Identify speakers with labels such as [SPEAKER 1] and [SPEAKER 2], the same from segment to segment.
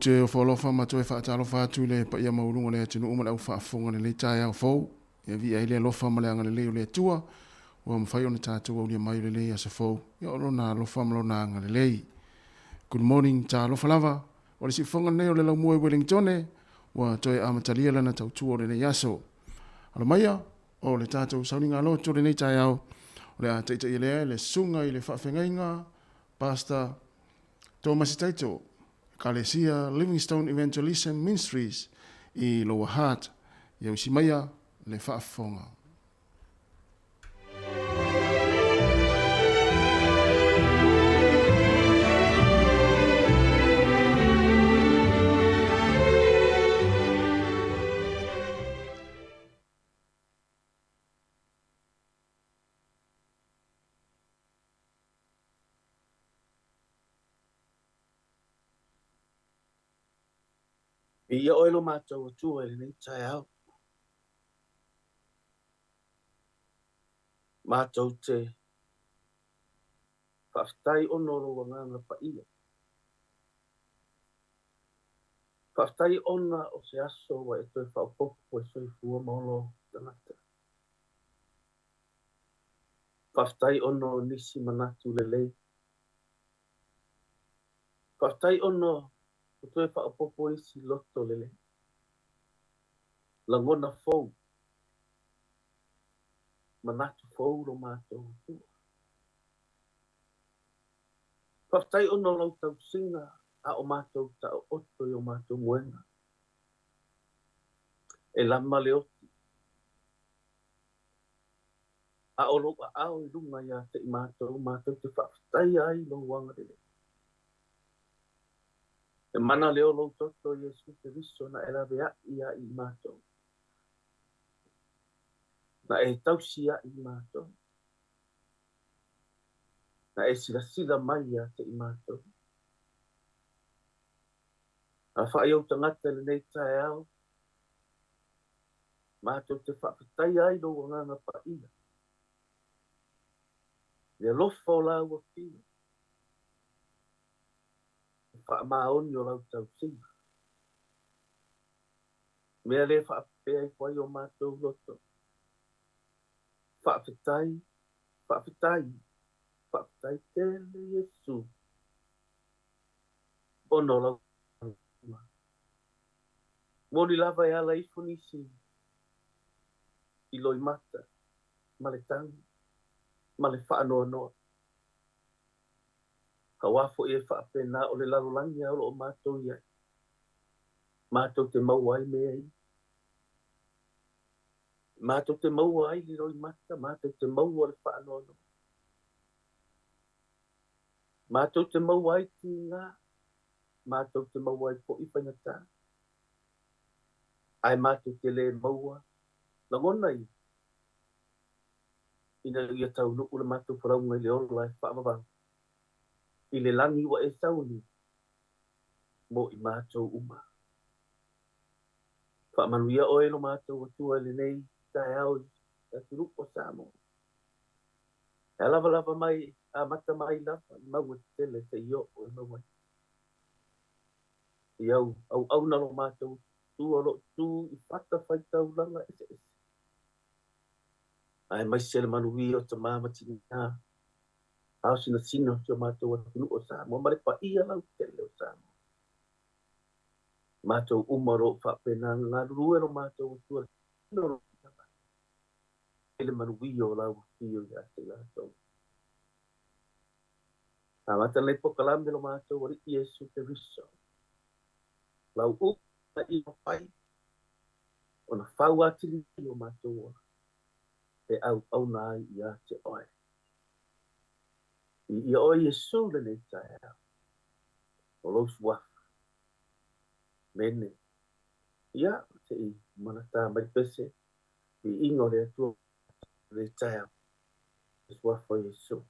[SPEAKER 1] te ofo alofa ma toe faatalofa atu i le paia maualuga o le atunuu ma le au faafofoga i lenei taeao fou. Ia viia ai le alofa ma le agalelei o le Atua ua mafai ona tatou aulia mai o lenei aso fou, ia o Lona alofa ma Lona agalelei. Good morning, talofa lava. O le siufofoga lenei o le Laumua i Wellingtone ua toe amatalia lana tautua o lenei aso. Alo maia, o le tatou sauniga loto o lenei taeao, o le a taitaia lea e le Susuga i le Faafeagaiga, Pastor Tomasi Taito, Ekalesia Livingstone Evangelism Ministries i Lower Hutt. Ia usi maia le faafofoga.
[SPEAKER 2] Viia oe lo matou Atua i lenei taeao. Matou te faafetai ona o lou agaga paia. Faafetai ona o se aso ua e toe faaopoopo e soifua ma ola ou tagata. Faafetai ona o nisi manatu lelei. Faafetai ona ua toe faaopoopo isi loto lelei. Lagona fou, manatu fou lo matou Atua. Faafetai ona o lau tausiga a o matou taooto i o matou moega. E lama le oti. A o lou aao i luga ia te i matou, matou te faafetaia ai lou agalelei. E mana lea o lou toto, Iesu Keriso, na e laveai ai i matou, na e tausi ai i matou, na e silasila mai ia te i matou. A fai ou tagata i lenei taeao, Matou te faafetaia ai lou Agaga Paia, le alofa o lāua fia, le faamaoni o lau tausiga. Mea le faapea ifo ai o matou loto. Faafetai, faafetai, faafetai tele Iesu ona o lau Moni lava e ala ifo nisi i loimata ma le tagi ma le faanoanoa. Auā foi e faapena o le lalolagi a o lo o matou i ai, matou te maua ai mea ia. Matou te maua ai le loimata, matou te maua le faanoanoa. Matou te maua ai tigā matou te maua ai foi faigata, ae matou te le maua lagona ia, ina ia taunuu le matou folauga i le ola e faavavau i le lagi ua e sauni mo i matou uma. Faamanuia oe lo matou Atua i lenei taeao i le atunuu o Samoa. E lavalava mai, amata mai lava i mauga tetele seia oo i mauga iti. I au auauna lo matou Atua o lo o tu i fatafaitaulaga eseese, aemaise le manuia o tama ma tina, ao sinasina o si o matou atunuu o Samoa ma le paia lautele o Samoa. Matou uma o lo o faapena ona galulue lo matou Atua i le i le manuia o lau afio ia te i latou. Amata lenei polokalame lo matou Alii Iesu Keriso. Lau upu i mafai ona fau atili ai o matou ola e auauna ai ia te oe. Viia oe Iesu lenei taeao o lou suafa. Mene. Ia, se i manata mai le pese Viiga o le Atua lenei taeao. I le suafa o Iesu.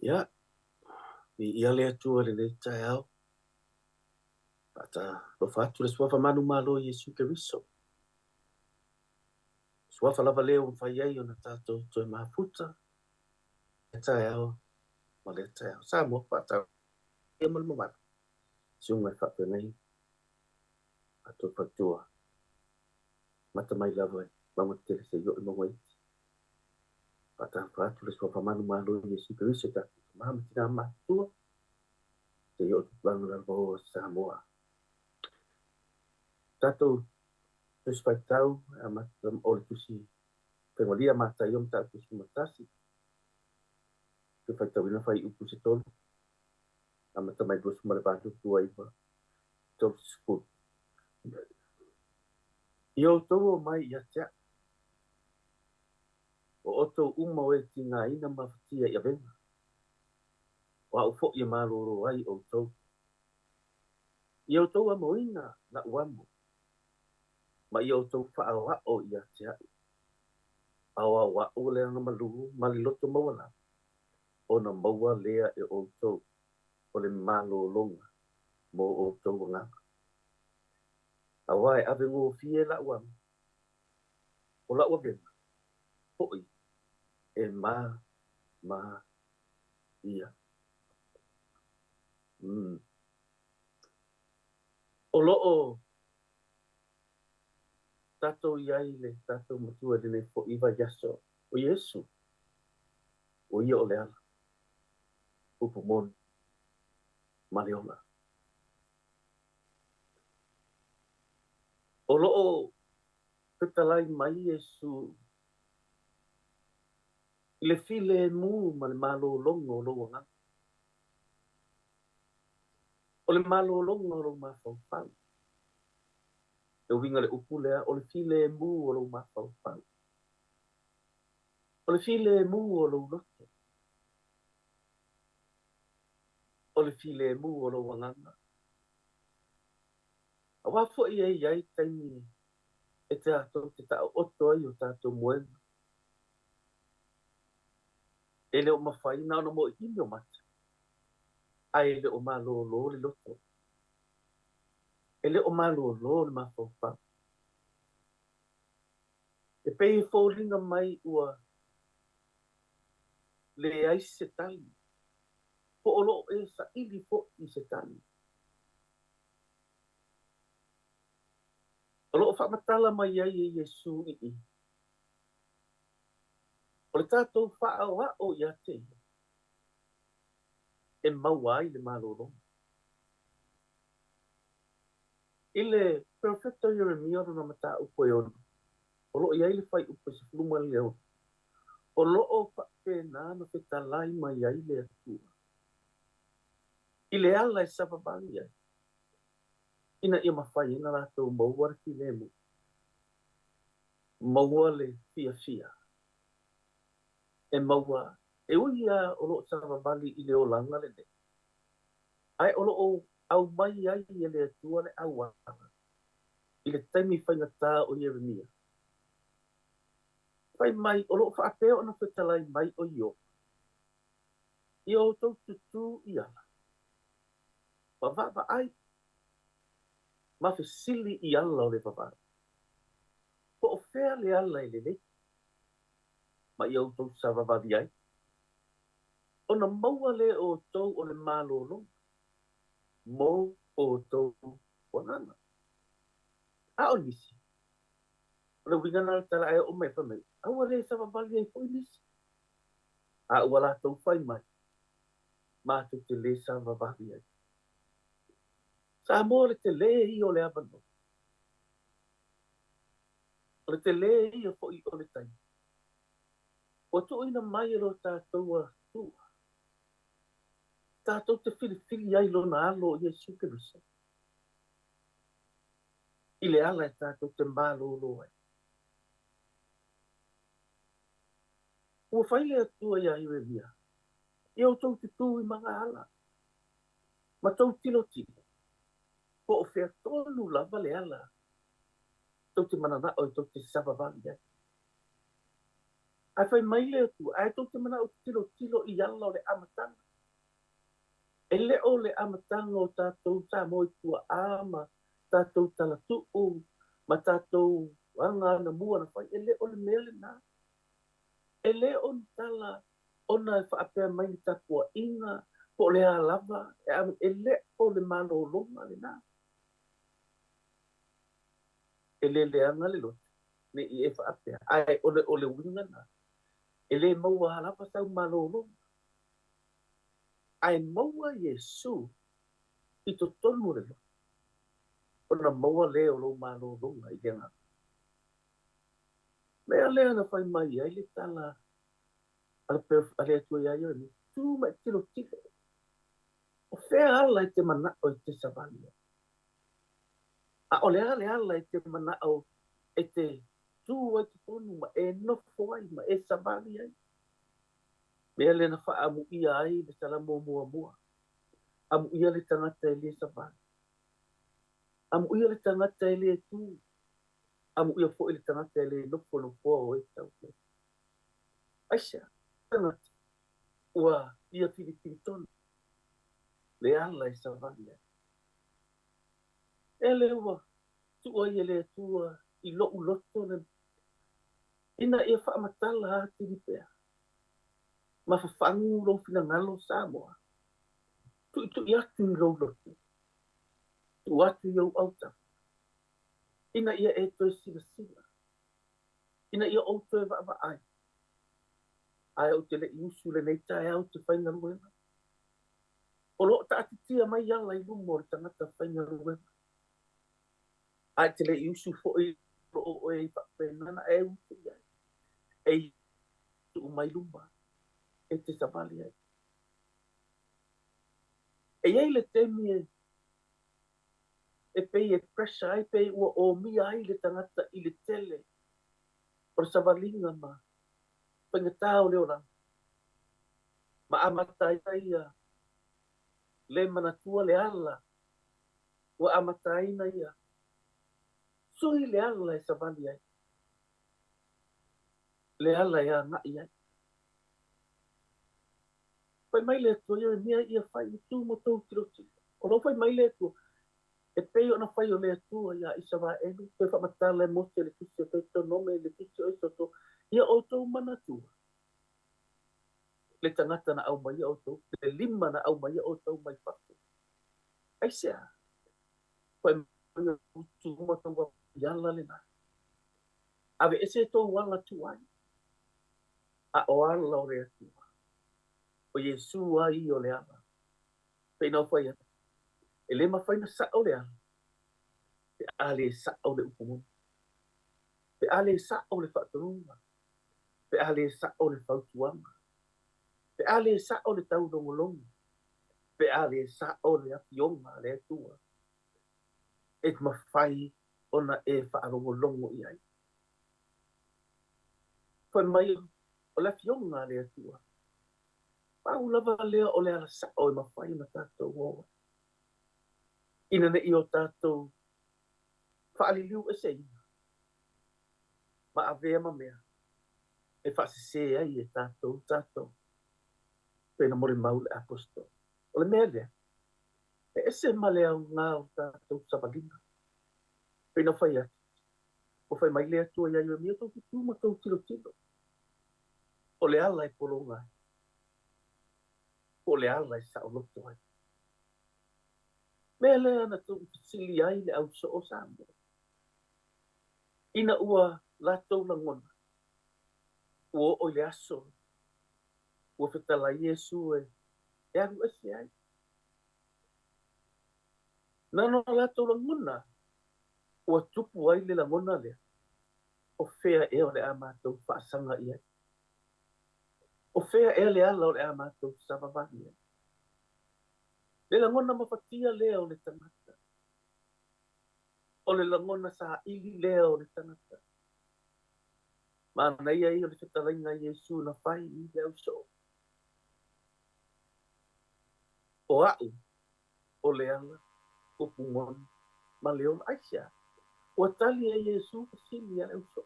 [SPEAKER 2] Ia, viia le Atua i lenei taeao. Faatalofa atu le Suafa manumalo o Iesu Keriso. Suafa lava lea ua mafai ai ona tatou toe mafuta lea taeao ma lea taeao. Samoa, faatalofa ma le mamalu. Susuga i faafeagaiga, matou faletua, mata mai lava i mauga tetele seia oo i mauga iti. Faatalofa atu le Suafa manumalo o Iesu Keriso i tatou tama ma tina matutua, seia oo i tupulaga lalovaoa o Samoa. Tatou Tusi Faitau, o le Tusi Fegoalia Mataio Mataupu 11, te faitauina fuaiupu se 3, amata mai 28, 29, 30. Ia outou omai ia te a'u, o outou uma o e tigaina ma afatia i avega, o a'u foi e malōlō ai outou. Ia outou amoina la'u amo, ma ia outou faaoa'o ia te a'u, aoao a'u o le aga malū ma le loto maualalo, ona maua lea e outou o le malōlōga mo outou agaga. Auā e ave gofie la'u amo, o la'u avega hoʻi e māmā ia. O lo o tatou i ai le tatou Matua i lenei foi vaiaso, o Iesu, o ia o le ala, upu moni ma le ola. O lo o fetalai mai Iesu i le filemu ma le malōlōga o lou agaga. O le malōlōga o lou mafaufau. E uiga le upu lea, o le filemu o lou mafaufau. O le filemu o lou loto. O le filemu o lou agaga. Auā foi e i ai taimi e tatou te taooto ai o tatou moega. E le o mafai na ona moeʻimi o mata, ae e le o malōlō le loto. E le o malōlō le mafaufau. E pei e foliga mai ua leai se tali, po o lo o e saili foi i se tali. O lo o faamatala mai ai e Iesu i i, o le tatou faaoa'o ia te ia e maua ai le malōlōga. I le Perofeta o Ieremia lona mataupu e 6, o lo o i ai le fuaiupu e 16, o lo o faapena ona fetalai mai ai le Atua i le ala e savavali ai, ina ia mafai ai ona latou maua le filemu, maua le fiafia, e maua, e ui lava o lo o savavali i le olaga lenei, ae o lo o aumai ai e le Atua le auala i le taimi faigata o Ieremia. Fai mai, o lo o faapea ona fetalai mai o Ioba, ia outou tutū i ala, ma vaavaai, ma fesili i ala o le vavau, po o fea le ala e lelei, ma ia outou savavali ai, ona maua lea e outou o le malōlōga mo outou agaga. A o nisi, o le uiga lena o le tala ae oo mai fai mai, a ua le savavali ai foi nisi. A ua latou fai mai, matou te le savavali ai. Samoa, o le telē ia o le avanoa. O le telē ia foi o le taimi. Ua tuuina mai e lo tatou Atua, tatou te filifili ai lona Alo o Iesu Keriso i le ala e tatou te malōlō ai. Ua fai le Atua iā Ieremia, Ia outou tutū i magaala, ma tou tilotilo, po o fea tonu lava le ala tou te mananao e tou te savavali ai. Ae fai mai le Atua, ae tou te manao e tilotilo i ala o le amataga. E le o le amataga o tatou Samoa i tuaa ma tatou talatuu ma tatou aga anamua na fai, e le o le mea lena. E le o ni tala ona e faapea mai ni tapuaiga po o le a lava, e le o le malologa lena. E le leaga le loto, ne i e faapea, ae o le uiga lena, e le maua lava sau malologa. Ae maua Iesu i totonu o le loto, ona maua lea o lou malologa i le agaga. Mea lea na fai mai ai le tala a le Atua ia Ieremia, tu ma e tilotilo, o fea ala e te manao e te savali ai? A o le a le ala e te manao e te tu ai totonu ma e nofo ai ma e savali ai? Mea lea na faaamuia ai le Salamo muamua, amuia le tagata e le savali, amuia le tagata e le tu, amuia foi le tagata e le nofo nofoa o e tau. Aisea, tagata ua ia filifili tonu le ala e savali ai. E le ua tuu ai e le Atua i lou loto le ina ia faamatala atili pea. Ma fafagu lou finagalo Samoa. Tuitui atu i lou loto. Tuu atu i ou autafa. Ina ia e toe silasila. Ina ia ou toe vaavaai. Ae ou te le i usu lenei taeao te faigaluega. O loo taatitia mai ala i luma o le tagata faigaluega. Ae te le i usu foi loo oe i faapenana e usu i ai. E tuu mai luma e te savali ai. E iai le taimi e pei e pressure ai, pei ua omia ai le tagata i le tele o le savaliga ma faigata o le olaga. Ma amata ai ia le manatua le ala ua amataina ia sui le ala e savali ai, le ala e agai ai. Fai mai le Atua Ieremia ia fai i tu mo tou tilotilo. O lou fai mai le Atua, e pei ona fai o le Atua ia Isaraelu, toe faamatala e Mose le tusi o Deuteronome le tusi o Isoto, ia outou manatua le tagata na aumaia outou, le lima na aumaia outou mai fafo. Aisea? Fai mai o tu ma tou i ala lena. Ave ese tou ala tuai, a o ala o le Atua. O Iesu ai o le ala. Pei na o fai atu. E le mafai na sao le ala. Pe a le sao le upu moni. Pe a le sao le faatonuga. Pe a le sao le fautuaga. Pe a le sao le taulogologo. Pe a le sao le afioga a le Atua. E mafai ona e faalogologo i ai. Fai mai o le afioga a le Atua. Pau lava lea o le ala sao e mafai ona tatou o ai. Ina ne i o tatou faaliliu eseina ma avea ma mea e faasese ai e tatou tatou pe na molimau le apostolo. O le mea lea, e ese ma le aoga o tatou savaliga. Pe na fai atu, o fai mai le Atua ia Ieremia tou te tu ma tou tilotilo. O le ala e pologa ai. Po o le ala e saoloto ai. Mea lea na tou fesili ai le ausoo Samoa. Ina ua latou lagona, ua oo i le aso, ua fetalai Iesu e alu ese ai. Na ona latou lagona, ua tupu ai le lagona lea, o fea ea o le a matou faasaga i ai. O fea ea le ala o le a matou savavali ai. Le lagona mafatia lea o le tagata. O le lagona saili lea o le tagata. Manaia ia o le fetalaiga a Iesu na fai i le ausoo. O au, o le ala, upu moni, ma le ola. Aisea, ua tali e Iesu fesili a le ausoo.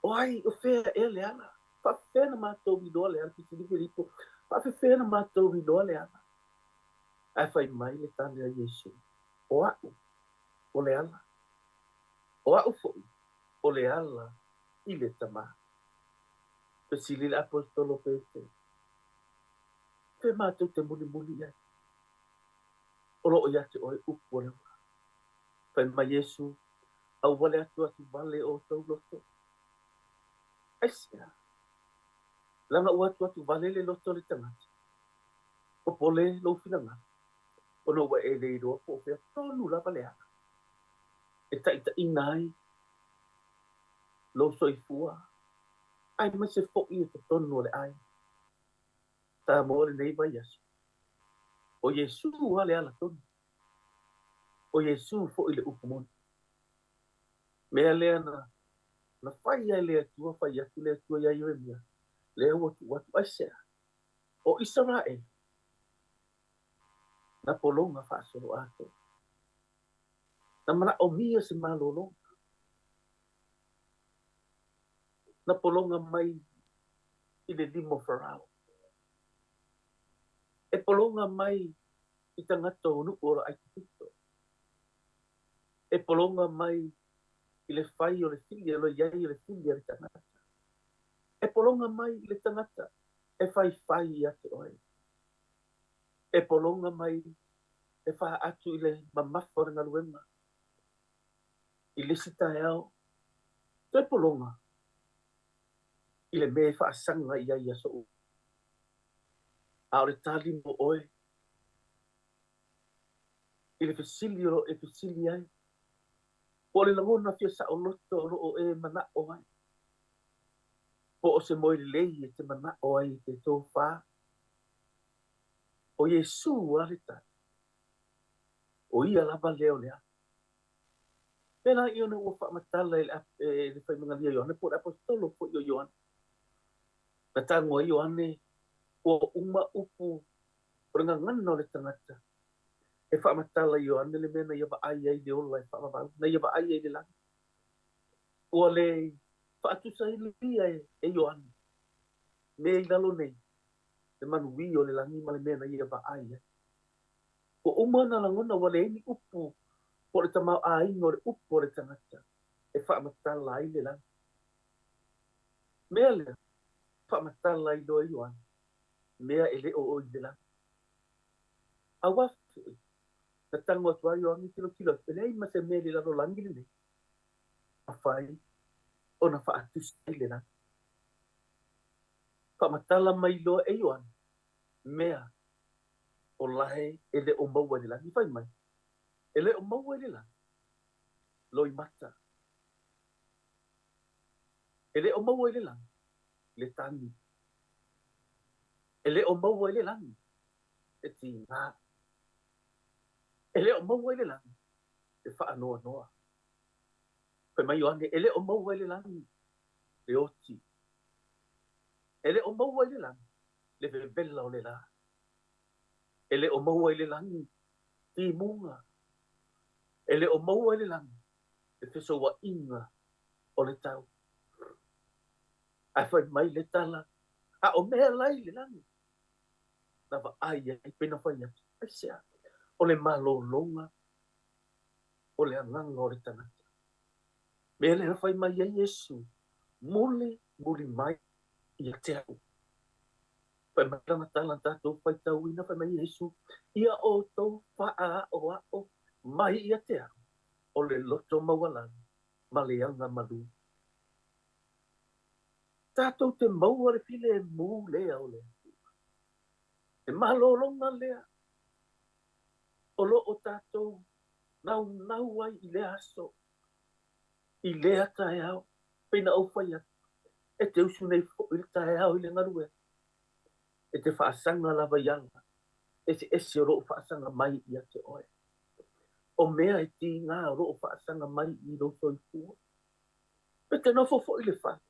[SPEAKER 2] O ai, o fea ea le ala? Faafefea na matou iloa le ala? Fesili Filipo, Faafefea na matou iloa le ala? Ae fai mai le tali a Iesu, O a'u o le ala. O a'u foi o le ala i le Tamā. Fesili le Aposetolo Petelo, Fea matou te mulimuli i ai? O lo o ia te oe upu o le ola. Fai mai Iesu, Aua le atuatu vale o outou loto. Aisea? Leaga ua atuatu vale le loto o le tagata. Popole lou finagalo, ona ua e le iloa po o fea tonu lava le ala e taitaiina ai lou soifua, aemaise foi o totonu o le aiga. Samoa lenei vaiaso. O Iesu lava le ala tonu. O Iesu foi le upu moni. Mea lea na na fai ai le Atua, fai atu le Atua iā Ieremia, lea ua tuu atu. Aisea? O Isaraelu na pologa faasoloatoa. Na manaomia se malologa. Na pologa mai i le lima o Farao. E pologa mai i tagata o nuu o le Aikupito. E pologa mai i le fai o le fili, o le i ai o le fili a le tagata. E pologa mai i le tagata e faifai ia te oe. E pologa mai e faa atu i le mamafa o le galuega. I le isi taeao, toe pologa i le mea e faasaga i ai i aso uma. A o le tali mo oe i le fesili o lo o e fesili ai, po o le lagona fia saoloto o lo o e manao ai, po o se moe lelei e te manao ai e te tofā, o Iesū lava le tali. O ia lava lea o le ala. Pēlā i ona ua faamatala e le, e le faimagalia Ioane, po o le Aposetolo foi o Ioane. Na tago ai Ioane, ua uma upu o le gagana o le tagata. E faamatala e Ioane le mea na ia vaai ai le ola e faavavau, na ia vaai ai le lagi. Ua le faatusaina e Ioane mea i lalo nei, le manuia o le lagi ma le mea na ia vaai ai. Ua uma ona lagona ua leai ni upu po o le tamaoaiga o le upu a le tagata e faamatala ai le lagi. Mea lea, faamatala ai loa e Ioane mea e le o o i le lagi. Aua foi, na tago atu lava Ioane tilotilo atu, e leai ma se mea i le lalolagi lenei mafai ona faatusa ai le lagi. Faamatala mai loa e Ioane mea o lae e le o maua i le lagi. Fai mai, e le o maua i le lagi loimata. E le o maua i le lagi le tagi. E le o maua i le lagi le tigā. E le o maua i le lagi le faanoanoa. Fai mai Ioane, e le o maua i le lagi le oti. E le o maua i le lagi le vevela o le lā. E le o maua i le lagi timuga. E le o maua i le lagi le fesouaiga o le tau. Ae fai mai le tala, a o mea la i le lagi, na vaai ai pe na fai atu, aisea? O le malologa o le agaga o le tagata. Mea lea na fai mai ai Iesu, Muli, muli mai ia te au. Fai mai lana tala na tatou faitauina, fai mai Iesu, Ia outou faaaoao mai ia te au, o le loto maualalo ma le aga malū. Tatou te maua le filemu lea o le Atua. Le malologa lea o lo o tatou naunau ai i lea aso, i lea taeao, pei na ou fai atu, e te usu nei foi le taeao i le galuega, e te faasaga lava i ala eseese o lo o faasaga mai ia te oe. O mea e tiga o lo o faasaga mai i lou soifua. E te nofo foi i le fale,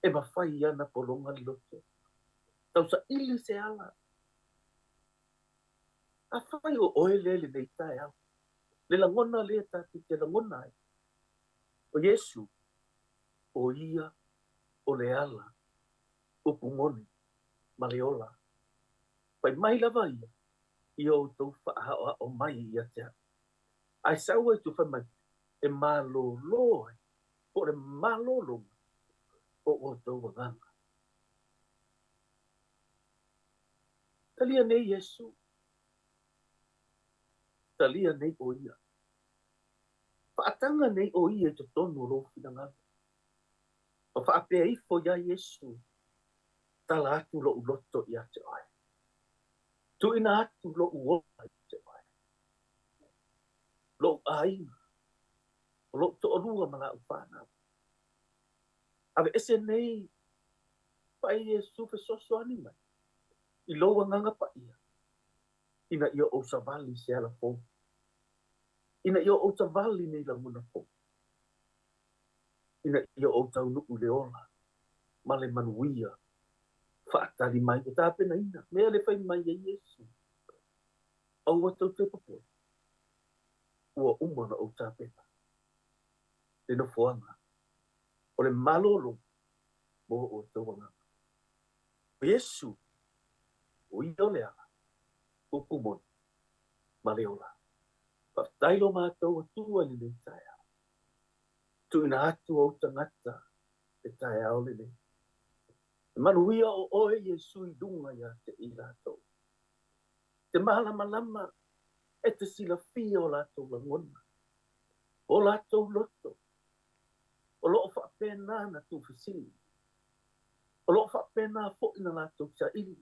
[SPEAKER 2] e mafai ana pologa le loto. Tausaili se ala. Afai o oe lea i lenei taeao, le lagona lea tatou te lagona ai, o Iesu, O ia o le ala, upu moni ma le ola. Fai mai lava ia, ia outou faahaohao mai ia te au. Ae sau ai tua fai mai, e malōlō ai, po o le malōlōga o outou agaga. Talia nei Iesu, talia nei o ia. Faataga nei o ia i totonu o lou finagalo. Ma faapea ifo iā Iesu, Tala atu loʻu loto iā te oe. Tuuina atu loʻu ola iā te oe. Loʻu ʻaiga, o loʻu toʻalua ma laʻu whānau. Aveese nei paʻa Iesu fesoasoani mai i lou agaga paʻia, ina ia ou savali i se ala fou, ina ia ou savali nei lagona fou, ina ia ou taunuu i le ola ma le manuia faatali mai ua tapenaina mea le fai mai e Iesu, Aua tou te popole, ua uma ona ou tapena le nofoaga o le malōlō mo outou agaga. O Iesu, o ia o le ala, upu moni, ma le ola. Faafetai lo matou Atua i lenei taeao. Tuuina atu ou tagata le taeao lenei. E manuia o oe Iesu i luga ia te i latou. Te malamalama e te silafia o latou lagona, o latou loto, o loo faapena na tuufesili, o loo faapena foi na latou saili.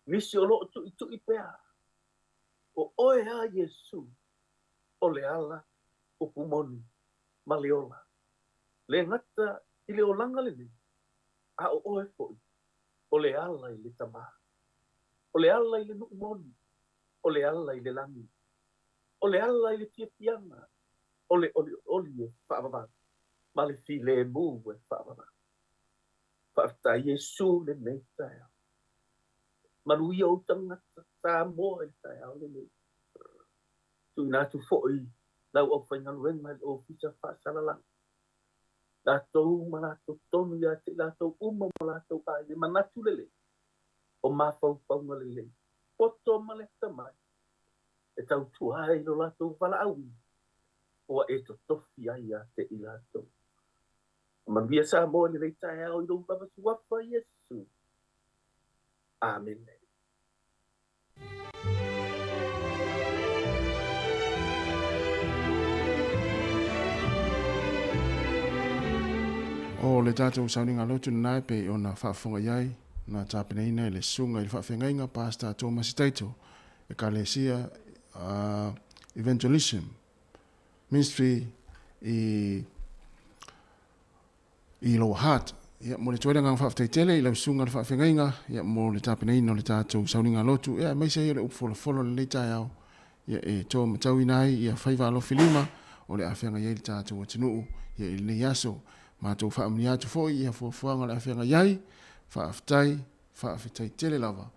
[SPEAKER 2] Nisi o loo tuitui pea, o oe a Iesu o le ala, upu moni, ma le ola. Le gata i le olaga lenei, a o oe foi o le ala i le Tamā, o le ala i le nuu moni, o le ala i le lagi, o le ala i le fiafiaga, o le olioli e faavavau, ma le filemu e faavavau. Faafetai Iesu i lenei taeao. Manuia ou tagata Samoa i le taeao lenei. Tuuina atu foi lau aufaigaluega i le Ofisa Faasalalaga, latou ma latou tonu ia te i latou uma ma latou aiga, i manatu lelei, o mafaufauga lelei, poto ma le atamai, e tautua ai i lo latou valaauina, ua e totofi ai ia te i latou. Manuia Samoa i lenei taeao i lou lava suafa Iesu. Amene.
[SPEAKER 1] O le tatou sauniga lotu lena e pei ona faafofoga i ai na tapenaina e le Susuga i le Faafeagaiga Pastor Tomasi Taito, Ekalesia Evangelism Ministry i i Lower Hutt. Ia, mo le tuai le agaga faafetai tele i lau susuga le faafeagaiga, ia, mo le tapenaina o le tatou sauniga lotu, ia, aemaise ai o le upu folafolo i lenei taeao, ia, e toa matauina ai, ia, faiva alofi lima o le a feagai ai le tatou atunuu, ia, i lenei aso. Matou faamanuia atu foi ia fuafuaga o le a feagai ai, faafetai, faafetai tele lava.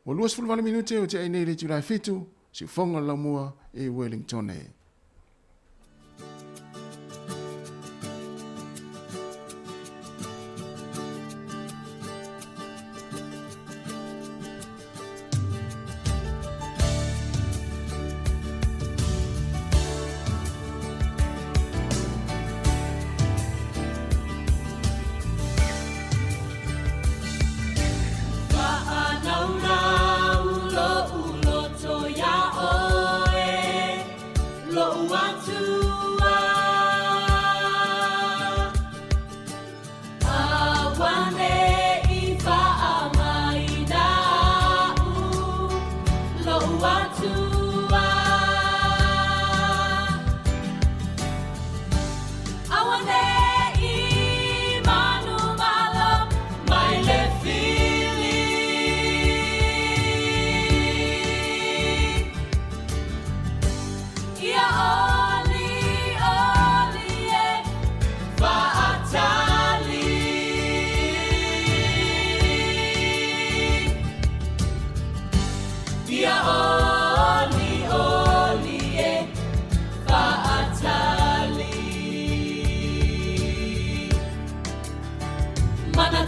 [SPEAKER 1] Ua 28 minute ua tea ai nei i le itula e 7, siufoga o le laumua i Wellington.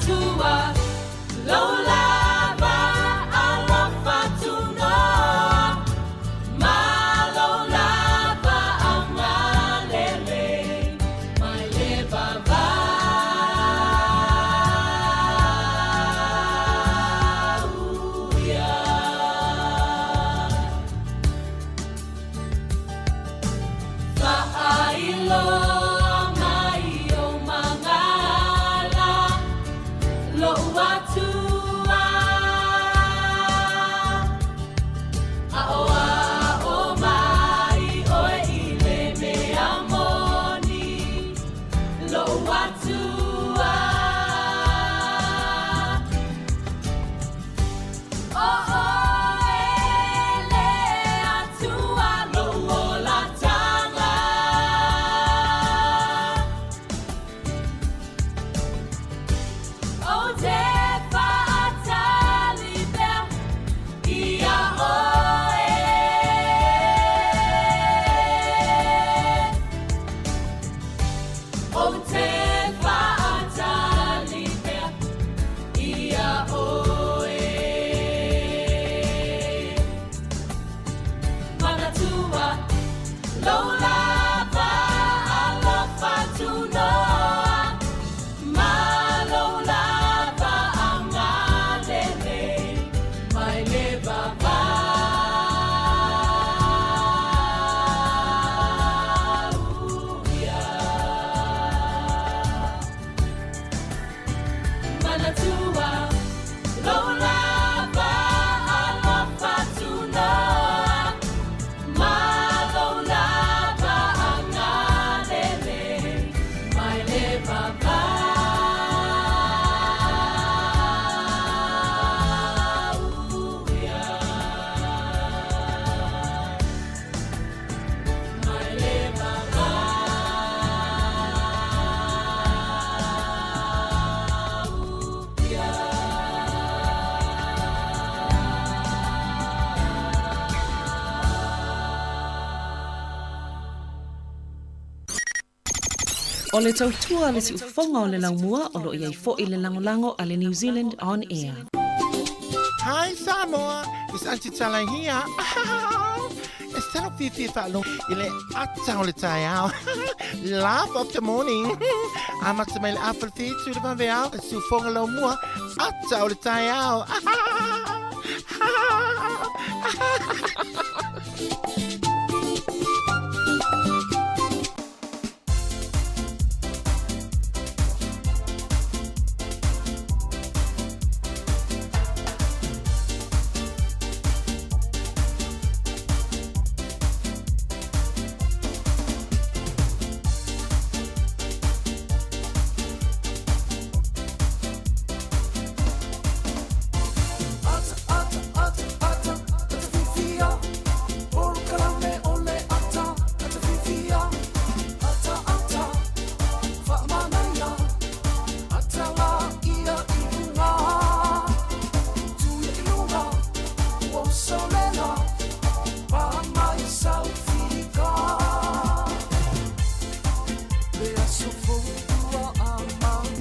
[SPEAKER 1] Manatua lou lava alofa tunoa ma lou lava agalelei mai le vavau ia. Faailoa mai ou magala lo'u Atua, Aʻoaʻo mai ʻoe i le mea moni lo'u Atua. ʻO ʻoe le Atua lo'u olataga. Ou te faatali pea iā ʻoe. Ou te faatali pea iā ʻoe. Manatua lou lava alofa tunoa ma lou lava agalelei mai le vavau ia. Manatua lou lava alofa tunoa ma lou lava agalelei mai le vavau ia. Mai le vavau ia.
[SPEAKER 3] O le tautua a le siufofoga o le laumua o lo o i ai foi le lagolago a le New Zealand On Air.
[SPEAKER 4] Hi Samoa, it's Auntie Tala here. E talo fiafia faalogo i le ata o le taeao. Laugh of the morning. Amata mai le afa le fitu i le vaveao, e siufoga laumua, ata o le taeao.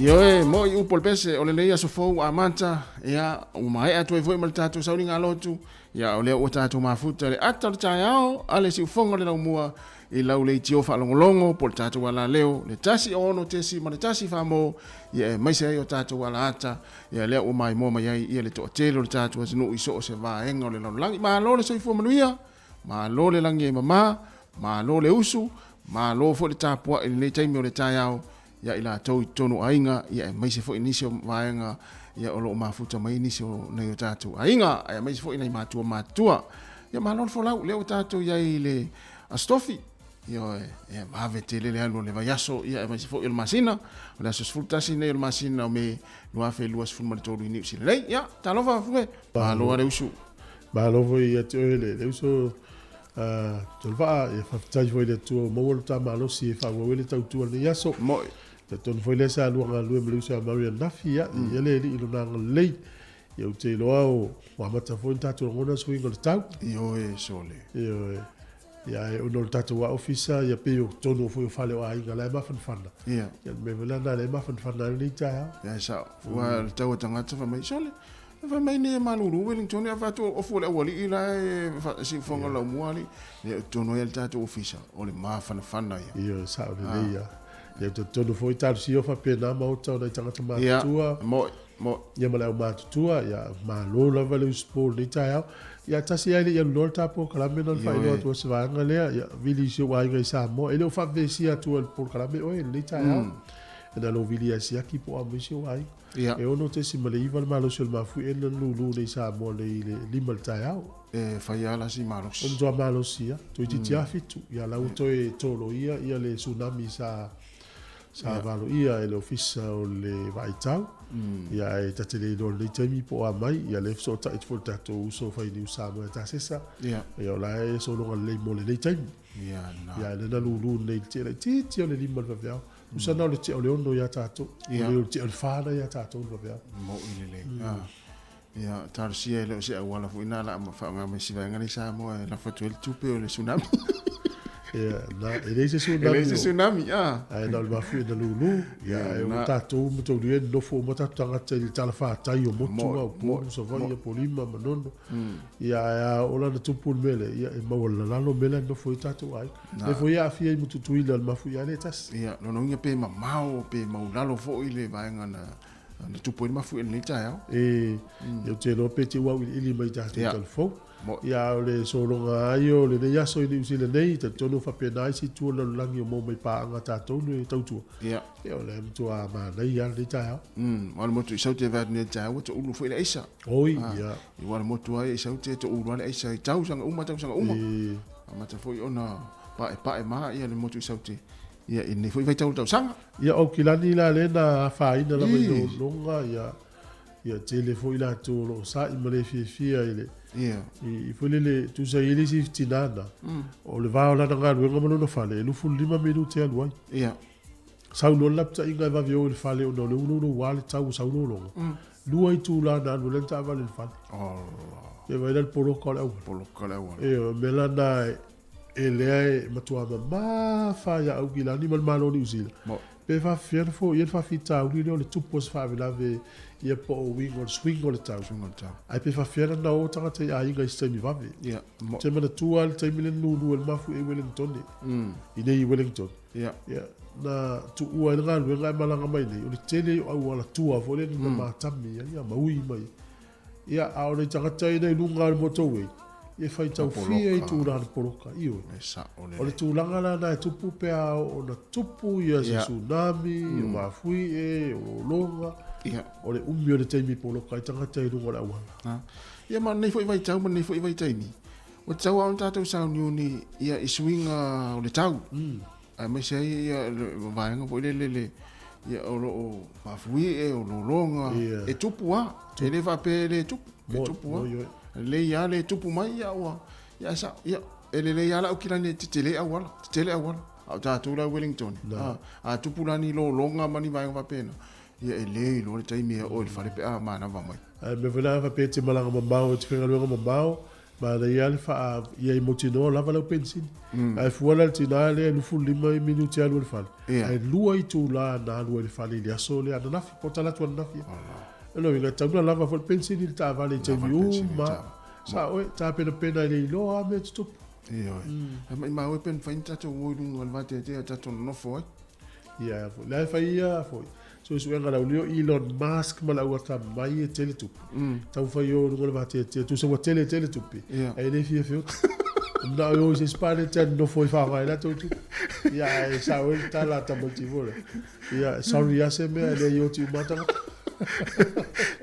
[SPEAKER 1] Ioe, mo'i upu o le pese, o lenei aso fou ua amata, ia, ua maea atu ai foi ma le tatou sauniga alotu, ia, o lea ua tatou mafuta i le ata o le taeao a le siufoga o le laumua i lau leitio faalogologo po o le tatou alaleo, le 1 6 ma le 1 famo, ia, aemaise ai o tatou alaata, ia, lea ua maimoa mai ai ia le toatele o le tatou atunuu i so o se vaega o le lalolagi. Malo le soifua manuia, malo le lagi e mama, malo le usu, malo foi le tapuai i lenei taimi o le taeao, ia i latou i totonu o aiga, ia aemaise foi nisi o vaega ia o lo o mafuta mai nisi o nai o tatou aiga, aemaise foi nai matua matutua. Ia malo le folau, lea ua tatou i ai i le Aso Tofi. Ioe, ia vave tele le alu o le vaiaso, ia aemaise foi o le masina, o le aso 11 nei o le masina o Me 2023 i Niu Sila nei. Ia, talofa Fuge, malo a le usu.
[SPEAKER 5] Malo foi ia te oe le uso Tolevaa, ia faafetai foi i le Atua ua maua lo ta malosi e faaauau ai le tautua i lenei aso.
[SPEAKER 1] Mo'i.
[SPEAKER 5] Talitonu foi lea sa lua galulue ma le uso ia Maria ananafi, ia, ia le Alii i lona agalelei. Ia ou te iloa ua amata foi ona tatou lagona suiga o le tau.
[SPEAKER 1] Ioe, sole.
[SPEAKER 5] Ioe. Ia, ae ona o le tatou lava ofisa, ia pei o totonu foi o fale o aiga la e mafanafana.
[SPEAKER 1] Ia.
[SPEAKER 5] Ia, le mea foi la lena lea e mafanafana ai lenei taeao.
[SPEAKER 1] Ia, e sao. Aua o le tau a tagata fai mai, sole, fai mai nei e malulu Wellington, ae fai atu ofu o le aualii la e siufofoga o laumua alii. Ia, o totonu ai o le tatou ofisa, o le mafanafana ia.
[SPEAKER 5] Ia, e sao lelei lava. Ia, ou te talitonu foi, talosia o faapena maota o nai tagata matutua.
[SPEAKER 1] Ia, mo'i. Mo.
[SPEAKER 5] Ia ma le aumatutua, ia, malo lava le usupo i lenei taeao. Ia, tasi lava e le i alu loa le ta polokalame na ona faailoa atu o se vaega lea, ia, vili i si ou aiga i Samoa. E le o faavevesia atua e le polokalame oe i lenei taeao. E na lou vili ia siaki po o a mai si ou aiga.
[SPEAKER 1] Ia.
[SPEAKER 5] E 6.9 le malosi o le mafuie na lulu nei i Samoa nei i le 5 i le taeao.
[SPEAKER 1] E fai lava la si malosi.
[SPEAKER 5] O le matua malosi lava, toeitiiti lava 7. Ia, la ua toe toloia ia le tsunami sa Sa valoia e le Ofisa o le Vaaitau, ia ae ta te le iloa i lenei taimi po o a mai, ia lea e fesootai atu foi i le tatou uso fai niu Samoa ia Tasesa, ia o la e sologa lelei mo lenei taimi. Ia ae lea na lulu nei i le tea laitiiti o le 5 i le vaveao. Tusa na o le tea o le 6 ia tatou, o le tea o le 4 na ia tatou i le vaveao.
[SPEAKER 1] Mo'i lelei. Ia, talosia e le o se auala foi na la ma faaaoga mai si vaega nei Samoa e lafo atu ai le tupe o le tsunami.
[SPEAKER 5] Ia, na, e leai se tsunami.
[SPEAKER 1] E leai se tsunami, ah.
[SPEAKER 5] Ae na o le mafuie na lulu. Ia, ae o tatou ma taulia e nofo uma tatou tagata i le talafatai o motu o Upolu, Savaii, Apolima, Manono. Ia, ae a oo la ina tupu le mea lea, ia, e maualalalo mea la e nofo ai tatou aiga. Lea foi e aafia ai ma Tutuila le mafuie lea e tasi.
[SPEAKER 1] Ia, lona uiga pe mamao, pe maulalo foi le vaega na Na tupu ai le mafuie i lenei taeao.
[SPEAKER 5] E, ou te iloa pe te ua auiliili mai i tatou tala fou. Ia, a o le sologa ai o lenei aso i Niu Sila nei, talitonu faapena isi itu o le lalolagi o maua mai paaga a tatou le tautua.
[SPEAKER 1] Ia.
[SPEAKER 5] Ia, o lea matua manaia lava lenei taeao.
[SPEAKER 1] Aua le motu i Saute vaeatu nei i le taeao ua toulu foi le aisa.
[SPEAKER 5] Oi, ia.
[SPEAKER 1] Aua le motu lava ia i Saute e toulu lava le aisa i tausaga uma tausaga uma. Amata foi ona paepae ma ia le motu i Saute. Ia, i lenei foi vaitau o le tausaga.
[SPEAKER 5] Ia, o Aukilani la lea na afaina lava i lologa, ia, ia tele foi latou o lo o sa'i ma le fiafia i le, i, foi lele, tusa i ai le isi tina na, o le va o lana galuega ma lona fale, e 25 minute e alu ai.
[SPEAKER 1] Ia.
[SPEAKER 5] Sau loa le lapataiga e vave o i le fale ona o le ulouloua le tau o sau lologa. Lua itula na alu ai lana taavale i le fale.
[SPEAKER 1] Oh.
[SPEAKER 5] E vaai la le poloka o le auala.
[SPEAKER 1] Poloka o le auala.
[SPEAKER 5] Ioe, o le mea la lena e lea e matua mamafa ia Aukilani ma le Malo o Niu Sila, pe faafefea ona foia le faafitauli lea o le tupu o se faalavelave ia po o uiga o le suiga o le tau, ae pe faafefea ona o tagata i aiga i se taimi vave. Ou te manatua lava le taimi lea na lulu ai le mafuie i Wellington, i nei i Wellington,
[SPEAKER 1] ia,
[SPEAKER 5] na tuua ai le galuega ae malaga mai nei, o le tele o auala tua foi lea na matami ai, ia, ma ui mai. Ia, a o nai tagata ia i luga o le motorway, ia e faitau fia i tulaga o le poloka, ioe. O le tulaga la lena e tupu pe a oo ona tupu ia se tsunami, o mafuie, o lologa, o le umi o le taimi e poloka ai tagata i luga o le auala.
[SPEAKER 1] Ia ma lenei foi vaitau ma lenei foi vaitaimi, ua tatau lava ona tatou sauniuni ia i suiga o le tau. Aemaise ai ia le vaega foi lele le ia o lo o mafuie, o lologa, e tupu lava. E le faapea e le tupu, e tupu lava. Lelei lava le tupu mai ia ua ia sa ia e lelei lava le Aukilani e tetele auala, tetele auala. A o tatou la i Wellington, a, a tupu la ni lologa ma ni vaega faapena, ia e le iloa le taimi e oo i le fale pe a manava mai.
[SPEAKER 5] Ae mea foi la faapea e te malaga mamao e te faigaluega mamao, Manaia le faa ia i mautinoa lava lau penisini. Mm. Ae fua la le tina lea e 25 minute alu i le fale.
[SPEAKER 1] Yeah.
[SPEAKER 5] Ae lua itula na alu ai i le fale i le aso lea ananafi, po o talaatu ananafi. E lona uiga, tatau ona lava foi le penisini i le taavale i taimi uma. Sa oe, tapenapena e le iloa a mea e tutupu.
[SPEAKER 1] Ioe. Mm. Ae maimau e pe mafai ona tatou o i luga o le vateatea e tatou nonofo ai.
[SPEAKER 5] Ia, foi. La e fai ia foi. Suesuega a le aulio Elon Musk ma le au atamai e tele tupe. Mm. Taumafai o i luga o le vateatea. Tusa ua tele tele tupe.
[SPEAKER 1] Yeah.
[SPEAKER 5] Ae le fia feoti. Manao e o i se isi paleti a nonofo i faaaoga ai latou tupe. Ia, ae sao ai le tala a tamaiti foi lea. Ia, sorry lava se mea e leai e oti uma lava tagata.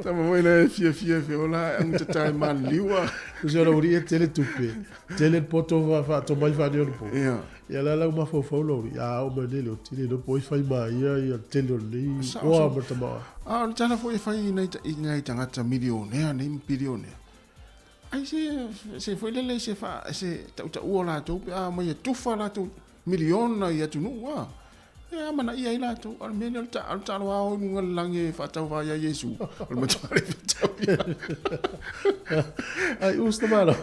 [SPEAKER 1] Tama foi lea e fiafia feola ae augatatai maliliu a.
[SPEAKER 5] Tusa o le aualii e tele tupe. Tele le poto faatomai faaneionapo.
[SPEAKER 1] Yeah.
[SPEAKER 5] Ia la lau mafaufau lau alii, a oo mai nei le oti, le iloa po o ai fai ma ia ia le tele o lenei oa ma le tamaoaiga.
[SPEAKER 1] A o le tala foi e fai i nai, i nai tagata milionea nei ma pilionea, ai se, se foi lele se fa, se tautaua o latou pe a omai e tufa latou miliona i atunuu a. E amanaia ai latou, a o le mea lea o le ta, o le taaloa ao i luga o le lagi e faatauva ia Iesu, o le matua le fetau ia.
[SPEAKER 5] Ai, us te malo.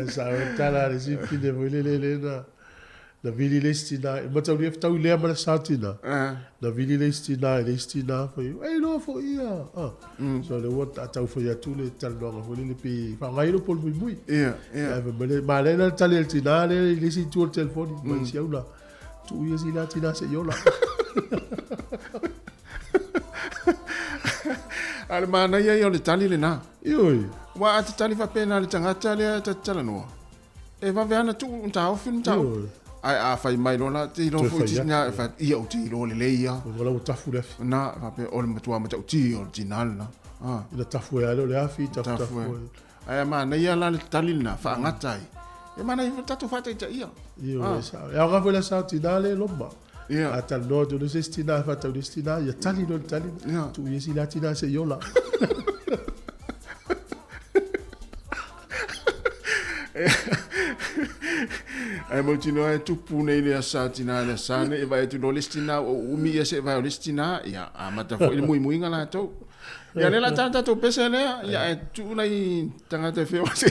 [SPEAKER 5] Sa o tala le isi pine foi lele le na na vili le isi tina e mataulia fetaui lea ma le sa tina. Na vili le isi tina i le isi tina fai e iloa foi ia. Ah. So le ua tau fai atu le talanoaga foi lele pe faaaoga ai lou polu muimui.
[SPEAKER 1] Ia, ia.
[SPEAKER 5] Ae fai mai le ma le na tali e le tina le i le isi itu o le telefoni mai si au la. Tuu ia si la tina se'i ola.
[SPEAKER 1] A o le manaia ia o le tali lena.
[SPEAKER 5] Ioe.
[SPEAKER 1] Aua a te tali faapena i le tagata lea e ta te talanoa, e vave lava ona tuu ona taofi le mataupu.
[SPEAKER 5] Ioe.
[SPEAKER 1] Ae a fai mai loa la, te iloa
[SPEAKER 5] Toe
[SPEAKER 1] foi
[SPEAKER 5] fai
[SPEAKER 1] tina,
[SPEAKER 5] atu.
[SPEAKER 1] e fai atu, ia ou te iloa lelei lava.
[SPEAKER 5] Ua lau ua tafu le afi.
[SPEAKER 1] Na, faapea, o le matua matautia o le tina lena. Ah.
[SPEAKER 5] Ina tafu ai lava lea o le afi, tafu
[SPEAKER 1] Tafu
[SPEAKER 5] tafu
[SPEAKER 1] ai.
[SPEAKER 5] ai.
[SPEAKER 1] Ae a manaia la le tali lena, faagata ai. E manaia foi le tatou faataitaia.
[SPEAKER 5] Ioe, e sao. E aoga foi le asa o tina lea e loma.
[SPEAKER 1] Ia.
[SPEAKER 5] A talanoa atu loa se isi tina e faatau i le isi tina, ia tali loa le tali,
[SPEAKER 1] Ia.
[SPEAKER 5] tuu ia si la tina seia ola.
[SPEAKER 1] Ae mautinoa e tupu nei le asa tina le asa nei e vaai atu loa le isi tina ua uumi ia se'e vae o le isi tina, ia amata foi le muimuiga latou. Ia lea la tala tatou pese lea, ia ae tuu nai tagata e feoai se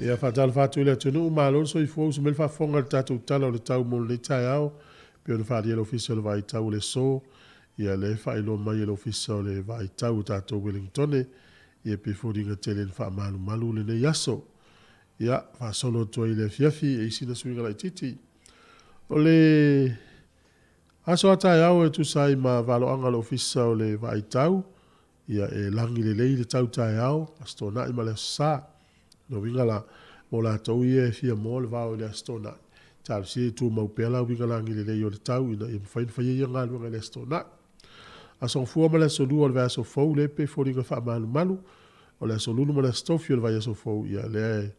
[SPEAKER 5] Ia faatalofa atu i le atunuu, malo le soifua, uso mai le faafofoga i le tatou Tala o le Tau mo lenei taeao, pei ona faaalia e le Ofisa o le Vaai Tau o le aso. Ia lea e faailoa mai e le Ofisa o le Vaai Tau o tatou Welingtone, ia pei e foliga tele na faamalumalu lenei aso. Ia, faasolo atu ai i le afiafi, e i ai sina suiga laitiiti. O le aso a taeao e tusa ai ma valoaga a le Ofisa o le Vaai Tau, ia e lagi lelei le tau taeao, Aso Toonai ma le Aso Sa. O lona uiga la, mo latou ia e fia moa le vao i le Aso Toonai, talosia ia tumau pea la uiga lagi lelei o le tau ina ia mafai ona faia ia galuega i le Aso Toonai. Aso Gafua ma le Aso Lua o le vaiaso fou, lea pei e foliga faamalumalu, o le Aso Lulu ma le Aso Tofi o le vaiaso fou, ia lea e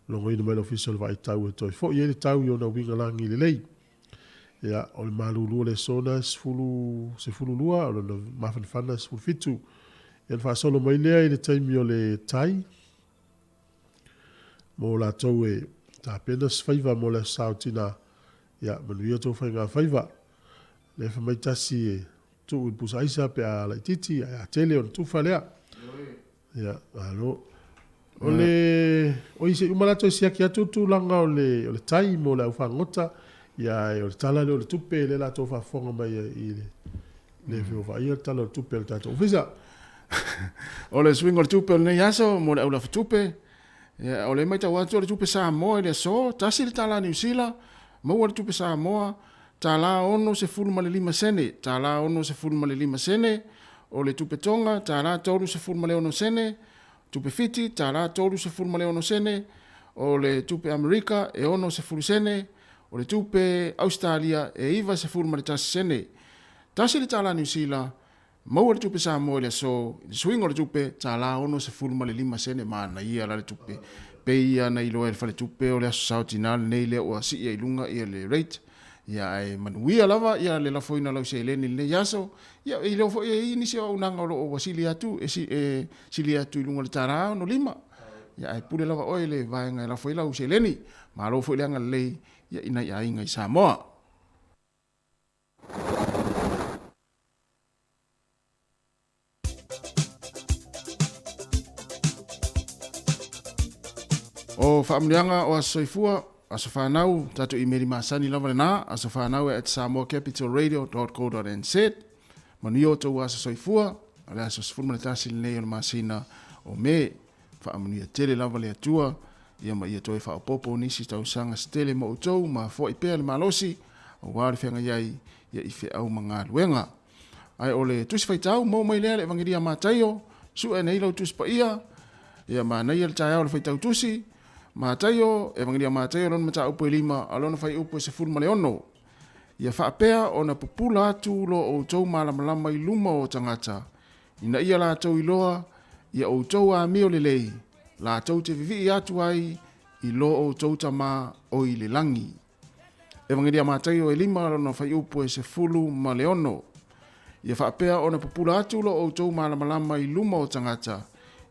[SPEAKER 5] logoina mai le Ofisa o le Vaai Tau e toe foi ai le tau i ona uiga lagi lelei. Ia, o le malulu o le aso na e 10, 12, o lona mafanafana e 17. Ia ona faasolo mai lea i le taimi o le tai, mo latou e tapena se faiva mo le aso sa o tina, ia, manuia tou faiga faiva. Lea fai mai tasi e tuu i le pusa aisa pe a laitiiti, ae a tele ona tufa lea. Ia, malo. O le, oi se i uma la toe siaki atu le tulaga o le, o le tai mo le aufagota, ia ae o le tala lea o le tupe lea la tou faafofoga mai ai i le, le feovaia le tala o le tupe a le tatou ofisa.
[SPEAKER 1] O le suiga o le tupe o lenei aso mo le aulafatupe, ia, o lea e matau atu o le tupe Samoa i le aso, $1 Niu Sila, maua le tupe Samoa, $65 $65. O le tupe Toga, $36. Tupe Fiti, $36. O le tupe Amerika, e 60 sene. O le tupe Ausetalia, e 91 sene. $1 Niu Sila, maua le tupe Samoa i le aso, i le suiga o le tupe, $65. Manaia la le tupe. Pei ia na iloa e le faletupe o le aso sao tina lenei lea ua sii ai i luga ia le rate. Ia ae manuia lava ia le lafoina o lau seleni i lenei aso. Ia e iloa foi e i ai nisi o auaunaga o lo o ua sili atu, e sili atu i luga o le $65. Ia ae pule lava oe i le vaega e lafo ai lau seleni. Malo foi le agalelei ia i nai aiga i Samoa. O faamanuiaga o aso soifua, aso fanau, tatou imeli masani lava lena, asofanau@samoacapitalradio.co.nz. Manuia outou aso soifua, o le aso 11 lenei o le masina o Me. Faamanuia tele lava le Atua, ia ma ia toe faaopoopo nisi tausaga se tele mo outou ma foai pea le malosi, aua le feagai ai ia i feau ma galuega. Ae o le Tusi Faitau, maua mai lea le Evagelia a Mataio, sue nei lau Tusi Paia, ia manaia le taeao o le faitau tusi, Mataio, Evagelia a Mataio lona mataupu e 5, a lona fuaiupu e 16. Ia faapea ona pupula atu lo outou malamalama i luma o tagata, ina ia latou iloa ia outou amio lelei, latou te vivii atu ai i lo outou Tama o i le lagi. Evagelia Mataio e 5 lona fuaiupu e 16. Ia faapea ona pupula atu lo outou malamalama i luma o tagata,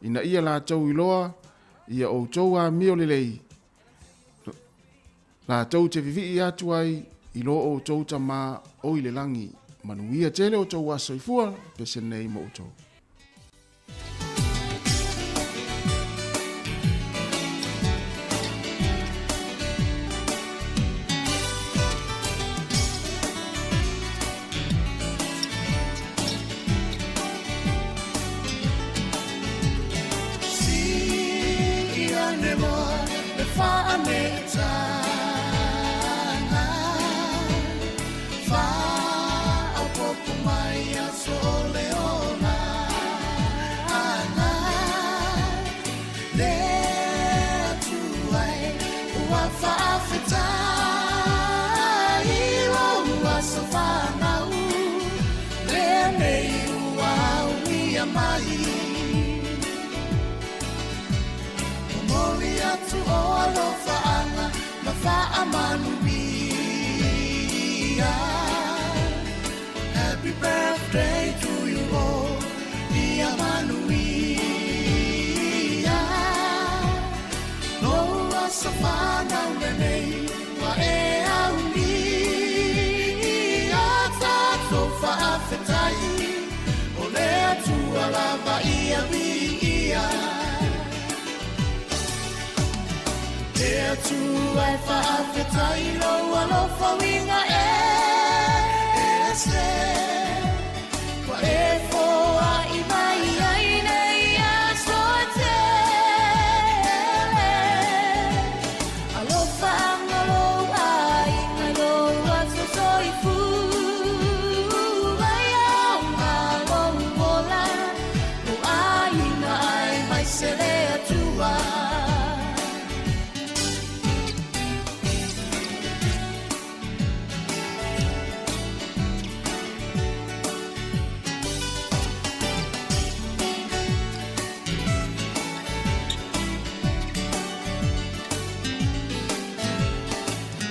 [SPEAKER 1] ina ia latou iloa ia outou amio lelei, latou te vivii atu ai i lo outou Tama o i le lagi. Manuia tele outou aso soifua, pese nei mo outou.
[SPEAKER 6] Happy birthday to you all, ia manuia. Lou aso fanau lenei, ua e aulia. Tatou faafetai, o le Atua lava ia viia. Le Atua e faafetai lou alofa uiga ese Ua e foai mai ai nei aso e tele Alofa anga lou aiga i lou aso soifua Ia lou ola lou aiga aemaise le Atua.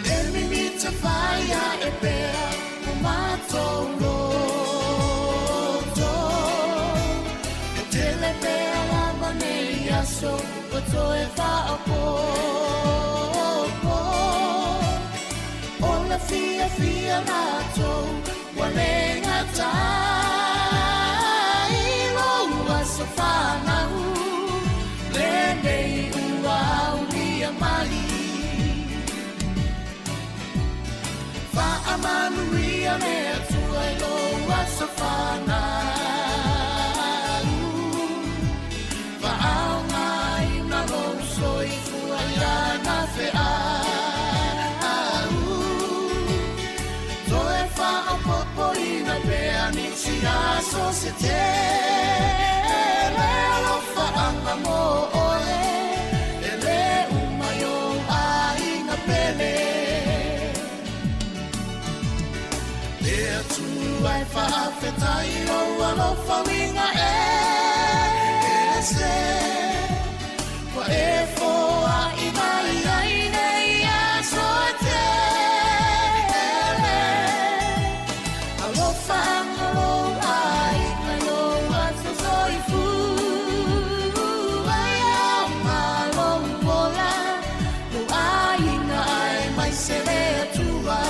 [SPEAKER 6] E mimita fai ae pea o matou loto E tele pea lava nei aso ua toe faaopoopo O le fiafia matou ua le gata i lou aso fanau Lenei ua aulia mai Faamanuia le Atua i lou aso fanau Faaaogaina lou soifua i ana feau Toe faaopoopoina pea nisi aso se tele Alofaaga mo oe e le uma i ou aiga pele Le Atua e faafetai lou alofa uiga ese Ua e foai mai ai nei aso e tele Alofa anga lou aiga i lou aso soifua Ia lou ola lou aiga aemaise le Atua.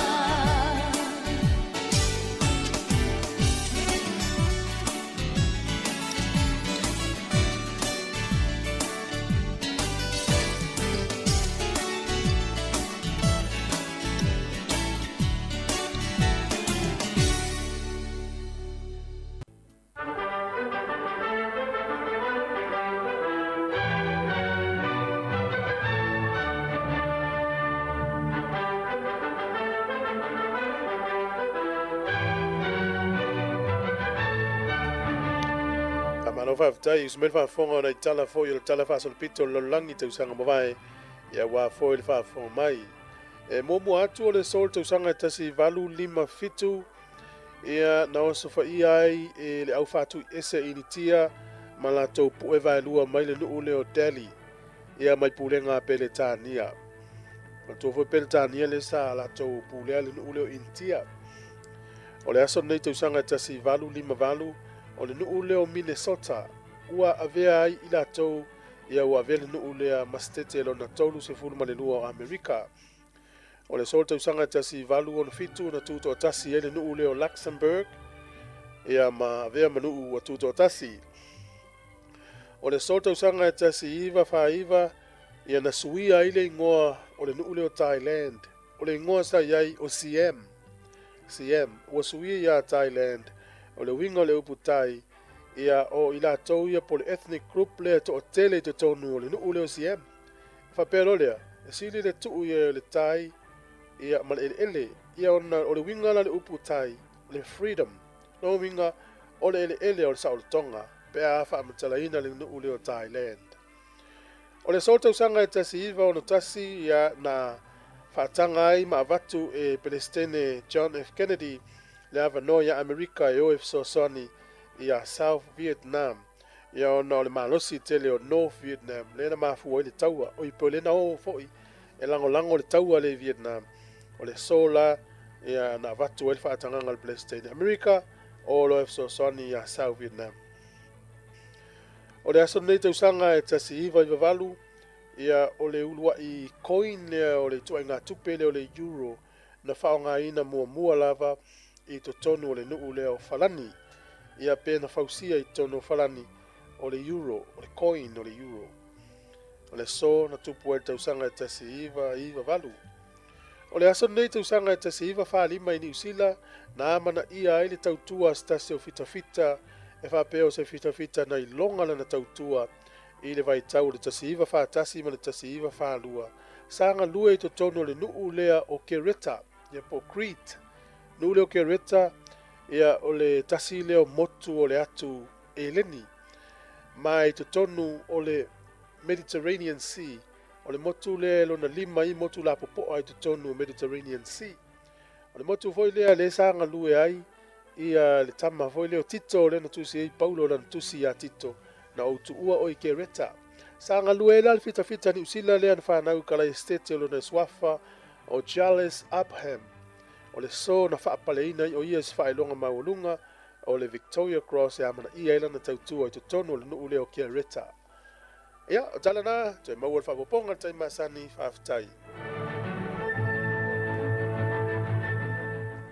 [SPEAKER 5] Faamalo faafetai, usu mai le faafofoga o nai tala foi o le Tala Faasolopito o le Lalolagi i tausaga mavae, ia aua foi le faafofoga mai. E muamua atu o le aso o le tausaga e 1857, ia na osofaia ai e le au faatuiese Initia ma latou pu'e vaelua mai le nuu lea o Delhi, ia mai pulega a Peretania. Manatua foi Peretania lea sa latou pulea le nuu lea o Initia. O le aso lenei tausaga e 1858, o le nuu lea o Minnesota ua avea ai i latou, ia ua avea le nuu lea ma setete lona 32 o Amerika. O le aso o le tausaga e 1867 na tutoatasi ai le nuu lea o Luxembourg, ia ma avea ma nuu ua tutoatasi. O le aso o le tausaga e 1949, ia na suia ai le igoa o le nuu lea o Thailand. O le igoa sa i ai o Siam, Siam, ua suia ia Thailand. O le uiga o le upu Thai, ia o i latou ia po o le ethnic group lea e toatele i totonu o le nuu lea o Siam. E faapea loa lea, e sili le tuu i ai o le Thai ia ma le eleele, ia ona o le uiga la o le upu Thai, o le freedom. Lona uiga, o le eleele o le saolotoga pe a faamatalaina le nuu lea o Thailand. O le aso o le tausaga e 1961 ia na faataga ai ma avatu e Pelesitene John F. Kennedy le avanoa iā Amerika e o e fesoasoani iā South Vietnam ia ona o le malosi tele o North Vietnam lea na mafua ai le taua oi po o lea na o foi e lagolago le taua lea i Vietnam. O le aso la ia na avatu ai le faatagaga a le Pelesitene Amerika o loa e fesoasoani iā South Vietnam. O le aso lenei tausaga e 1998, ia o le uluai coin lea o le ituaiga tupe lea o le euro na faaaogaina muamua lava i totonu o le nuu lea o Falani, ia pe na fausia i totonu o Falani o le euro, o le coin o le euro. O le aso na tupu ai le tausaga e 1998. O le aso lenei tausaga e 1945 i Niu Sila na amanaia ai le tautua a se tasi o fitafita e faapea o se fitafita na iloga lana tautua i le vaitau o le 1941 ma le 1942. Sa galue i totonu o le nuu lea o Kereta, ia po o Crete. Nuu lea o Kereta, ia o le tasi lea o motu o le atu Eleni. Ma i totonu o le Mediterranean Sea, o le motu lea e lona lima i motu lapopoa i totonu o Mediterranean Sea. O le motu foi lea lea sa galue ai ia le tama foi lea o Tito lea na tusi ai Paulo lana tusi ia Tito, na ou tuua oe i Kereta. Sa galue ai la le fitafita Niu Sila lea na fanau i Kalaesetete o lona suafa o Charles Upham. O le aso na faapaleina ai o ia i se faailoga maualuga o le Victoria Cross e amanaia ai lana tautua i totonu o le nuu lea o Kereta. Ia, o tala na, toe maua le faaopoopoga i le taimi masani, faafetai.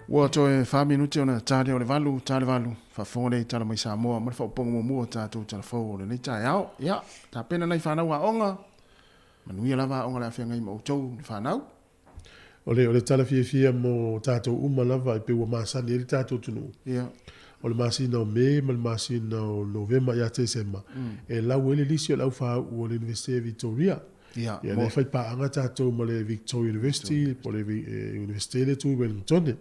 [SPEAKER 1] Ua toe fa minute ona ta lea o le valu, ta le valu, faafofoga lea i Tala Mai Samoa ma le faaopoopoga muamua o tatou tala fou o lenei taeao. Ia, tapena nai fanau aoga, manuia lava aoga o le a feagai ma outou le fanau.
[SPEAKER 5] O le, o le tala fiafia mo tatou uma lava e pei ua masani ai le tatou atunuu.
[SPEAKER 1] Ia.
[SPEAKER 5] O le masina o Me ma le masina o Novema ia Tesema, e lau ai le lisi o le aufāu'u o le Iunivesite Victoria.
[SPEAKER 1] Ia,
[SPEAKER 5] Ia, lea e fai paaga tatou ma le Victoria University po o le Iunivesite lea e tu i Wellingtone.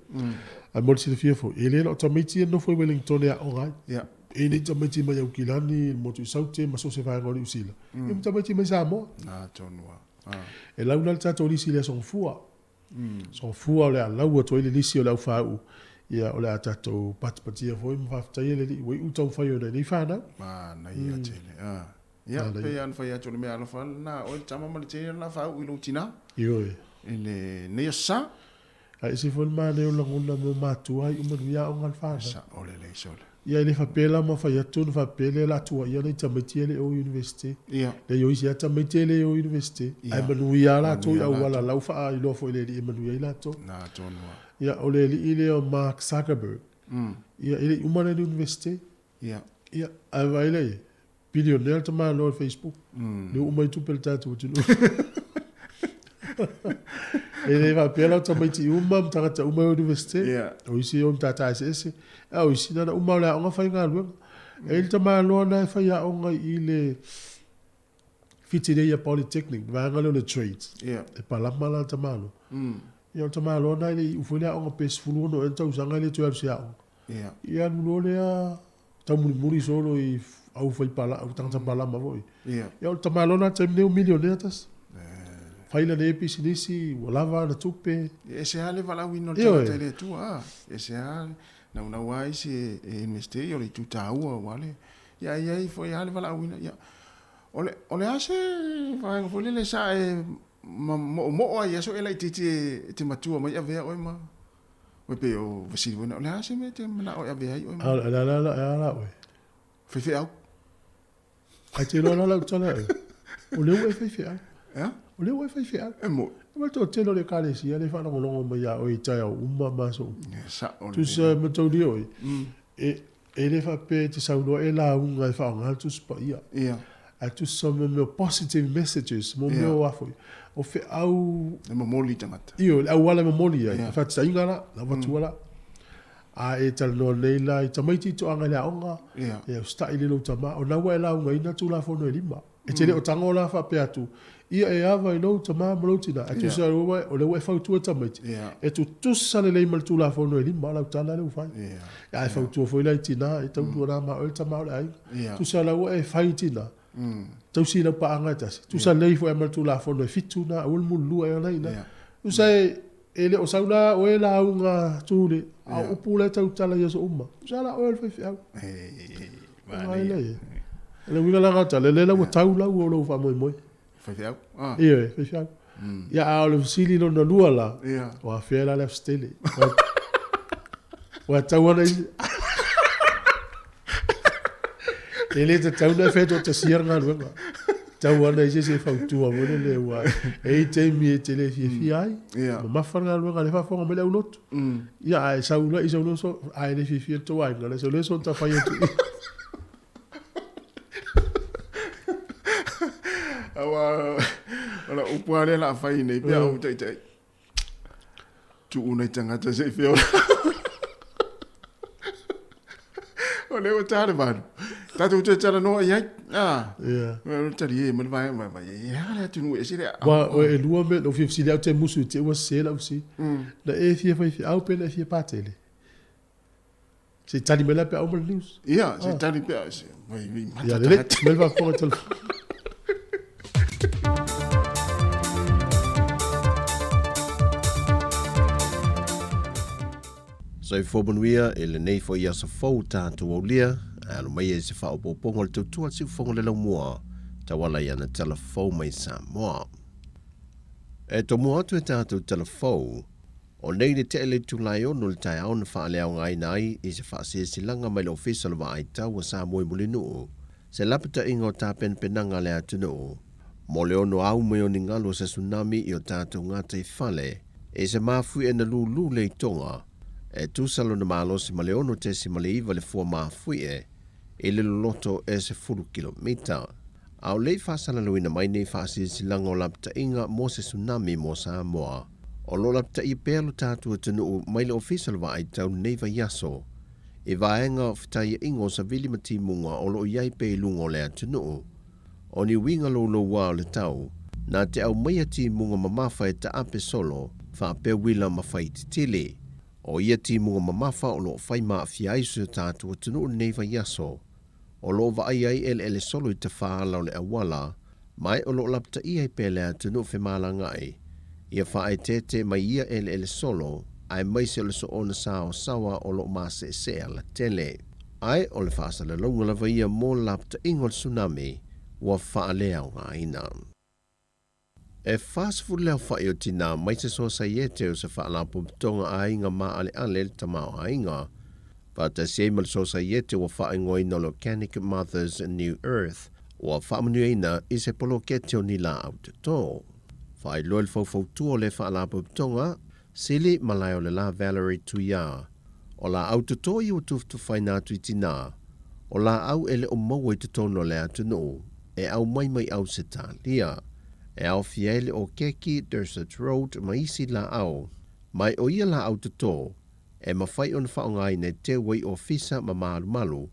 [SPEAKER 5] Ae mo le silafia foi, e le na o tamaiti ia e nofo i Wellingtone e aoga ai.
[SPEAKER 1] Ia.
[SPEAKER 5] E nei tamaiti mai Aukilani, le motu i Saute ma so o se vaega o Niu Sila. Ia ma tamaiti mai Samoa.
[SPEAKER 1] Atonu lava.
[SPEAKER 5] E launa le tatou lisi i le aso Gafua. Aso Gafua o le a lau atu ai le lisi o le aufāu'u, ia o le a tatou patipatia foi ma faafetaia le Alii ua iu taumafai ona i nei fanau.
[SPEAKER 1] Manaia tele. Ia, pei lava ona fai atu o le mea alofa lena, oe le tama ma le teine o le a faauu i lou tinā.
[SPEAKER 5] Ioe.
[SPEAKER 1] I lenei aso sa.
[SPEAKER 5] Ae ese foi le manaia o lagona mo matua iu manuia aoga a le fanau.
[SPEAKER 1] Sao lelei sole.
[SPEAKER 5] Ia e le faapea la ma fai atu ona faapea lea o le a tuuaia nai tamaiti ia e le o i Universite.
[SPEAKER 1] Ia.
[SPEAKER 5] Leai o isi lava tamaiti e le o i Universite.
[SPEAKER 1] Ia.
[SPEAKER 5] Ae manuia lava latou i
[SPEAKER 1] Manuia
[SPEAKER 5] auala
[SPEAKER 1] latou.
[SPEAKER 5] la ua faailoa foi e le Alii e manuia ai latou.
[SPEAKER 1] Na tonu lava.
[SPEAKER 5] Ia o le alii lea o Mark Zuckerberg. Ia e le i uma lana Universite.
[SPEAKER 1] Ia.
[SPEAKER 5] Ia ae vaai la i ai, Bilionea le tamaloa i le Facebook. Lea ua uma ai tupe a le tatou atunuu. E le faapea la o tamaiti uma ma tagata uma e o i Universite.
[SPEAKER 1] Yeah.
[SPEAKER 5] O isi e o i matata eseese. A o isi na ona uma o le aoga faigaluega. E i ai le tamaloa na e fai aoga i le Whitireia Polytechnic, le vaega lea o le trades.
[SPEAKER 1] Yeah.
[SPEAKER 5] E palama la le tamaloa. Ia o le tamaloa na e le i iu foi le aoga pe 16 ea tausaga e le toe alu i se aoga.
[SPEAKER 1] Yeah.
[SPEAKER 5] Ia alu loa lea Taumulimuli solo i au fai pala, au tagata palama foi.
[SPEAKER 1] Ia.
[SPEAKER 5] Ia o le tamaloa lena taimi nei ua milionea tasi. Fai lana ia pisinisi, ua lava ana tupe.
[SPEAKER 1] E ese lava le valaauina o le
[SPEAKER 5] Ioe.
[SPEAKER 1] tagata i le Atua, a. E ese lava, naunau lava isi e investe ia o le itu taua aua le, ia ae i ai foi lava le valaauina. Ia, o le, o le a se vaega foi lele sa e moomoo ai i aso e laitiiti e te matua mai avea oe ma Oi pei o fesili foi na, o le a se mea e te manao e ave ai oe ma.
[SPEAKER 5] A, o le a la, e a la oe?
[SPEAKER 1] Faifeau.
[SPEAKER 5] Ae te iloa la lau tala e. O lea ua e faifeau.
[SPEAKER 1] Ea?
[SPEAKER 5] O lea ua e faifeau.
[SPEAKER 1] E mo'i.
[SPEAKER 5] E ma le toatele o le Ekalesia lea e faalogologo mai ia oe i taeao uma ma aso uma.
[SPEAKER 1] E sao lelei.
[SPEAKER 5] Tusa e mataulia oe, e, e le faapea e te saunoa e lauga e faaaoga le Tusi Paia.
[SPEAKER 1] Ia.
[SPEAKER 5] Ae tusa mo mea o positive messages, mo mea o a foi, o feau...
[SPEAKER 1] E momoli i tagata.
[SPEAKER 5] Ioe, le auala e momoli ai, faataitaiga la, lau avatua la. A e talanoa nei la i tamaiti i toaga i le aoga, e usitai le lou tama, o na ua e laugaina Tulafono e lima. E te le o tago la faapea atu, ia e ava i lou tama ma lou tina, ae tusa o lea ua e fautua tamaiti, e tutusa lelei ma le Tulafono e lima lau tala lea ua fai. Ae fautua foi la i tina, e tautua la ma oe le tama o le aiga. Tusa la ua e fai i tina, tausi i lau paaga e tasi, tusa lelei foi ma le Tulafono e fitu na, aua le mululua ea la i ina. Tusa e le o sau la oe lauga tule, a o upu la e tautala i aso uma, tusa la oe o le faifeau. O le uiga la lena o le tala, lea la ua tau lau o lou faamoemoe.
[SPEAKER 1] Faifeau. Ah.
[SPEAKER 5] Ioe, faifeau. Ia, a o le fesili lona lua la,
[SPEAKER 1] Ia.
[SPEAKER 5] o afea la le Ausitele? Ua tau ana isi. E le tatau ona e fetoatasia le galuega. Tau ana i se isi e fautua foi lele ua e i ai taimi e te le fiafia ai.
[SPEAKER 1] Ia.
[SPEAKER 5] Mamafa le galuega, lea e faafofoga mai le aulotu. Ia, ae sau la i sau loa so, ae le fiafia le tou aiga, le sau loa so ta fai atu.
[SPEAKER 1] Aua o lau upu lava lea o le a fai nei pe a ou taitai. Tuu nai tagata se i feola. O lea ua ta le 8. Tatou toe talanoa i ai. Ah.
[SPEAKER 5] Yeah.
[SPEAKER 1] O le talie ma le vaega mai mai. E a le atunuu ese le
[SPEAKER 5] Wa o e lua me no fia fesili au te musu i te ua sese lau fesili. Na e fia faifeau pe na e fia patele? Se i tali mai la pe a uma le news.
[SPEAKER 1] Ia, se i tali pe a se vai vai mata.
[SPEAKER 5] Ia lelei, mai le faafofoga telefoni.
[SPEAKER 7] Soifua manuia i lenei foi aso fou tatou aulia, ae alo maia i se faaopoopoga o le tautua a le Siufofoga o le Laumua, tauala i ana tala fou mai Samoa. E tomua atu e tatou tala fou, o nei le tea i le itula e 6 i le taeao na faaleaogaina ai i se faasilasilaga mai le Ofisa o le Vaai Tau a Samoa i Mulinuu, se lapataiga o tapenapenaga a le atunuu mo le ono au mai o ni galu o se tsunami i o tatou gataifale i se mafuie na lūlū le itoga e tusa lona malosi ma le 6.9 le fua mafuie i le loloto e 10 kilomita. A o le i faasalalauina mai nei faasilasilaga o lapataiga mo se tsunami mo Samoa, o lo o lapataia pea lo tatou atunuu mai le Ofisa o le Vaai Tau lenei vaiaso i vaega o fetaiaiga o savili ma timuga o lo o i ai pea i luga o le atunuu. O ni uiga louloua o le tau, na te aumaia timuga mamafa e taape solo, faapea uila ma faititili. O ia timuga mamafa o lo o fai ma aafia ai si o tatou atunuu lenei vaiaso. O lo o vaai ai eleele solo i tafaala o le auala, ma e o lo o lapataia ai pea le atunuu femalagaai, ia faaeteete mai ia eleele solo, aemaise o le soona saoasaoa o lo o maseesee alatele. Ae o le faasalalauga lava ia mo le lapataiga o le tsunami ua faaleaogaina. E 40 le aofai o tinā mai se Sosaiete o se Faalapotopotoga Aiga Maaleale le Tamaoaiga, faatasi ai ma le Sosaiete ua faaigoaina o le Organic Mothers New Earth, ua faamanuiaina i se poloketi o ni laau toto. Faailoa i le faufautua o lea Faalapotopotoga, Sili Malaeolela Valerie Tuia, o laau toto ia ua tufatufaina atu i tinā, o laau e le o maua i totonu o le atunuu, e aumai mai Ausetalia. E aofia ai le okeki, Dorset Road ma isi laau. Mai o ia laau toto, e mafai ona faaaogaina e teu ai ofisa ma malumalu,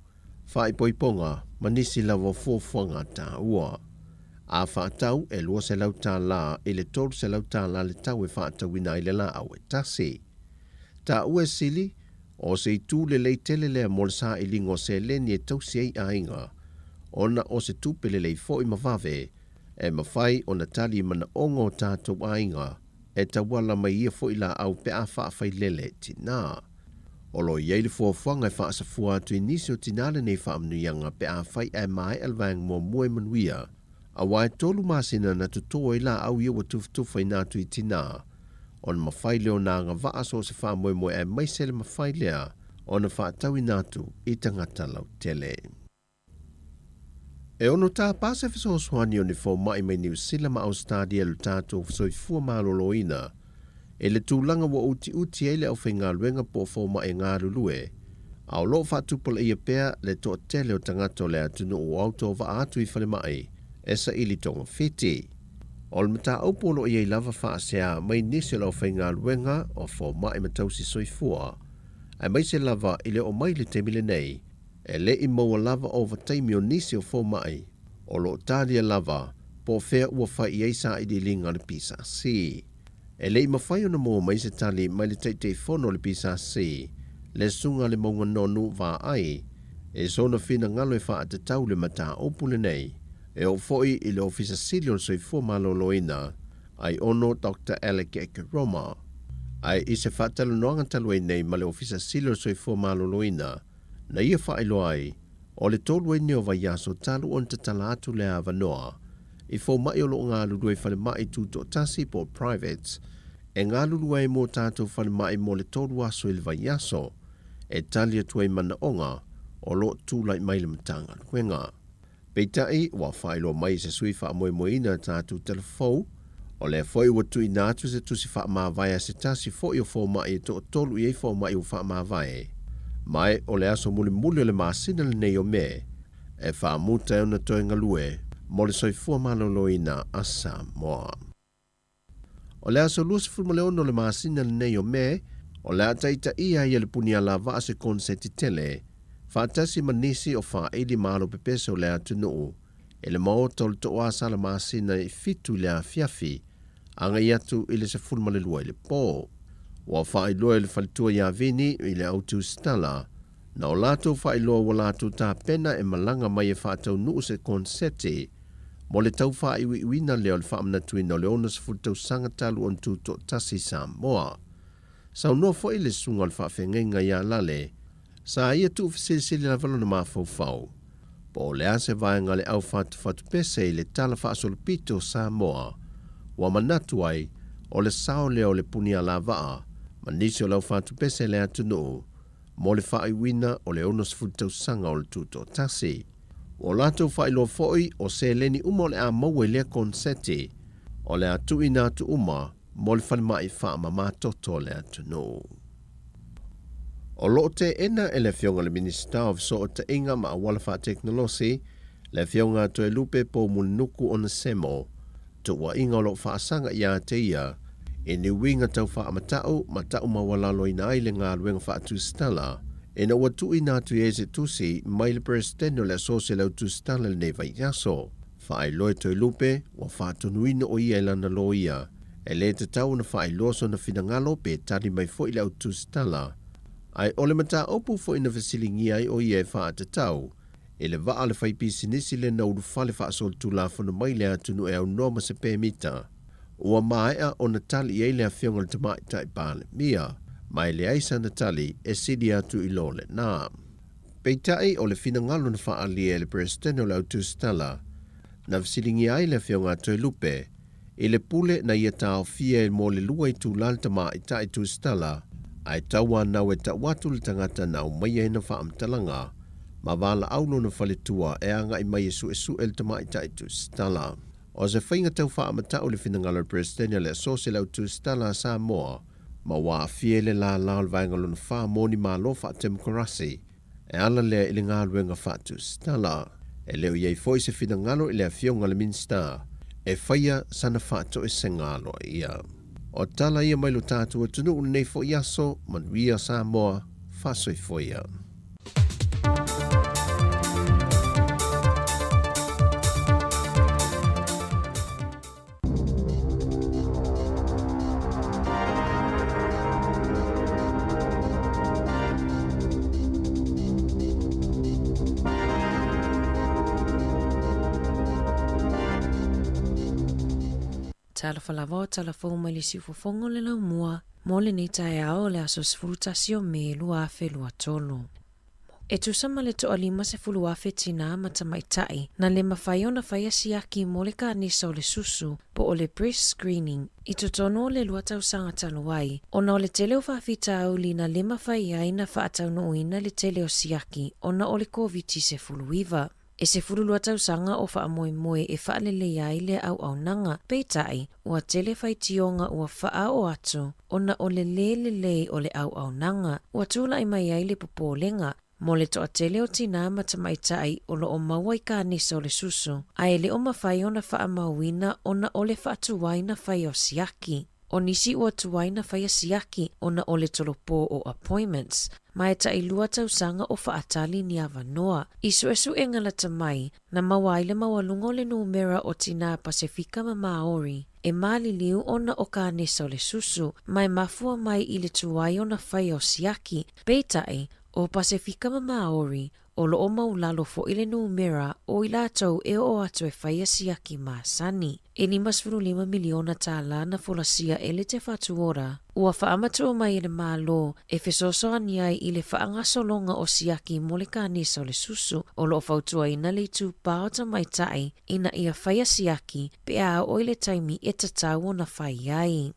[SPEAKER 7] faaipoipoga ma nisi lava o fuafuaga taua. A faatau, e $200 i le $300 le tau e faatauina ai le laau e tasi. Taua e sili, o se itu lelei tele lea mo le sailiga o seleni e tausi ai aiga, ona o se tupe lelei foi ma vave e mafai ona tali i manaoga o tatou aiga e tauala mai ia foi laau pe a faafailele tinā. O lo o i ai le fuafuaga e faasafua atu i nisi o tinā lenei faamanuiaga pe afai ae maea le vaega muamua i manuia, aua e tolu masina na totō ai laau ia ua tufatufaina atu i tinā, ona mafai lea ona agavaa so o se faamoemoe aemaise le mafai lea ona faatauina atu i tagata lautele. E 6 tāpā se fesoasoani o ni fomai mai Niu Sila ma Ausetalia i lo tatou soifua maloloina i le tulaga ua utiuti ai le aufaigaluega po o fomai e galulue, a o lo o faatupulaia pea le toatele o tagata o le atunuu o autovaa atu i falemai e saili togafiti. O le mataupu o lo o i ai lava faasea mai nisi o le aufaigaluega o fomai ma tausi soifua, aemaise lava i le oo mai i le taimi lenei, E le i maua lava ovataimi o nisi o fomai o lo o talia lava po o fea ua fai i ai sailiiliga a le PSC. E le i mafai ona maua mai se tali mai le Taitaifono o le PSC, le Susuga a Lemauga Nonu Vaai, i sona finagalo e faatatau le mataupu lenei. E oo foi i le Ofisa Sili o le Soifua Maloloina, Aiono Doctor Alec Ekeroma. Ae i se faatalanoaga talu ai nei ma le Ofisa Sili o le Soifua Maloloina, Na ia faailoa ai, o le tolu ai nei o vaiaso talu ona tatala atu le avanoa i fomai o lo o galulue i falemai tutoatasi po o privates e galulue ai mo tatou falemai mo le tolu aso i le vaiaso e tali atu ai manaoga o lo o tulai mai le Matagaluega. Peitai, ua faailoa mai e se sui faamoemoeina a tatou talafou, o lea foi ua tuuina atu se tusi faamavae a se tasi foi o fomai e toatolu i ai fomai ua faamavae. Ma o le aso mulimuli o le masina lenei o Me, e faamuta ai ona toe galue. mo le soifua maloloina a Samoa. O le aso 26 o le masina lenei o Me, o le a taitaia ai e le Punialavaa se konseti tele, faatasi ma nisi o faaili ma alo pepese o le atunuu, i le maota o le Tooasa masina e 7 i le afiafi, agai atu i le 12 i le po. Ua faailoa e le faletua ia Vini i le au tusitala, na o latou faailoa ua latou tapena e malaga mai e faataunuu se konseti mo le tau faaiuiuina lea o le faamanatuina o le 60 tausaga talu ona tutoatasi Samoa. Saunoa foi le susuga o le faafeagaiga ia Lale, sa ia tuufesilisili lava lona mafaufau, po o le a se vaega o le au fatufatupese i le tala faasolopito o Samoa, ua manatu ai o le sao lea o le Punialavaa ma nisi o le au fatupese i le atunuu mo le faaiuina o le 60 tausaga o le tutoatasi. Ua latou faailoa foi o seleni uma o le a maua i lea konseti, o le a tuuina atu uma mo le falemai faamamatoto o le atunuu. O lo o teena e le Afioga i le Minisita o Fesootaiga ma Auala Faatekonolosi, le Afioga a Toelupe Poumulinuku Onesemo, tuuaiga o lo o faasaga ia te ia i ni uiga tau faamatau ma tau maualaloina ai le galuega faatusitala ina ua tuuina atu i ai se tusi mai le Peresetene o le Asosi o le Au Tusitala i lenei vaiaso. Faailoa e Toelupe ua faatonuina o ia e lana loia e lē tatau ona faailoa sona finagalo pe tali mai foi le au tusitala, ae o le mataupu foi na fesiligia ai o ia e faatatau i le vaa o le faipisinisi lena ulufale faasolitulafono mai le atunuu e aunoa ma se pemita. Ua maea ona tali i ai le Afioga i le Tamaitai Palemia, ma e leai sana tali e sili atu i lo lena. Peitai, o le finagalo na faaalia e le Peresetene o le Au Tusitala, na fesiligia ai le Afioga a Toelupe i le pule na ia taofia e mo le lua itula le tamaitai tusitala, ae tauanau e tau atu le tagata na aumaia ina faamatalaga ma valaau lona faletua e agai mai e suesue le tamaitai tusitala. O se faiga tau faamatau le finagalo o le Peresetene o le Asosi o le Au Tusitala a Samoa, ma ua aafia i le lālā o le Vaega Lona Fa mo ni Malo Faatemokarasi e ala lea i le galuega faatusitala. E le o i ai foi se finagalo i le Afioga i le Minisita e faia sana faatoesega aloaia. O tala ia mai lo tatou atunuu lenei foi aso, manuia Samoa, faasoifua ia.
[SPEAKER 3] Talofa lava o tala fou mai le siufofoga o le laumua mo lenei taeao o le aso 11 o Me 2023. E tusa ma le toalima 10,000 tinā ma tamaitai na le mafai ona faia siaki mo le kanesa o le susu po o le breast screening i totonu o le lua tausaga talu ai, ona o le tele o faafitauli na le mafai ai na faataunuuina le tele o siaki ona o le Koviti-19. E 12 tausaga o faamoemoe e faaleleia ai lea auaunaga, peitai, ua tele faitioga ua faaoo atu ona o le lē lelei o le auaunaga ua tulai mai ai le popolega mo le toatele o tinā ma tamaitai o lo o maua i kanesa o le susu ae le o mafai ona faamauina ona o le faatuaina fai o siaki. O nisi ua tuai na faia siaki ona o le tolopō o appointments, ma e tailua tausaga o faatali ni avanoa. I suesuega lata mai, na maua ai le maualuga o le numera o tinā Pasefika ma Māori e maliliu ona o kanesa o le susu, ma e mafua mai i le tuai ona faia o siaki. Peitai, o Pasefika ma Māori, O lo o maulalo foi le numera o i latou e oo atu e faia siaki masani. E $55 miliona tālā na folasia e le Te Whatu Ora, ua faamatuu mai e le Malo e fesoasoani ai i le faagasologa o siaki mo le kanesa o le susu. O lo o fautuaina le itupā o tamaitai ina ia faia siaki pe a oo i le taimi e tatau ona fai ai.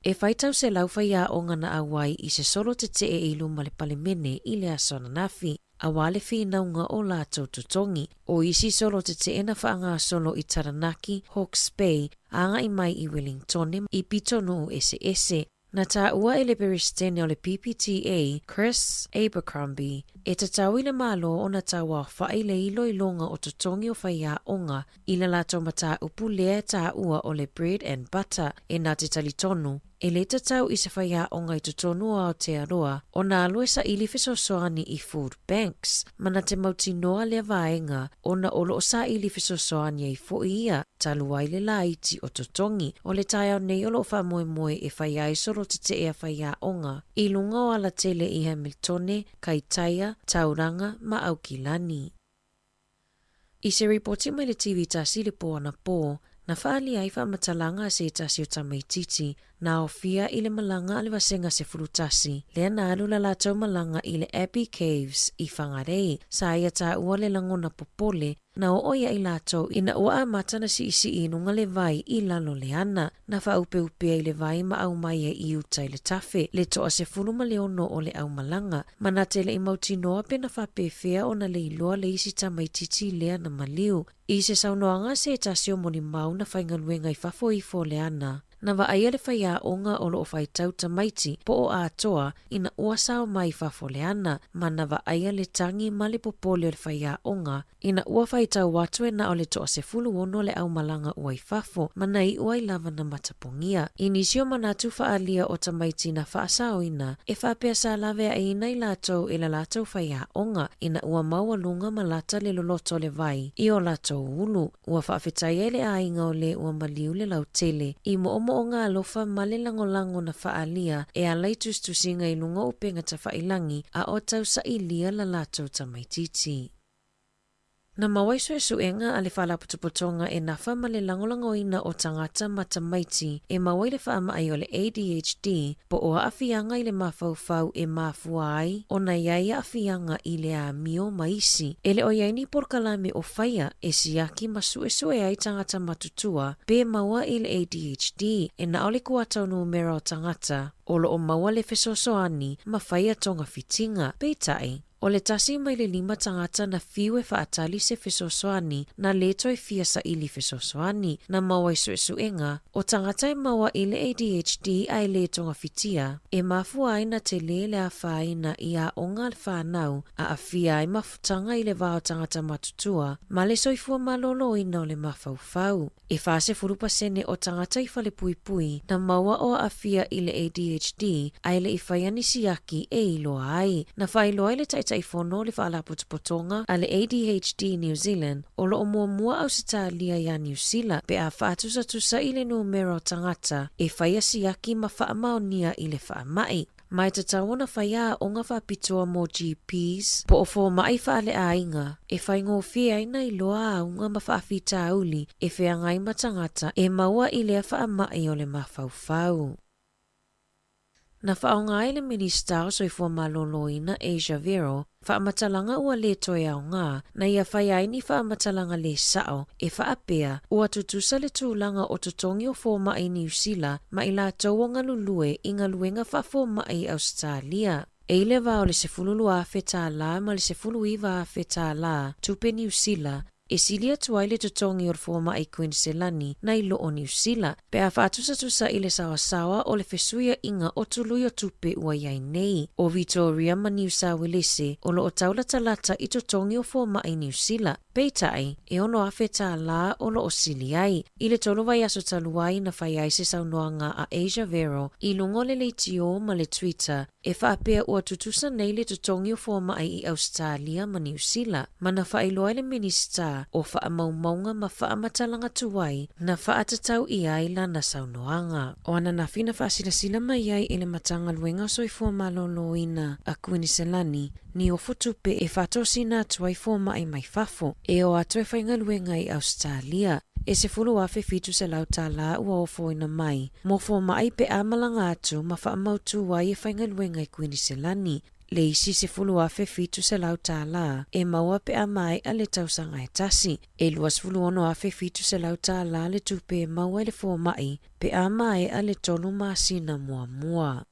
[SPEAKER 3] E faitau se laufaiaoga na auai i se solo tetee i luma le Palemene i le aso ananafi, auā le finauga o latou totogi. O isi solo tetee na faagasolo i Taranaki, Hawke's Bay, agai mai i Wellingtone i pitonuu eseese. Na taua e le Peresetene o le PPTA, Chris Abercrombie, e tatau i le Malo ona tauaofa'i le iloiloga o totogi o faiaoga i le latou mataupu lea e taua o le bread and butter e na te talitonu e le tatau i se faiaoga i totonu o Aotearoa ona alu e saili fesoasoani i food banks ma na te mautinoa lea vaega ona o lo o saili fesoasoani ai foi ia talu ai le laiti o totogi o le taeao nei o lo o faamoemoe e fai ai solo tetee a faiaoga i luga o alatele i Hamiltone, Kaitaia, Tauranga ma Aukilani. I se ripoti mai le TV tasi i le pō anapō, na faaalia ai faamatalaga a se tasi o tamaititi na aofia i le malaga a le Vasega 11, lea na alu la latou malaga i le Abbey Caves i Whangarei, sa ia taua le lagona popole na oo ia i latou ina ua amata na siisii i luga le vai i lalo le ana, na faaupeupea i le vai ma aumai ai i uta i le tafe, le toa 16 o le aumalaga. Ma na te le i mautinoa pe na faapefea ona le iloa le isi tamaititi lea na maliu. I se saunoaga se tasi o molimau na faigaluega i fafo ifo o le ana, na vaaia le faiaoga o lo o faitau tamaiti po o atoa ina ua sao mai i fafo o le ana, ma na vaaia le tagi ma le popole o le faiaoga Ina ua faitau atu e na o le toa 16 le aumalaga ua i fafo, ma na iu ai lava na matapogia. I nisi o manatu faaalia o tamaiti na faasaoina, e faapea sa laveaiina i latou e la latou faiaoga, ina ua maualuga ma lata le loloto o le vai i o latou ulu. Ua faafetai ai le aiga o le ua maliu le lautele i moomooga alofa ma le lagolago na faaalia e ala i tusitusiga i luga o upega tafailangi a o tausailia la latou tamaititi. Na maua ai suesuega a le Faalapotopotoga e nafa ma le lagolagoina o tagata ma tamaiti e maua i le faamai o le ADHD po o aafiaga i le mafaufau e mafua ai ona i ai aafiaga i le amio ma isi. E le o i ai ni polokalame o faia e siaki ma suesue ai tagata matutua pe maua i le ADHD e na o le kuata o numera o tagata o lo o maua le fesoasoani ma faia togafitiga. Peitai, O le tasi mai le lima tagata na fiu e faatali se fesoasoani, na le toe fia saili fesoasoani, na maua i suesuega, o tagata e maua i le ADHD a e le togafitia, e mafua ai na tele le afaina i aoga a le whanau, a aafia ai mafutaga i le va o tagata matutua, ma le soifua malōlōina o le mafaufau. E 40 pasene o tagata i Falepuipui na maua o aafia i le ADHD a e le i faia ni siaki e iloa ai. Na faailoa ai le Taitaifono o le Faalapotopotoga a le ADHD New Zealand o lo o muamua Ausetalia iā Niu Sila pe a faatusatusa i le numera o tagata e faia siaki ma faamaonia i le faamai. Ma e tatau ona whai aoga faapitoa mō GPs po o fōmaʻi faaleaiga e whaingōfie ai na iloa āunga ma faafitauli e feagai ma tagata e maua i lea faamaʻi o le mafaufau. Na whaonga ai le Minista o Soifua Malōlōina Asia Vero Faamatalaga ua lē toe aogā, na ia fai ai ni faamatalaga lē sao, e faapea, ua tutusa le tulaga o totogi o fōmaʻi Niu Sila ma i latou o galulue i galuega faafōmaʻi i Ausetalia. E i le va o le 12,000 tālā ma le 19,000 tālā tupe Niu Sila, E sili atu ai le totogi o le fomai Kuiniselani nai lo o Niu Sila pe a faatusatusa i le saoasaoa o le fesuiaiga o tului o tupe ua i ai nei. O Vitoria ma Niu Sauelese o lo o taulatalata i totogi o fomai Niu Sila, peitai, e 6,000 tālā o lo o sili ai. I le tolu vaiaso talu ai na fai ai se saunoaga a Asia Vero i luga o le leitiō ma le Twitter E faapea ua tutusa nei le totogi o fomai i Ausetalia ma Niu Sila, ma na faailoa ai le Minisita o Faamaumauga ma Faamatalaga Tuai na faatatau ʻia ai lana saunoaga. O ananafi na faasilasila mai ai e le Matagaluega o Soifua Malōlōina a Kuiniselani ni ofo tupe e faatosina atu ai fomai mai fafo e o atu e faigaluega i Ausetalia. E 10,700 tālā ua ofoina mai mō fomai pe a malaga atu ma faamautū ai e faigaluega i Kuiniselani, le isi 10,700 tālā e maua pe a maeʻa le tausaga e tasi, e 26,700 tālā le tupe e maua i le fomai pe a maeʻa le tolu masina muamua.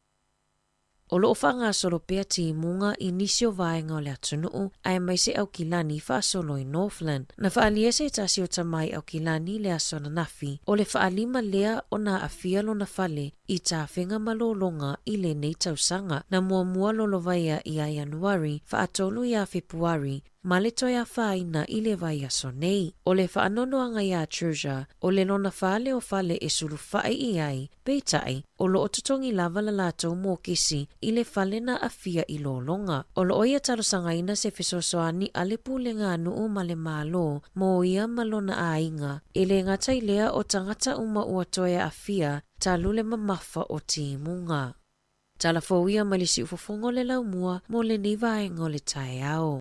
[SPEAKER 3] O lo o faagasolo pea timuga i nisi o vaega o le atunuu aemaise Aukilani faasolo i Northland. Na faaalia se tasi o tama i Aukilani i le aso ananafi, o le faalima lea ona aafia lona fale i tafega malologa i lenei tausaga. Na muamua lolovaia ia Ianuari, faatolu ia Fepuari, ma le toe afaina i le vaiaso nei. O le faanoanoaga iā Treasure, o le lona fale o fale e sulufaʻi i ai, peitai, o lo o totogi lava la latou mokisi i le fale na aafia i lologa. O lo o ia talosagaina se fesoasoani a le Pulega a Nuu ma le Malo mo ia ma lona aiga, e le gata i lea o tagata uma ua toe aafia talu le mamafa o timuga. Tala fou ia mai le siufofoga o le laumua mo lenei vaega o le taeao.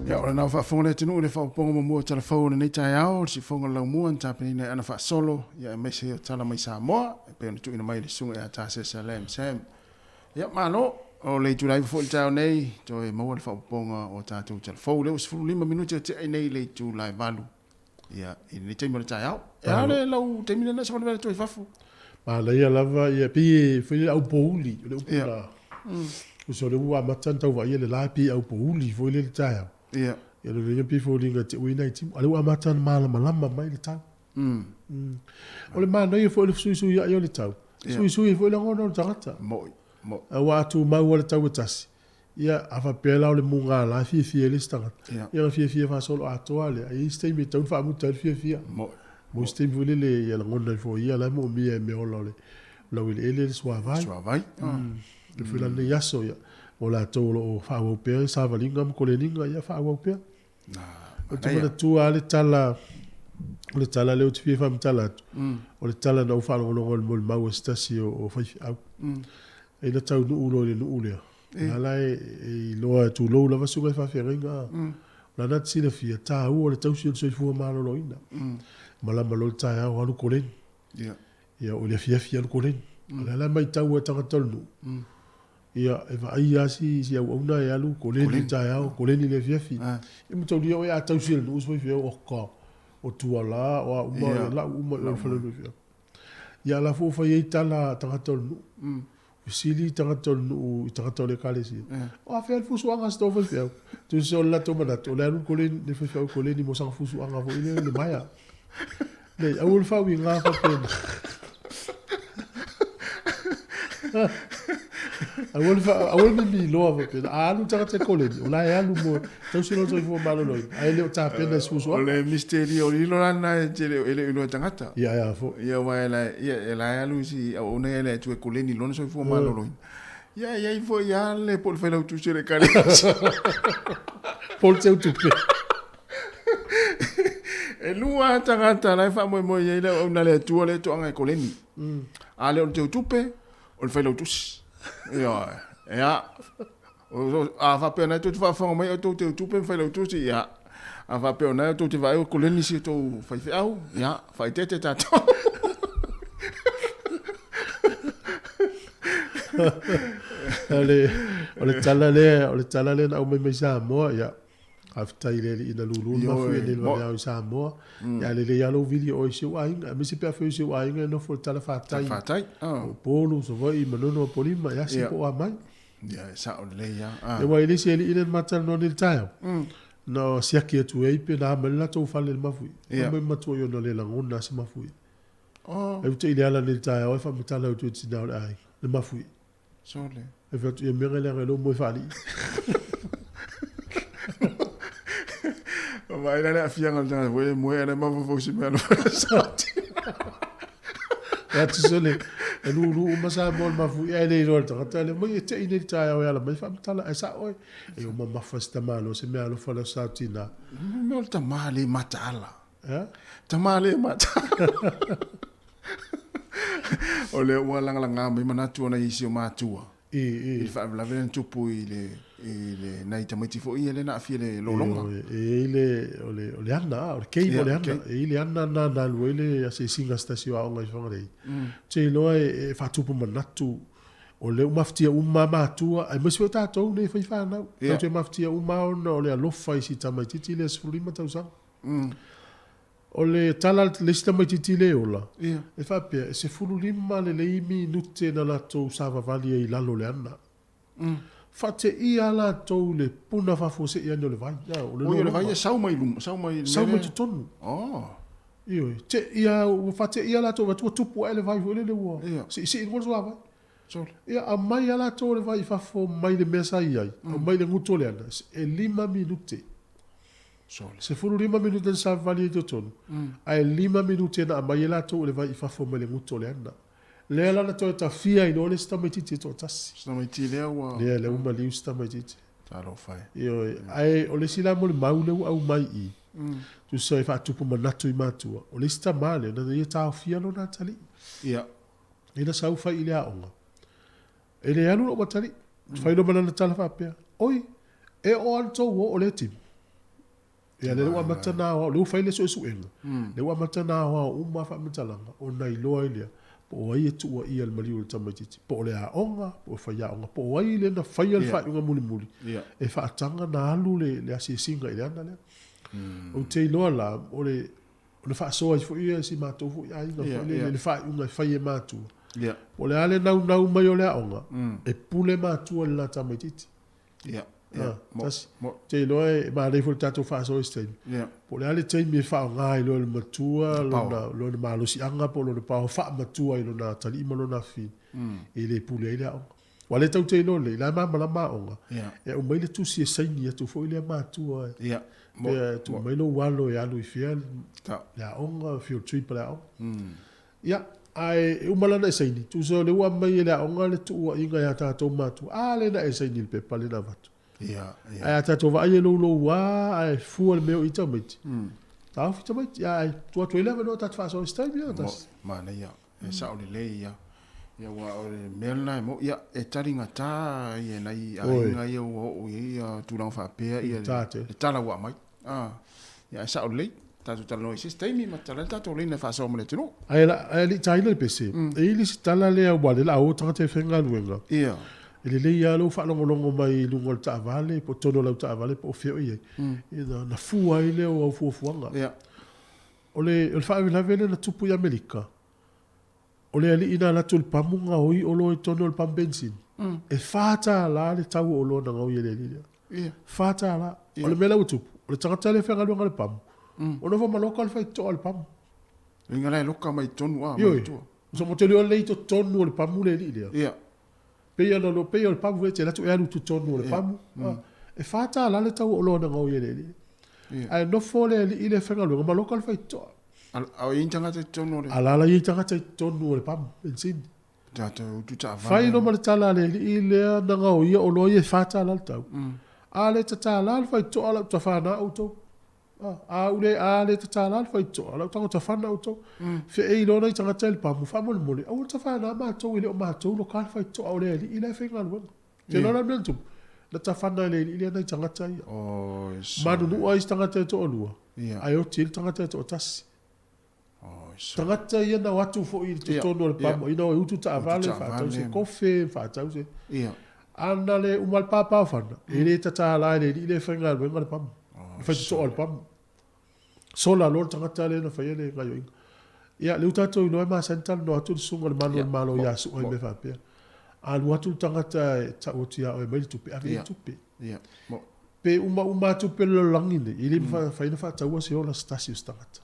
[SPEAKER 1] Ia, o lena ua faafofoga le atunuu i le faaopoopoga muamua o Tala Fou o lenei taeao, o le siufofoga o le laumua na tapenaina e Ana Faasolo, ia aemaise o Tala mai Samoa, e pei ona tuuina mai e le Susuga ia Tasesa Lam Sam. Ia, malo, o le itula iva foi i le taeao nei, toe maua le faaopoopoga o tatou tala fou. Lea ua 15 minute o tea nei i le itula e 8, ia, i lenei taimi o le taeao. E a le lau taimi lena se valevale atu ai fafo?
[SPEAKER 5] Manaia lava, ia, pei e fai le aupouli, o le upu na, tusa o lea ua amata ona tau vaaia le la, pei e aupouli foi lea i le taeao.
[SPEAKER 1] Ia.
[SPEAKER 5] Ia, o lona uiga pei e foliga e te ui nai timu, a o lea ua amata ona malamalama mai le tau. O le manaia foi o le fesuisuiai o le tau, suisui ai foi lagona o le tagata.
[SPEAKER 1] Moi, moi.
[SPEAKER 5] Aua a tumau lava le tau e tasi, ia a faapea la o le mugala e fiafia ai le isi tagata, ia ona fiafia faasoloatoa lea. Ae i ai isi taimi e tatau ona faamuta ai le fiafia.
[SPEAKER 1] Moi.
[SPEAKER 5] Mo isi taimi foi lele ia lagona ifo ia la e moomia e mea ola o le laueleele le suavai.
[SPEAKER 1] Suavai.
[SPEAKER 5] E foi la lenei aso ia mo latou o lo o faaauau pea savaliga ma koleniga, ia faaauau pea. Ou te manatua lava le tala, o le tala lea ou te fia faamatala atu, o le tala na ou faalogologo i le molimau a se tasi o faifeau. E na taunuu loa i le nuu lea, o la la e iloa e tulou lava susuga i faafeagaiga. O la na te silafia, taua le tausi o le soifua maloloina. Malama loa le taeao alu koleni. Ia, o le afiafi alu koleni. O la la e matau e tagata o le nuu, Ia, e vaai lava si, si auauna e alu koleni i le taeao, koleni i le afiafi. Ia mataulia oe a tausi e le nuu si faifeau, oka, o Tuala, o a uma, ia lau uma i o i le fale o le faifeau. Ia, a la foi ua fai ai tala a tagata o le nuu. Fesili tagata o le nuu i tagata o le ekalesia, o afea le fusuaga a si tou faifeau? Tusa o le latou manatu, o le alu le koleni, le faifeau e koleni mo sana fusuaga foi lea le maea. Nei, aua le faauiga faapena. Aua le aua le mimiloa faapena. A alu le tagata e koleni, o la e alu mo tausi lona soifua maloloina, ae le o tapena i se fusuaga.
[SPEAKER 1] O le misteri o lilo la lena e te le e le o iloa e tagata.
[SPEAKER 5] Ia, e a foi.
[SPEAKER 1] Ia, aua e la, ia, e la e alu i si auauna ia e le Atua e koleni i lona soifua maloloina. Ia, e i ai foi lava le po o le failautusi o le ekalesia.
[SPEAKER 5] Po o le teutupe.
[SPEAKER 1] E lua lava tagata la e faamoemoe i ai le auauna a le Atua lea e toaga e koleni. A le o le teutupe, o le failautusi. Ioe. Ia. A faapea o lena tou te faafofoga mai o outou teutupe ma failautusi, ia. A faapea o lena tou te vaai ua koleni si outou faifeau, ia, faaeteete tatou.
[SPEAKER 5] O le tala lea, o le tala lea na aumai mai Samoa, ia, Faafetai i le Alii na lulu le mafu ia nei le vaveao i Samoa. Ia a lelei lava lou vili o oe i si ou aiga, aemaise pe afai o si ou aiga e nofo i le tala fatai.
[SPEAKER 1] Fatai.
[SPEAKER 5] O Upolu, Savaii, Manono, Apolima, e asi po o a mai.
[SPEAKER 1] Ia, e sao lelei
[SPEAKER 5] lava. Ia aua e le isi alii lea na ma talanoa nei i le taeao, na siaki atu ai pe na a mai le latou fale i le mafuie. Fai mai matua i ona le lagona lava se mafuie. Ai ua te i le ala nei i le taeao ae faamatala atu e le tina o le aiga, le mafuie.
[SPEAKER 1] Sole.
[SPEAKER 5] E fai atu ia mea leaga e lou moe faalii.
[SPEAKER 1] Vaai la le aafiaga o le tagata foi e moe ae le mafaufau i se mea alofa sati.
[SPEAKER 5] Ia tusa le e lulu uma Samoa i le mafuie ae le iloa e le tagata lea mai e tei nei le taeao e ala mai faamatala ae sao oe. E o mamafa si tamaloa se mea alofa lea o sa tina.
[SPEAKER 1] Mea o le tama le mataala.
[SPEAKER 5] Ea?
[SPEAKER 1] Tama le mataala. O lea ua lagalaga mai manatu o nai isi o matua.
[SPEAKER 5] I, i.
[SPEAKER 1] I le faalavelave lea na tupu i le, i le, nai tamaiti foi ia lea na aafia i le lologa.
[SPEAKER 5] E i ai le, o le, o le ana, o le game o le ana. E i ai le ana lena na alu ai le asiasiga a se tasi o aoga i Fugalei. Ou te iloa e, e faatupu manatu. O lea ua mafatia uma lava matua, aemaise foi o tatou nei fai fanau.
[SPEAKER 1] Ia.
[SPEAKER 5] Tatou te mafatia uma lava ona o le alofa i si tamaitiiti lea 15 tausaga. O le tala a le isi tamaitiiti le ola,
[SPEAKER 1] Ia.
[SPEAKER 5] e faapea, e 15 lelei minute na latou savavali ai i lalo o le ana. Faateia lava latou i le puna faafuasei ane o le vai. A, o le
[SPEAKER 1] Oi, o le vai
[SPEAKER 5] lologa.
[SPEAKER 1] e sau mai luma, sau mai i le
[SPEAKER 5] Sau
[SPEAKER 1] mea
[SPEAKER 5] mai
[SPEAKER 1] lea.
[SPEAKER 5] totonu.
[SPEAKER 1] Oh.
[SPEAKER 5] Ioe, teia, ua faateia latou, vaai atu ua tupu ae le vai foi lele ua
[SPEAKER 1] Ia.
[SPEAKER 5] siisii i luga le suavai.
[SPEAKER 1] Sole.
[SPEAKER 5] Ia, aumai lava latou o le vai i fafo mai le mea sa i ai, aumai le gutu o le ana, e 5 minute.
[SPEAKER 1] Sole.
[SPEAKER 5] 15 minute na savavali ai i totonu, ae 5 minute na aumai ai latou o le vai i fafo mai le gutu o le ana. Lea la na toe tafia ai loa le isi tamaitiiti e toatasi.
[SPEAKER 1] Si tamaiti lea ua...
[SPEAKER 5] Lea, lea ua maliu si tamaitiiti.
[SPEAKER 1] Talofa e.
[SPEAKER 5] Ioe, ae o le isi la molimau lea ua aumai i i, tusa e faatupu manatu i matua, o le isi tama lea, na ia taofia lona atalii.
[SPEAKER 1] Ia.
[SPEAKER 5] Ina sau fai i le aoga, e le alu lou atalii. Fai loa ma lana tala faapea, Oi, e oo lava le tou o o lea timu. Ia, lea ua amata ona aoao, lea ua fai le suesuega, lea ua amata ona aoao uma faamatalaga ona iloa ai lea po o ai e tuuaia i le maliu o le tamaitiiti, po o le aoga, po o le faiaoga, po o ai lea na faia le faaiuga mulimuli e faataga ona alu le asiasiga i le ana lea. Ou te iloa la, o le ona faasoa ai foi ia si matou foi aiga foi lele i le faaiuga e fai e matua. Po o le a le naunau mai o le aoga, e pule matua i le la tamaitiiti.
[SPEAKER 1] Ia, ia,
[SPEAKER 5] Ah,
[SPEAKER 1] mo,
[SPEAKER 5] tasi.
[SPEAKER 1] mo.
[SPEAKER 5] Te iloa e manaia foi le tatou faasoa i se taimi.
[SPEAKER 1] Ia.
[SPEAKER 5] Po o le a le taimi e faaaoga ai loa e le matua
[SPEAKER 1] Power.
[SPEAKER 5] lona, lona malosiaga po o lona power faamatua i lona atalii ma lona afafine e le pule ai le aoga. Aua o lea tatou te iloa lelei, la e malamalama aoga,
[SPEAKER 1] Ia.
[SPEAKER 5] e aumai le tusi e saini atu foi lea matua e,
[SPEAKER 1] Ia, mo,
[SPEAKER 5] pe tuu
[SPEAKER 1] mo.
[SPEAKER 5] mai lou alo e alu i fea
[SPEAKER 1] Ta.
[SPEAKER 5] le aoga, field trip a le aoga. Ia, ae e uma la ona e saini, tusa o lea ua aumai e le aoga le tuuaiga ia tatou matua, a lea na e saini i le pepa lea na avatu.
[SPEAKER 1] Ia, ia.
[SPEAKER 5] Ae a tatou vaai e loulou a, ae fua le mea o i tamaiti, taofi tamaiti, ae tuu atu ai le avanoa tatou faasoa i se taimi, ia, tasi.
[SPEAKER 1] Mo, manaia, e sao lelei ia. Ia aua o le mea lena e mo, ia, e taligata ia nai aiga ia ua oo i ai ia tulaga faapea ia le tala ua aumai. Ah, ia, e sao lelei. Tatou talanoa i se isi taimi ma tatala ai le tatou laina e faasoa ma le atunuu.
[SPEAKER 5] Ae la, ae le i taina le pese, e i ai le isi tala lea aua o lea o le a o tagata e faigaluega.
[SPEAKER 1] Ia.
[SPEAKER 5] E lelei lava lou faalogologo mai i luga o le taavale, po o totonu o lau taavale po o fea o i ai, ina ona fua ai lea o au fuafuaga.
[SPEAKER 1] Ia.
[SPEAKER 5] O le, o le faalavelave lea na tupu i Amerika, o le alii na alu atu i le pamu gaoi oloa i totonu o le pamu penisini, e $4 le tau o oloa na gaoi e le alii lea.
[SPEAKER 1] Ia.
[SPEAKER 5] $4.
[SPEAKER 1] Ia.
[SPEAKER 5] O le mea la ua tupu, o le tagata lea e faigaluega i le pamu, ua nofo ma loka le faitotoa o le pamu.
[SPEAKER 1] Uiga la e loka mai totonu a, mai
[SPEAKER 5] Ioe.
[SPEAKER 1] tua.
[SPEAKER 5] So mo te leo lea i totonu o le pamu le alii lea.
[SPEAKER 1] Ia.
[SPEAKER 5] Pei ona lo, pei o le pamu foi e te alu atu e alu i totonu o le pamu. E $4 le tau o oloa na gaoi e le alii.
[SPEAKER 1] Ia.
[SPEAKER 5] Ae nofo le alii lea e faigaluega ma loka le faitotoa.
[SPEAKER 1] A o i ai ni tagata i totonu o le.
[SPEAKER 5] Alaala i ai tagata i totonu o le pamu, penisini.
[SPEAKER 1] Tatou utu taavale.
[SPEAKER 5] Fai loa ma le tala a le alii lea na gaoia oloa ia e $4 le tau. A le tatala le faitotoa lau tafana outou. A u le a le tatala le faitotoa lau tago tafana outou. Feei loa nai tagata i le pamu faamolemole aua le tafana matou e le o matou loka le faitotoa o le alii la e faigaluega. Te iloa la le mea na tupu? Na tafana e le alii lea nai tagata ia. Manunua isi tagata e toalua ae oti ai le tagata e toatasi. Tagata ia na o atu foi i totonu o le pamu ina o e utu taavale, faatau se kofe, faatau se. Ana le uma le pāpāofana, e le tatala e le alii lea e faigaluega le pamu, le faitotoa o le pamu. Sola loa le tagata lea na faia le gaioiga. Ia, lea ua tatou iloa e masani talanoa atu le susuga i le Malu o le Malo ia Su'a i mea faapea. A alu atu le tagata e tau atu ia oe mai le tupe, ave i ai le tupe. Pe umauma atu pe le lalolagi nei, e le mafai ona faataua se ola se tasi o se tagata.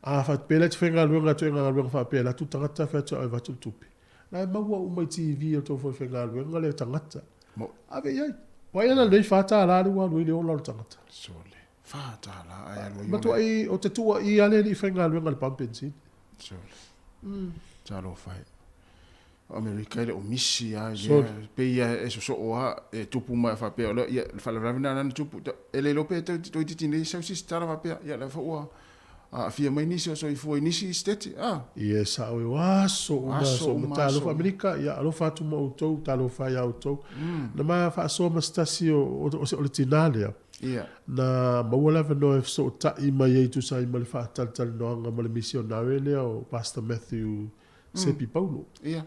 [SPEAKER 5] A faapea la e te faigaluega atu e galuega faapea e alu atu le tagata fai atu e avatu le tupe. La e maua uma i TV o le tou faigaluega le tagata. Ave i ai. Vaai ana lenei $4 lea ua alu ai le ola o le tagata.
[SPEAKER 1] Sole. $4 ae alu ai ola.
[SPEAKER 5] Matuai o te tuuaia le alii faigaluega i le pamu penisini.
[SPEAKER 1] Sole. Talofa e. O Amerika e le o misi lava i lea, pei lava e sosoo lava, e tupu mai faapea, o lea, ia, le faalavelave lena na tupu, e le iloa pe toeitiiti nei sau se isi tala faapea, ia, o lea foi ua aafia mai nisi o soifua i nisi Setete, a.
[SPEAKER 5] Ia, e sao e o aso uma, aso uma. Talofa Amerika, ia alofa atu ma outou, talofa ia outou. Na ma faasoa ma se tasi o, o, o le tinā lea,
[SPEAKER 1] Ia.
[SPEAKER 5] na maua le avanoa e fesootai mai ai e tusa ai ma le faatalatalanoaga ma le misionare lea o Pastor Matthew Sepi Paulo.
[SPEAKER 1] Ia.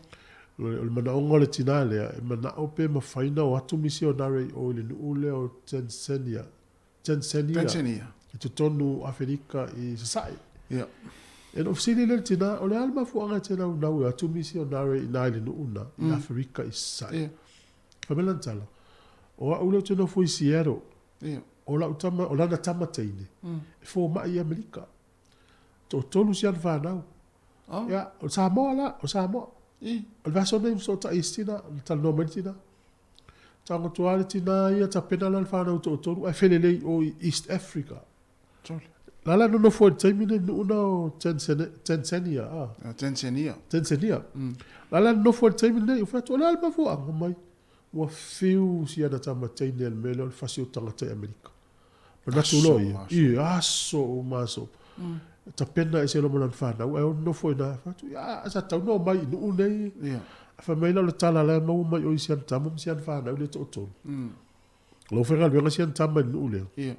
[SPEAKER 5] O le manaʻoga o le tinā lea, e manaʻo pe mafai ona o atu misionare i o i le nuʻu lea o Tanzania, Tanzania,
[SPEAKER 1] Tanzania.
[SPEAKER 5] I totonu o Afelika i Sasaʻe.
[SPEAKER 1] Ia.
[SPEAKER 5] E na ou fesili lea i le tinā, o le a le mafuaaga e te naunau e o atu misionare i ina i le nuʻu na, i Aferika i Sasaʻe?
[SPEAKER 1] Ia.
[SPEAKER 5] Fai mai lana tala, O aʻu lea ou te nofo i Seattle,
[SPEAKER 1] Ia.
[SPEAKER 5] o laʻu tama, o lana tama teine, e fomai i Amelika. Toatolu si ana fanau.
[SPEAKER 1] Oh.
[SPEAKER 5] Ia, o Samoa la, o Samoa.
[SPEAKER 1] I.
[SPEAKER 5] O le vaiaso nei fesootai i se tina, na talanoa mai le tina. Tagoto lava le tina ia tapena lana fanau toatolu ae felelei i o i East Africa.
[SPEAKER 1] Sole.
[SPEAKER 5] La la nonofo ai i le taimi nei nuu na o Tanzania, ah.
[SPEAKER 1] Ah, Tanzania.
[SPEAKER 5] Tanzania. La la nonofo ai i le taimi nei, ou fai atu, o le a le mafuaaga mai? Ua fiu si ana tama teine i le mea lea o le fasi o tagata i Amerika. Manatu loa ia, i, aso uma aso. Tapena ese loa ma lana fanau, ae o nonofo i ina. Fai atu, ia, sa tatau ona omai i nuu nei. Ae fai mai la o le tala la e maua mai o i si ana tama ma si ana fanau lea e toatolu. O lau faigaluega si ana tama i le nuu lea,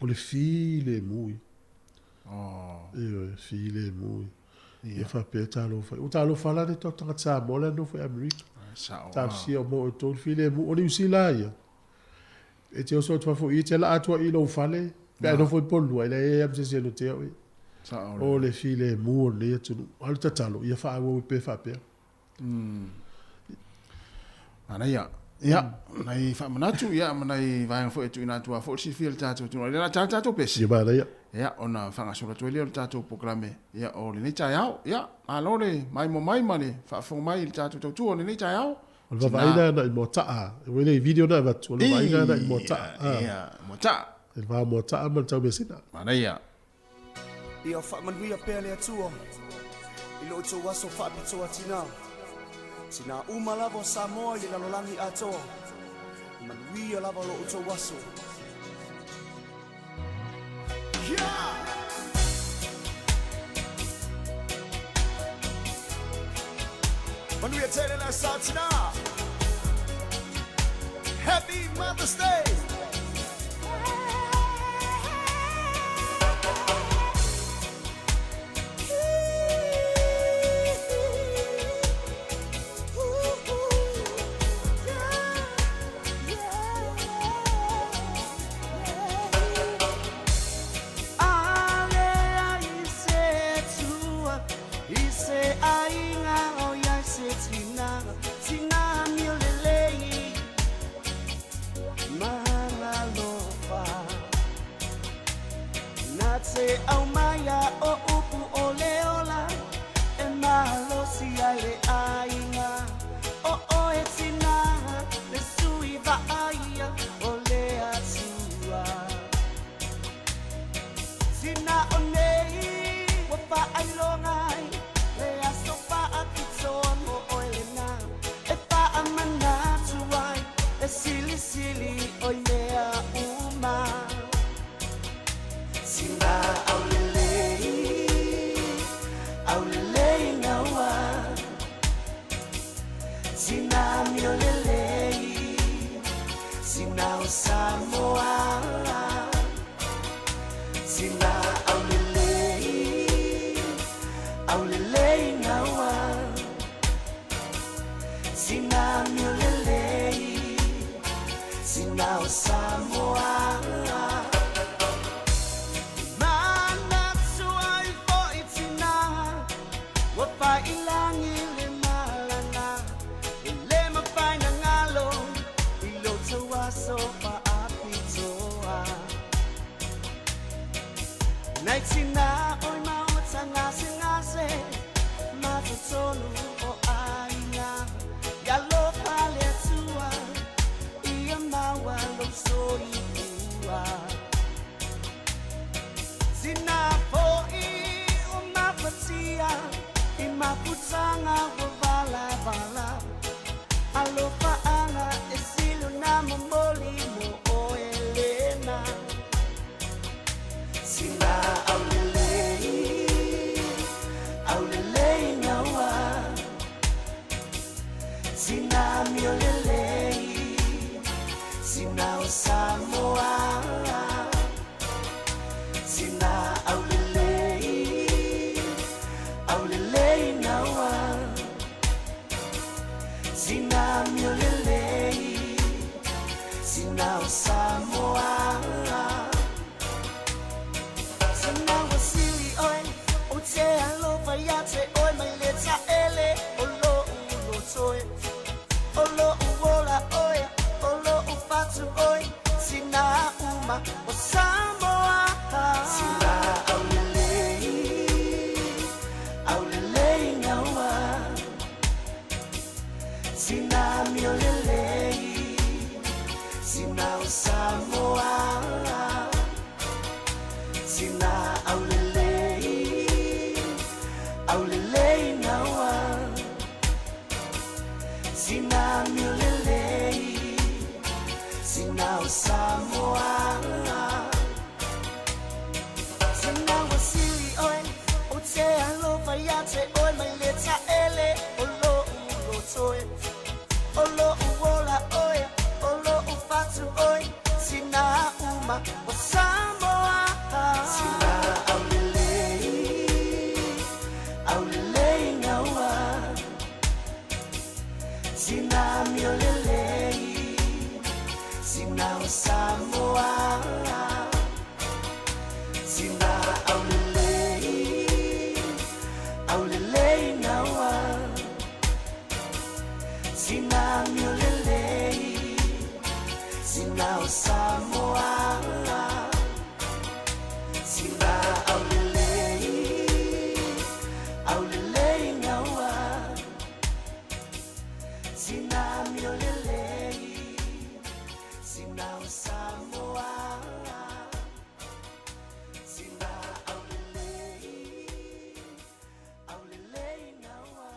[SPEAKER 5] o le filemu ia. Ioe, filemu ia. Ia faapea talofa. Ua talofa la le tau tagata Samoa la e nofo i Amerika. Talosia o maua outou le filemu. O Niu Sila ia. E te oso atu fafo i, e te laa atu ai i lou fale, pe a e nofo i Polua, e leai lava ma se isi e lotea oe. O le filemu o lenei atunuu. A o le tatalo, ia faaauau pea faapea.
[SPEAKER 1] Manaia. Ia, nai faamanatu, ia, ma nai vaega foi e tuuina atu lava foi le silafia i le tatou atunuu. O lea o le a ta le tatou pese.
[SPEAKER 5] Ia manaia.
[SPEAKER 1] Ia, ona faagasolo atu ai lea o le tatou polokalame, ia, o lenei taeao. Ia, malo le maimoa mai ma le faafofoga mai i le tatou tautua o lenei taeao.
[SPEAKER 5] O le vaavaaiga ana i Moataa. Ua le i video na avatu, o le vaavaaiga ana i Moataa.
[SPEAKER 1] Ia, Moataa.
[SPEAKER 5] I le va o Moataa ma le Taumeasina.
[SPEAKER 1] Manaia.
[SPEAKER 8] Ia faamanuia pea le Atua i lo outou aso faapitoa tinā. Tinā uma lava o Samoa i le lalolagi atoa. Manuia lava lo outou aso. Yeah! Manuia tele le aso tinā. Happy Mother's Day!
[SPEAKER 6] Sina o Samoa. Sina ua sili oe, ou te alofa ia te oe mai le taele o lo'u loto e. O lo'u ola oe, o lo'u fatu oe, sina uma o Samoa. Sina aulelei, aulelei gaua. Sina miolelei, sina o Samoa. Sina aulelei, aulelei gaua. Sina miolelei, sina o Samoa. Sina ua sili oe, ou te alofa ia te oe mai le taele o lo'u loto e. O lo'u ola oe, o lo'u fatu oe, sina uma o Samoa. Sina aulelei, aulelei gaua. Sina miolelei, sina o Samoa. Sina aulelei, aulelei gaua. Sina miolelei, sina o Samoa. Sina aulelei, aulelei gaua. Sina miolelei, sina o Samoa. Sina aulelei, aulelei gaua.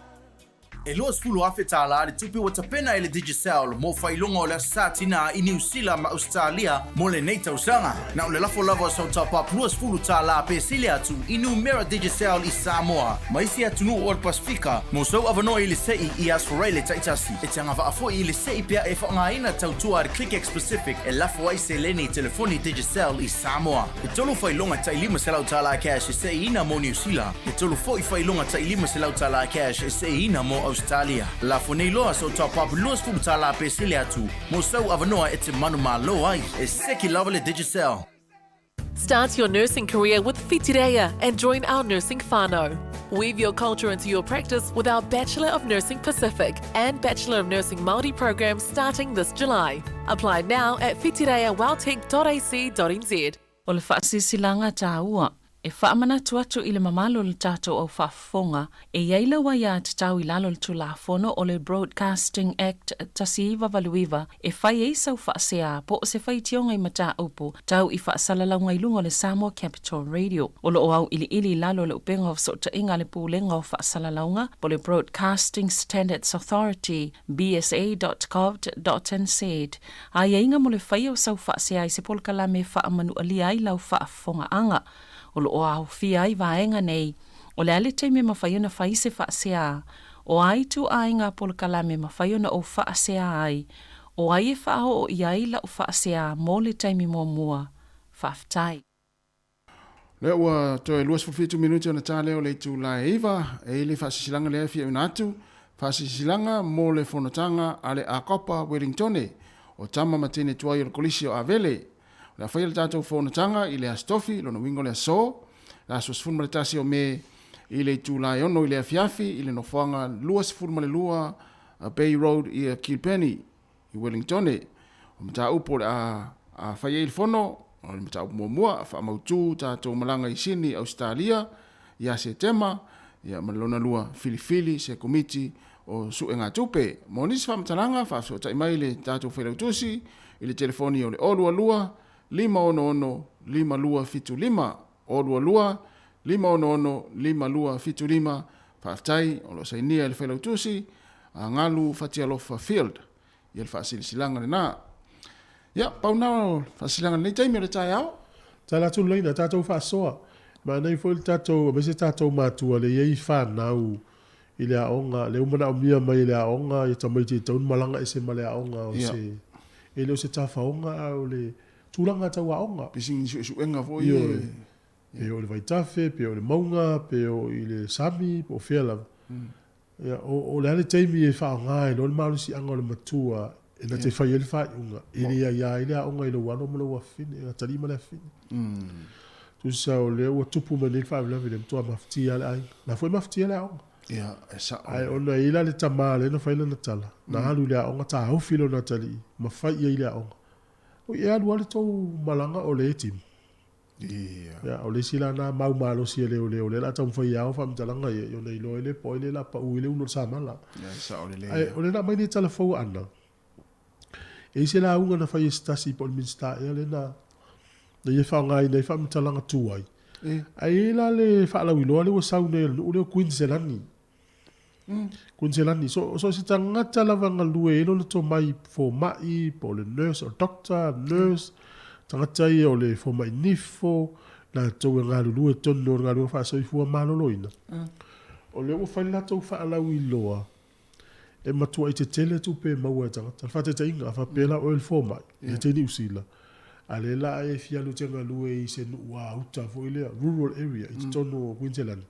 [SPEAKER 9] E $20,000 le tupe ua tapena e le Digicel mo faailoga o le Aso Sa Tinā i Niu Sila ma Ausetalia mo lenei tausaga. Na o le lafo lava o sau top-up $20 pe sili atu i numera Digicel i Samoa ma isi atunuu o le Pasefika mo sou avanoa i le se'i i Asoforeile taitasi. E te agavaa foi i le se'i pea e faaaogaina tautua a le ClickX Pacific e lafo ai seleni i telefoni Digicel i Samoa. E tolu faailoga tai $500 cash e se'iina mo Niu Sila, e tolu foi faailoga tai $500 cash e se'iina mo Ausetalia. Lafo nei loa sou top-up $20 pe sili atu mo sou avanoa e te manumalo ai. E seki lava le Digicel.
[SPEAKER 10] Start your nursing career with Whitireia and join our nursing whānau. Weave your culture into your practice with our Bachelor of Nursing Pacific and Bachelor of Nursing Māori programs starting this July. Apply now at whitireiaweltec.ac.nz.
[SPEAKER 11] O le faasilasilaga taua e faamanatu atu i le mamalu o le tatou au faafofoga, e i ai lau aiatatau i lalo o le Tulafono o le Broadcasting Act 1989 e fai ai sau faasea po o se faitioga i mataupu tau i faasalalauga i luga o le Samoa Capital Radio. O lo o auiliili i lalo o le upega o fesootaiga a le Pulega o Faasalalauga po o le Broadcasting Standards Authority, bsa.govt.nz, aiaiga mo le faia o sau faasea i se polokalame e faamanualia ai lau faafofogaaga. O lo o aofia ai vaega nei, o le a le taimi e mafai ona fai se faasea, o a ituaiga polokalame e mafai ona ou faasea ai, o ai e faaoo i ai lau faasea mo le taimi muamua. Faafetai.
[SPEAKER 1] Lea ua toe 27 minute ona ta lea o le itula e 9, e i le faasilasilaga lea e fia auina atu, faasilasilaga mo le fonotaga a le Akopa Wellingtone, o tama ma teine tuai o le Kolisi o Avele. O le a faia le tatou fonotaga i le Aso Tofi, lona uiga o le aso, le aso 11 o Me i le itula e 6 i le afiafi i le nofoaga 22 Bay Road i Kilpenny i Wellingtone. O mataupu o le a fai ai le fono, o le mataupu muamua, faamautu tatou malaga i Sini, Ausetalia, ia Setema, ia ma le lona lua, filifili se komiti o suegatupe. Mo nisi faamatalaga, faafesootai mai le tatou Failautusi i le telefoni o le 022 566 5275, 022 566 5275. Faafetai o lo o sainia e le Failautusi a Galu Fatialofa Field ia le faasilasilaga lena. Ia, pau na o le faasilasilaga i lenei taimi o le taeao.
[SPEAKER 5] Tala atu laina, tatou faasoa. Manaia foi le tatou, aemaise tatou matua le i ai fanau i le aoga, lea ua manaomia mai e le aoga ia tamaiti e tatau ona malaga ese ma le aoga o se, e le o se tafaoga a o le tulaga tau aoga.
[SPEAKER 1] Pei sina suesuega foi.
[SPEAKER 5] Ioe. Pe o i le vaitafe, pe o i le mauga, pe o i le sami, po o fea lava. Ia, o, o le a le taimi e faaaoga ai loa le malosiaga o le matua E na te fai ai le faaiuga, e le aia ai le aoga i lou alo ma lou afafine, e atalii ma le afafine. Tusa o lea ua tupu mai nei le faalavelave lea, matua mafatia lava le aiga. O la foi e mafatia le aoga.
[SPEAKER 1] Ia, e sao.
[SPEAKER 5] Ae ona e i ai la le tama lea na fai lana tala, na alu i le aoga taofi lona atalii ma fai i ai i le aoga. Oi, e alu lava le tou malaga o lea e timu.
[SPEAKER 1] Ia.
[SPEAKER 5] Ia, o le isi la na mau malosi a leoleo, lea o le a taumafai e ao faamatalaga ia, ia ona iloa ai lea po o ai lea o le a pau ai le ulu o le samala.
[SPEAKER 1] Ia, e sao lelei.
[SPEAKER 5] Ae o lea na aumai nei tala fou a Ana, e i ai se lauga na fai e se tasi po o le Minisita ea lea na na ia faaaogaina ai faamatalaga tuai. Ae i ai la le faalauiloa lea ua sau nei a le nuu lea o Kuiniselani. Kuiniselani, so, so o se tagata lava e galue e i ai lona tomai fomai, po o le nurse, o le doctor, nurse, tagata ia o le fomai nifo, latou e galulue i totonu o le galuega faasoifua maloloina. O lea ua fai le latou faalauiloa e matuai tetele tupe e maua e tagata. O le faataitaiga, a faapea la oe o le fomai, e te i Niu Sila, a lea la e fia alu e te galue i se nuu a-uta foi lea, rural area, i totonu o Kuiniselani,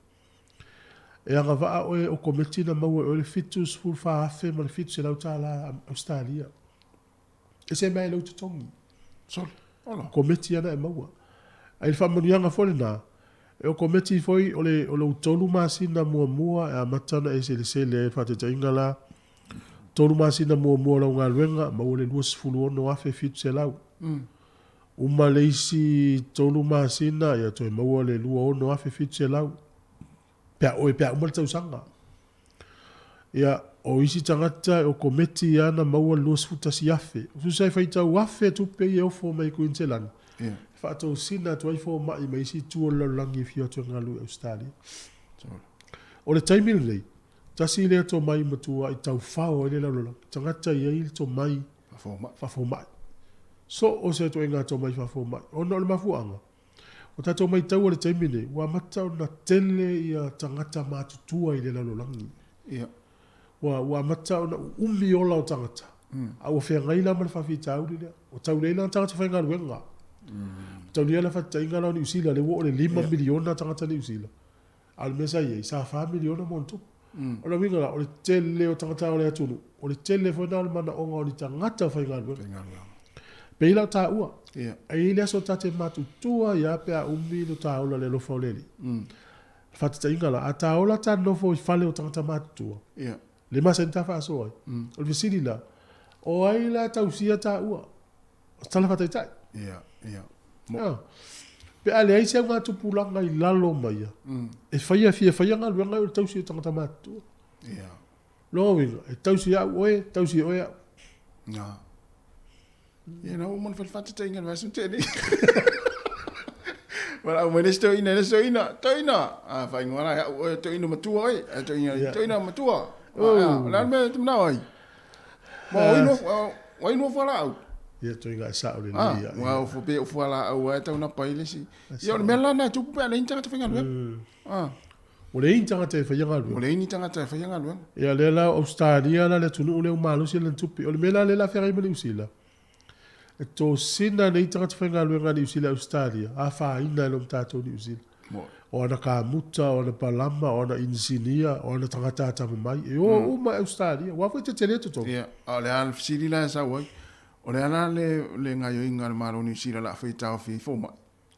[SPEAKER 5] E agavaa oe o komiti na maua e oe le 74 afe ma le 700 tala Ausetalia. E se mea e lou totogi.
[SPEAKER 1] Sole, ola.
[SPEAKER 5] O komiti ana e maua. Ae i le faamanuiaga foi lena, e o komiti foi o le o lou tolu masina muamua e amata ona e selesele ai, faataitaiga la, tolu masina muamua o lau galuega, maua le 26,700. Uma le isi tolu masina, ia toe maua le 26,700 pe a oe pe a uma le tausaga. Ia, o isi tagata o kometi ia na maua le 21,000. Tusa e faitau afe tupe ia e ofo mai i Kuiniselani, e faatosina atu ai fomai mai isi itu o le lalolagi e fia o atu e galulue i Ausetalia. O le taimi lenei, tasi lea tomai matua i taufao ai le lalolagi, tagata e i ai le tomai faafomai. So o se ituaiga tomai faafomai. Ona o le mafuaaga, ua tatou maitaua i le taimi lenei, ua amata ona tele ia tagata matutua i le lalolagi.
[SPEAKER 1] Ia.
[SPEAKER 5] Ua, ua amata ona uumi ola o tagata, a ua feagai la ma le faafitauli lea. Ua tau leai la tagata faigaluega. Ua tau leai la faataitaiga la o Niu Sila, lea ua oo i le lima miliona tagata Niu Sila. A o le mea sa i ai, sa fa miliona ma ona tupu. O le uiga la, o le tele o tagata o le atunuu, o le tele foi lena o le manaoga o ni tagata faigaluega. Pei la o taua, e i ai le aso ta te matutua ai lava pe a umi lo ta ola i le alofa o le Alii. Faataitaiga la, a ta ola ta nofo i fale o tagata matutua, le masani ta faasoa ai. O le fesili la, o ai la e tausia taua? O se tala faataitai.
[SPEAKER 1] Ia, ia.
[SPEAKER 5] Mo. Pe a leai se augatupulaga i lalo ma ia, e faia, fia faia galuega o le tausi o tagata matutua.
[SPEAKER 1] Ia.
[SPEAKER 5] Lona uiga, e tausi au oe, tausi e oe au.
[SPEAKER 1] Na. Ia, na ua uma ona fai le faataitaiga i le vaiaso na tea nei. Valaau mai le isi toeaina i le isi toeaina, toeaina, a faaigoa la e au oe, toeaina matua oe, ae toeaina,
[SPEAKER 5] Ia.
[SPEAKER 1] toeaina matua. O le a le mea e te manao ai? Ma o ai nofo, o ai nofo fualaau?
[SPEAKER 5] Ia, toeaina e sao lelei
[SPEAKER 1] Ah,
[SPEAKER 5] ia.
[SPEAKER 1] ua ofo pe o fualaau lava e tau napa ai le isi. Ia, o le mea la lena e tupu pe a leai ni tagata faigaluega. Ah.
[SPEAKER 5] Ua leai ni tagata e faia galuega.
[SPEAKER 1] Ua leai ni tagata e faia galuega.
[SPEAKER 5] Ia, lea la o Ausetalia la le atunuu lea ua malosi lana tupe. O le mea la lea o le a feagai ma Niu Sila, e tosina nei tagata faigaluega a Niu Sila i Ausetalia, afaina ai loa ma tatou Niu Sila. O ana kamuta, o ana palama, o ana inisinia, o ana tagata atamamai, e o uma i Ausetalia. Aua foi e tetele totogi.
[SPEAKER 1] Ia, a o le a le fesili la e sau ai, o le a la le le gaioiga a le Malo o Niu Sila o le a fai e taofi ai fomai?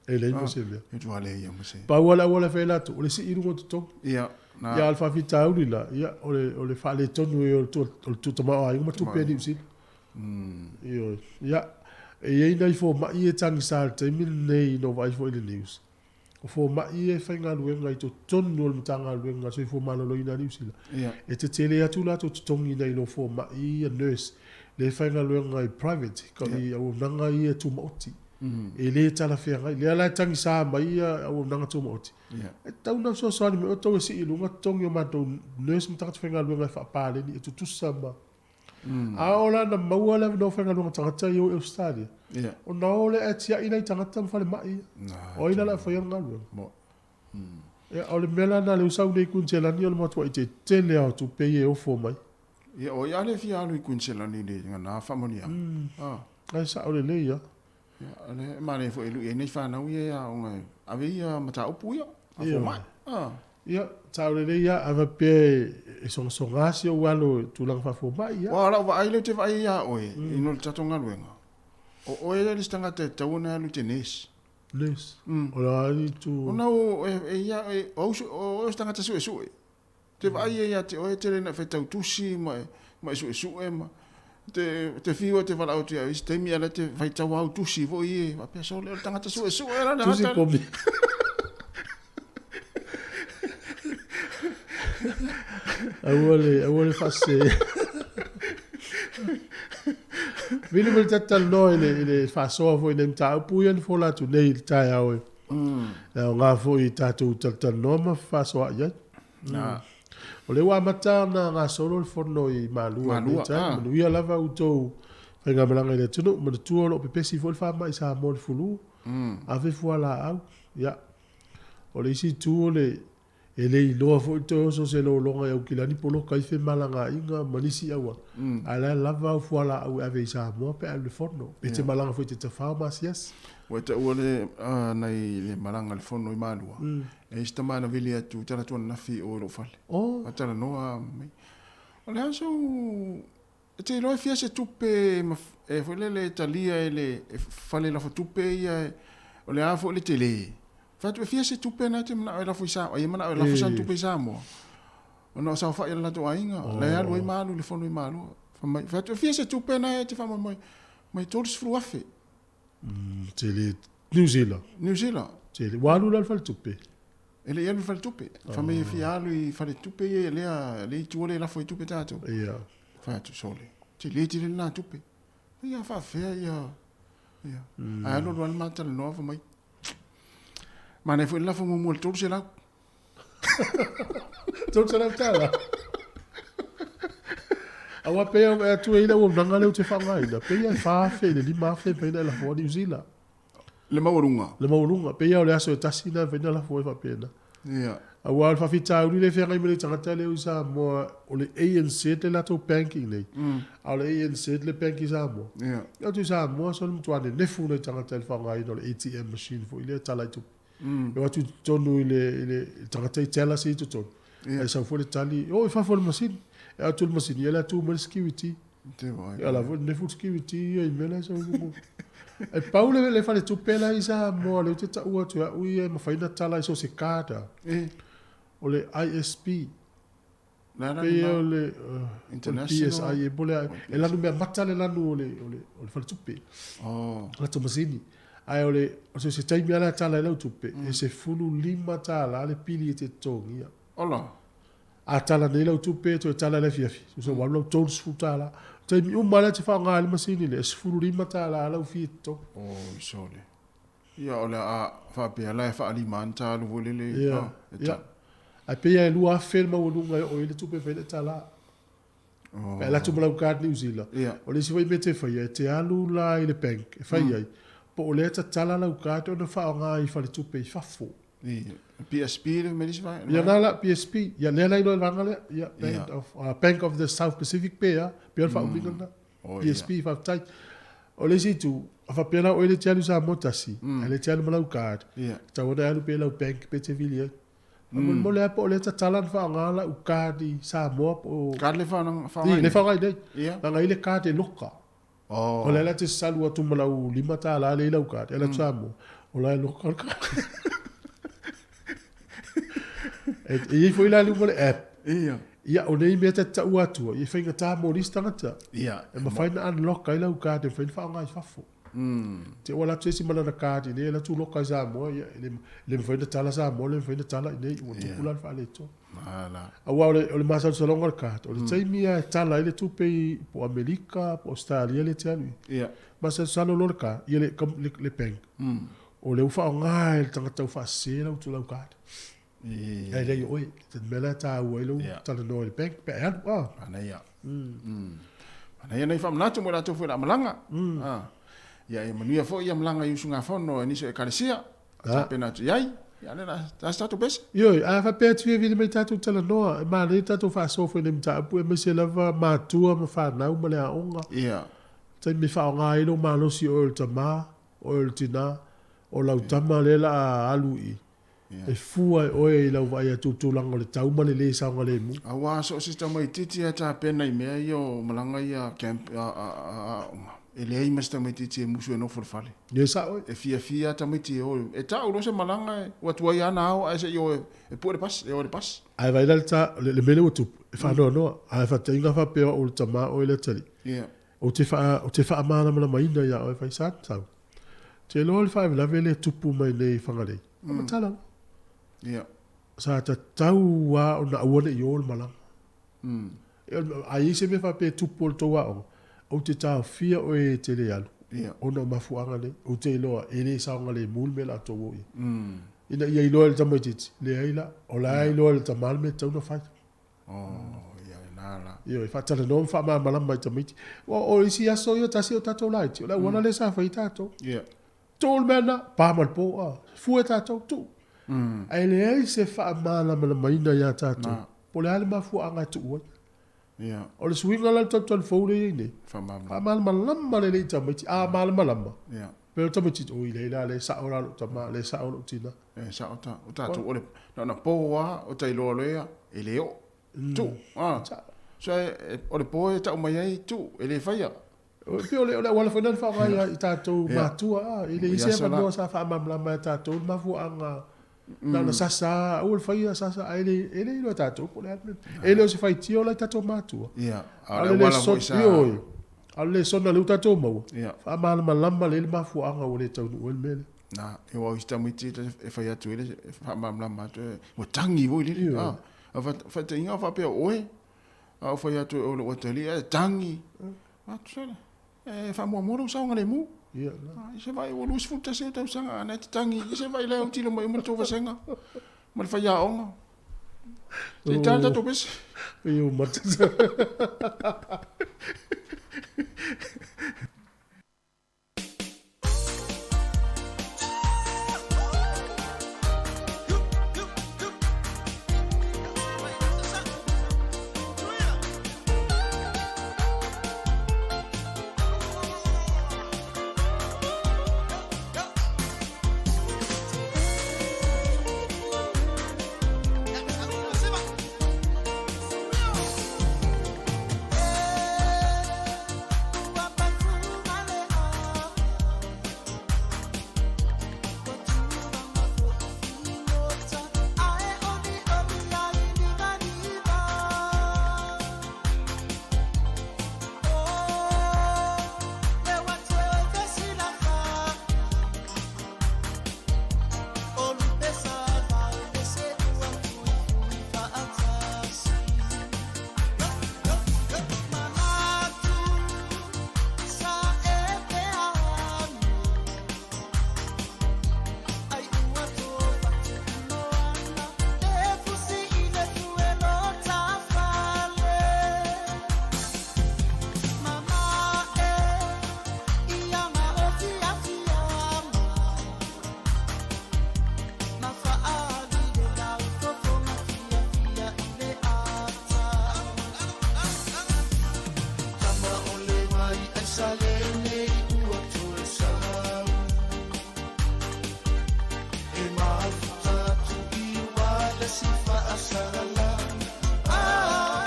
[SPEAKER 5] E leai ma se mea.
[SPEAKER 1] E matua leai ia ma se.
[SPEAKER 5] Pau lava le auala e fai ai latou, o le sii i luga o totogi.
[SPEAKER 1] Ia, na.
[SPEAKER 5] Ia, a o le faafitauli la, ia, o le, o le faaletonu ai o le, o le tamaoaiga ma tupe a Niu Sila. Ioe. Ia, e i ai nai fomai ia e tagisa i le taimi lenei na ou vaai foi i le news, o fomai ia e faigaluega i totonu o le Matagaluega o le Soifua Maloloina a Niu Sila, e tetele atu latou totogi nai lo fomai ia nurse lea e faigaluega i private, i auaunaga ia tumaoti. E le talafeagai. Lea la e tagisa mai ia auaunaga tumaoti, e tatau ona fesoasoani mai outou e sii i luga totogi o matou nurse ma tagata faigaluega e faapaleni e tutusa ma A oo la ina maua le avanoa faigaluega tagata ia o i Ausetalia, ona o lea ae tiai nai tagata ma falemai ia. O ai la o le a faia le galuega? Ia, o le mea la lena lea ua sau nei i Kuiniselani o le matuai tetele lava o tupe ia e ofo mai.
[SPEAKER 1] Ia, o ai a le fia alu i Kuiniselani i lena faamanuiaga?
[SPEAKER 5] Ae sao lelei lava.
[SPEAKER 1] Ia, o lea e manaia foi e lui ai nai fanau ia e aoga e ave ia mataupu ia, a fomai.
[SPEAKER 5] Ia, sao lelei lava, a faapea e sogasoga si ou alo i tulaga faafomai, ia.
[SPEAKER 1] Aua o lau vaai lea ou te vaai ai ia oe, ina o le tatou galuega, o oe le isi tagata e tatau ona e alu i te nurse.
[SPEAKER 5] Nurse? O le a itu?
[SPEAKER 1] Ona o, e ia, o au, o oe o se tagata suesue. Ou te vaai ai ia te oe e tele ina e faitau tusi ma e, ma e suesue ma, te, te fiu e te valaau atu ia oe i isi taimi a o la e te faitau au tusi foi e faapea sole o le tagata suesue la le
[SPEAKER 5] Tusi
[SPEAKER 1] tagata.
[SPEAKER 5] komi. Aua le, aua le faasese. Vili ma le tatou talanoa i le, i le faasoa foi i nai mataupu ia na fola atu nei i le taeao e. E aoga foi i tatou talatalanoa ma fefaasoaai ai. O lea ua amata ona gasolo le fono i Malua i lenei taimi. Manuia lava outou faigamalaga i le atunuu. Manatua o lo o pepesi foi le faamai i Samoa i le fulu. Ave fualaau. Ia. O le isi itu o le e le iloa foi toe oso se lologa i Aukilani poloka ai femalagaaiga ma nisi auala, ae la e lava au fualaau e ave i Samoa pe a alu i le fono, pe te malaga foi i te tafao ma asiasi.
[SPEAKER 1] Ua e taua le nai le malaga i le fono i Malua, e i ai se tama na vili atu i tala atu ananafi i o i lou fale. Talanoa mai, o le a sou E te iloa e fia se tupe e foi lele e talia e le fale lafo tupe ia o le a foi le tele. Fai atu e fia se tupe na e te manao e lafo i Samoa, ia manao e lafo sana tupe i Samoa. Ona o saofai e le latou aiga, la e alu ai ma alu i le fono i Malua. Fai mai, fai atu e fia se tupe na e te faamoemoe, mai 30,000.
[SPEAKER 5] Tele New Zealand.
[SPEAKER 1] New Zealand.
[SPEAKER 5] Tele. Ua alu la i le faletupe?
[SPEAKER 1] E le i alu i le faletupe. Fai mai e fia alu i faletupe ia lea, lea i tua lea e lafo ai tupe tatou.
[SPEAKER 5] Ia.
[SPEAKER 1] Fai atu, sole, tele tele lena tupe. Ia faafefea ia, ia. Ae alu alu lava le ma talanoa fai mai, manaia foi le lafo muamua i le 300.
[SPEAKER 5] $300? Aua pei e atu ai le auaunaga lea ou te faaaogaina, pei e 4,000 i le 5,000 e mafai ona e lafoa Niu Sila.
[SPEAKER 1] Le maualuga.
[SPEAKER 5] Le maualuga. Pei lava o le aso e tasi lena e mafai ona lafo ai faapena.
[SPEAKER 1] Ia.
[SPEAKER 5] Aua o le faafitauli lea e feagai ma le tagata lea i Samoa, o le ANZ le latou bank i inei, a o le ANZ le bank i Samoa.
[SPEAKER 1] Ia.
[SPEAKER 5] E atu i Samoa, sole matua nenefu nai tagata i le faaaogaina o le ATM machine foi lea e tala ai tupe. E o atu i totonu i le, i le tagata i teller i totonu.
[SPEAKER 1] Ia.
[SPEAKER 5] Ae sau foi le tali, o i fafo i le masini. E atu i le masini, ia la tu mai le security.
[SPEAKER 1] Te wai.
[SPEAKER 5] Ia la foi nenefu le security ia i mea la e sau i luga. E pau le, le faletupe la i Samoa lea ou te taua atu e au ia e mafai ona tala i so o se card a.
[SPEAKER 1] E.
[SPEAKER 5] O le ISP.
[SPEAKER 1] La la
[SPEAKER 5] Pei
[SPEAKER 1] lena.
[SPEAKER 5] o le, o le
[SPEAKER 1] International.
[SPEAKER 5] PSI e po o le a, e lanu mea mata le lanu o le, o le, o le faletupe.
[SPEAKER 1] Oh.
[SPEAKER 5] Latou masini. Ae o le, o se, se taimi lava la e tala ai lau tupe, e $15 le pili e te totogia.
[SPEAKER 1] Ola.
[SPEAKER 5] A tala nei lau tupe, toe tala i le afiafi, tusa ua alu lau $30. O taimi uma lava lea e te faaaoga ai le masini lea, e $15 lau fee e totogi.
[SPEAKER 1] Oi sole. Ia o le a faapea la e faalima ana ta alu foi lele
[SPEAKER 5] Ia,
[SPEAKER 1] e
[SPEAKER 5] ia.
[SPEAKER 1] tala.
[SPEAKER 5] Ae pei lava e 2,000 le maualuga e oo ai le tupe e fai ai le tala.
[SPEAKER 1] Oh.
[SPEAKER 5] Pe alu atu ma lau card New Zealand.
[SPEAKER 1] Ia.
[SPEAKER 5] O le isi foi mea e te faia, e te alu la i le bank e fai ai, po o lea e tatala lau card ona faaaoga i faletupe i fafo.
[SPEAKER 1] Ia. PSP le mea le isi vaega.
[SPEAKER 5] Ia na la, PSP. Ia lea la iloa i le vaega lea. Ia, Bank
[SPEAKER 1] Ia.
[SPEAKER 5] of, Bank of the South Pacific pe a, pei o le faaumiga lena.
[SPEAKER 1] Oh, ia.
[SPEAKER 5] PSP, faafetai. O le isi itu, a faapea la oe le te alu i Samoa tasi, ae le te alu ma lau card,
[SPEAKER 1] Ia.
[SPEAKER 5] tatau ona e alu pea i lau bank pe te vili ai. Faamolemole lava po o lea e tatala ona faaaoga lau card i Samoa po o...
[SPEAKER 1] Card le faaaoga
[SPEAKER 5] I, le faaaoga i nei.
[SPEAKER 1] Ia.
[SPEAKER 5] Leaga e i ai le card e loka.
[SPEAKER 1] Oh.
[SPEAKER 5] O lea la e te salu atu ma lau $5 lea i lau card, e alu atu Samoa, o la e loka le card. E i ai foi la i luga o le app.
[SPEAKER 1] Ia.
[SPEAKER 5] Ia, o nei mea ta te taua atua, ia e faigata mo nisi tagata.
[SPEAKER 1] Ia.
[SPEAKER 5] E mafai ona unlock ai lau card e mafai ona faaaoga i fafo. Te ua alu atu se isi ma lana card i inei, alu atu loka i Samoa, ia, e le, le mafai ona tala Samoa, le mafai ona tala i inei, ua tupu la le faaletonu. Aua o le, o le masalosaloga o le card, o le taimi lava e tala ai le tupe i, po o Amerika, po o Ausetalia lea e te alu i ai. Masalosalo loa le card, ia le, le, le bank, o lea ua faaaoga e le tagata ua faasese lau, lau card. Ae leai o oe, te mea la e tāua ai lou talanoa i le bank pe a e alu. Ah.
[SPEAKER 1] Manaia. Manaia nei faamanatu mo i latou foi o le a malaga. Ah. Ia e manuia foi ia malaga i usugafono e nisi o ekalesia. A tapena atu i ai. Ia lea la, ta se tatou pese.
[SPEAKER 5] Ioe, a faapea atu ia vili mai tatou talanoa, e manaia tatou faasoa foi i nei mataupu aemaise lava matua ma fanau ma le aoga.
[SPEAKER 1] Ia.
[SPEAKER 5] Taimi e faaaoga ai lou malosi o oe o le tama, o oe o le tina, o lau tama lea la a alu i. E fua e oe i lau vaai atu i le tulaga o le tau ma le lē saogalemu.
[SPEAKER 1] Aua so o se tamaitiiti lava e tapena i mea ia o malaga ia camp a aoga, e leai ma se tamaitiiti e musu e nofo i le fale.
[SPEAKER 5] Ia sao.
[SPEAKER 1] E fiafia lava tamaiti e o. E tau loa se malaga ua tuai lava ona ao ae se i o e pue le pasi, e o i le pasi.
[SPEAKER 5] Ae vaai la le ta, le mea lea ua tupu, e faanoanoa. Ae faataitaiga faapea o au o le tama oe le atalii.
[SPEAKER 1] Ia.
[SPEAKER 5] Ou te faa, ou te faamalamalamaina ia oe fai sa, sau. Te iloa le faalavelave lea e tupu mai nei i Fugalei. Mm. Matala.
[SPEAKER 1] Ia.
[SPEAKER 5] Sa tatau lava ona aua ne i o le malaga.
[SPEAKER 1] Mm.
[SPEAKER 5] A i ai se mea faapea e tupu o le tou aoga, ou te taofia oe e te le alu.
[SPEAKER 1] Ia.
[SPEAKER 5] Ona o mafuaaga nei, ou te iloa e le saogalemu le mea o le a tou o i ai.
[SPEAKER 1] Mm.
[SPEAKER 5] Ina ia iloa e le tamaitiiti, leai la, o la e iloa e le tama le mea e tatau ona fai.
[SPEAKER 1] Oh, ia lena la.
[SPEAKER 5] Ioe, faatalanoa ma faamalamalama i tamaiti. Aua o isi aso ia tasi o tatou laiti, o le auala lea sa fai ai tatou.
[SPEAKER 1] Ia.
[SPEAKER 5] Tuu le mea lena, pa ma le po, a, fua e tatou, tuu. Ae leai se faamalamalamaina ia tatou, po o le a le mafuaaga e tuu ai.
[SPEAKER 1] Ia.
[SPEAKER 5] O le suiga la o le tautuana fou lea e i ai nei,
[SPEAKER 1] Faamalamalama.
[SPEAKER 5] faamalamalama lelei i tamaiti, a malamalama,
[SPEAKER 1] Ia.
[SPEAKER 5] pei o tamaiti, oi leai la, lea e sao la lou tama, lea e sao lou tina.
[SPEAKER 1] E sao ta, o tatou o le, na ona po lava, o ta iloa loa ia, e le oo. Tuu, a. So e, o le po e tau mai ai, tuu, e le faia.
[SPEAKER 5] E pei o le, o le auala foi lena na faaaoga ia i tatou matua, a, e leai se avanoa sa faamalamalama e tatou le mafuaaga na ona sasa lava, aua le faia, sasa, ae le, e le iloa e tatou po o le a le mea. E le o se faitio la i tatou matua.
[SPEAKER 1] Ia, a
[SPEAKER 5] A
[SPEAKER 1] o
[SPEAKER 5] o
[SPEAKER 1] le
[SPEAKER 5] le le
[SPEAKER 1] auala foi sa.
[SPEAKER 5] Ioe, a o le lesona lea ua tatou maua,
[SPEAKER 1] Ia.
[SPEAKER 5] faamalamalama lelei le mafuaaga ua le taunuu ai le mea lea.
[SPEAKER 1] Na, e aua o isi tamaiti e fai atu ai le faamalamalama atu, ua tagi foi lele.
[SPEAKER 5] Ioe.
[SPEAKER 1] A faataitaiga faapea o oe, a ou fai atu o lou atalii ae tagi. Atu sala, e faamuamua lou saogalemu.
[SPEAKER 5] Ia.
[SPEAKER 1] I se vaai ua 21 ou tausaga, a na e te tagi, i se vaai la e autilo mai uma le tou vasega ma le faiaoga. Se i tala tatou pese.
[SPEAKER 5] Pei ua mata.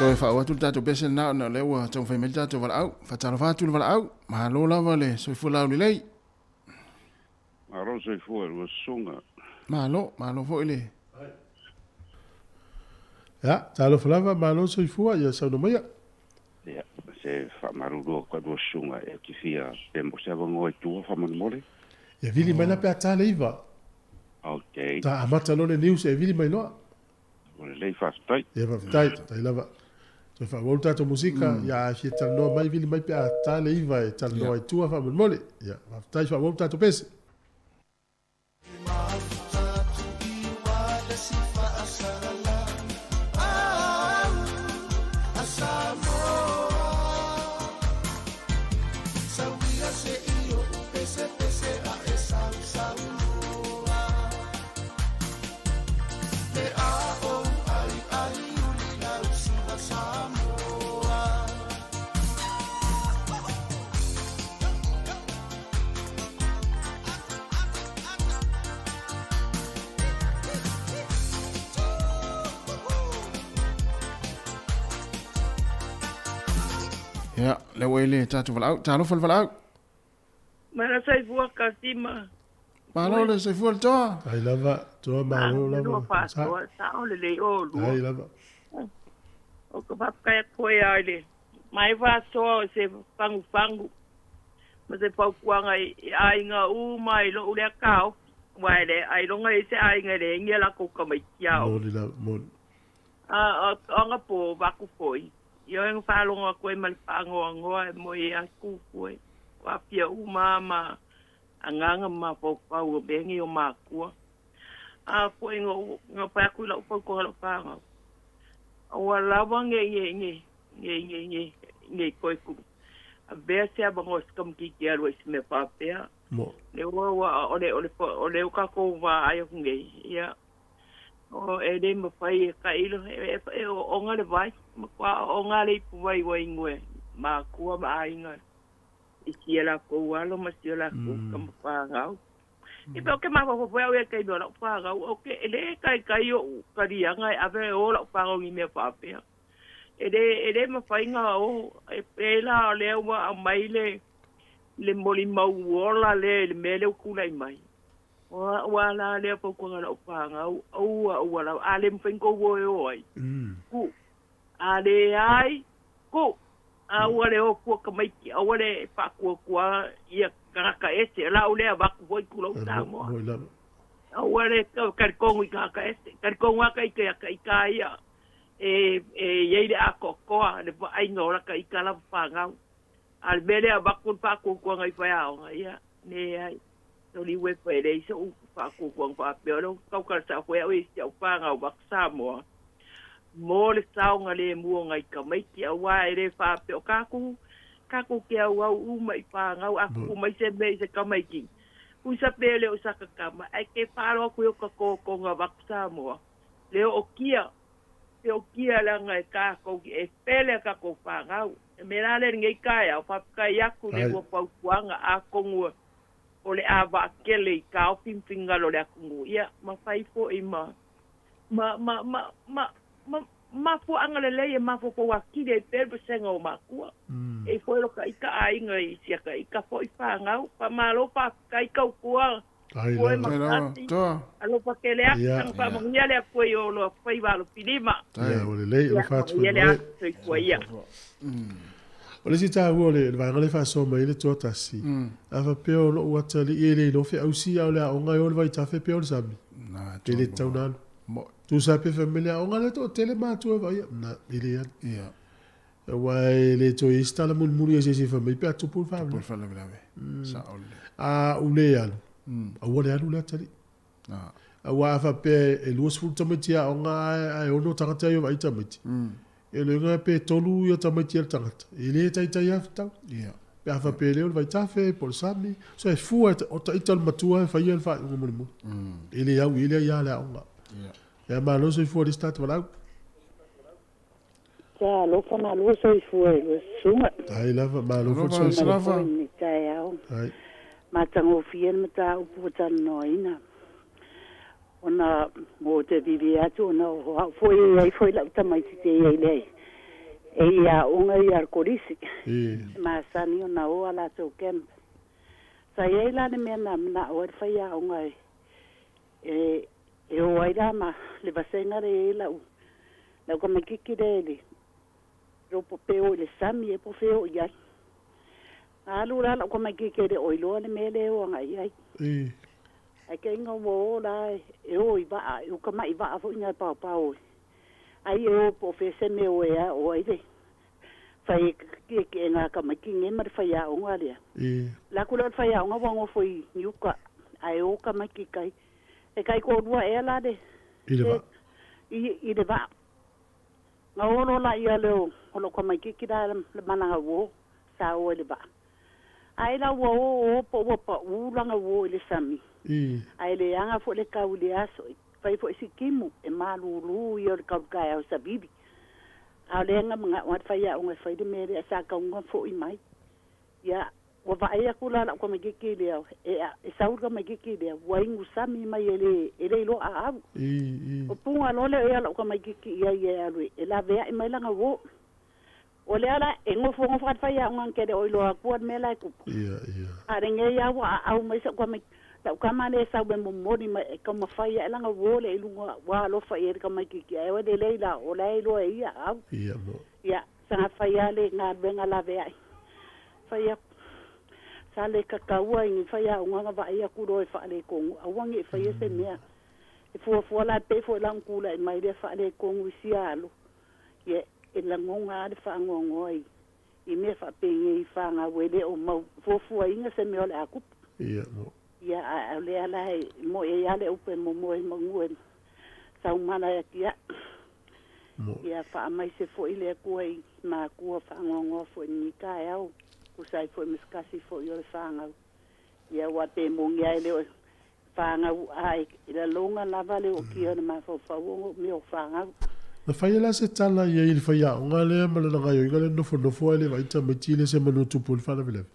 [SPEAKER 1] Toe faauu atu le tatou pese lena ona o lea ua taumafai mai le tatou valaau. Faatalofa atu le valaau. Malo lava le soifua laulelei.
[SPEAKER 12] Malo soifua i lua susuga.
[SPEAKER 1] Malo, malo foi le.
[SPEAKER 5] Ia, talofa lava, malo soifua, ia saunoa maia.
[SPEAKER 12] Ia, se faamalulu atu i lua susuga e te fia pe mo se avanoa i tua faamolemole.
[SPEAKER 5] Ia vili mai la pe a ta le iva.
[SPEAKER 12] Ok.
[SPEAKER 5] Ta amata loa le news e vili mai loa.
[SPEAKER 12] Ua lelei faafetai.
[SPEAKER 5] Ia faafetai, faafetai lava. Toe faaauau le tatou musika, ia a fia talanoa mai vili mai pe a ta le iva e talanoa i tua faamolemole. Ia faafetai faaauau le tatou pese.
[SPEAKER 1] Ia, lea ua i le tatou valaau. Talofa le valaau.
[SPEAKER 13] Mala soifua Kasima.
[SPEAKER 1] Malo le soifua le toa.
[SPEAKER 5] Ai lava, toa malo lava.
[SPEAKER 13] Sa sao lelei o lua.
[SPEAKER 5] Ai lava.
[SPEAKER 13] O ka faafetai atu foi lava i le mai faasoa o se fagufagu ma se fautuaga i aiga uma i lou lea taofi, aua e le ailoga i ai se aiga e leai ni a latou tamaiti aoga.
[SPEAKER 5] Moni lava, moni.
[SPEAKER 13] A o anapo o atu foi, ioe na faalogo atu ai ma le faanoanoa e moe atu foi, ua aafia uma lava ma agaga ma mafaufau o mea nei o matua. A foi na ou na fai atu i lau fautuaga i lau fanau, aua lava ne i ne ne ne ne ne toe tu avea se avanoa i se tamaitiiti e alu ai i se mea faapea.
[SPEAKER 5] Mo.
[SPEAKER 13] Le ua ua o le o le o le o tatou vaai atu nei, ia o e le mafai e tailo e e ooga le vai, matua ooga le ipuvai ua inu e matua ma aiga i si a latou alo ma si o latou tama fanau. I pe o ke mafaufau foi au ia i le taimi o lau fanau, ou te e le taitai o'u taliaga e ave e o lau fanau i ni mea faapea. E le e le mafai ona o, e pei la o lea ua aumai le le molimau ola lea i le mea lea ua tulai mai. O a'u lava la lea fautuaga i lau fanau, aua aua lava, a le mafai ona tou o e o ai, tuu. A leai, tuu. Aua le o fua tamaiti, aua le faatuatua ia tagata ese. O lau lea avatu foi i tulou Samoa. Aua le talitonu i tagata ese. Talitonu lava ita ia ita ia e i ai le atoatoa, le vaaiga o lata ita lava fanau. A o le mea lea avatu le faatuatuaga i faiaoga, ia, leai. Toliu e fai, e leai so'u faatuatuaga faapea. O lea ou te tautala sao foi au i si au fanau avatu Samoa mo le saogalemu o nai tamaiti, auā e le faapea o tatou, tatou te auau uma i fanau, a tupu mai se mea i se tamaiti, uisa pe le o saka tama, ae ke faalogo atu i o ka totoga avatu Samoa, le ootia, le ootia leaga e tatou e pele a tatou fanau. O le mea la lea i lenei taeao, faafetai atu i le lua fautuaga, atonu o le a vaatele i taofi ma finagalo o le atunuu, ia ma fai foi ma ma ma ma ma ma mafuaaga lelei e mafaufau atili ai pea le vasega o matua. E i foi lo ka ita aiga i sia ka ita foi fanau. Faamalo faafetai tautua
[SPEAKER 5] Ai
[SPEAKER 13] Ue
[SPEAKER 5] lava.
[SPEAKER 13] Makati. Alofa tele atu saga faamanuia le Atua i o loa faiva alofilima.
[SPEAKER 5] Ia, ua lelei,
[SPEAKER 13] Ia,
[SPEAKER 5] alofa atu foi
[SPEAKER 13] manuia
[SPEAKER 5] ma
[SPEAKER 13] le
[SPEAKER 5] oe.
[SPEAKER 13] aso soifua ia.
[SPEAKER 5] O le isi taua o le vaega lea e faasoa mai ai le toa tasi, a faapea o lou atalii e le iloa feausi a o le aoga e o le vaitafe pe o le sami, e le tatau ona alu. Tusa pe fai mai le aoga lea toatele matua e vaaia, na, e le alu. Aua e le toe i ai se tala mulimuli a se isi e fai mai pe a tupu le faalavelave. A ou le alu, aua le alu le atalii. Aua a faapea e 20 tamaiti aoga ae 6 tagata ia o vaai tamaiti, e le iloa pe 3 ia tamaiti a le tagata, e le taitai lava fetau. Pe a faapea e le o le vaitafe po o le sami, so e fua o ita le matua e faia le faaiuga mulimuli. E le au i ai le aia a le aoga. Ia malo soifua i le isi tagata valaau.
[SPEAKER 14] Talofa malo soifua i lua susuga.
[SPEAKER 5] Ai lava, malo foi le soifua.
[SPEAKER 14] Malo foi lenei taeao.
[SPEAKER 5] Ai.
[SPEAKER 14] Matagofie le mataupu ua talanoaina. Ona mo te vivi atu ona o au foi e i ai foi lau tamaiti te i ai le e i aoga ia le kolisi.
[SPEAKER 5] E.
[SPEAKER 14] Masani ona o a latou camp. Sa i ai la le mea na manao ai le faiaoga e e e o ai la ma le vasega le i ai lau lau tamaititi lea i le lopo pe o i le sami e po o fea o i ai. Na alu la lau tamaititi e le o iloa le mea lea e o agai ai. Ae te iga ua o la e o i vaa, e uka mai vaa foi ina e paopao ai e o po o fea se mea o e a o ai le fai e tietieega a tamaiti nei ma le faiaoga lea. La ku lea o le faiaoga ua nofo i uka ae o tamaiti i tai. E taitoalua ea la le
[SPEAKER 5] I le vaa.
[SPEAKER 14] I le vaa. Na o loa laia lea o lou tamaititi la le malaga uo sa o ai i le vaa. Ae la ua o o po ua pau lana uo i le sami. Ae leaga foi le kau i le aso e fai foi si timu e malūlū ia o le kau taeao savili. A o lea na mana'o lava le faiaoga e fai le mea lea sa tauga fo'i mai. Ia, ua vaai atu la la'u tamaititi lea e e sau le tamaititi lea ua inu sami mai e le e le iloa aau. O puga loa lea o ea la'u tamaititi i ai e alu e lavea'i mai lana uō. O lea la e gofogofa lava le faiaoga na te le o iloa atua le mea la e tupu.
[SPEAKER 5] Ia, ia.
[SPEAKER 14] A o lenei lava ua aau mai sa'u tamaiti, la'u tama lea e sau e momoli mai e taumafai a'e lana uo lea i luga ua alofa i ai le tamaitiiti ae o lelei la o la e iloa e ia aau.
[SPEAKER 5] Ia, mo.
[SPEAKER 14] Ia, saga fai lava le galuega laveai. Fai atu, sa le tataua i ni faiaoga na vaai atu loa e faaletonu, aua ne i faia se mea. E fuafua la pei foi la ona tulai mai lea faaletonu i sia alo, ia e lagona lava le faanoanoa i i mea faapenei i fanau e le o mau fuafuaina se mea o le a tupu.
[SPEAKER 5] Ia, mo.
[SPEAKER 14] Ia, a o lea la e moe ai lava le upu e momoe i manu e saumala ai atiae.
[SPEAKER 5] Mo.
[SPEAKER 14] Ia faamaise foi le Atua i matua faanoanoa foi i lenei taeao, tusa ai foi ma se tasi foi o le fanau. Ia aua pe moni lava e le o fanau a e lalona lava le ootia o le mafaufau ona o mea o fanau.
[SPEAKER 5] Na fai la se tala i ai i le faiaoga lea ma lana gaoioiga lea nofonofo ae le vaai tamaiti le se manu tupu i le faalavelave.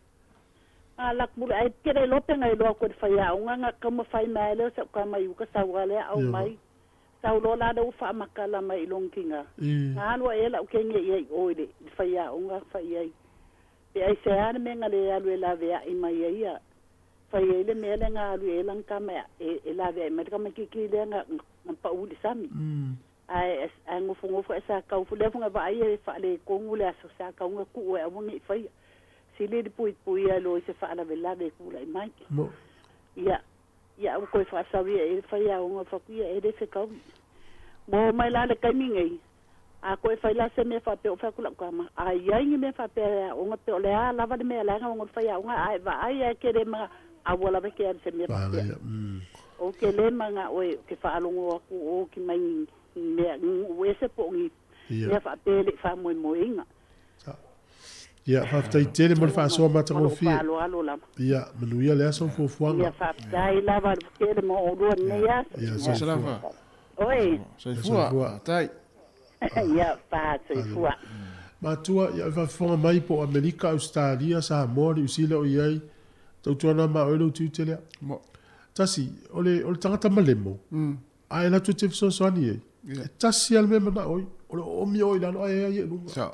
[SPEAKER 14] A laku le ai tele loa pe na iloa atu e le faiaoga na taumafai mai lea o si au tama i uka sau a lea aumai sau loa la lea ua faamatala mai i lona tina na alu ae lau kene i ai i o i le faiaoga fai i ai Pe aisea le mea na le alu e laveai mai ai ia fai ai le mea lea na alu i ai lana tama e, e laveai mai le tamaititi lea na, na pau i le sami. Ae, ae nofonofo ae sa tau, lea foi na vaai e faaletonu le aso sa tau na tuu e aua ne i faia. Sili le puipuia i lo i se faalavelave e tulai mai. Ia, ia a ua toe faasau ia i le faiaoga fai atu, ia e le fetaui. Ua oo mai la le taimi nei, A toe fai la se mea faapea o fai atu lau tama, a i ai ni mea faapea e aoga pe o le a lava le mea la e ono fai aoga a e vaai a e te le ma aua lava e te alu i se mea faapea. Ou te le manao e te faalogo atu o ki mai ni mea ni nuu ese po o ni mea faapea e le i faamoemoeina.
[SPEAKER 5] Ia, faafetai tele mo le faasoa matagofie.
[SPEAKER 14] Ma lou faaaloalo lava.
[SPEAKER 5] Ia, manuia le aso ma fuafuaga.
[SPEAKER 14] Ia, faafetai lava tele mo oulua lenei aso.
[SPEAKER 5] Ia, soifua.
[SPEAKER 14] Oi.
[SPEAKER 1] Soifua. Faafetai.
[SPEAKER 14] Ia, pa, soifua.
[SPEAKER 5] Matua, ia e faafofoga mai po o Amerika, Ausetalia, Samoa, Niu Sila o i ai, tautuana ma oe lou tiute lea. Tasi, o le, o le tagata malemo, a e alu atu e te fesoasoani ai, e tasi lava le mea e manao ai, o le oomi oe i lalo ae ai e i luga.
[SPEAKER 1] Sao.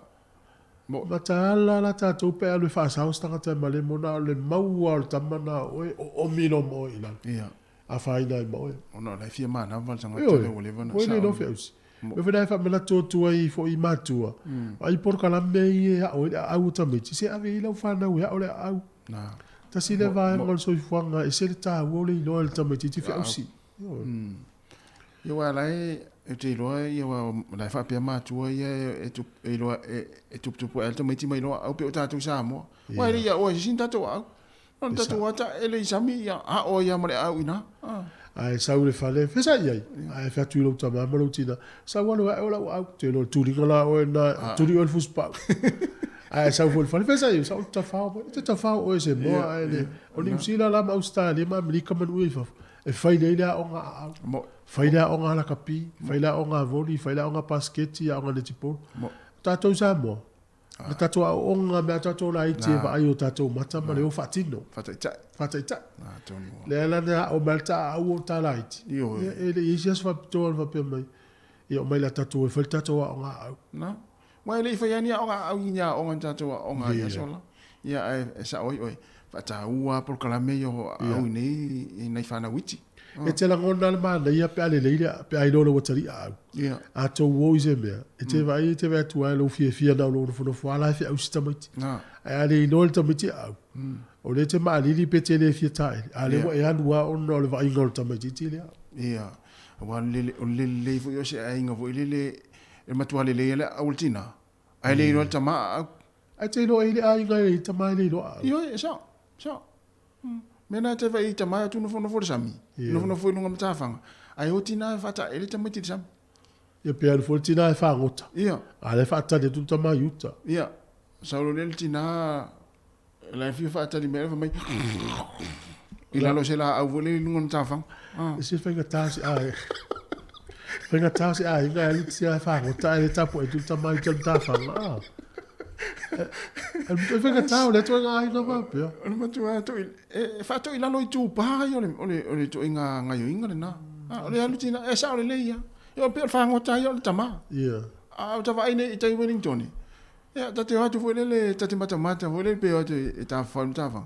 [SPEAKER 5] Mataala la tatou pe alu e faasao se tagata e malemo na o le maua o le tama na o oe, oomi loa ma oe i lalo. Afaina ai ma oe.
[SPEAKER 1] Ona o la e fia manava le tagata lea ua leva ona
[SPEAKER 5] sao. Ioe, ua le iloa feausi. Mea foi na e faamanatu atu ai foi i matua, ai polokalame ia e ao ai le aau o tamaiti, se ave i ai lau fanau e ao le aau. Tasi lea vaega o le soifuaga, e ese le taua o le iloa e le tamaitiiti feausi. Ioe.
[SPEAKER 1] Ia aua la e ou te iloa ia aua la e faapea matua ia e e iloa e tuputupu ae le tamaiti ma iloa aau pei o tatou i Samoa. Aua e le i aoa e se isi ni tatou aau. Na o le tatou ata e le i sami ia ao ai lava ma le aau i ina.
[SPEAKER 5] Ae sau i le fale, fea i ai? Ae fai atu i lou tama ma lou tina, sau alu ae o lau aau. Te iloa o le tuliga la oe lena, tuli oe i le fusipau. Ae sau foi i le fale, fea i ai? Sau ou te tafao mai. E te tafao oe i se moa ae le. O Niu Sila la ma Ausetalia ma Amerika ma nuu ia i fafo, e fai lelei le aoga aau, fai le aoga lakapi, fai le aoga voli, fai le aoga pasiketi, aoga netipolo. O tatou i Samoa, le tatou aoaoga mea tatou laiti e vaai o tatou mata ma le o faatino.
[SPEAKER 1] Faataitai.
[SPEAKER 5] Faataitai. Lea la na ao mai le taaau o ta laiti. Ia, e le i ai se aso faapitoa na faapea mai, ia omai la tatou e fai le tatou aoga aau.
[SPEAKER 1] Na. Aua e le i faia ni aoga aau i ni aoga ni tatou aoga ai aso la. Ia ae e sao ai oe, faataua lava polokalame ia o aau i nei i nai fanau iti.
[SPEAKER 5] E te lagona le manaia pe a lelei le, pe a iloa lou atalii aau. A tou o i se mea, e te vaai e te vaai atu ai lou fiafia na o lou nofonofo a la e feausi tamaiti. Ae a le iloa e le tamaiti aau, o lea e te maalili pe te le fia taele, a o lea ua e alu lava ona o le vaaiga o le tamaitiiti lea.
[SPEAKER 1] Ia, aua o le lelei foi o se aiga foi lele E matua lelei ai le aau o le tina, ae le iloa le tama aau.
[SPEAKER 5] Ae te iloa i le aiga e i tama e le iloa aau.
[SPEAKER 1] Ioe, e sao, sao. Mea na te whai i tama e atu nofonofo le sami, nofonofo i lunga matafaga, ae o tina e whataele le tamaiti i le sami.
[SPEAKER 5] Ia pe alu foi le tina e fagota.
[SPEAKER 1] Ia.
[SPEAKER 5] A lea e faatali atu le tama i uta.
[SPEAKER 1] Ia. Sau loa lea le tina la e fia faatali mai, fai mai i lalo o se laau foi lea i luga o le matafaga.
[SPEAKER 5] E se faigata se aiga. Faigata se aiga e alu tina e fagota ae le tapuai atu le tama i uta i le matafaga. E faigata o lea ituaiga aiga faapea.
[SPEAKER 1] O le matua e faatoilalo i itupa ia o le ituaiga gaoioiga lena. O le alu tina, e sao lelei lava. E pei o le fagota ia o le tama.
[SPEAKER 5] Ia.
[SPEAKER 1] A o ta vaai nei i tai Wellington. Ia, ta te o atu foi lele, ta te matamata foi lele pe o atu e tafafao i le matafaga.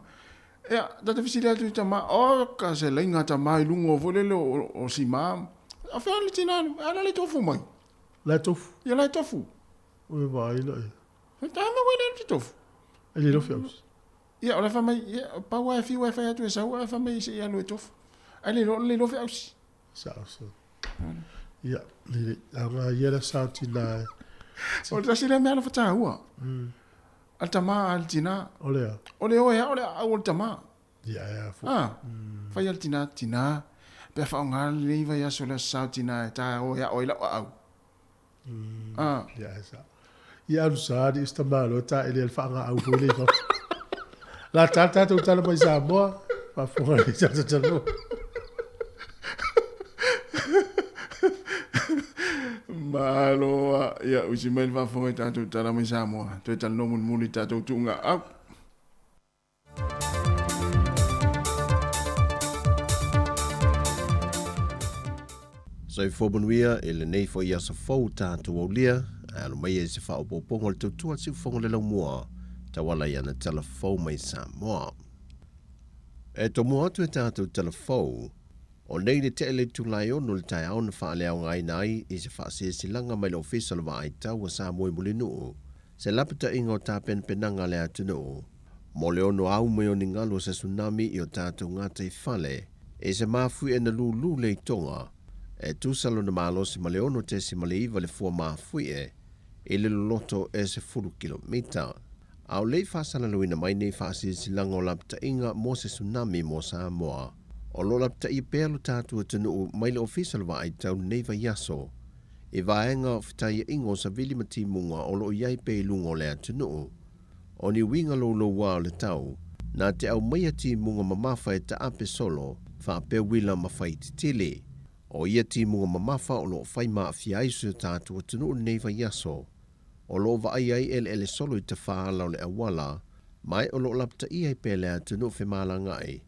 [SPEAKER 1] Ia, ta te fesili atu i tama, o ka se laina tama i luga o foi lele o, o sima. A fea le tina, a la le tofu mai.
[SPEAKER 5] La e tofu.
[SPEAKER 1] Ia la e tofu.
[SPEAKER 5] O e vaai la ia.
[SPEAKER 1] Fai tama koe le te tofu.
[SPEAKER 5] E le lofi ausi.
[SPEAKER 1] Ia, o le fa mai, ia, pau ai fiu ai fai atu e sau, ai fa mai se ia lo e tofu. Ai le lo le lofi ausi.
[SPEAKER 5] Sa sa. Ia, le aoga ia la sa tina e.
[SPEAKER 1] O le tasi lea mea alofa tāua. A le tamā a le tinā.
[SPEAKER 5] O le a?
[SPEAKER 1] O le oe a o le aau o le tamā.
[SPEAKER 5] Ia, e a fo.
[SPEAKER 1] Ah, fai a le tinā, tinā, pe a whaonga lenei vaiaso le aso sa o tinā e tā oe a oe lau aau. Ah.
[SPEAKER 5] Ia, e sa. Ia alu sa ni ista malo ta ele al whaanga au foi le fafo. La tā tātou tala mai Samoa, whafonga le tata talo.
[SPEAKER 1] Malo a, ia, usi mai le faafofoga i tatou tala mai Samoa. Toe talanoa mulimuli i tatou tuuga au.
[SPEAKER 7] Soifua manuia i lenei foi aso fou tatou aulia, ae alo maia i se faaopoopoga o le tautua a le Siufofoga o le Laumua, tauala i ana tala fou mai Samoa. E tomua atu e tatou tala fou, o nei le tea i le itula e ono i le taeao na faaleaogaina ai i se faasilasilaga mai le Ofisa o le Vaai Tau a Samoa i Mulinuu, se lapataiga o tapenapenaga a le atunuu mo le ono au mai o ni galu o se tsunami i o tatou gataifale i se mafuie na lūlū le itoga e tusa lona malosi ma le 6.9 le fua mafuie i le loloto e 10 kilomita. A o le i faasalalauina mai nei faasilasilaga o lapataiga mo se tsunami mo Samoa, o lo o lapataia pea lo tatou atunuu mai le Ofisa o le Vaai Tau lenei vaiaso i vaega o fetaiaiga o savili ma timuga o lo o i ai pea i luga o le atunuu. O ni uiga loulouā o le tau, na te aumaia timuga mamafa e taape solo, faapea uila ma faititili. O ia timuga mamafa o lo o fai ma aafia ai si o tatou atunuu i lenei vaiaso. O lo o vaai ai eleele solo i tafaala o le auala, ma e o lo o lapataia ai pea le atunuu femalagaai,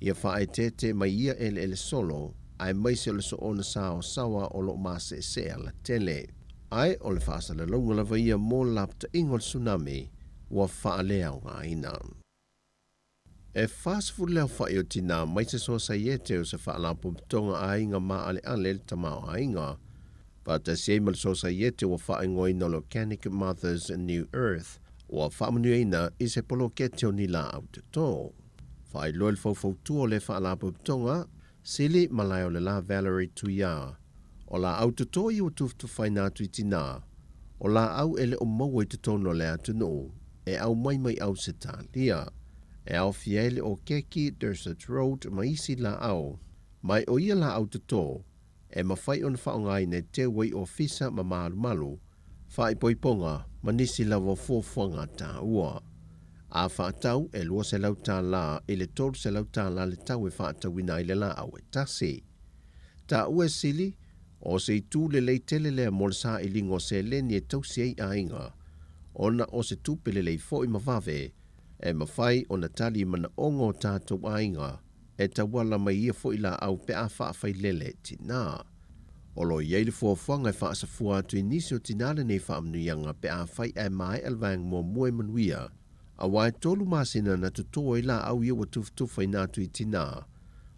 [SPEAKER 7] ia faaeteete mai ia eleele solo, aemaise o le soona saosaoa o lo o maseesee alatele. Ae o le faasalalauga lava ia mo le lapataiga o le tsunami ua faaleaogaina. E 40 le aofai o tinā mai se Sosaiete o se Faalapotopotoga Aiga Maaleale le Tamaoaiga, faatasi ai ma le Sosaiete ua faaigoaina o le Organic Mothers New Earth, ua faamanuiaina i se poloketi o ni laau toto. Faailoa i le faufautua o le Faalapotopotoga, Sili Malaeolela Valerie Tuia, o laau toto ia ua tufatufaina atu i tinā, o laau e le o maua i totonu o le atunuu, e aumai mai Ausetalia. E aofia ai le okeki, Dorset Road ma isi laau. Mai o ia laau toto, e mafai ona faaaogaina e teu ai ofisa ma malumalu, faaipoipoga ma nisi lava o fuafuaga taua. A faatau e $200 i le $300 le tau e faatauina ai le laau e tasi. Taua e sili, o se itu lelei tele lea mo le sailiga o seleni e tausi ai aiga, ona o se tupe lelei foi ma vave e mafai ona tali i manaoga o tatou aiga e tauala mai ia foi laau pe a faafailele tinā. O lo o i ai le fuafuaga e faasafua atu i nisi o tinā lenei faamanuiaga pe afai ae maea le vaega muamua e manuia, aua e tolu masina na totō ai laau ia ua tufatufaina atu i tinā,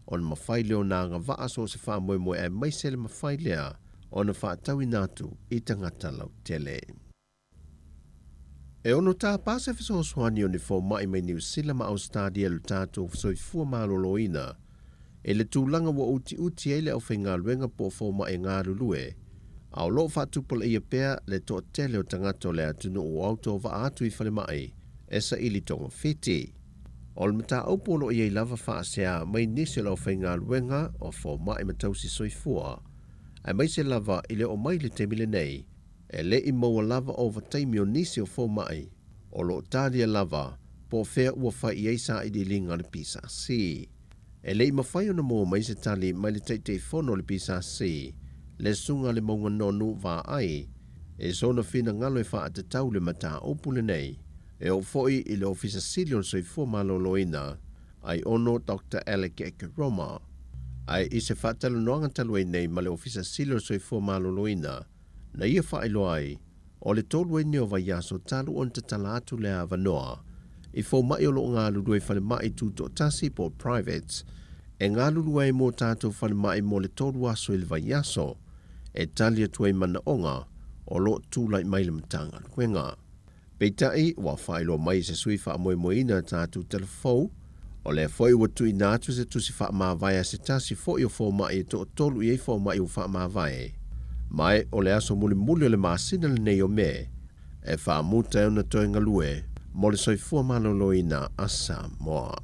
[SPEAKER 7] ona mafai lea ona agavaa so o se faamoemoe aemaise le mafai lea ona faatauina atu i tagata lautele. E ono tāpā se fesoasoani o ni fomai mai Niu Sila ma Ausetalia i lo tatou soifua maloloina i le tulaga ua utiuti ai le aufaigaluega po o fomai e galulue, a o lo o faatupulaia pea le toatele o tagata o le atunuu o autovaa atu i falemai e saili togafiti. O le mataupu o lo o i ai lava faasea mai nisi o le aufaigaluega o fomai ma tausi soifua, aemaise lava i le oo mai i le taimi lenei, E le i maua lava ovataimi o nisi o fomai o lo o talia lava po o fea ua fai i ai sailiiliga a le PSC. E le i mafai ona maua mai se tali mai le Taitaifono o le PSC, le Susuga a le Mauga Nonu Vaai, i sona finagalo e faatatau le mataupu lenei, e oo foi i le Ofisa Sili o le Soifua Maloloina, Aiono Doctor Alec Ekeroma. Ae i se faatalanoaga talu ai nei ma le Ofisa Sili o le Soifua Maloloina, na ia faailoa ai, O le tolu ai nei o vaiaso talu ona tatala atu le avanoa i fomai o lo o galulue i falemai tutoatasi po o privates e galulue ai mo tatou falemai mo le tolu aso i le vaiaso e tali atu ai manaoga o lo o tulai mai le Matagaluega. Peitai, ua faailoa mai e se sui faamoemoeina a tatou talafou, o lea foi ua tuuina atu se tusi faamavae a se tasi foi o fomai e toatolu i ai fomai ua faamavae. Ma o le aso mulimuli o le masina lenei o Me, e faamuta ai ona toe galue mo le soifua maloloina a Samoa.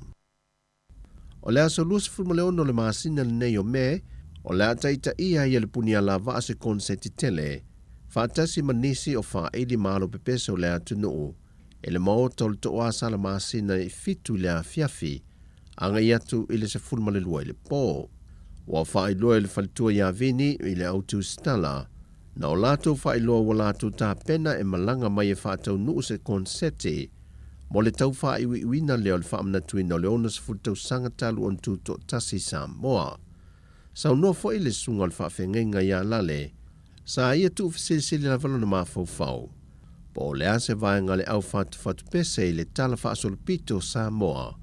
[SPEAKER 7] O le aso 26 o le masina lenei o Me, o le a taitaia ai e le Punialavaa se konseti tele, faatasi ma nisi o faaili ma alo pepese o le atunuu, i le maota o le Tooasala masina i 7 i le afiafi, agai atu i le 12 i le po. Ua faailoa e le faletua ia Vini i le au tusitala, na o latou faailoa ua latou tapena e malaga mai e faataunuu se konseti mo le tau faaiuiuina lea o le faamanatuina o le 60 tausaga talu ona tutoatasi Samoa. Saunoa foi le susuga o le faafeagaiga ia Lale, sa ia tuufesilisili lava lona mafaufau, po o le a se vaega o le au fatufatu pese i le tala faasolopito o Samoa,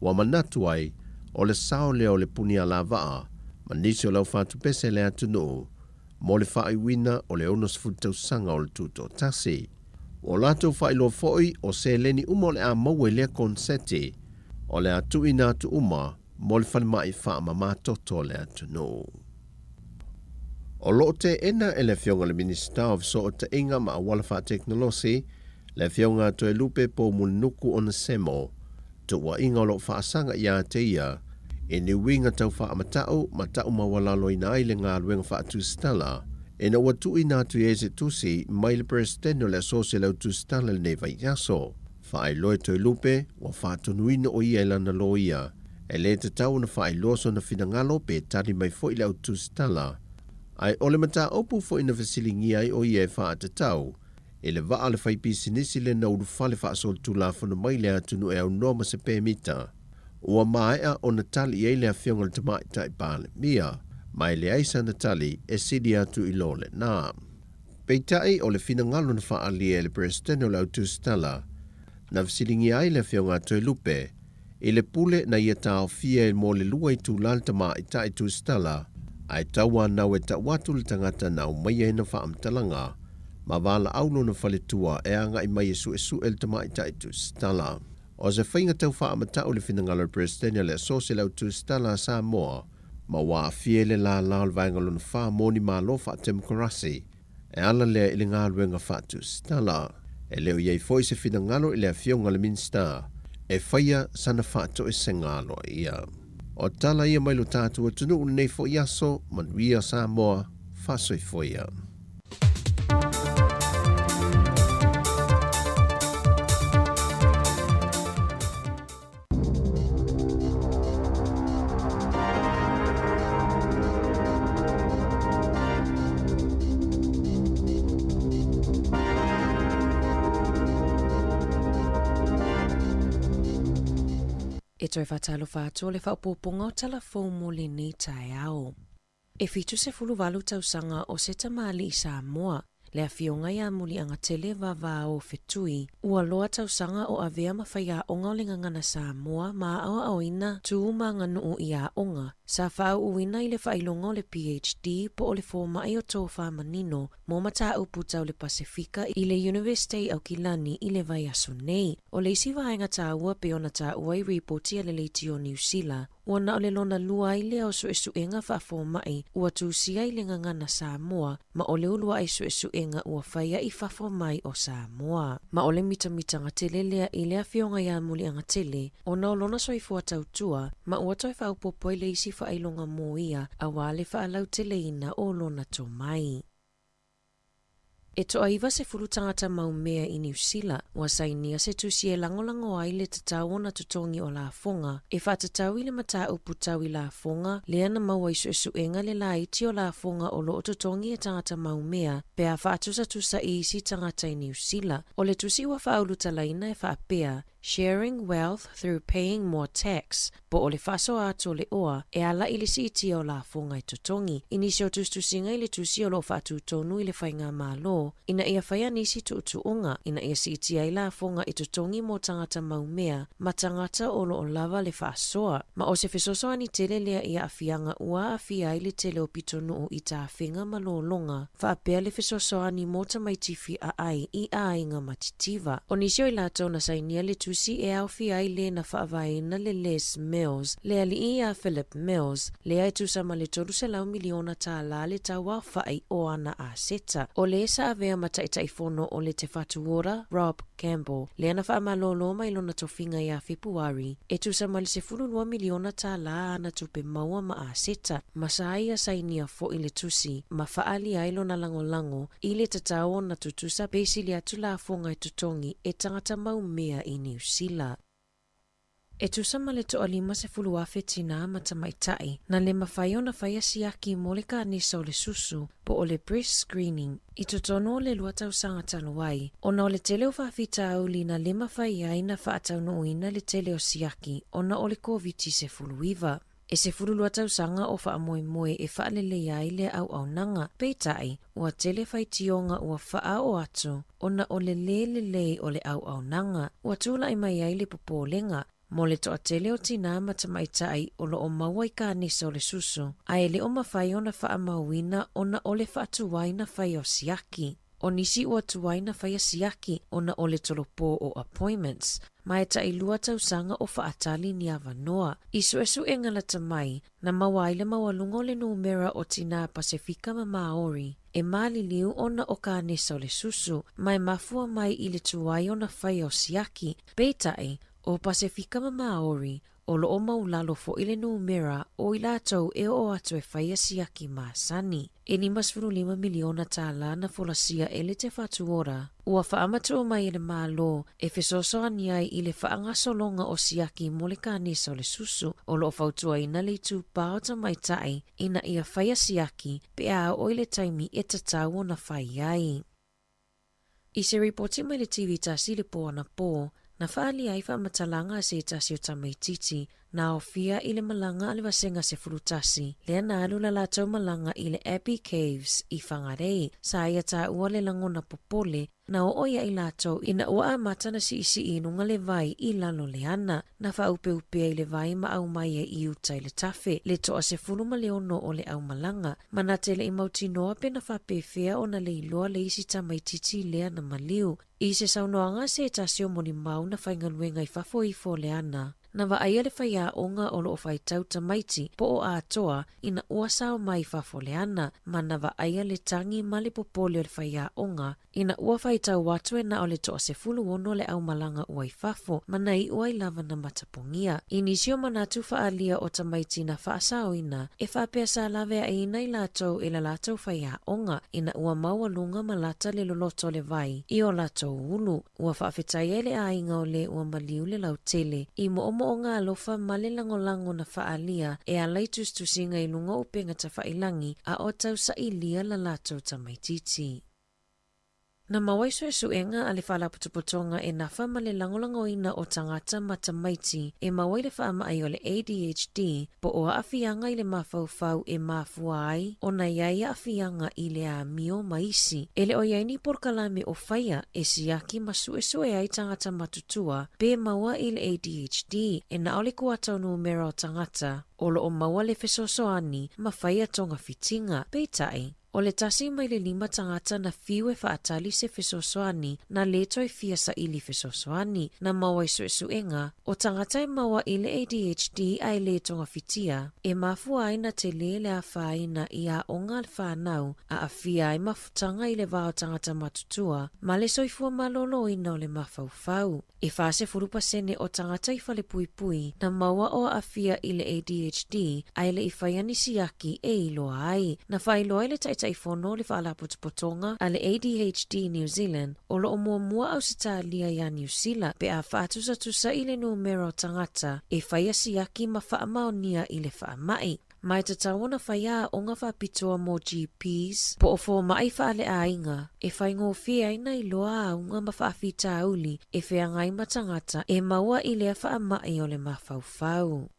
[SPEAKER 7] ua manatu ai o le sao lea o le Punialavaa ma nisi o le au fatupese i le atunuu mo le faaiuina o le 60 tausaga o le Tutoatasi. Ua latou faailoa foi o seleni uma o le a maua i lea konseti, o le a tuuina atu uma mo le falemai faamamatoto o le atunuu. O lo o teena e le Afioga i le Minisita o Fesootaiga ma Auala Faatekonolosi, le Afioga a Toelupe Poumulinuku Onesemo, tuuaiga o lo o faasaga ia te ia i ni uiga tau faamatau ma tau maualaloina ai le galuega faatusitala ina ua tuuina atu i ai se tusi mai le Peresetene o le Asosi o le Au Tusitala i lenei vaiaso. Faailoa e Toelupe ua faatonuina o ia e lana loia e lē tatau ona faailoa sona finagalo pe tali mai foi le au tusitala, ae o le mataupu foi na fesiligia ai o ia e faatatau i le vaa o le faipisinisi lena ulufale faasolitulafono mai le atunuu e aunoa ma se pemita. Ua maea ona tali i ai le Afioga i le Tamaitai Palemia, ma e leai sana tali e sili atu i lo lena. Peitai, o le finagalo na faaalia e le Peresetene o le Au Tusitala, na fesiligia ai le Afioga a Toelupe i le pule na ia taofia e mo le lua itula le tamaitai tusitala, ae tauanau e tau atu le tagata na aumaia ai na faamatalaga ma valaau lona faletua e agai mai e suesue le tamaitai tusitala. O se faiga tau faamatau le finagalo o le Peresetene o le Asosi o le Au Tusitala a Samoa, ma ua aafia i le lālā o le Vaega Lona Fa mo ni Malo Faatemokarasi e ala lea i le galuega faatusitala. E le o i ai foi se finagalo i le Afioga i le Minisita e faia sana faatoesega aloaia. O tala ia mai lo tatou atunuu lenei foi aso, manuia Samoa, faasoifua ia.
[SPEAKER 3] E toe faatalofa atu o le faaopoopoga o tala fou mo lenei taeao. E 78 tausaga o se tamalii Samoa, le afioga ia Muliagatele Vavao Fetui, ua loa tausaga o avea ma faiaoga o le gagana Samoa ma aoaoina tu ma aganuu i aoga. Sa faauuina i le faailoga o le PhD po o le fomai o Tofā Manino mo mataupu tau le Pasefika i le Iunivesite i Aukilani i le vaiaso nei. O le isi vaega taua pei ona taua i ripoti a le Leitio Niu Sila, Ua na o le lona lua ai lea o suesuega faafomai ua tusia i le gagana Samoa ma o le uluai suesuega ua faia i fafo mai o Samoa. Ma o le mitamitaga tele lea i le afioga ia Muliagatele ona o lona soifua tautua ma ua toe faaopoopo ai le isi faailoga mo ia aua le faalauteleina o lona tomai. E toa 90 tagata mau mea i Niu Sila ua sainia se tusi e lagolago ai le tatau ona totogi o lafoga e faatatau i le mataupu tau i lafoga lea na maua i suesuega le laiti o lafoga o lo o totogi e tagata mau mea pe a faatusatusa i isi tagata i Niu Sila. O le tusi ua faaulutalaina e faapea. Sharing Wealth Through Paying More Tax, po o le faasoa atu o le oa e ala i le siitia o lafoga e totogi i nisi o tusitusiga i le tusi o lo o faatutonu i le faigamalo ina ia faia nisi tuutuuga ina ia siitia ai lafoga e totogi mo tagata maumea ma tagata o lo o lava le faasoa. Ma o se fesoasoani tele lea i aafiaga ua aafia ai le tele o pitonuu i tafega ma lologa, faapea le fesoasoani mo tamaiti fiaai i aiga matitiva. O nisi o i latou na sainia le tusi e aofia ai le na faavaeina le Les Mills, le alii iā Philip Mills, lea e tusa ma le $300 miliona tālā le tauaofai o ana aseta. O le sa avea ma Taitaifono o le Te Whatu Ora, Rob Campbell, lea na faamalōlō mai lona tofiga iā Fepuari, e tusa ma le $12 miliona tālā āna tupe maua ma aseta, ma sa ia sainia foʻi le tusi ma faaalia ai lona lagolago i le tatau ona tutusa pe sili atu lafoga e totogi e tagata mau mea i Niu Sila. E tusa ma le 150,000 tinā ma tamaitai na le mafai ona faia siaki mo le kanesa o le susu po o le breast screening i totonu o le lua tausaga talu ai, ona o le tele o faafitauli na le mafai ai na faataunuuina le tele o siaki ona o le Koviti-19. E 12 tausaga o faamoemoe e faaleleia ai lea auaunaga, peitai, ua tele faitioga ua faaoo atu ona o le lē lelei o le auaunaga. Ua tulai mai ai le popolega mo le toatele o tinā ma tamaitai o lo o maua i kanesa o le susu, a e le o mafai ona faamauina ona o le faatuai na faia o siaki. O nisi ua tuai na faia siaki ona o le tolopō o appointments, ma e tailua tausaga o faatali ni avanoa. I suesuega lata mai, na maua ai le maualuga o le numera o tinā Pasefika ma Māori e maliliu ona o kanesa o le susu, ma e mafua mai i le tuai ona faia o siaki. Peitai, o Pasefika ma Māori, O lo o maulalo foʻi le numera o i latou e oo atu e faia siaki masani. E $55 miliona tālā na folasia e le Te Whatu Ora, ua faamatuʻu mai e le Malo e fesoasoani ai i le faagasologa o siaki mo le kanesa o le susu. O lo o fautuaina le itupā o tamaitai ina ia faia siaki pe a oo i le taimi e tatau ona fai ai. I se ripoti mai le TV tasi i le pō anapō, na faaalia ai faamatalaga a se tasi o tamaititi na aofia i le malaga a le Vasega 11, lea na alu la latou malaga i le Abbey Caves i Whangarei. Sa ia tāua le lagona popole na oo ia i latou ina ua amata na siisii i luga le vai i lalo le ana. Na faaupeupea i le vai ma aumai ai i uta i le tafe, le toa 16 o le aumalaga, Ma na te leʻi mautinoa pe na faapefea ona le iloa le isi tamaititi lea na maliu. I se saunoaga se tasi o molimau na faigaluega i fafo ifo o le ana, na vaaia le faiaoga o lo o faitau tamaiti po o atoa ina ua sao mai i fafo o le ana, ma na vaaia le tagi ma le popole o le faiaoga Ina ua faitau atu e na o le toa 16 le aumalaga ua i fafo, ma na iu ai lava na matapogia. I nisi o manatu faaalia o tamaiti na faasaoina, e faapea sa laveaiina i latou i la latou faiaoga, ina ua maualuga ma lata le loloto o le vai i o latou ulu. Ua faafetai ai le aiga o le ua maliu le lautele i moomooga alofa ma le lagolago na faaalia e ala i tusitusiga i luga o upega tafailangi a o tausailia la latou tamaititi. Na maua i suesuega a le Faalapotopotoga e nafa ma le lagolagoina o tagata ma tamaiti e maua i le faamai o le ADHD po o aafiaga i le mafaufau e mafua ai ona i ai aafiaga i le amio ma isi. E le o i ai ni polokalame o faia e siaki ma suesue ai tagata matutua pe maua i le ADHD e na o le kuata o numera o tagata o lo o maua le fesoasoani ma faia togafitiga. Peitai, O le tasi mai le lima tagata na fiu e faatali se fesoasoani, na lē toe fia saili fesoasoani, na maua i suesuega, o tagata e maua i le ADHD a e lē togafitia, e mafua ai na telē le afaina i aoga a le whanau, aafia ai mafutaga i le va o tagata matutua, ma le soifua malōlōina o le mafaufau. E 40% o tagata i falepuipui na maua o aafia i le ADHD a e le i faia ni siaki e iloa ai. Na faailoa ai le Taitaifono o le Faalapotopotoga a le ADHD New Zealand o lo o muamua Ausetalia iā Niu Sila pe a faatusatusa i le numera o tagata e faia siaki ma faamaonia i le faamai. Ma e tatau ona whai aoga faapitoa mo GPs po o fomai faaleaiga e faigofie ai na iloa auga ma faafitauli e feagai ma tagata e maua i lea faamai o le mafaufau.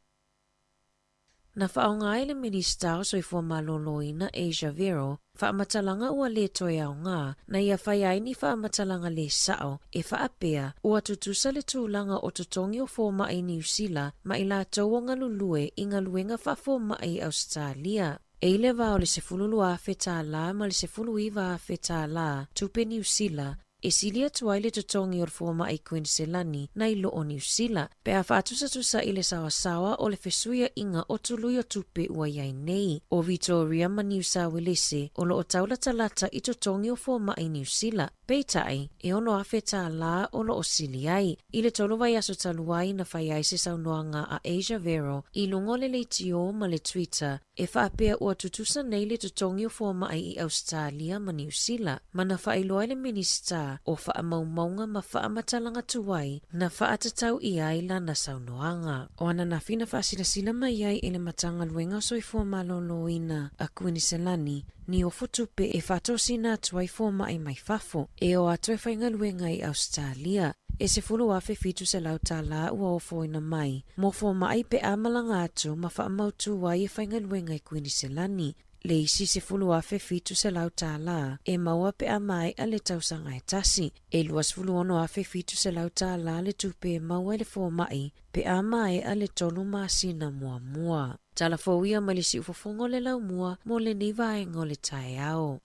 [SPEAKER 3] Na faaaoga ai le Minisita o Soifua Maloloina Asia Vero faamatalaga ua lē toe aoga na ia fai ai ni faamatalaga lē sa'o e faapea ua tutusa le tulaga o totogi o fomai Niu Sila ma i latou o galulue i galuega faafoma'i i Ausetalia. E i le va o le 12,000 tālā ma le 19,000 tālā tupe Niu Sila E sili atu ai le totogi o le fomai Kuiniselani nai lo o Niu Sila, pe a faatusatusa i le saoasaoa o le fesuiaʻiga o tului o tupe ua i ai nei. ʻO Vitoria ma Niu Sauelese o lo o taulatalata i totogi o fomai Niu Sila, peitai, e 6,000 tālā o lo o sili ai. I le tolu vaiaso talu ai na fai ai se saunoaga a Asia Vero i luga o le leitiō ma le Twitter E faapea ua tutusa nei le totogi o fomai i Ausetalia ma Niu Sila, ma na faailoa ai le Minisita o Faamaumauga ma Faamatalaga Tuai na faatatau ʻia ai lana saunoaga. O ananafi na faasilasila mai ai e le Matagaluega o Soifua Maloloina a Kuiniselani ni ofo tupe e faatosina atu ai fomai mai fafo e o atu e faigaluega i Ausetalia. E $10,700 tālā ua ofoina mai mo fomai pe a malaga atu ma faamautū ai e faigaluega i Kuiniselani, le isi $10,700 tālā e maua pe a maeʻa le tausaga e tasi. E $26,700 tālā le tupe e maua i le fomai pe a maeʻa le tolu masina muamua. Tala fou ia mai le siufofoga o le laumua mo lenei vaega o le taeao.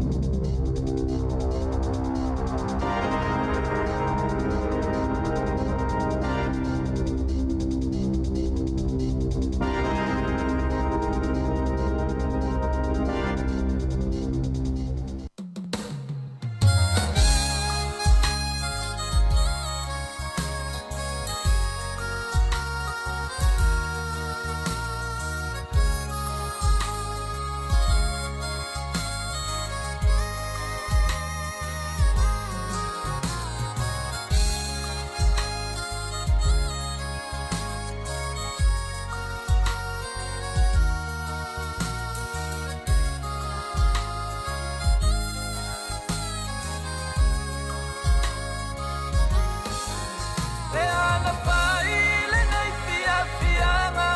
[SPEAKER 15] E ana pai lenei fiafiaga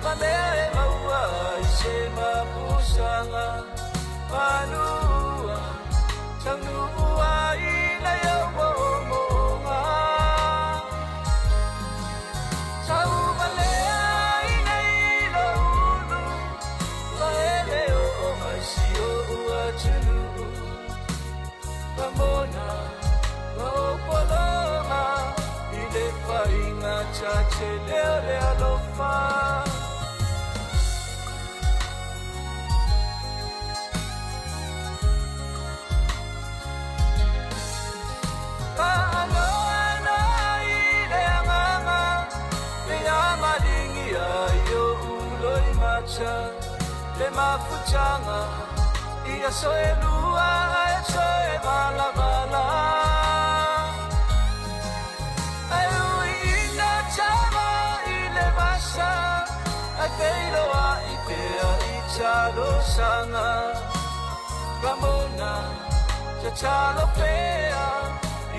[SPEAKER 15] ma mea e maua ai se mapusaga Manua taunuu ai nai au moomooga Tauvalea i nei loulu ma e le oo mai si o'u atunuu Ramona ma ou pologa i le faiga tatele o le alofa. Faanoano i le agaga le amaligia i o'u loimata le mafutaga i aso e lua ae toe valavala. Ae ui ina tama i le vasa ae feiloai pea i talosaga. Ramona tatalo pea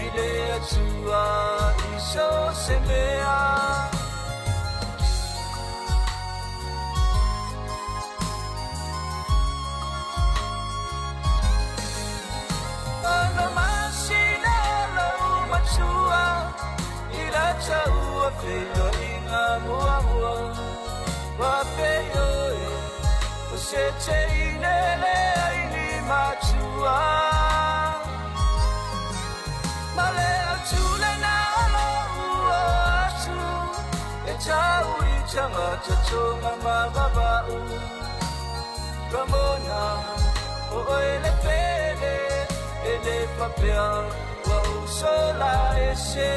[SPEAKER 15] i le Atua i so o se mea. Ono masina lou matua i la taua feiloaiga muamua. Ua feioe o se teine leai ni matua. Ma le autu lena o lou o atu e tau i tangata tonga ma vavau. Ramona, o oe le pele e le faapea ua ou sola ese.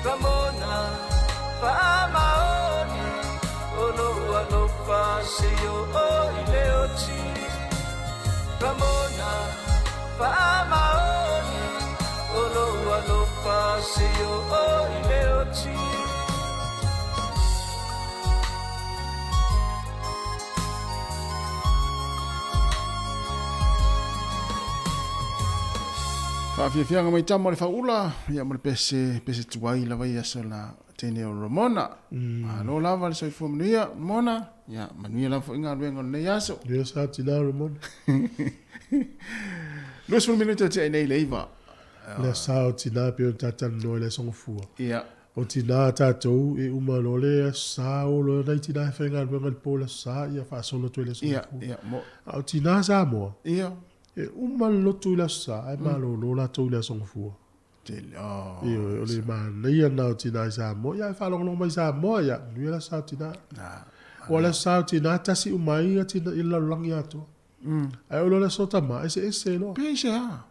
[SPEAKER 15] Ramona, Fa'amaoni, o lou alofa seia oo i le oti. Ramona, Fa'amaoni, o lou alofa seia oo i le oti.
[SPEAKER 1] Faafiafiaga mai tama o le faaula, ia ma le pese, pese tuai lava i aso la teine o Ramona. Malo lava le soifua manuia, Ramona. Ia, manuia lava foi galuega o lenei aso.
[SPEAKER 5] Ia sa tina Ramona.
[SPEAKER 1] 20 minute o tiai nei le 9.
[SPEAKER 5] Le sa o tina pe o tatalanoa i le aso gafua.
[SPEAKER 1] Ia.
[SPEAKER 5] O tina a tatou e uma loa le aso sa o loa nai tina e faigaluega i le po i le aso sa ia faasolo atu ai le aso gafua.
[SPEAKER 1] Ia, mo.
[SPEAKER 5] A o tina Samoa.
[SPEAKER 1] Ia.
[SPEAKER 5] E uma le lotu i le aso Sa, ae malolo latou i le aso Gafua.
[SPEAKER 1] Tele, oh.
[SPEAKER 5] Ioe, o le manaia lena o tina i Samoa. Ia, e faalogologo mai i Samoa, ia, manuia le aso Sa o tina. Aua o le aso Sa o tina, tasi uma ai ia tina i le lalolagi atoa. Ae oo loa le aso tama, eseese loa.
[SPEAKER 1] Pe aisea?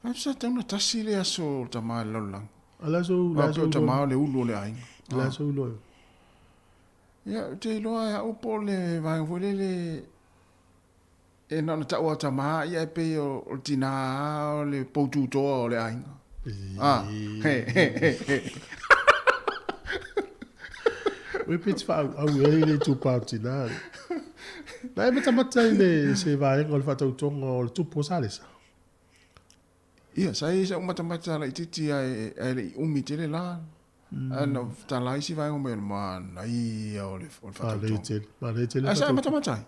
[SPEAKER 1] Ai sa tau na tasi le aso o tama i le lalolagi.
[SPEAKER 5] A le aso, le aso
[SPEAKER 1] o tama o le ulu o le aiga.
[SPEAKER 5] Le aso iloa.
[SPEAKER 1] Ia, ou te iloa e au po o le vaega foi lele E na ona tau a tama ia e pei o le tina o le poututoa o le aiga. Ah, he, he, he, he.
[SPEAKER 5] Ue pe te whaauau e le itupa o tina. Na e matamata i le se vaega o le whaatautonga o le tupu o Salesa.
[SPEAKER 1] Ia, sa i sa matamata laitiiti ae ae le i umi tele la. Ae na tala isi vaega mai o le manaia o le o le
[SPEAKER 5] Manaia
[SPEAKER 1] faatautoga.
[SPEAKER 5] tele, manaia tele le
[SPEAKER 1] Ae sa e
[SPEAKER 5] faatautoga.
[SPEAKER 1] matamata ai?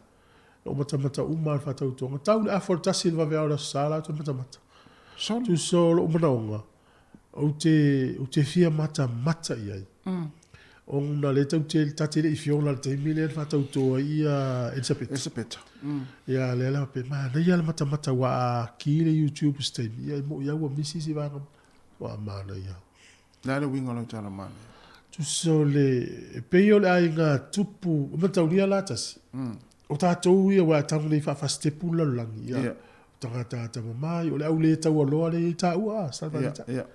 [SPEAKER 5] Na ou matamata uma lava i le faatautoga. Tau le afa o le tasi i le vaveao o le Aso Sa la ou te matamata.
[SPEAKER 1] Solo.
[SPEAKER 5] Tusa o lou manaoga, ou te, ou te fia matamata i ai. Ona lea tou te, ta te le i fiola i le taimi lea na faatauto ai ia Elisapeta.
[SPEAKER 1] Elisapeta.
[SPEAKER 5] Ia lea la faapea, manaia le matamata aua a ki le YouTube i se taimi, ia e moi lava ua misi isi vaega. Ua manaia.
[SPEAKER 1] O le a le uiga o lau tala manaia?
[SPEAKER 5] Tusa o le, e pei o le aiga tupu, e mataulia la tasi. O tatou ia aua e tago nei faafasitepu le lalolagi, ia, o tagata atamamai, o le au le taualoa lea e i ai taua, a, sa
[SPEAKER 1] Ia, ia.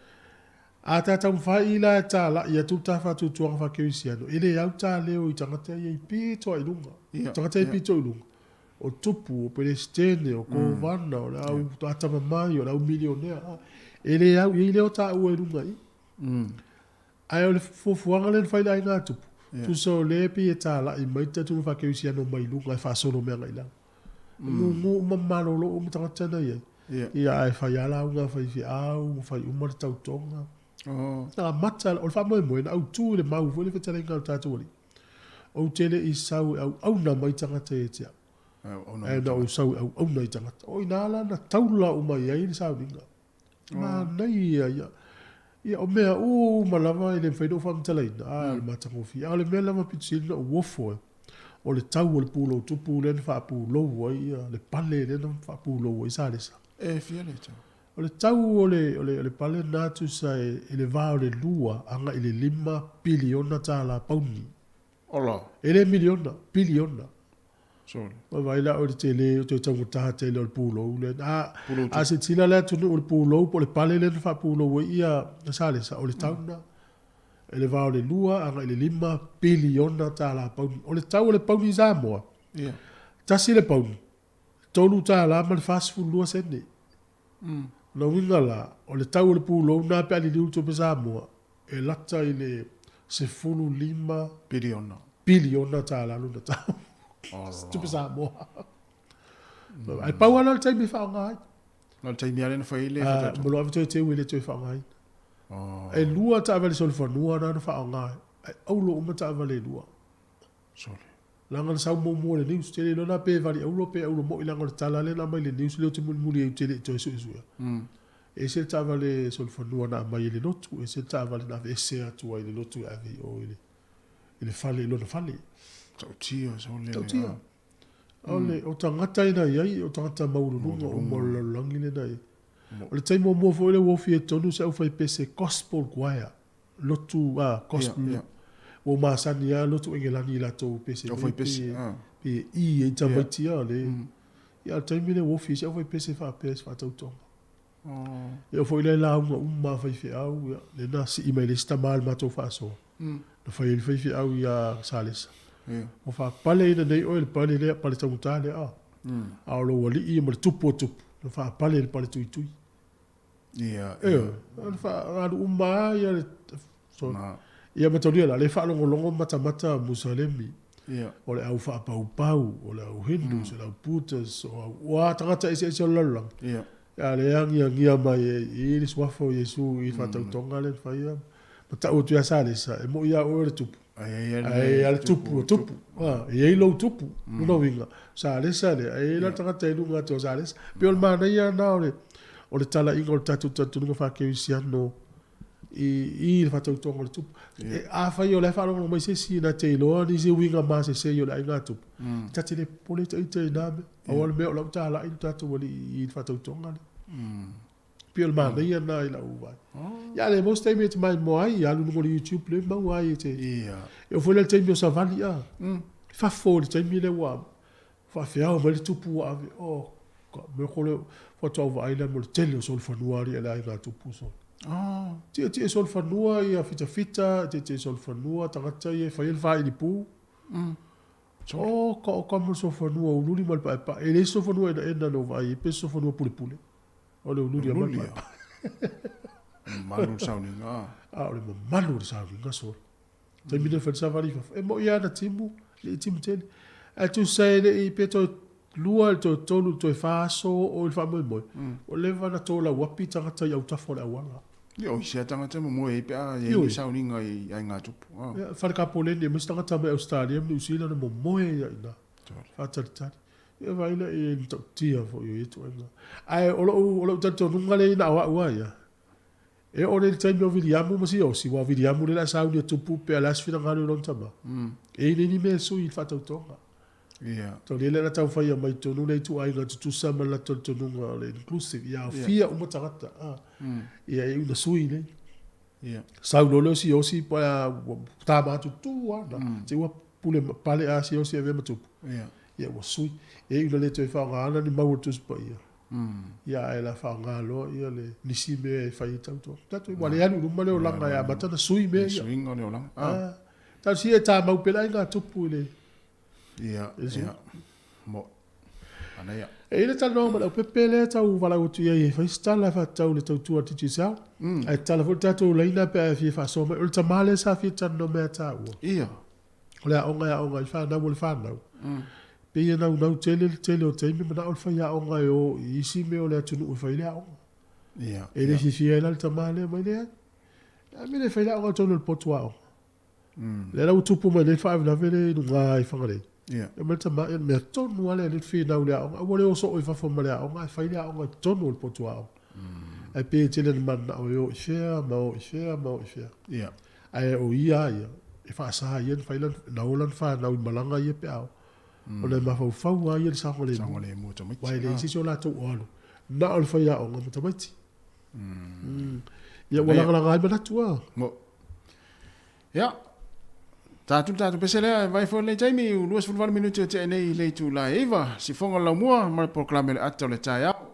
[SPEAKER 5] A ta taumafai la e talai atu le ta faatuatuaga faakerisiano, e le au ta leo i tagata ia i pito i luga. Tagata ia i pito i luga. O tupu, o peresetene, o kovana, o le au atamamai, o le au milionea. E le au, e i ai leo taua i luga i i. Ae o le fuafuaga lea na fai i le aiga a tupu, tusa o lea e pei e talai mai le tatou faakerisiano mai luga e faasolo mai agai i lalo. E gugu uma ma malolo uma tagata na i ai. Ia ae fai lava lauga a faifeau ma fai uma le tautoga. Na amata, o le faamoemoe na autu i le mau foi le fetalaiga a lo tatou Alii. Ou te le i sau e auauna mai tagata ia te au, ae na ou sau e auauna i tagata. O i ina la na taula uma i ai le sauniga. Manaia ia. Ia, o mea uma lava e le mafai ona ou faamatalaina, a o le matagofie. A o le mea lava pito sili ona ou ofo ai, o le tau o le pulou tupu lea na faapulou ai ia le pale lea na faapulou ai Salesa.
[SPEAKER 1] E fia le tau?
[SPEAKER 5] O le tau o le, o le, o le pale lena tusa e, i le va o le lua agai i le lima piliona tālā pauni.
[SPEAKER 1] Ola.
[SPEAKER 5] E le miliona, piliona.
[SPEAKER 1] Sole.
[SPEAKER 5] Ua vaai la oe i le tele o toe taugata tele o le pulou lea. A,
[SPEAKER 1] Pulou
[SPEAKER 5] a silasila le atunuu i le pulou po o le pale lea na faapulou ai ia Salesa, o le tau lena. I le va o le lua agai i le lima piliona tālā pauni. O le tau o le pauni i Samoa,
[SPEAKER 1] Ia.
[SPEAKER 5] tasi le pauni, $3 ma le 42 sene. Lona uiga la, o le tau o le pulou lena pe a liliu le tupe Samoa, e lata i le 15
[SPEAKER 1] Piliona.
[SPEAKER 5] piliona tālā lona tau. Tupe Samoa. Ae pau lava lea o le taimi e faaaoga ai.
[SPEAKER 1] Na o le taimi lava lea na fai ai le faatautoga.
[SPEAKER 5] Mo lou ave toe teu e le toe faaaogaina. E lua taavale solofanua na na faaaoga ai, ae auro uma taavale e lua.
[SPEAKER 1] Sole.
[SPEAKER 5] Leaga na sau muamua i le news, tele iloa na pe vali auro pe auro moi leaga o le tala lea na aumai i le news lea ou te mulimuli ai ou te le i toe suesuea. E ese le taavale solofanua na aumai e le lotu, ese le taavale na aveese atu ai i le lotu e ave i o i le i le fale i lona fale.
[SPEAKER 1] Ta'utia sole le.
[SPEAKER 5] Ta'utia. O le o tagata ia na i ai, o tagata maualuluga uma o le lalolagi lea na i ai. O le taimi muamua foi lea ua ofi ai tonu se aufaipese gospel choir, lotu, a, gospel. Ua ou masani lava lotu Engelani i latou pese nei pe, pe i ai tamaiti a le. Ia, o le taimi lea ua ofi ai se aufaipese faapea i se faatautoga. E oo foi la i lauga uma a faifeau, ia, lea na sii mai le isi tama i le matou faasoa. Na fai ai le faifeau ia Salesa. Ua faapaleina nei oe i le pale lea, pale taugata lea, a. A o lou alii ia ma le tupu o tupu, na faapale i le pale tuitui. Ioe, na alu uma lava ia le, so, ia mataulia la, le faalogologo matamata Musalemi, o le au faapaupau, o le au Hindus, o le au Buddhas, o au, ua tagata eseese o le lalolagi. A lea e agiagia mai ai i le suafa o Iesu i le faatautoga lea na faia, ma tau atu ia Salesa, e moi lava oe o le tupu. Ae i ai lava le tupu o tupu. E i ai lou tupu, lona uiga, o Salesa lea, ae i ai la le tagata i luga atu o Salesa. E pei o le manaia lena o le, o le talaiga o le tatou talitonuga faa-kerisiano i le faatautoga o le tupu. Afai o la e faalogologo mai se isi na te iloa nisi uiga masese o le aiga tupu, ta te le popole ita i na mea. Pau lava le mea o la ua talai lo tatou alii i le faatautoga lea. Pei o le manaia lena i lau vaai. Ia a le maua se taimi e te maimoa ai, ia alu i luga o le YouTube lea e maua ai e te. E oo foi la i le taimi o savali a, i fafo i le taimi lea ua faafeao mai le tupu ua ave, oh ka mea ko le faatoa ou vaai lea mo le tele o solofanua alii a le aiga tupu solo. Tietie solofanua ia fitafita, tietie solofanua tagata ia e fai ai le faailipu. Oh, ka oka mo le solofanua uliuli ma le paepae. E leai se solofanua enaena na ou vaai ai, pe se solofanua pulepule. O le uliuli lava ma le paepae.
[SPEAKER 1] Mamalu le sauniga.
[SPEAKER 5] A o le mamalu o le sauniga solo. Taimi lea fai le savali i fafo. E moi lava na timu, le i timu tele. Ae tusa e le i pe toe lua, toe tolu, toe fa aso o i le faamoemoe, ua leva na tolauapi tagata i autafa o le auala.
[SPEAKER 1] Ia, o isi lava tagata e momoe ai pe a i ai ni sauniga i aiga tupu.
[SPEAKER 5] Ia, fale kapoleni aemaise tagata mai Ausetalia ma Niu Sila na momoe ai i ina, faatalitali. Ia vaai la i ai le matautia foi o ia ituaiga. Ae o lou, o lou talitonuga lea na o au lava ia, e oo nei i le taimi o Viliamu ma Siaosi, aua o Viliamu lea o le a sauni e tupu pe a o le a se finagalo i lona tama, e i ai ni mea e sui i le faatautoga.
[SPEAKER 1] Ia.
[SPEAKER 5] Tau lea na tau faia mai tonu lea ituaiga tutusa ma le latou talitonuga o le inclusive, ia aofia uma tagata, a. Ia e iu ina sui nei.
[SPEAKER 1] Ia.
[SPEAKER 5] Sau loa lea o Siaosi po a ua tama atu tu lava na, se ua pule pale a Siaosi e avea ma tupu.
[SPEAKER 1] Ia.
[SPEAKER 5] Ia ua sui. E iu ina le toe faaaogaina ni mau o le Tusi Paia. Ia ae la faaaoga loa ia le nisi mea e fai ai tautoga. Tatou ua le alu i luma le olaga e amata ona sui mea ia.
[SPEAKER 1] Suiga o le olaga.
[SPEAKER 5] A. Talosia e tamau pea le aiga tupu i le
[SPEAKER 1] Ia, ia. Mo. Ana ia.
[SPEAKER 5] E i ai le talanoaga ma le aupepe lea e tau valaau atu i ai e fai se tala e faatatau i le tautua a le Digicel. Ae tatala foi le tatou laina pe a e fia faasoa mai. O le tama lea sa fia talanoa mai ia taua.
[SPEAKER 1] Ia.
[SPEAKER 5] O le aoga e aoga ai fanau o le fanau. Pei e naunau tele le tele o taimi manao le faiaoga e o i isi mea o le atunuu e fai ai le aoga.
[SPEAKER 1] Ia.
[SPEAKER 5] E le fiafia ai la le tama lea mai leai. A mea le fai le aoga i totonu o le potu aoga. Lea la ua tupu mai nei le faalavelave lea i luga i Fagalei.
[SPEAKER 1] Ia.
[SPEAKER 5] E mai le tama, ia le mea tonu lava lea le finau i le aoga, aua le o soo i fafo ma le aoga, ae fai le aoga i totonu o le potu aoga. Ae pei e tele ina mananao e o i fea ma o i fea ma o i fea.
[SPEAKER 1] Ia.
[SPEAKER 5] Ae o ia a ia, e faasa e ia ona fai lana, na o lana fanau i malaga ia pe a o. Ona e mafaufau lava ia i le saogalemu.
[SPEAKER 1] Saogalemu o tamaiti.
[SPEAKER 5] Aua e leai se isi o latou o alu, na o le faiaoga ma tamaiti. Ia ua lagalaga ai manatu a.
[SPEAKER 1] Mo. Ia. Tatou le tatou pese lea e vai foi lenei taimi u 28 minute o tea nei i le itula e 9, sifoga o le laumua ma le polokalame o le ata o le taeao.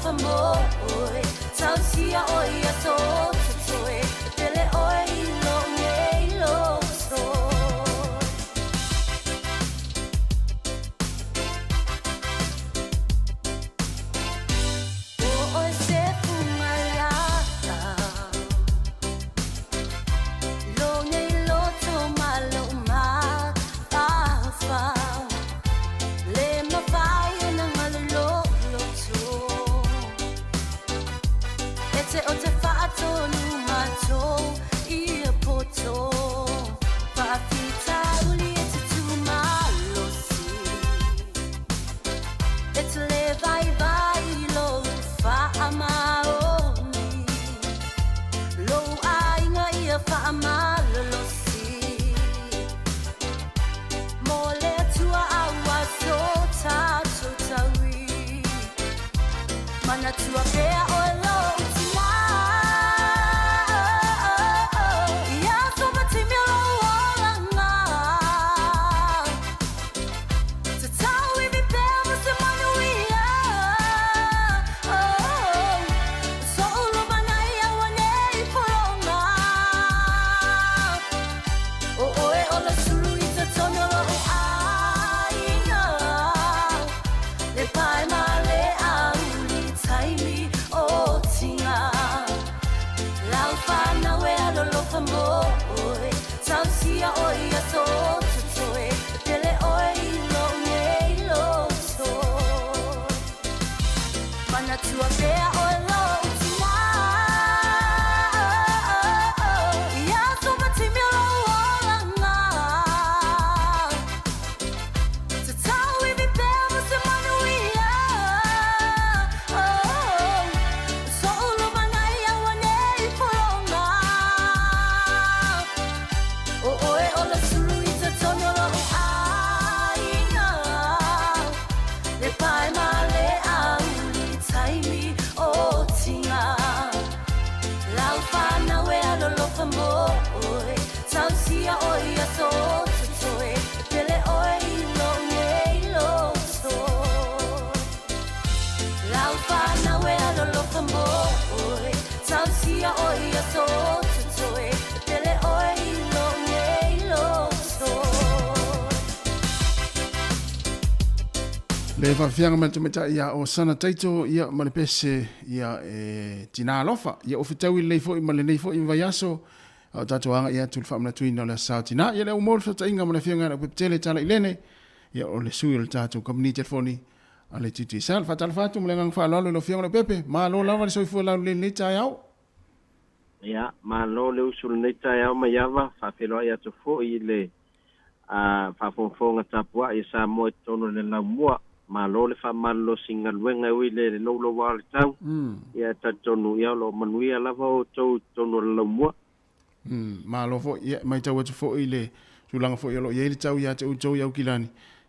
[SPEAKER 15] alofa mo ʻoe Tausia ʻoe i aso o totoe E pele ʻoe i lou nei loto ʻO ʻoe se fugalā Lou nei loto ma lou mafaufau Le mafai ona galo lou loto E te o te faatonu matou ia poto Faafitauli e te tu malosi E te le vaivai lou faamaoni Lou aiga ia faamalolosi Mo le Atua aua so tatou taui Manatua pea oe lou tina Ia soba timi o lou olaga Tatau ivi pea mo se manuia Soʻu lumanai auanei pologa ʻO ʻoe o le sulu i totonu o loʻu ʻaiga Le pae ma le auli taimi o tiga Lau whanau e alolofa mo ʻoe Tausia ʻoe i aso o totoe E pele ʻoe i lou nei loto Manatua pea ʻoe lou tina Ia soba timi o lou olaga Tatau ivi pea mo se manuia Soʻu lumanai auanei pologa ʻO ʻoe o le sulu i totonu o loʻu ʻaiga Le pae ma le auli taimi o tiga Lau whanau e alolofa mo ʻoe Tausia ʻoe i aso o totoe E pele ʻoe i lou nei loto Lau whanau e alolofa mo ʻoe Tausia ʻoe i aso o totoe E pele ʻoe i lou nei loto
[SPEAKER 1] Le faafiaga mai le tamaitai ia o Sana Taito ia ma le pese ia e Tina Alofa. Ia ua fetaui lelei foi ma lenei foi vaiaso a o tatou aga'i atu i le faamanatuina o le Aso Sa o Tina. Ia lea ua maua le fesootaiga ma le afioga ia Leaupepe-tele Tala Ilene, ia o le sui o le tatou kamupani telefoni a le Digicel. Faatalofa atu ma le agaga faaaloalo i lau afioga Leaupepe. Malo lava le soifua laulelei i lenei taeao.
[SPEAKER 16] Ia, malo le usu i lenei taeao maiava, faafeiloai atu foi i le a faafogafoga tapuai a Samoa i totonu o le laumua. Malo le faamalolosi i galuega e ui i le louloua o le tau, ia e talitonu ia o lo o manuia lava outou i totonu o le laumua.
[SPEAKER 1] Malo foi. Ia, e matau atu foi i le tulaga foi o lo o i ai le tau ia te outou i Aukilani,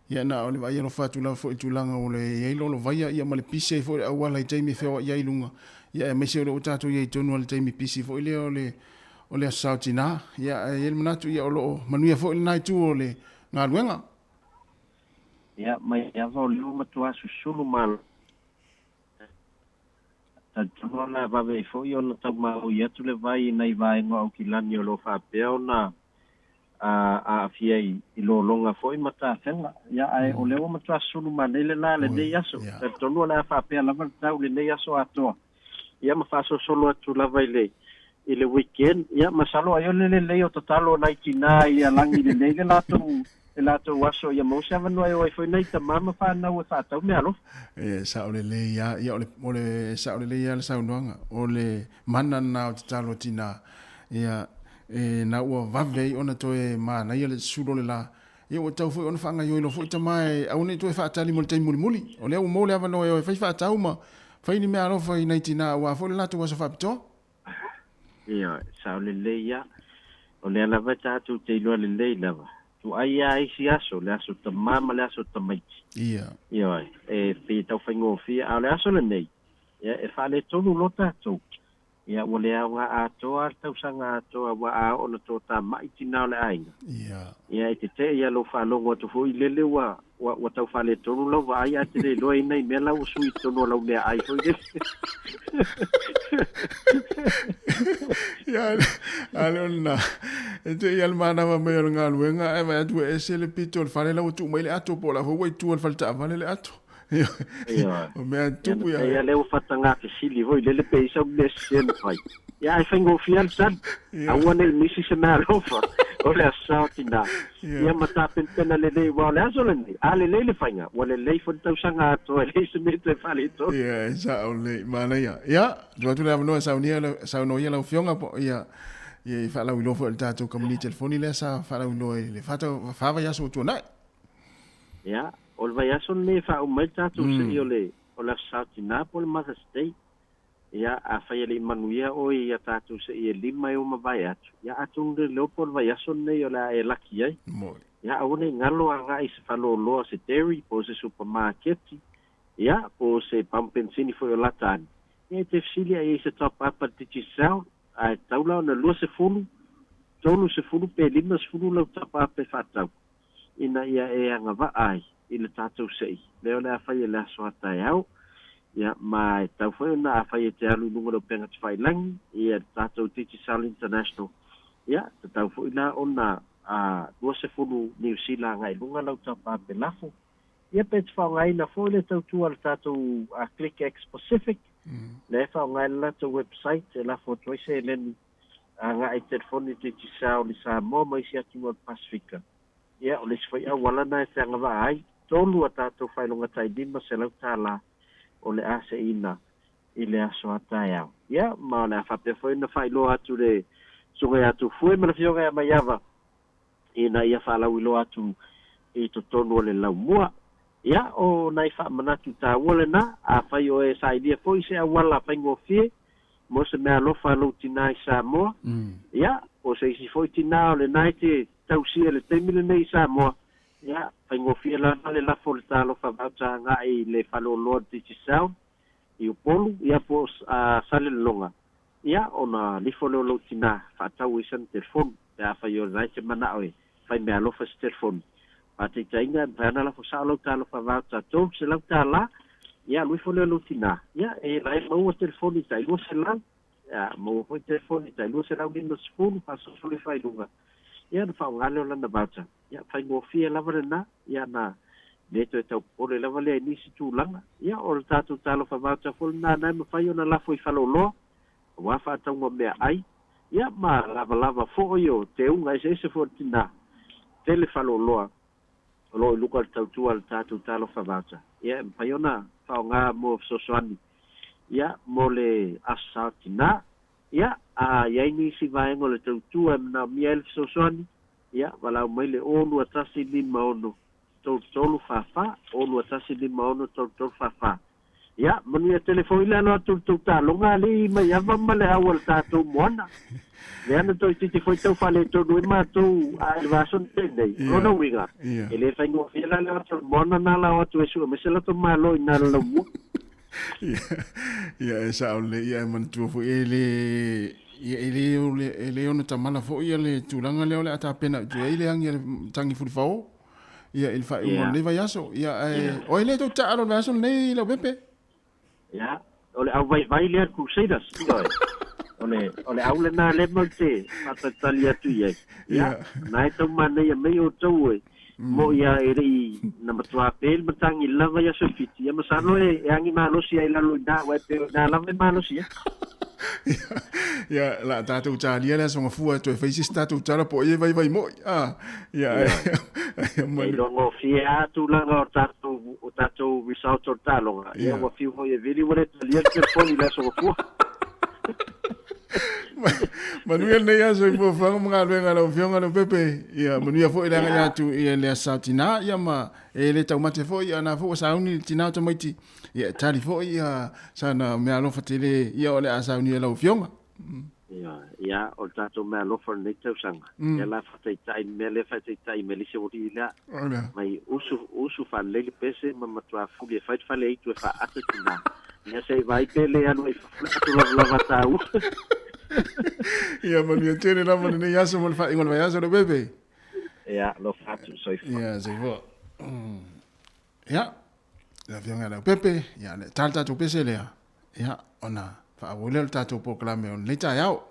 [SPEAKER 1] ia na o le vaai alofa atu lava foi i le tulaga o le i ai lolovaia ia ma le pisi ai foi le auala i taimi e feoai ai i luga, ia aemaise o lea ua tatou i ai tonu lava i le taimi pisi foi lea o le o le Aso Sa o Tinā. Ia, ae i ai le manatu, ia, o lo o manuia foi lena itu o le galuega.
[SPEAKER 16] Ia, mai ava o lea ua matua susulu malo. Talitonu o le a vave ai foi ona tau maui atu le vai i nai vaega o Aukilani o lo o faapea ona aafia i lologa foi ma tafega. Ia, ae o lea ua matua susulu manei le la lenei aso. Talitonu o le a faapea lava le tau i lenei aso atoa. Ia ma faasolosolo atu lava i le i le weekend. Ia masalo ai o le lelei o tatalo o nai tinā i alagi lelei le latou le latou aso ia maua se avanoa e o ai foi nai tamā ma fanau e faatau meaalofa.
[SPEAKER 1] E sao lelei lava, ia o le, o le sao lelei lava le saunoaga, o le mana lena o tatalo a tinā, ia, e na ua vave ai ona toe manaia le sulo o le la, ia ua tatau foi ona faagaoioi loa foi tamā e aua ne i toe faatali mo le taimi mulimuli. O lea ua maua le avanoa e o e fai faatau ma Fai ni meaalofa i nai tinā aua foi le latou aso faapitoa.
[SPEAKER 16] Ioe, sao lelei ia. O lea lava e tatou te iloa lelei lava. Tuai a isi aso, le aso tamā ma le aso tamaiti.
[SPEAKER 1] Ia.
[SPEAKER 16] Ioe, e pei e tau faigofie, a o le aso lenei, ia, e faaletonu loa tatou. Ia, ua le aoga atoa le tausaga atoa, aua a oo ina toatama'i tinā o le aiga,
[SPEAKER 1] Ia.
[SPEAKER 16] ia, e tetee ia lou faalogo atu foi lele ua. Ua, ua tau faaletonu lau vaai ae te le iloa i nai mea la ua sui i totonu o lau meaai foi lele.
[SPEAKER 1] Ia, a le o lena, e te i a le manava mai o le galuega ae vaai atu ua ese le pito o le fale la ua tuu mai le ato po o la foi ua i tua o le fale taavale le ato.
[SPEAKER 16] Ioe.
[SPEAKER 1] O mea tupu
[SPEAKER 16] ia. Ia lea ua faatagā fesili foi lele pe i ai sau mea sese na fai. Ia ae faigofie lava le tali. Aua ne i misi se meaalofa o le Aso Sa o Tinā. Ia ma tapenapena lelei aua o le aso lenei, a lelei le faiga, ua lelei foi le tausaga atoa e leai se mea e toe faaletonu.
[SPEAKER 1] Ia, e sao lelei. Manaia. Ia, tuu atu le avanoa e saunia, saunoa ia lau Afioga po o ia, ia i faalauiloa foi o le tatou kamupani telefoni lea sa faalauiloa i le fa vaiaso ua tuanai.
[SPEAKER 16] Ia, o le vaiaso lenei e faauma ai le tatou se'i o le o le Aso Sa o Tinā po o le Mother's Day. Ia, afai e le i manuia oe i a tatou se'i e lima e ua mavae atu, ia atonu le iloa po o le vaiaso lenei o le a e laki ai. Ia, aua ne i galo agai i se faleoloa, se dairy, po o se supamaketi, ia, po o se pamu penisini foi o lata ane. Ia, e te fesili a i ai se top up a le Digicel, ae tatau la ona 20, 30 pe 50 lau top up e faatau, ina ia e agavaa ai i le tatou se'i lea o le a fai e le aso a taeao. Ia, ma e tatau foi ona afai e te alu i luga o le upega tafailagi ia le tatou Digicel International, ia, tatau foi la ona a 20 Niu Sila agai i luga lau tapa pe lafo. Ia pe te faaaogaina foi le tautua a le tatou ClickX Pacific, lea e faaaoga ai le latou website e lafo atu ai seleni agai i telefoni Digicel i Samoa ma isi atunuu o le Pasefika. Ia, o le isi foi auala lena e feagavaa ai, tolu a tatou faailoga tai $500 o le a seina i le aso a taeao. Ia, ma o le a faapea foi ona faailoa atu le Susuga ia Tufue ma le Afioga ia Maiava ina ia faalauiloa atu i totonu o le laumua. Ia, o nai faamanatu taua lena, afai o e sailia foi se auala faigofie mo se meaalofa a lou tinā i Samoa, ia, po o se isi foi tinā o lena e te tausia i le taimi lenei i Samoa, ia, faigofie lava le lafo o le talofa voucher agai i le faleoloa Digicel i Upolu, ia, po o Salelologa, ia, ona lifo lea o lou tinā faatau ai sana telefoni, pe afai o lena e te manao e fai meaalofa i se telefoni. Faataitaiga, e mafai ona lafo sao lau talofa voucher $300, ia alu ifo lea o lou tinā, ia, e la e maua telefoni tai 200, ia, maua foi telefoni tai 250, faasolosolo ifo ai i luga, ia ona faaaoga lea o lana voucher. Ia, faigofie lava lena, ia na le toe tau popole lava lea i nisi tulaga. Ia, o le tatou talofa voucher foi lena na e mafai ona lafo i faleoloa, aua faatauga meaai, ia ma lavalava foi o teuga eseese foi o le tinā, tele faleoloa o lo o i luga o le tautua a le tatou talofa voucher, ia e mafai ona faaaoga mo fesoasoani, ia, mo le Aso Sa o Tinā. Ia, a i ai nisi vaega o le tautua e manaomia ai le fesoasoani, ia, valaau mai le 0 21 56 33 44, 0 21 56 33 44. Ia, manuia tele foi le alo atu o le tou taaloga alii Maiava ma le au a le tatou moana. Lea na toeitiiti foi tau faaletonu ai matou a i le vaiaso na tea nei. O lona uiga, e le faigofie la le o atu o le moana na la o atu e sue mai se latou malo i na le laumua.
[SPEAKER 1] Ia, e sao lelei, ia e manatua foi e le ia e le o le e le ono tamala foi ia le tulaga lea o le a tapena i ai le agi a le tagi fulifao ia i le faaiuga o lenei vaiaso. Ia ae o ai lea tou taalo i le vaiaso lenei Leaupepe?
[SPEAKER 16] Ia, o le auvaivai lea a le Crusaders, ioe. O le, o le au lena lea matou te faatalitali atu i ai. Ia, na e tau manaia mai outou e mo'i lava e le i na matua pe le matagi i le lava i aso e fiti, ia masalo e, e agi malosi ai i lalo i ina, aua e pei o ina lava e malosi ai.
[SPEAKER 1] Ia, la tatou talia le aso gafua e toe fai se isi tatou tala po o ai e vaivai mo'i. Ah, ia,
[SPEAKER 16] ia, E iloa gofie lava tulaga o tatou, o tatou results o le taaloga, ia ua fiu foi e vili ua le talia le telefoni i le aso gafua.
[SPEAKER 1] Manuia lenei aso i fuafuaga ma galuega a lau Afioga Leaupepe. Ia, manuia foi le agai atu i le Aso Sa Tinā, ia ma e le taumate foi, ia na foi ua sauni le tinā o tamaiti, ia e tali foi ia sana meaalofa tele, ia o le a sauni e lau Afioga.
[SPEAKER 16] Ia, ia, o le tatou meaalofa o lenei tausaga, lea la faataitai le mea lea faataitai mai le isi aualii lea, mai usu, usu faalelei le pese ma matua fuli e fai le fale aitu e faaata tinā. Ia se i vaai pe le alu ai i fafo le ato lavalava taua.
[SPEAKER 1] Ia manuia tele lava lenei aso ma le faaiuga o le vaiaso Leaupepe.
[SPEAKER 16] Ia, alofa atu, soifua.
[SPEAKER 1] Ia, soifua. Ia, le afioga ia Leaupepe, ia, le tā le tatou pese lea, ia, ona faaauau lea o le tatou polokalame o lenei taeao.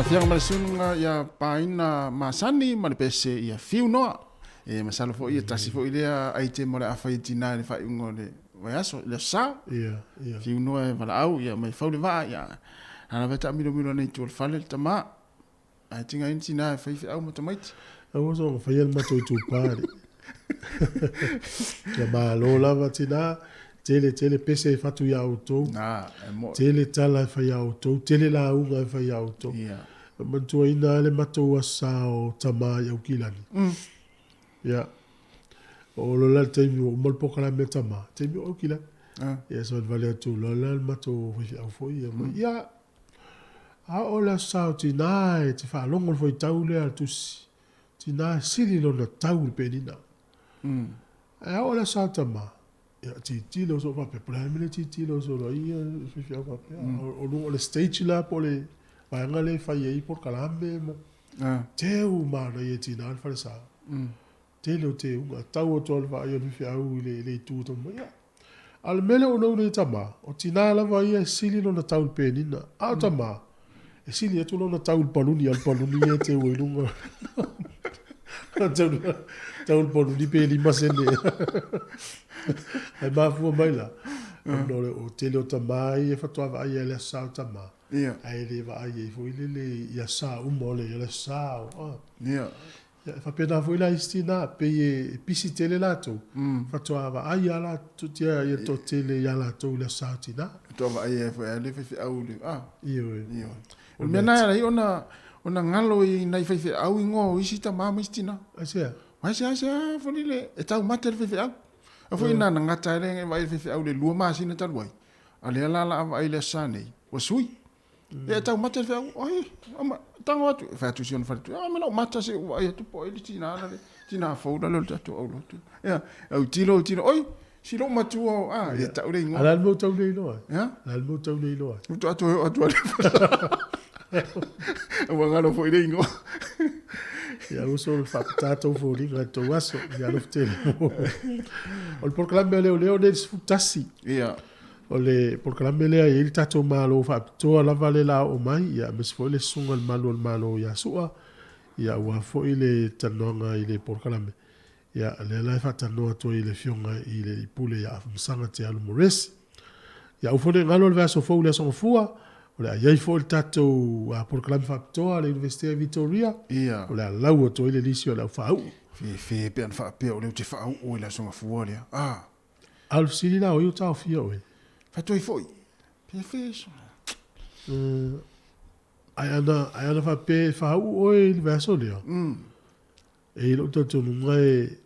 [SPEAKER 1] Afioga ma le sunuga ia Paina Masani ma le pese ia Fiu Noa. E masalo foi ia tasi foi lea item o le a fai e tina i le faaiuga o le vaiaso, i le aso Sa. Fiu Noa e valaau ia mai fau le vaa ia a lava e taamilomilo nei i tua o le fale le tama. Ae tiga ai ni tina e fai feau ma tamaiti.
[SPEAKER 5] Aua soona faia le matou itupa alii. Ia malo lava tina, tele tele pese e fatu ia outou, tele tala e fai ia outou, tele lauga e fai ia outou. E manatuaina lava le matou aso sa o tama i Aukilani. Ia, oo loa la le taimi ua uma le polokalame a tama, taimi o Aukilani. Ia savalivali atu loa la le matou faifeau foi ia, ia, A oo le aso sa o Tina e te faalogo le fuaitau lea a le tusi, Tina e sili lona tau i le penina. Ae a oo le aso sa o Tama, ia tilotilo soo faapea, po o le a le mea lea e tilotilo solo ai ia faifeau faapea. O luga o le stage la po o le vaega lea e fai ai polokalame ma teu manaia e Tina le falesa. Tele o teuga, tau atu lava le vaai o le faifeau i le itu o Tama, ia. A o le mea lea ua ou nei tama, o tinā lava ia e sili lona tau i le penina, a o tama, e sili atu lona tau i le paluni, a o le paluni ia e teu ai i luga. Tau tau le paluni pe 5 sene. Ae mafua mai la, ona o le o tele o tama ia faatoa vaai ai i le Aso Sa o tama, ae le vaai ai foi lele i aso sa uma o le Aso Sa o, a. Ia, e faapena foi la isi tinā, pei e pisi tele latou, faatoa vaai lava latou, ia le toatele ia latou i le Aso Sa o Tinā.
[SPEAKER 1] Faatoa vaai ai foi lava le faifeau i le, a.
[SPEAKER 5] Ioe.
[SPEAKER 1] Ioe. O le mea lena e ala ai ona galo i nai faifeau igoa o isi tama ma isi tinā.
[SPEAKER 5] Aisea?
[SPEAKER 1] Aisea, aisea foi lele, e taumate le faifeau. A foi na na gata ai le vaai le faifeau i le 2 masina talu ai, a lea la o le a vaai i le Aso Sa nei, ua sui. Ia e taumate le feau, oi, ama, tago atu, e fai atu si ona faletua, a me lau mata se i vaai atu po o ai le tina la le tina fou la le o le tatou aulotu. Ia, autilo, autilo, oi, si lou matua o, a, ia tau le igoa.
[SPEAKER 5] A o le a le mea ua tau le iloa ai?
[SPEAKER 1] Ia?
[SPEAKER 5] O le a le mea ua tau le iloa ai?
[SPEAKER 1] Ua toe oo atu lava le Ua galo foi le igoa.
[SPEAKER 5] Ia uso le faapita tou foliga i tou aso, ia alofa tele. O le polokalame a leoleo nei le 11.
[SPEAKER 1] Ia.
[SPEAKER 5] O le polokalame lea e i ai le tatou Malo faapitoa lava le la oo mai, ia aemaise foi le Susuga i le Malu o le Malo ia Su'a, ia aua foi le talanoaga i le polokalame. Ia lea la e faatalanoa atu ai i le Afioga i le Alii Pule ia Afamasaga Te Alu Moresi. Ia aua foi ne i galo le vaiaso fou i le Aso Gafua, o le a i ai foi le tatou polokalame faapitoa a le Iunivesite a Vitoria, o le a lau atu ai le lisi o le au faauu.
[SPEAKER 1] Fefe pe ana faapea o lea ou te faauu i le Aso Gafua lea. Ah!
[SPEAKER 5] A o le fesili la, o ai o taofia oe?
[SPEAKER 1] Faatoi foi. Fefe so.
[SPEAKER 5] Ae ana, ae ana faapea e faauu oe i le vaiaso lea, e i lou talitonuga e,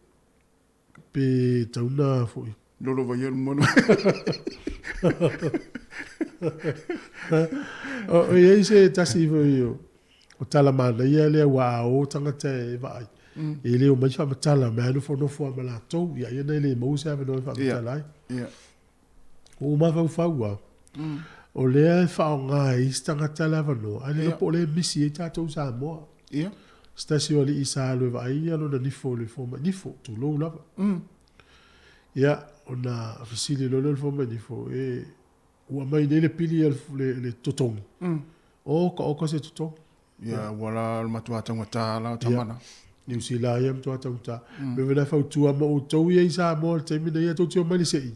[SPEAKER 5] pe tau na foi.
[SPEAKER 1] Lolo vai alu manu.
[SPEAKER 5] O i ai se tasi foi o, o tala manaia lea ua a o tagata e vaai, e le omai faamatala mai lava nofonofo lava ma latou, ia ia na e le maua se avanoa e faamatala ai. Ua ou mafaufau lava, o lea e faaaoga e isi tagata le avanoa, ae le iloa po o lea e misi ai tatou i Samoa. Se tasi o alii sa alu e vaai lona nifo i le fomai nifo, tulou lava. Ia, ona fesili loa lea o le fomai nifo, e, Ua aumai nei le pili a le totogi. Oka oka se totogi.
[SPEAKER 1] Ia, ua la o le matua taugata la o tama na.
[SPEAKER 5] Niu Sila ia matua taugata. Me vena fautua ma outou ia i Samoa i le taimi nei ia tou te omai i le se'i.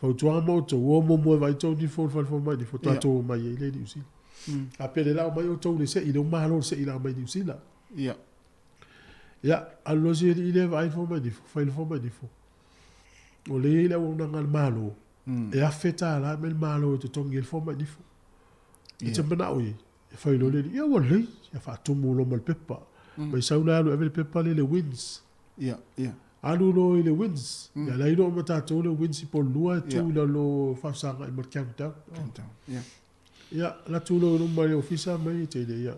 [SPEAKER 5] Fautuaga ma outou, o muamua e vaai tou nifo i le fale fomai nifo, tatou omai ai lea i Niu Sila. A pe le la omai outou i le se'i, lea ua malo le se'i la omai i Niu Sila. Ia, alu loa si alii lea vaai le fomai nifo, fai le fomai nifo. O lea e i ai le auaunaga a le Malo, e $1,000 mai le Malo e totogi ai le fomai nifo. E te manao i ai, e fai loa le alii, ia ua lelei, ia faatumu loa ma le pepa. Mai sau la e alu e ave le pepa lea i le WINZ. Alu loa i le WINZ, ia la e iloa uma e tatou le WINZ i Pololua e tu i lalo faafesagai ma le Countdown. Ia, alu atu loa i luma i le ofisa mai e teine, ia,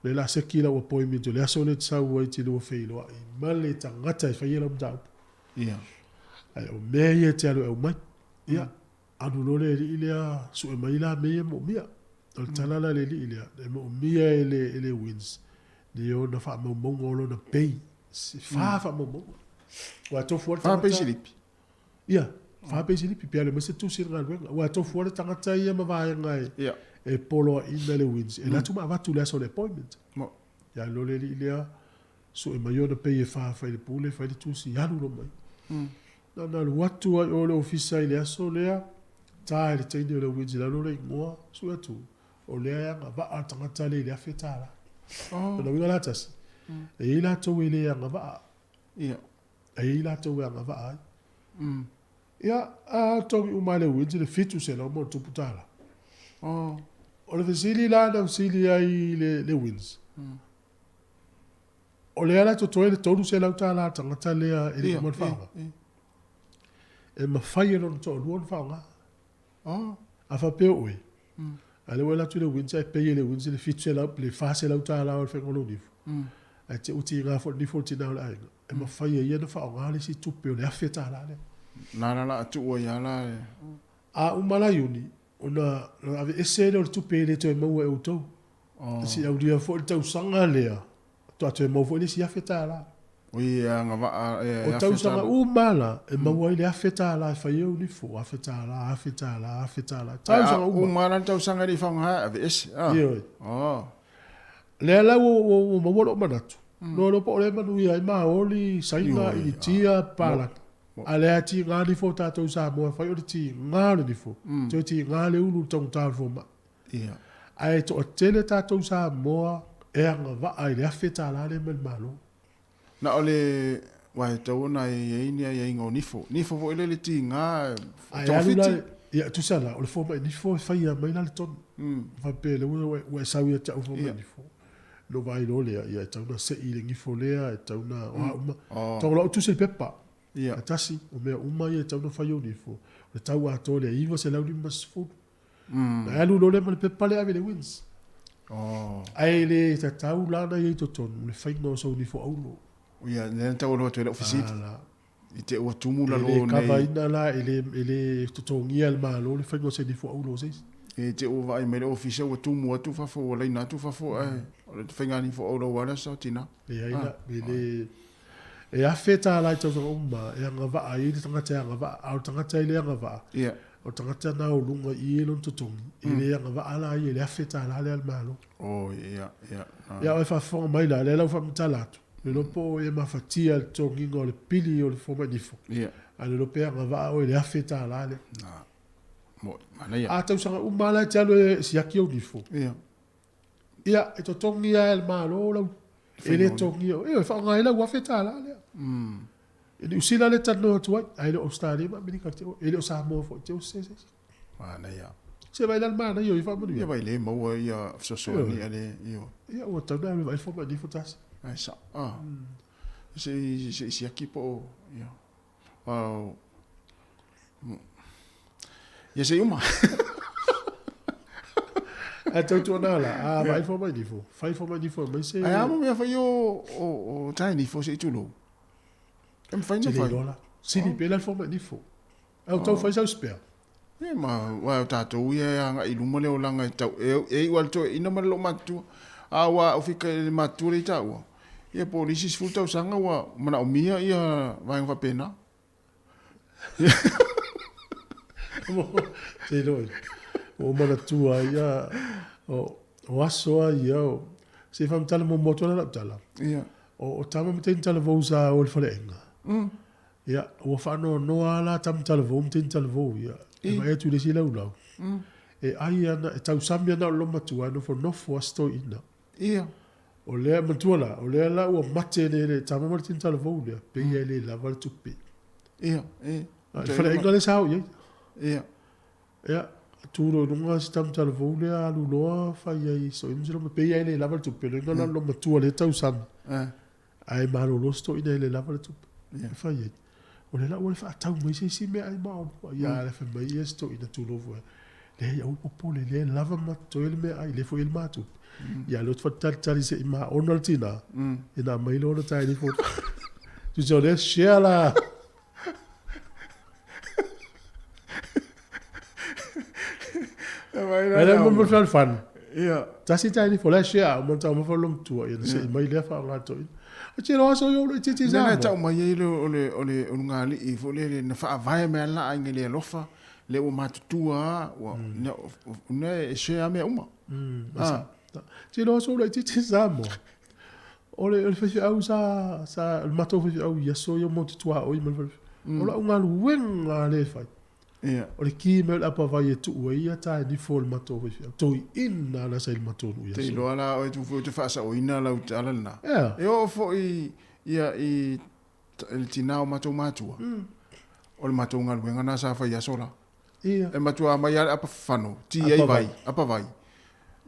[SPEAKER 5] lea la seki lau appointment o le aso lea e te sau ai e te lua feiloai ma le tagata e faia lau mataupu.
[SPEAKER 1] Ia.
[SPEAKER 5] Ae o mea ia e te alu e aumai. Ia, alu loa le alii lea sue mai la mea ia e moomia. O le tala la a le alii lea, e moomia e le, e le WINZ ni ona faamaumauga o lona pay. E fa faamaumauga. Aua e tofu lava le
[SPEAKER 1] tagata. Fa peisilipi.
[SPEAKER 5] Ia, fa peisilipi pe alu mai se tusi i le galuega. Aua e tofu lava le tagata ia ma vaega e, e poloaiina le WINZ. E alu atu ma avatu i le aso o le appointment. Ia alu loa le alii lea, sue mai ona pay e fa fai le pule, fai le tusi, alu loa mai. Na ona alu atu lava i o i le ofisa i le aso lea, ta i le teine o le WINZ i lalo le igoa, sue atu, o lea e agavaa le tagata lea i le $1,000. O lona uiga la tasi, e i ai latou e le agavaa. E i ai latou e agavaa ai. Ia, a totogi uma lava e le WINZ le $700+. O le fesili la na fesili ai i le WINZ, o lea la e totoe le $300 a le tagata lea e le i uma ona faaaoga. E mafai e lona toalua ona faaaoga. A faapea o oe, a o lea ua e alu atu i le WINZ ae pay e le WINZ le $700, le $400 o le faiga o lou nifo, ae te i ua tiga foi le nifo o le tina o le aiga, e mafai e ia ona faaaoga le isi tupe o le $1,000 lea.
[SPEAKER 1] La la la a tuu ai lava la e.
[SPEAKER 5] A uma la Iuni, ona aveese lea o le tupe e le toe maua e outou. Se i aulia foi le tausaga lea, faatoa toe maua foi le isi $1,000.
[SPEAKER 1] Oi e agavaa e
[SPEAKER 5] O tausaga uma la e maua ai le $1,000 e fai ai ou nifo, $1,000, $1,000, $1,000. Tausaga uma.
[SPEAKER 1] Uma la le tausaga e le i faaaogaina e aveese.
[SPEAKER 5] Ioe. Lea la ua maua lou manatu, no iloa po o lea e manuia ai Maoli, Saina, Initia, Papalagi. A o lea e tiga nifo o tatou i Samoa e fai o le tiga o le nifo, toe tiga le ulu i le taugata o le fomai. Ae toatele tatou Samoa e agavaa i le $1,000 lea mai le Malo.
[SPEAKER 1] Na o le, aua e tatau ona i ai ni aiaiga o nifo. Nifo foi lea i le tiga
[SPEAKER 5] e togafiti. Ia, tusa la, o le fomai nifo e faia mai la le tonu. Faapea lea ua e sau ia te au fomai nifo. Ona ou vaai loa lea, ia e tatau ona sei le nifo lea, e tatau ona, o a uma. Tau loa ou tusi le pepa. E tasi, o mea uma ia e tatau ona fai ou nifo. O le tau atoa lea, e $950. Ona e alu loa lea ma le pepa lea ave i le WINZ. Ae le tatau la ona i ai i totonu le faiga o sou nifo auro.
[SPEAKER 1] Ia, lea na tau alu atu ai lau fesili. I te ua tumu lalo
[SPEAKER 5] nei. E le kavaina la, e le totogia e le Malo le faiga o se nifo auro o se isi.
[SPEAKER 1] E te ua vaai mai le ofisa ua tumu atu fafo, ua laina atu fafo, ae o le faiga nifo auro aua le aso tina.
[SPEAKER 5] Leai la, e le... E $1,000 i tausaga uma e agavaa ai le tagata e agavaa, a o le tagata e le agavaa, o le tagata na o luga i i lona totogi, e le agavaa la ia i le $1,000 lea a le Malo. Ia oe faafofoga mai la, lea la ua faamatala atu, le iloa po o e mafatia i le totogiina o le pili o le fomai nifo, a le iloa pe agavaa oe i le $1,000 lea. A tausaga uma lava la e te alu e siaki ou nifo, Ia, e totogi lava e le Malo lau, e le totogia, ioe, e faaaoga ai lau $1,000 lea. I Niu Sila lea e talanoa atu ai, ae le o Ausetalia ma Amerika, e le o Samoa foi, te o se se.
[SPEAKER 1] Manaia.
[SPEAKER 5] Se vaai la le manaia o ia faamanuia.
[SPEAKER 1] Ia vai le maua ia fesoasoani a le, ioe.
[SPEAKER 5] Ia, ua tatau ona alu e vaai le fomai nifo tasi.
[SPEAKER 1] Ae sao, ah. Se i, se i siaki po o, ia. Wow. Ia se i uma.
[SPEAKER 5] Ae tautuana la, a vaai fomai nifo, fai fomai nifo aumai se...
[SPEAKER 1] Ae a mo mea fai o tae nifo se i tulou? E mafai
[SPEAKER 5] na fai. Te Sili pea la le fomai nifo. Ae ua tau fai sau spare.
[SPEAKER 1] Ia ma, aua o tatou ia e agai i luma le olaga e tau, e iu lava i le toeaina ma le loomatutua. A ua aufika i le matutua lea i taua, ia po o le isi 10 tausaga ua manaomia ia vaega faapena.
[SPEAKER 5] Seiloa, ua ou manatua ai ia, o aso lava ia, se i faamatala muamua atu ai lau tala.
[SPEAKER 1] Ia.
[SPEAKER 5] O tama ma teine talavou sa o i le faleaiga. Ia, ua faanoanoa lava la tama talavou ma teine talavou ia. E vaai atu i le isi laulau. E ai ana, e tausami ana o le loomatua, e nofonofo lava si toeaina.
[SPEAKER 1] Ia.
[SPEAKER 5] O lea, manatua la, o lea la ua mate le, le tama ma le teine talavou lea, pei e le lava le tupe.
[SPEAKER 1] Ia, e.
[SPEAKER 5] A, le faleaiga lea sa o i ai.
[SPEAKER 1] Ia.
[SPEAKER 5] Ia, tu loa i luga si tama talavou lea, alu loa fai ai i si toeaina ma si loomatua, pei e le lava le tupe, lona la le loomatua lea e tausami. Ae malolo si toeaina e le lava le tupe e fai ai. O lea la ua le faatau mai se isi meaai maoli. Ia a le fai mai ia si toeaina tulou foi, leai aua le popole, lea e lava ma totoe le meaai, lea foi e i ai le ma tupe. Ia lea ou te faatalitali se i maona le tina, ina aumai loa ona tae ifo. Tusa o lea share la. Ai la mo mo fan.
[SPEAKER 1] Ia.
[SPEAKER 5] Tasi tai ni fola share mo tau mo folo tua ia se mai lea fa nga to. O te roa so yo le titi
[SPEAKER 1] sa. Na tau mai ai le o le o le o nga li fo le na fa vae me la ai le alofa le ua matutua ua na e share me uma.
[SPEAKER 5] Ah. Te roa so le titi sa mo. O le, o le faifeau sa, sa, o le matou faifeau i aso ia mo te tuaoi ma le faifeau. O lau galuega lea e fai.
[SPEAKER 1] Ia.
[SPEAKER 5] O le ki mai o le apavai e tuu ai ia tae nifo o le matou faifeau. Toeaina la sa i le matou nuu i
[SPEAKER 1] aso. Te iloa la oe tu foi ou te faasaoina lau tala lena.
[SPEAKER 5] Ea.
[SPEAKER 1] E oo foi ia i le tina o matou matua. O le matou galuega lena sa fai i aso la.
[SPEAKER 5] Ia.
[SPEAKER 1] E matua aumai lava le apa fano, ti ai vai, apa vai.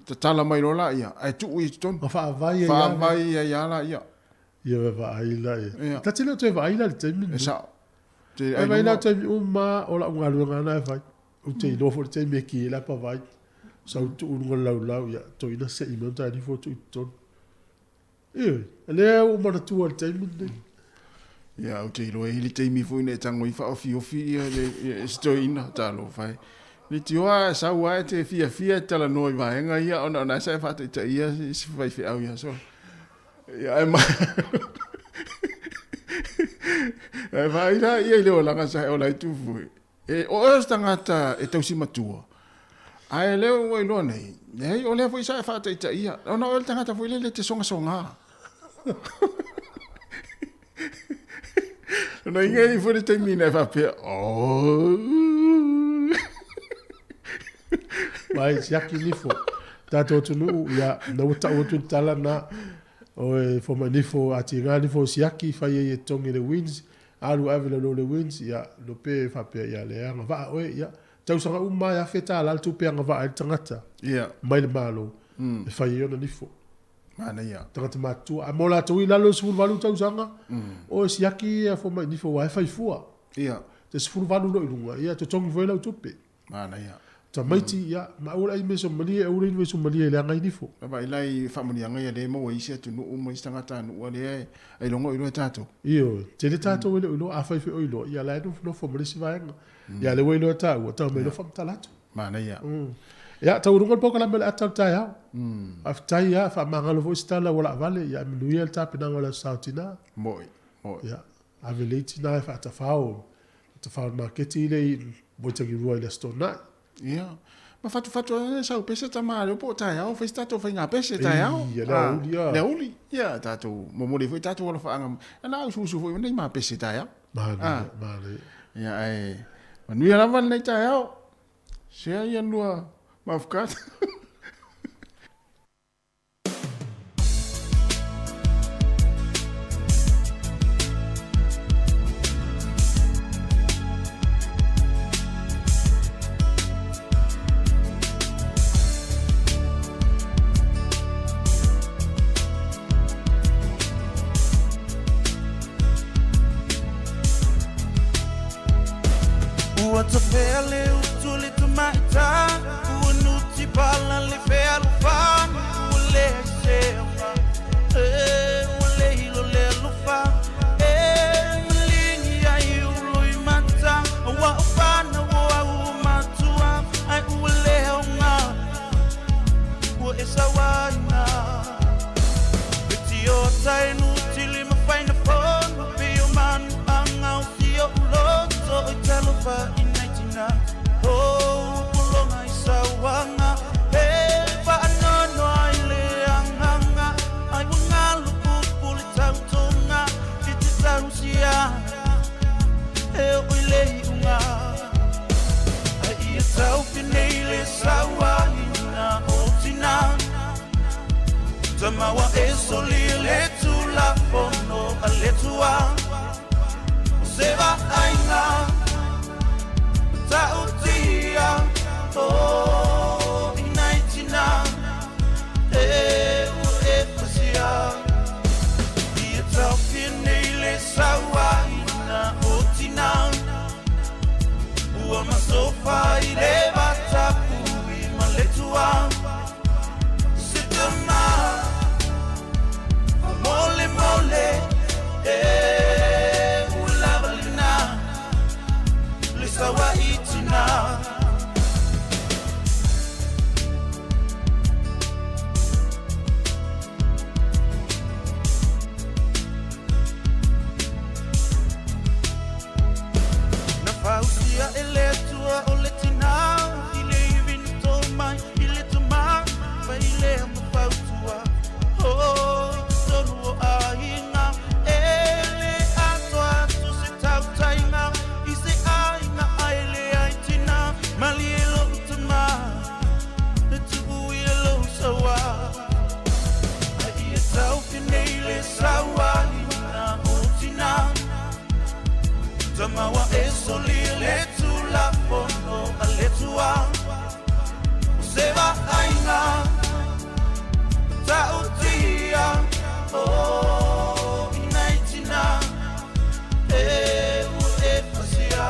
[SPEAKER 1] Tatala mai loa laia, ae tuu i totonu.
[SPEAKER 5] Ma faavai ai lava.
[SPEAKER 1] Faavai ai lava laia.
[SPEAKER 5] Ia e vaai la ia. Ta te le o toe vaai la i le taimi lenei.
[SPEAKER 1] E sao.
[SPEAKER 5] E vaai la taimi uma o lau galuega lena e fai. Ou te iloa foi le taimi e ki ai le apa vai. Sau tuu i luga o le laulau, ia, toeaina sei mai ona tae ifo tuu i totonu. Ioe, lea ua ou manatua i le taimi lenei.
[SPEAKER 1] Ia, ou te iloa e i ai le taimi foi na e tago ai faaofiofi ia le ia si toeaina, talofa e. Leitioa a sau lava e te fiafia e te talanoa i vaega ia ona o lena sa e faataitaia si faifeau ia so. Ia ae ma E vaai la ia i le olaga sa e ola ai Tufu. E o oe o se tagata e tausi matua, ae lea ua iloa nei, leai o lea foi sa e faataitaia, ona o oe le tagata foi lele e te sogasoga. Ona inga i foi le taimi na e faapea, oh.
[SPEAKER 5] Vai, siaki nifo. Tatou atunuu, ia, na ua tau atu le tala na, o e fomai nifo, a tiga nifo siaki, fai ai e totogi le WINZ, alu ave lalo le WINZ, ia, no pe faapea, ia, le agavaa oe, ia, tausaga uma e $1,000 le tupe e agavaa ai le tagata, mai le Malo, e fai ai ona nifo.
[SPEAKER 1] Manaia.
[SPEAKER 5] Tagata matutua. A mo latou i lalo i le 18 tausaga, o e siaki ia fomai nifo aua e fai fua.
[SPEAKER 1] Ia.
[SPEAKER 5] Te 18 loa i luga, ia totogi foi lau tupe.
[SPEAKER 1] Manaia.
[SPEAKER 5] Tamaiti, ia, ma aua le ai mea suamalie, aua le inu mea suamalie leaga ai nifo.
[SPEAKER 1] Lava i lai faamanuiaga ia lea e maua e isi atunuu ma isi tagatanuu lea e ailoga o iloa e tatou.
[SPEAKER 5] Ioe, tele tatou e le o iloa, afai foi o iloa, ia la e nofonofo ma le isi vaega. Ia lea ua iloa e taua, tau mai loa faamatala atu.
[SPEAKER 1] Manaia.
[SPEAKER 5] Ia, taualuga le polokalame o le ata o le taeao. Faafetai lava, faamagalo foi se tala ua laavale, ia manuia le tapenaga o le Aso Sa o Tina.
[SPEAKER 1] Moi, moi.
[SPEAKER 5] Ia, ave lelei tina e faatafao, faatafao i le maketi le i Waitangi-rua i le Aso Toonai.
[SPEAKER 1] Ia, ma fatufatu ai sau pese tama leo po o taeao, fai se tatou faiga pese taeao.
[SPEAKER 5] Ia, le aoauli, ia.
[SPEAKER 1] Le aoauli, ia, tatou momoli foi tatou alofaaga, na usuusu foi nei ma pese taeao.
[SPEAKER 5] Manaia, manaia.
[SPEAKER 1] Ia, ae manuia lava lenei taeao. Sea ia lua mafukata.
[SPEAKER 6] Ua tafea le utu le tamaita Ua nuti pala le fealofani Ua leai se aoga E ua le hilo le alofa E maligi ai uloimata Ua o fanau o au o matua Ai ua le aoga Ua e sauaina E tiota e nutili ma faina fono Pei o manu anga o si oʻu loto Oi talofa i nai tina Oh pologa i sauaga E faanoanoa i le agaga Ai ua galu upu le tautoga I te tausia E oo i le iuga Ai ia taufi nei le sauaina o tina Tama ua e solia le Tulafono a le Atua O se vaaiga matautia O i nai tina e ua e pasia Ia taofia nei le sauaina o tina Ua masofa i le vatapui ma le tua Se tama famolemole e ua lava lena le sauai tina. Na fausia e le Atua o le tina i le ivi na tō mai i le tama fai lea ma fautua o i totonu o aiga e le atoa atu se tautaiga i se aiga ae leai tina malie lou tama e tuu ia lou saua ai ia taufi nei le sauaina o tina Tama ua e solia le Tulafono a le Atua O se vaaiga matautia O i nai tina e ua e pasia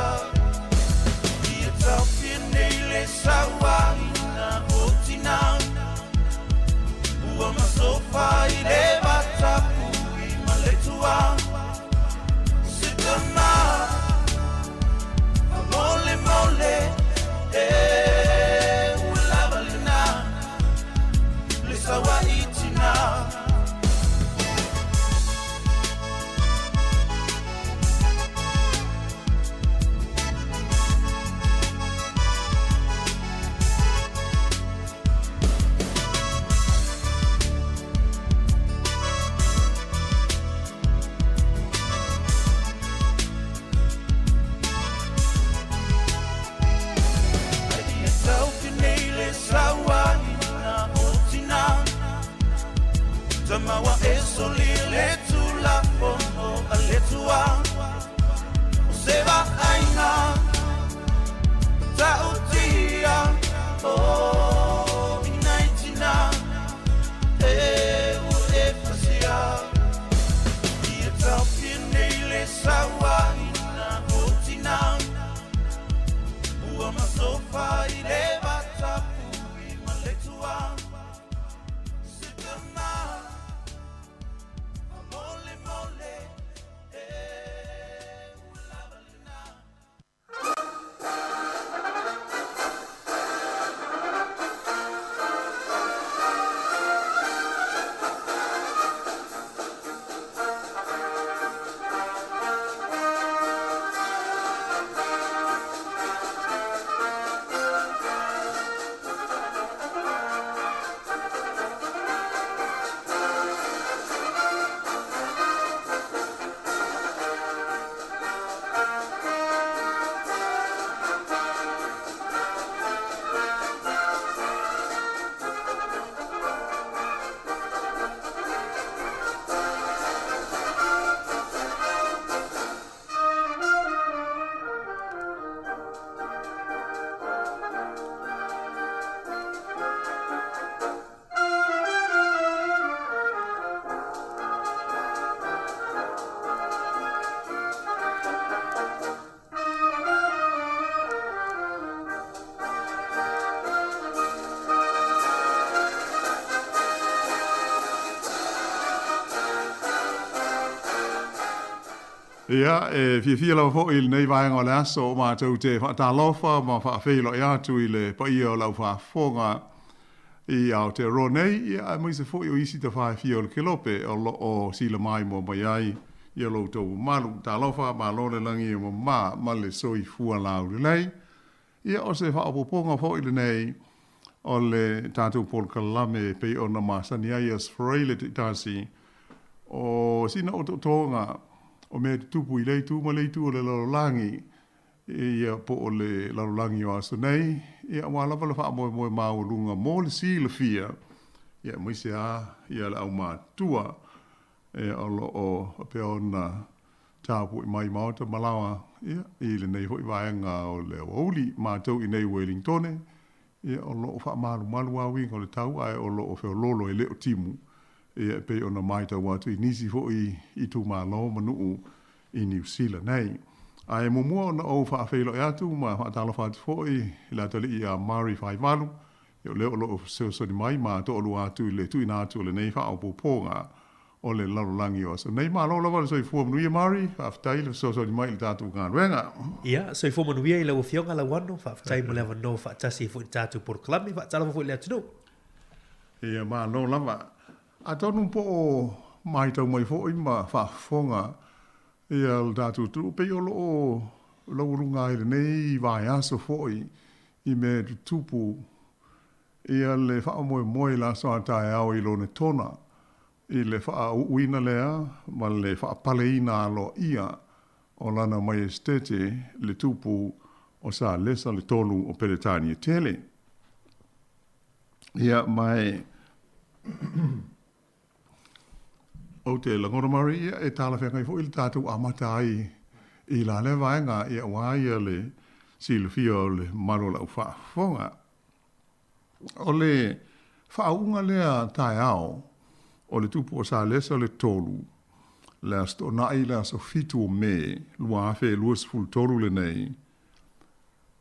[SPEAKER 6] Ia taofia nei le sauaina o tina Ua masofa i le vatapui ma le tua Se tama
[SPEAKER 17] Ia, e fiafia lava foi i lenei vaega o le aso o matou te faatalofa ma faafeiloai atu i le paia o le aufaafofoga i Aotearoa nei, ia, aemaise foi o isi tafa e fia o le kelope o lo o silamaimoa mai ai i lo outou mamalu. Talofa, malo le lagi e mama ma le soifua laulelei. Ia, o se faaopoopoga foi lenei o le tatou polokalame e pei ona masani ai Aso Faraile taitasi, o sina otootoga o mea e tutupu i lea itu ma lea itu o le lalolagi, ia po o le lalolagi o aso nei, ia aua lava le faamoemoe maualuga mo le silafia, ia aemaise lava ia le aumatutua ia o lo o faapea ona tapuai mai maota ma laoa ia i lenei foi vaega o le aoauli. Matou i nei Wellingtone, ia o lo o faamalumalu lava uiga o le tau ae o lo o feoloolo e le o timu ia e pei ona matau atu i nisi foi itumalo ma nuu i Niu Sila nei. Ae muamua ona ou faafeiloai atu ma faatalofa atu foi i le atalii ia Murray Faivalu, ia o lea o lo o fesoasoani mai ma toalua atu i le tuuina atu o lenei faaopoopoga o le lalolagi o aso nei. Malo lava le soifua manuia Murray, faafetai le fesoasoani mai i le tatou galuega.
[SPEAKER 18] Ia, soifua manuia i lau Afioga Lauano, faafetai mo le avanoa faatasi ai foi i le tatou polokalame, faatalofa foi i le atunuu.
[SPEAKER 17] Ia, malo lava. Atonu po o matau mai foi ma faafofoga ia le tatou atunuu, pei o lo o laualuga ai lenei vaiaso foi i mea e tutupu ia le faamoemoe i le aso a taeao i Lonetona i le faauuina lea ma le faapaleina aloaia o Lana Maiesetete le Tupu o Salesa le Tolu o Peretania Tele. Ia, ma e ou te lagona Murray, ia, e talafeagai foi le tatou amata ai i la lea vaega, ia, aua ia le silafia o le mamalu o lau faafofoga. O le faauuga lea taeao o le Tupu o Salesa le Tolu, le Aso Toonai le aso 7 o Me 2023 lenei,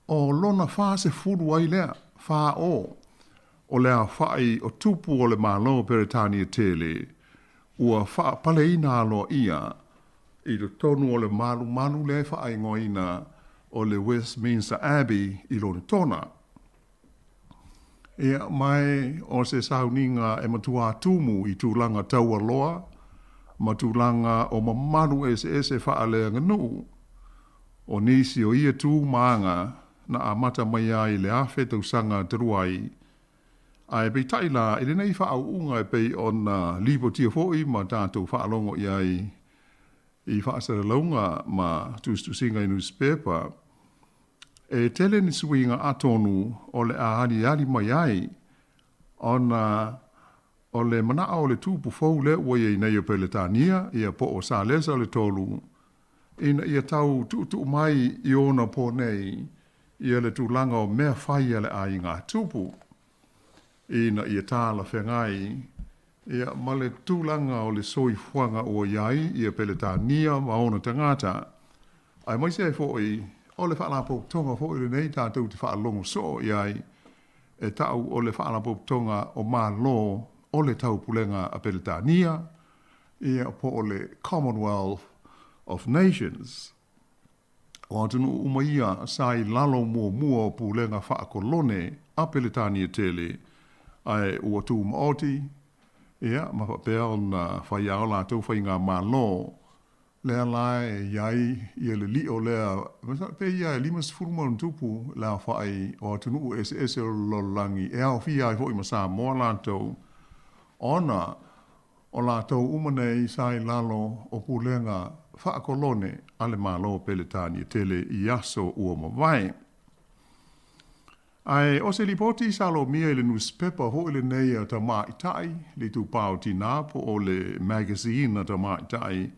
[SPEAKER 17] o lona 40 ai lea, 40, o le aofai o tupu o le Malo o Peretania Tele ua faapaleina aloaia i totonu o le malumalu lea e faaigoaina o le Westminster Abbey i Lonetona. Ia, ma o se sauniga e matuā tumu i tulaga taualoa ma tulaga o mamalu eseese faaleaganuu o nisi o ia tu ma aga na amata mai ai i le afe tausaga talu ai, ae peitai la i lenei faauuga e pei ona lipotia foi ma tatou faalogo i ai i faasalalauga ma tusitusiga i nusipepa, e tele ni suiga atonu o le a aliali mai ai ona o le manao o le tupu fou lea ua i ai nei o Peretania, ia po o Salesa le Tolu, ina ia tau tuutuu mai i ona po nei ia le tulaga o mea fai a le aiga tupu, ina ia talafeagai ia ma le tulaga o le soifuaga ua i ai ia Peretania ma ona tagata, aemaise ai foi o le faalapotopotoga foi lenei tatou te faalogo soo i ai e ta'u o le Faalapotopotoga o Malo o le Taupulega a Peretania, ia, po o le Commonwealth of Nations. O atunuu uma ia sa i lalo muamua o pulega faakolone a Peretania tele, ae ua tumaoti, ia, ma faapea ona fai a latou faigamalo Lea la e i ai ia le lio lea, pe ia e 50 ma ona tupu le aofai o atunuu eseese o le lalolagi e aofia ai foi ma Samoa latou, ona o latou uma nei sa i lalo o pulega faakolone a le Malo o Peretania tele i aso ua mavae. Ae o se lipoti sa lomia i le nusipepa foi lenei a Tamaitai, le Itupa o Tinā po o le magazine a Tamaitai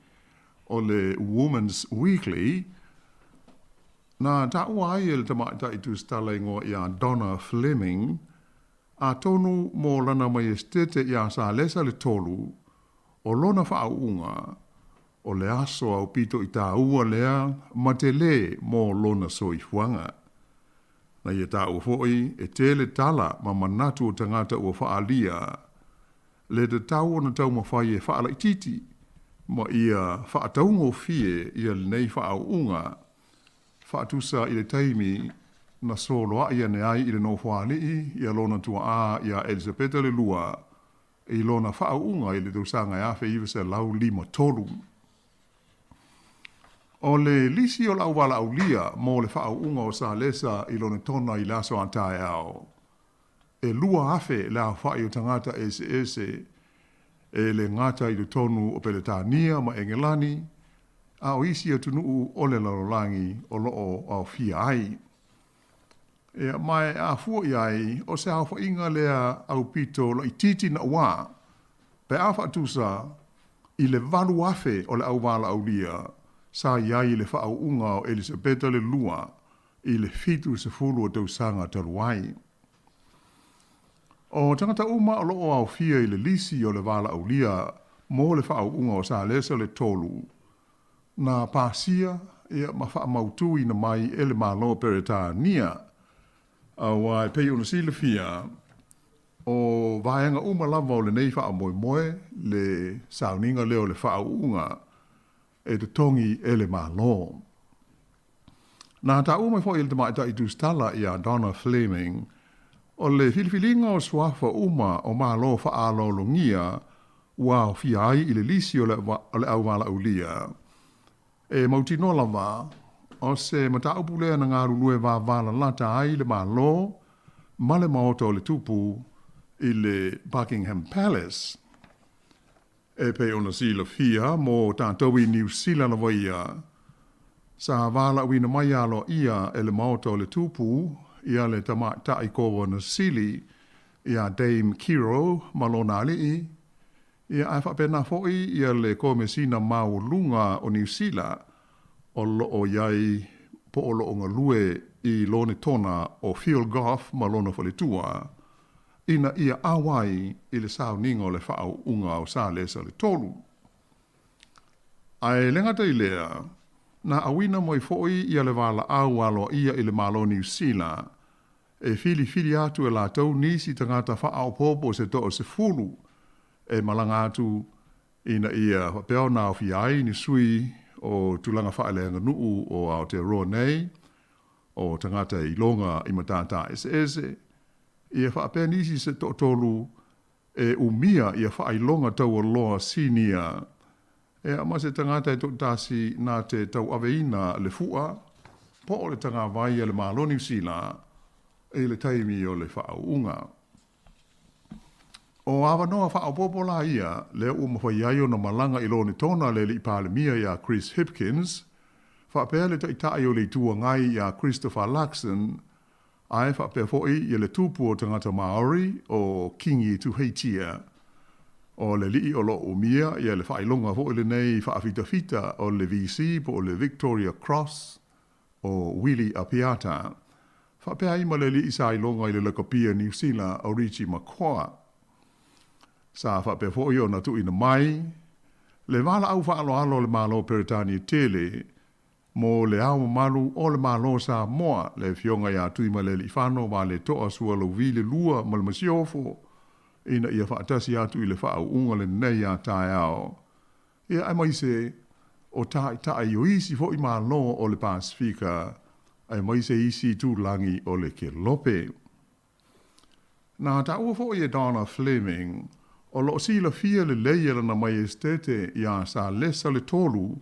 [SPEAKER 17] o le Women's Weekly, na taua ai e le tamaitai tusitala igoa ia Donna Fleming, atonu mo lana Maiesetete iā Salesa le Tolu, o lona faauuga, o le aso aupito i tāua lea ma telē mo lona soifuaga. Na ia taua foi e tele tala ma manatu o tagata ua faaalia le tatau ona taumafai e faalaitiiti ma ia faataugofie ia lenei faauuga faatusa i le taimi na soloai ane ai i le Nofoalii ia lona tuaa ia Elisapeta le Lua i lona faauuga i le tausaga e 1953. O le lisi o le auvalaaulia mo le faauuga o Salesa i Lonetona i le aso a taeao, e 2,000 le aofai o tagata eseese e le gata i totonu o Peretania ma Engelani, a o isi atunuu o le lalolagi o lo o aofia ai. Ia, ma e a fua i ai, o se aofaiga lea aupito laitiiti naʻuā, pe a faatusa i le 8,000 o le auvalaaulia sa i ai i le faauuga o Elisapeta le Lua i le 70 o tausaga talu ai. O tagata uma o lo o aofia i le lisi o le valaaulia mo le faauuga o Salesa le Tolu, na pasia ia ma faamautuina mai e le Malo o Peretania, aua e pei ona silafia, o vaega uma lava o lenei faamoemoe le sauniga lea o le faauuga e totogi e le Malo. Na taua mai foi e le tamaitai tusitala ia Donna Fleming, o le filifiliga o suafa uma o Malo faaaloalogia ua aofia ai i le lisi o le auvalaaulia. E mautinoa lava, o se mataupu lea na galulue vavalalata ai le Malo ma le Maota o le Tupu i le Buckingham Palace. E pei ona silafia mo tatou i Niu Sila lava ia, sa valaauina mai aloaia e le Maota o le Tupu ia le Tamaitai Kovana Sili ia Dame Kiro ma lona alii, ia ae faapena foi ia le Komesina Maualuga o Niu Sila o lo o i ai po o lo o galue i Lonetona o Phil Goff ma lona faletua, ina ia auai i le sauniga o le faauuga o Salesa le Tolu. Ae le gata i lea, na auina mai foi ia le valaau aloaia i le Malo o Niu Sila e filifili atu e latou nisi tagata faaopoopo se toasefulu e malaga atu ina ia faapea ona aofia ai ni sui o tulaga faaleaganuu o Aotearoa nei, o tagata e iloga i matata eseese, ia faapea nisi se toatolu e umia ia faailoga taualoa sinia, ea ma se tagata e toatasi na te tauaveina le fua po o le tagavai a le Malo Niu Sila i le taimi o le faauuga. O avanoa faaopoopo la ia lea ua mafai ai ona malaga i Lonetona le Alii Palemia ia Chris Hipkins, faapea le Taitai o le Itu Agai ia Christopher Luxon, ae faapea foi ia le tupu o tagata Maori o Kingi Tuheitia. O le alii o lo o umia ia le faailoga foi lenei faafitafita o le VC po o le Victoria Cross o Willie Apiata, faapea ai ma le alii sa iloga i le lakapia Niu Sila o Richie McCaw. Sa faapea foi ona tuuina mai le valaau faaaloalo a le Malo o Peretania tele mo Le Ao Mamalu o le Malo o Samoa, le Afioga ia Tuimalealiifano Vaaleto'a Sualauvi le Lua ma le Masiofo, ina ia faatasi atu i le faauuga lenei a taeao, ia aemaise o taitai o isi foi Malo o le Pasefika, aemaise isi itulagi o le Kelope. Na taua foi e Donna Fleming, o lo o silafia lelei e lana Maiesetete ia Salesa le Tolu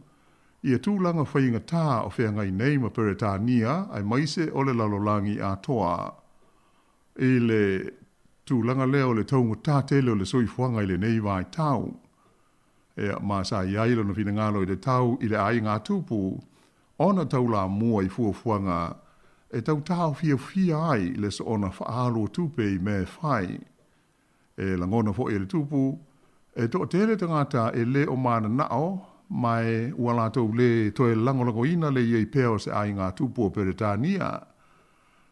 [SPEAKER 17] ia tulaga faigatā o feagai nei ma Peretania aemaise o le lalolagi atoa i le tulaga lea o le taugatā tele o le soifuaga i lenei vaitau. Ea, ma sa i ai lona finagalo i le tau i le aiga a Tupu, ona taulamua i fuafuaga e tau taofiofia ai le soona faaalu o tupe i mea e fai. E lagona foi e le Tupu, e toatele tagata e le o mananao, ma e ua latou le toe lagolagoina le i ai pea o se aiga a Tupu o Peretania,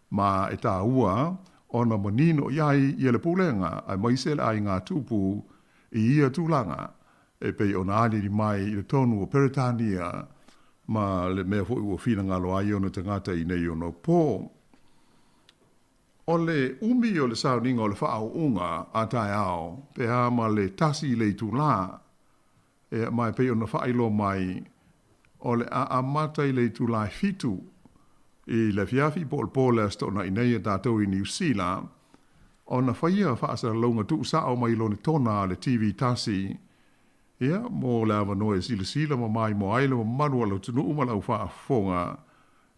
[SPEAKER 17] ma e taua ona manino i ai ia le pulega aemaise le aiga a Tupu I ia tulaga, e pei ona aliali mai i totonu o Peretania ma le mea foi ua finagalo ai ona tagata i nei ona pō. O le umi o le sauniga o le faauuga a taeao pe a ma le tasi i le itulā. Ia, ma e pei ona faailoa mai, o le a amata i le itula e 7 i le afiafi po o le po o le Aso Toonai nei a tatou i Niu Sila, ona faia faasalalauga tuusao mai Lonetona a le TV tasi, ia, mo le avanoa e silasila ma maimoa ai le mamalu o le atunuu ma le aufaafofoga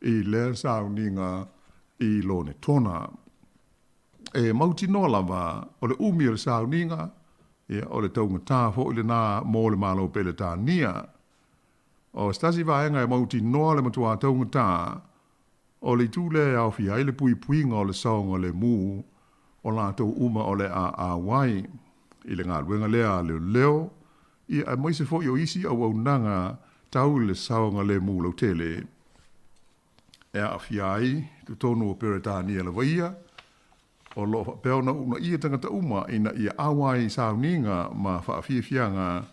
[SPEAKER 17] i lea sauniga i Lonetona. E mautinoa lava o le umi o le sauniga, ia, o le taugatā foi lenā mo le Malo Peletania. O se tasi vaega e mautinoa le matuā taugatā, o le itu lea e aofia ai le puipuiga o le saogalemu o latou uma o le a auai i le galuega lea a leoleo, ia, aemaise foi o isi auaunaga tau i le saogalemu lautele e aafia ai totonu o Peretania lava ia, o lo o faapea ona uunaia tagata uma ina ia auai i sauniga ma faafiafiaga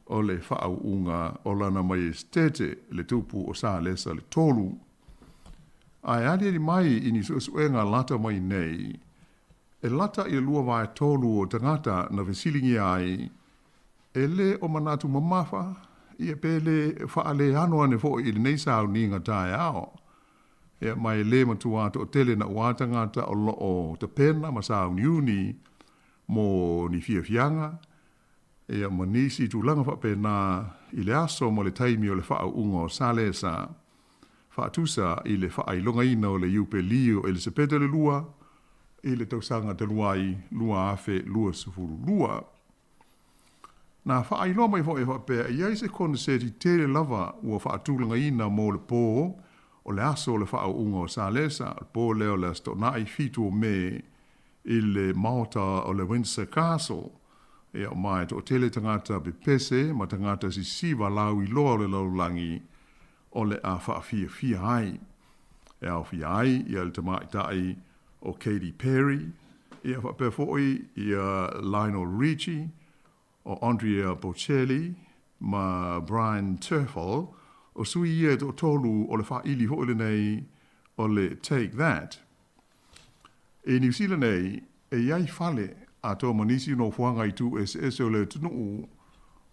[SPEAKER 17] o le faauuga o Lana Maiesetete, le Tupu o Salesa le Tolu. Ae aliali mai i ni suesuega lata mai nei, e lata i le 2/3 o tagata na fesiligia ai, e lē o manatu mamafa, ia pe lē faaleano ane foi i lenei sauniga taeao. Ia, ma e lē matuā toʻatele naʻu tagata o loo tapena ma sauniuni mo ni fiafiaga, ia, ma nisi tulaga faapena i le aso ma le taimi o le faauuga o Salesa, faatusa i le faailogaina o le Iupeli o Elisapeta le Lua i le tausaga talu ai 2022. Na faailoa mai foi e faapea e i ai se koneseti tele lava ua faatulagaina mo le pō o le aso o le faauuga o Salesa, o le pō lea o le Aso Toonai 7 o Me i le maota o le Windsor Castle. Ia, ma e toatele tagata pepese ma tagata sisiva lauiloa o le lalolagi o le a faafiafia ai. E aofia ai ia le tamaitai o Katy Perry, ia faapea foi ia Lionel Richie, o Andrea Bocelli ma Bryan Terfel, o sui ia e toatolu o le faili foi lenei o le Take That. I Niu Sila nei, e i ai fale atoa ma nisi nofoaga i itu eseese o le atunuu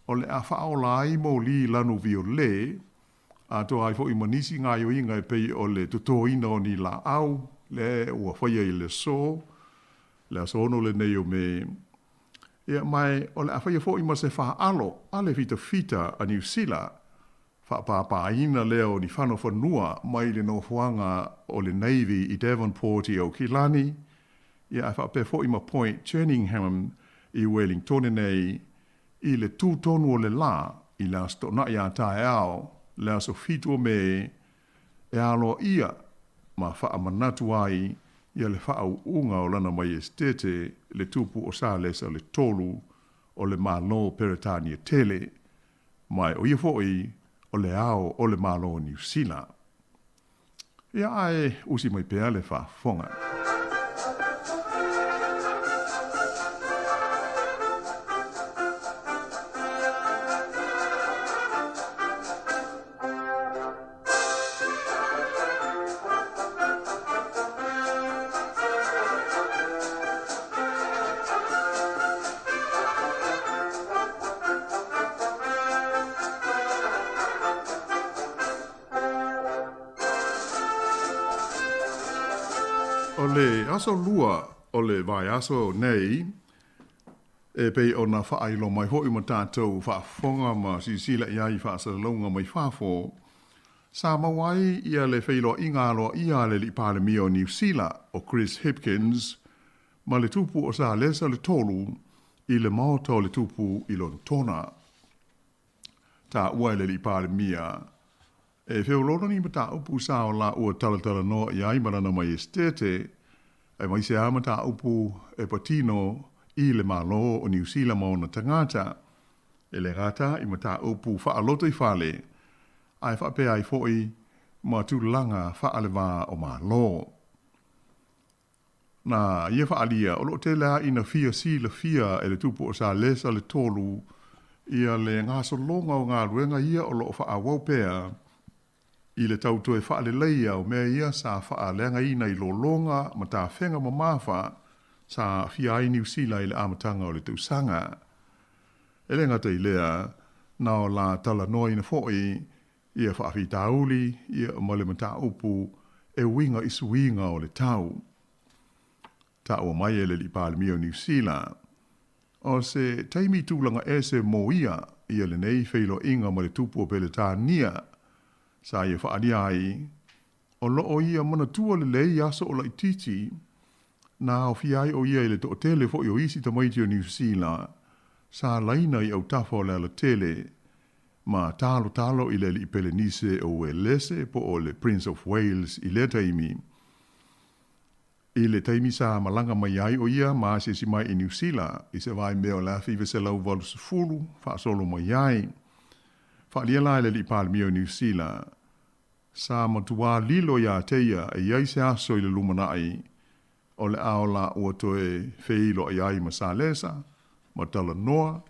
[SPEAKER 17] o le a faaola ai moli lanu viole, atoa ai foi ma nisi gaoioiga e pei o le totoina o ni laau le ua faia i le aso, le aso 6 lenei o Me. Ia, ma o le a faia foi ma se faalo a le fitafita a Niu Sila, faapāpāina lea o ni fanofanua mai le nofoaga o le Navy i Devonport i Aukilani, ia ae faapea foi ma Point Jerningham i Wellingtone nei, i le tū tonu o le lā i le Aso Toonai a taeao, le aso 7 o Me, e aloaia ma faamanatu ai ia le faauuga o Lana Maiesetete le Tupu o Salesa le Tolu o le Malo Peretania Tele, ma o ia foi o le ao o le Malo o Niu Sila. Ia ae usi mai pea le faafofoga. O le aso lua o le vaiaso nei, e pei ona faailoa mai foi ma tatou faafofoga ma silasila i ai i faasalalauga mai fafo, sa maua ai ia le feiloaiga aloaia a le Alii Palemia o Niu Sila, o Chris Hipkins, ma le Tupu o Salesa le Tolu i le Maota o le Tupu i Lonetona. Taua e le Alii Palemia, e feoloolo ni mataupu sa o laua talatalanoa i ai ma Lana Maiesetete, aemaise lava mataupu e patino i le Malo o Niu Sila ma ona tagata, e le gata i mataupu faalotoifale, ae faapea ai foi ma tulaga faalevā o Malo. Na ia faaalia, o lo o tele lava ina fia silafia e le Tupu o Salesa le Tolu ia le gasologa o galuega ia o lo o faaauau pea i le tau toe faaleleia o mea ia sa faaleagaina i lologa ma tafega mamafa sa aafia ai Niu Sila i le amataga o le tausaga. E le gata i lea, Na o la talanoaina foi ia faafitauli ia ma le mataupu e uiga i suiga o le tau. Taua mai e le Alii Palemia o Niu Sila, o se taimi tulaga ese mo ia ia lenei feiloaiga ma le Tupu o Peletania sa ia faaalia ai, o lo o ia manatua lelei aso o laitiiti na aofia ai o ia i le toatele foi o isi tamaiti o Niu Sila sa laina i autafa o le alatele ma talotalo i le Alii Pelenise o Uelese po o le Prince of Wales i lea taimi. I le taimi sa malaga mai ai o ia ma asiasi mai i Niu Sila i se vaimea o le 1980 faasolo mai ai. Faaalia la e le Alii Palemia o Niu Sila, sa matuā lilo iā te ia e i ai se aso i le lumanai o le ao la ua toe feiloai ai ma Salesa, ma talanoa,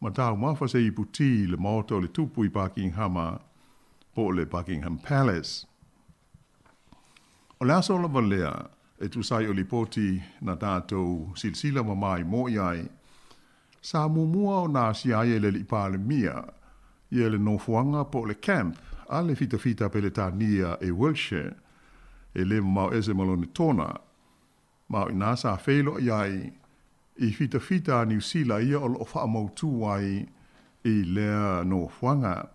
[SPEAKER 17] ma taumafa se ipu tī i le maota o le Tupu i Pakinghama po o le Buckingham Palace. O le aso lava lea e tusa ai o lipoti na tatou silasila ma maimoa i ai, sa muamua ona asia ai e le Alii Palemia ia le nofoaga po o le camp a le fitafita Peletania i Wiltshire, e le mamao ese ma Lonetona. Ma o i ina sa feiloai ai i fitafita a Niu Sila ia o lo o faamautū ai i lea nofoaga.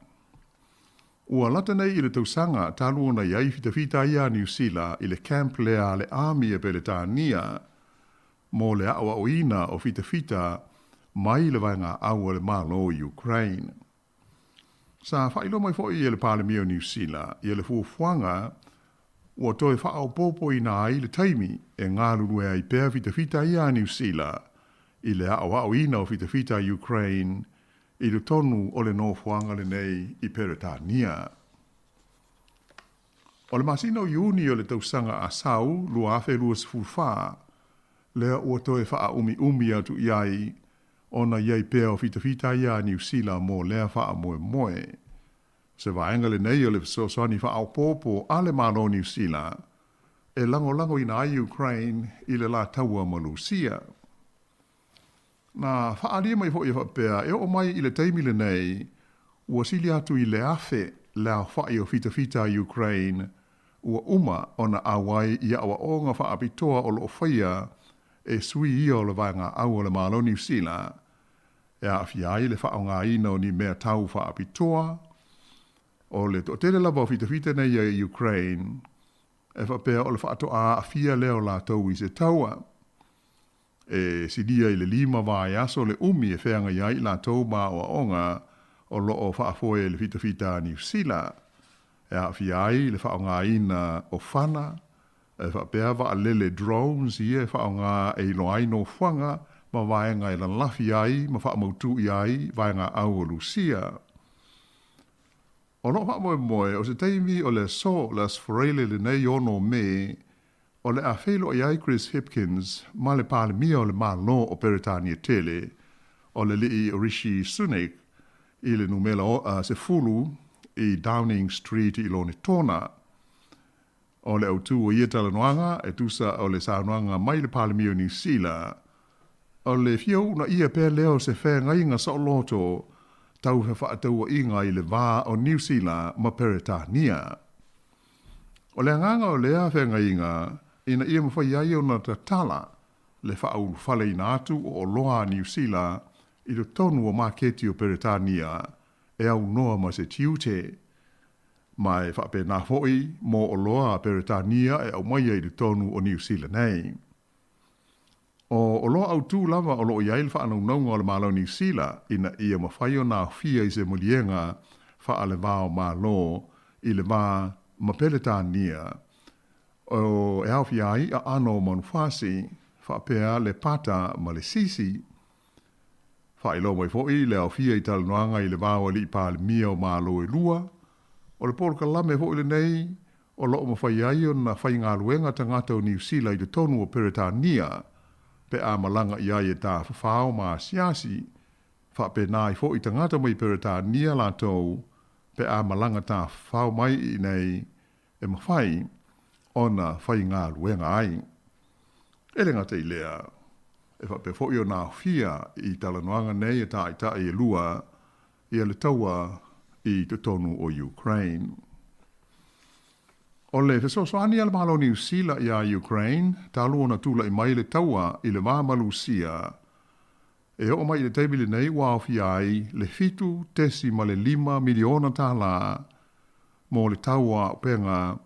[SPEAKER 17] Ua lata nei i le tausaga talu ona i ai fitafita ia a Niu Sila i le camp lea a le Army a Peletania mo le aʻoaʻoina o fitafita mai le vaegaʻau a le Malo i Ukraine. Sa faailoa mai foi e le Palemia o Niu Sila ia le fuafuaga ua toe faaopoopoina ai le taimi e galulue ai pea fitafita ia a Niu Sila i le aʻoaʻoina o fitafita a Ukraine i totonu o le nofoaga lenei i Peretania. O le masina o Iuni o le tausaga a sau 2024, lea ua toe faaumiumi atu i ai ona i ai pea o fitafita ia a Niu Sila mo lea faamoemoe. O se vaega lenei o le fesoasoani faaopoopo a le Malo o Niu Sila e lagolagoina ai Ukraine i le la taua ma Lusia. Na faaalia mai foi e faapea e oo mai i le taimi lenei ua sili atu i le 1,000 le aofai o fitafita a Ukraine ua uma ona auai i aoaoga faapitoa o lo o faia e sui ia o le vaegaʻau o le Malo o Niu Sila e aafia ai le faaaogaina o ni mea tau faapitoa. O le toatele lava o fitafita nei a Ukraine e faapea o le faatoa aafia lea o latou i se taua. E silia i le lima vaiaso le umi e feagai ai i latou ma aoaoga o lo o faafoe e le fitafita a Niu Sila, e aafia ai le faaaogaina o fana, e faapea vaalele drones ia e faaaoga e iloa ai nofoaga ma vaega e lalafi ai ma faamautū ʻia ai vaegaʻau o Lusia. O lo o faamoemoe o se taimi o le aso le Aso Faraile lenei 6 o Me o le a feiloai ai Chris Hipkins ma le Palemia o le Malo o Peretania Tele, o le Alii Rishi Sunak, i le numela 10 i Downing Street i Lonetona. O le autū o ia talanoaga e tusa o le saunoaga mai le Palemia o Niu Sila, o le fia uunaia pea lea o se feagaiga saoloto tau fefaatauaiga i le va o Niu Sila ma Peretania. O le agaga o lea feagaiga ina ia mafai ai ona tatala le faaulufaleina atu o oloa a Niu Sila i totonu o maketi o Peretania e aunoa ma se tiute, ma e faapena foi mo oloa a Peretania e aumaia i totonu o Niu Sila nei. O oloa autū lava o lo o i ai le faanaunauga o le Malo o Niu Sila ina ia mafai ona aofia i se maliega faale-va-o-Malo i le va ma Peretania, o e aofia ai aano o manufasi, faapea le pata ma le sisi. Faailoa mai foi le aofia i talanoaga i le va o alii Palemia o Malo e lua, o le polokalame foi lenei o lo o mafai ai ona faigaluega tagata o Niu Sila i totonu o Peretania pe a malaga i ai e tafafao ma asiasi, faapena ai foi tagata mai Peretania latou pe a malaga tafafao mai i inei e mafai ona faigaluega ai. E le gata i lea, e faapea foi ona aofia i talanoaga nei a taitai e lua. ia le taua i totonu o Ukraine. O le fesoasoani a le Malo o Niu Sila iā Ukraine talu ona tulai mai le taua i le va ma Lusia, e oo mai i le taimi lenei ua aofia ai le $7.5 miliona tālā mo le tau o auupega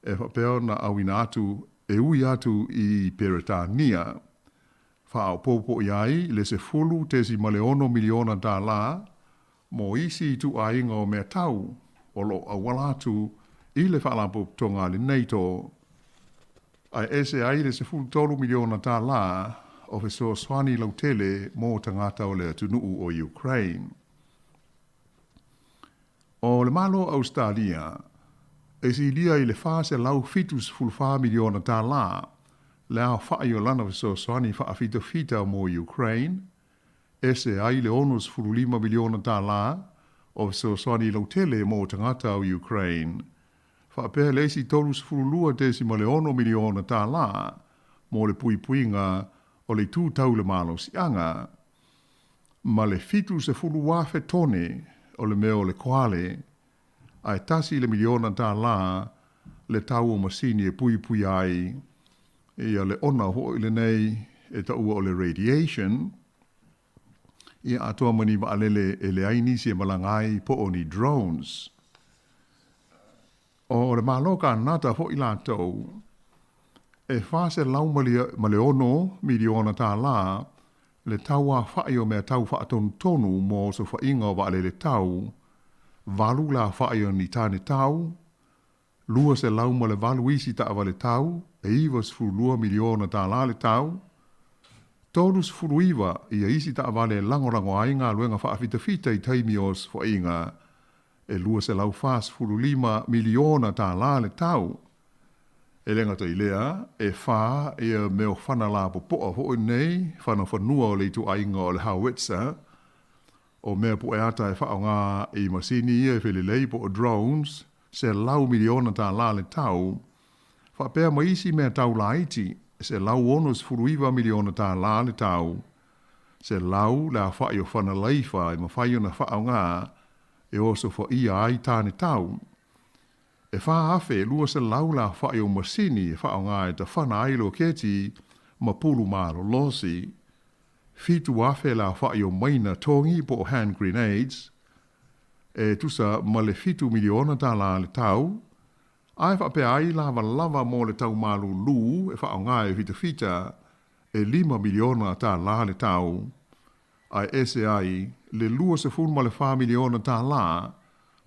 [SPEAKER 17] e faapea ona auina atu e ui atu i Peretania, faaopoopo i ai le $10.6 miliona tālā mo isi ituaiga o mea tau o lo o auala atu i le Faalapotopotoga a le NATO, ae ese ai le $13 miliona tālā o fesoasoani lautele mo tagata o le atunuu o Ukraine. O le Malo o Ausetalia, e silia i le $474 miliona tālā le aofai o lana fesoasoani faafitafita mo Ukraine, ese ai le $65 miliona tālā o fesoasoani lautele mo tagata o Ukraine, faapea le isi $32.6 miliona tālā mo le puipuiga o le itu tau le malosiaga, ma le 70,000 tone o le mea o le koale, ae $1 le miliona tālā le tau o masini e puipuia ai ia le ona hoʻi lenei e taua o le radiation, ia atoa ma ni vaalele e leai nisi e malaga ai po o ni drones. O le Malo Kanata hoʻi lātou, e $406 miliona tālā le tau afaʻi o mea tau faatonutonu mo osofaiga o vaalele tau, valu le afaʻi o ni tane tau, 208 isi taavale tau e $92 miliona tālā le tau, 39 ia isi taavale e lagolago ai galuega faafitafita i taimi o osofaiga e $245 miliona tālā le tau. E le gata i lea, e whā ia mea o fana lapopoa hoʻi nei, fana fanua o le ituaiga o le howitzer, o mea pueata e faaaogā i masini ia e felelei po o drones, $100 miliona tālā le tau, faapea ma isi mea tau laiti, $169 miliona tālā le tau, 100 le aofaʻi o fana laifa e mafai ona faaaogā e osofaia ai tane tau. E 4,200 le aofaʻi o masini e faaaogā e tafana ai loketi ma pulu malolosi, 7,000 le aofaʻi o maina togi po o hand grenades, e tusa ma le $7 miliona tālā le tau, ae faapea ai lavalava mo le tau malūlū e faaaogā e fitafita e $5 miliona tālā le tau, ae ese ai le $24 miliona tālā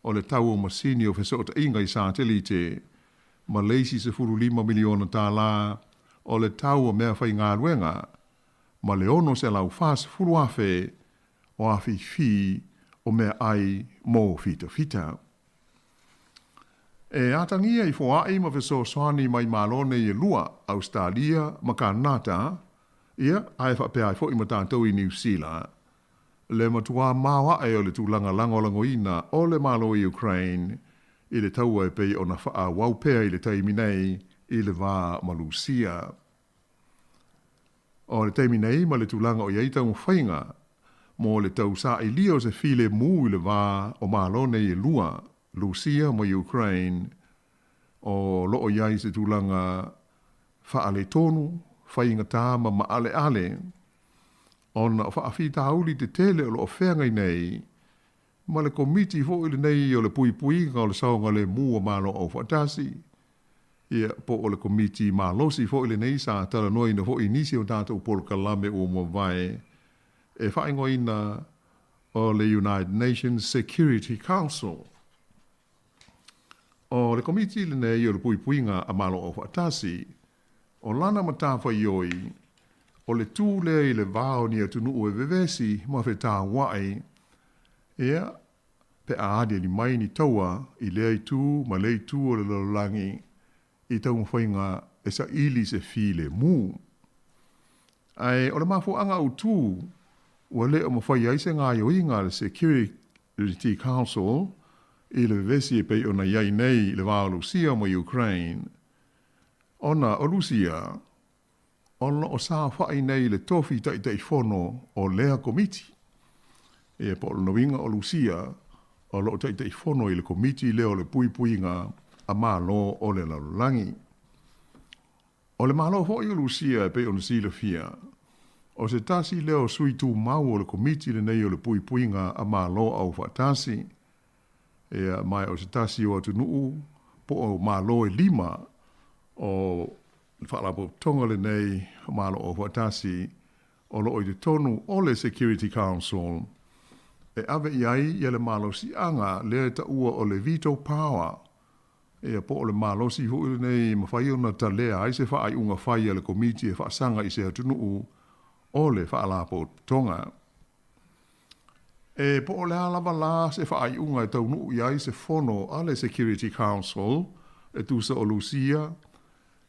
[SPEAKER 17] o le tau o masini o fesootaiga i satelite, ma le isi $15 miliona tālā o le tau o mea faigaluega, ma le 640,000 o afifi o mea ʻai mo fitafita. E atagia i foaʻi ma fesoasoani mai Malo nei e lua, Ausetalia ma Kanata, ia, ae faapea ai foʻi ma tatou i Niu Sila, le matuā maoaʻe o le tulaga lagolagoina o le Malo o Ukraine i le taua e pei ona faaauau pea i le taimi nei i le va ma Lusia. O le taimi nei ma le tulaga o i ai taumafaiga mo le tausaʻilia o se filemu i le va o Malo nei e lua, Lusia ma Ukraine, o lo o i ai se tulaga faaletonu, faigata ma maʻaleʻale, ona o faafitauli tetele o lo o feagai nei ma le Komiti foi lenei o le Puipuiga o le Saogalemu o Malo Aufaatasi, ia, po o le Komiti malosi foi lenei sa talanoaina foi i nisi o tatou polokalame ua mavae e faaigoaina o le United Nations Security Council. O le Komiti lenei o le Puipuiga a Malo Aufaatasi, o lana matafaioi, o le tū lea i le va o ni atunuu e vevesi ma fetauaʻi, ia, pe a aliali mai ni taua i lea itu ma lea itu o le lalolagi i taumafaiga e saili se filemu. Ae o le mafuaaga autū ua le o mafai ai se gaoioiga a le Security Council i le vevesi e pei ona i ai nei i le va o Lusia ma Ukraine, ona o Lusia o lo o saofaʻi nei i le tofi Taitaifono o lea Komiti. Ia, po o lona uiga o Lusia o lo o Taitaifono i le Komiti lea o le Puipuiga a Malo o le Lalolagi. O le Malo foi o Lusia e pei ona silafia, o se tasi lea o sui tumau o le Komiti lenei o le Puipuiga a Malo Aufaatasi. Ia, ma o se tasi o atunuu po o Malo e lima o le Faalapotopotoga lenei o Malo Aufaatasi o lo o i totonu o le Security Council e ave i ai ia le malosiaga lea e taua o le veto power, ia po o le malosi foi lenei e mafai ona talea ai se faaiuga fai a le Komiti e faasaga i se atunuu o le Faalapotopotoga. E po o le a lava la se faaiuga e taunuu i ai se fono a le Security Council e tusa o Lusia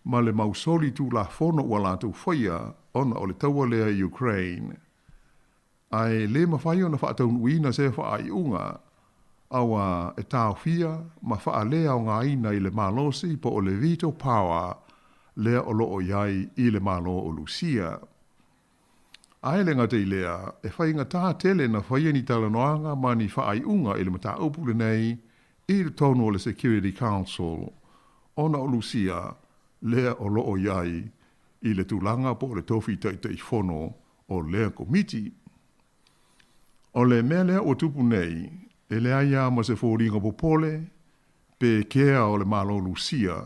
[SPEAKER 17] ma le mau soli tulafono ua latou faia ona o le taua lea i Ukraine. Ae le mafai ona faataunuuina sea faaiuga auā e taofia ma faaleaogaina i le malosi po o le veto power lea o lo o i ai i le Malo o Lusia. Ae le gata i lea, e faigata tele na faia ni talanoaga ma ni faaiuga i le mataupu lenei i totonu o le Security Council ona o Lusia lea o lo o i ai i le tulaga po o le tofi Taitaifono o lea Komiti. O le mea lea ua tupu nei, e leai lava ma se foliga popole pe kea o le Malo Lusia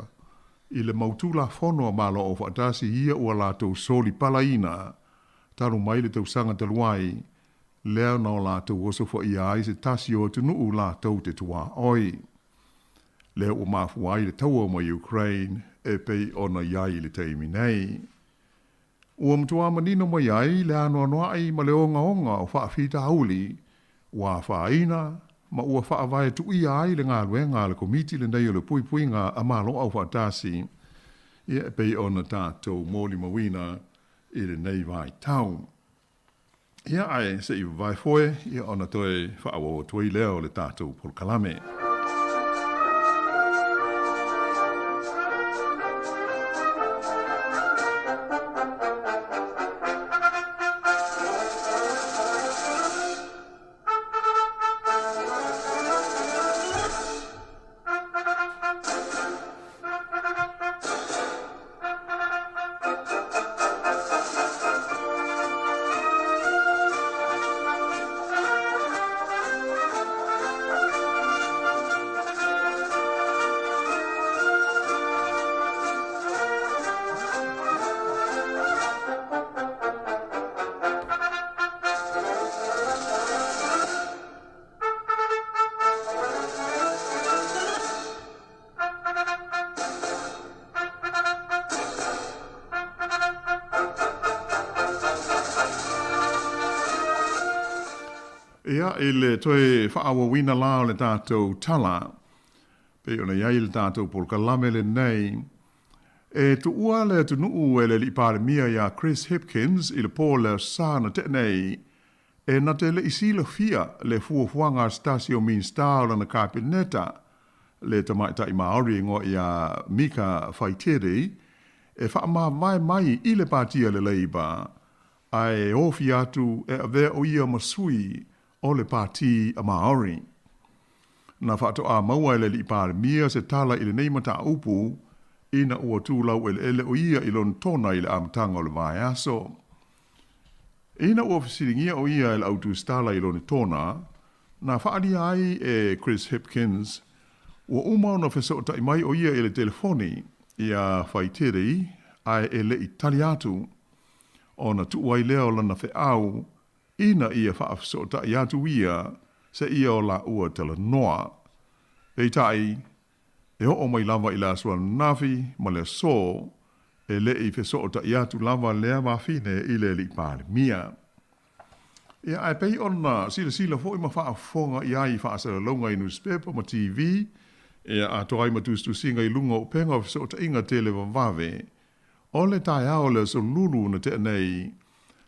[SPEAKER 17] i le mau Tulafono a Malo Aufaatasi ia ua latou soli palaina talu mai le tausaga talu ai, lea na o latou osofaia ai se tasi o atunuu latou te tuaoi. Lea ua mafua ai le taua ma Ukraine e pei ona i ai i le taimi nei. Ua matua manino mai ai le anoanoai ma le ogaoga o faafitauli ua afaina ma ua faavae tuia ai le galuega a le Komiti lenei o le Puipuiga a Malo Aufaatasi, ia e pei ona tatou molimauina i lenei vaitau. Ia, ae se i vavae foe, ia ona toe faaauau atu ai lea o le tatou polokalame. Ia, i le toe faaauauina la o le tatou tala, pei ona i ai le tatou polokalame lenei, e tuua le atunuu e le Alii Palemia ia Chris Hipkins i le po o le Aso Sa na tea nei, E na te le i silafia le fuafuaga a se tasi o Minisita o lana Kapeneta, le tamaitai Māori e igoa ia Mika Whaitiri, e faamavae mai i le Pāti a le Labour, ae ofi atu e avea o ia ma sui o le Pāti a Māori. Na faatoa maua e le Alii Palemia se tala i lenei mataupu ina ua tu laueleele o ia i lona tona i le amataga o le vaiaso. Ina ua fesiligia o ia e le autusitala i lona tona, na faaalia ai e Chris Hipkins, ua uma ona fesootai mai o ia i le telefoni iā Whaitiri ae e le i tali atu, ona tuu ai lea o lana feau ina ia faafesootai atu ia seia o laua talanoa. Peitai, E oo mai lava i le aso ananafi ma le aso, e le i fesootai atu lava lea vafine i le Alii Palemia. Ia, ae pei ona silasila foi ma faafofoga i ai i faasalalauga i nusipepa ma TV, ia, atoa ai ma tusitusiga i luga o upega o fesootaiga televavave, o le taeao o le aso Lulu na tea nei,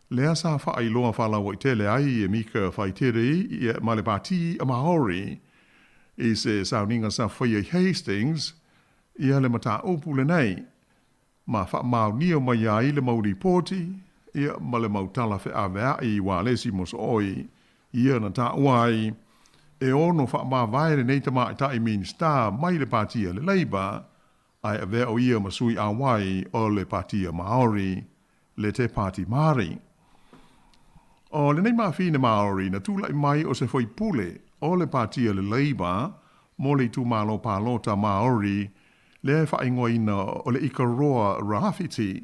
[SPEAKER 17] lea sa faailoa faalauaitele ai e Mika Whaitiri ia ma le Pāti a Māori i se sauniga sa faia i Hastings ia le mataupu lenei, ma faamaonia mai ai le mau lipoti ia ma le mau tala feaveai i ualesi mosooi Ia na taua ai e ono faamavae lenei tamaitai Minisita mai le Pati a le Labour, ae avea o ia ma sui auai o le Patia Maori, le Te Pāti Māori. O lenei mafine Maori na tulai mai o se faipule o le Pati a le Labour mo le itumalo palota Maori lea e faaigoaina o le Ikaroa Rāwhiti,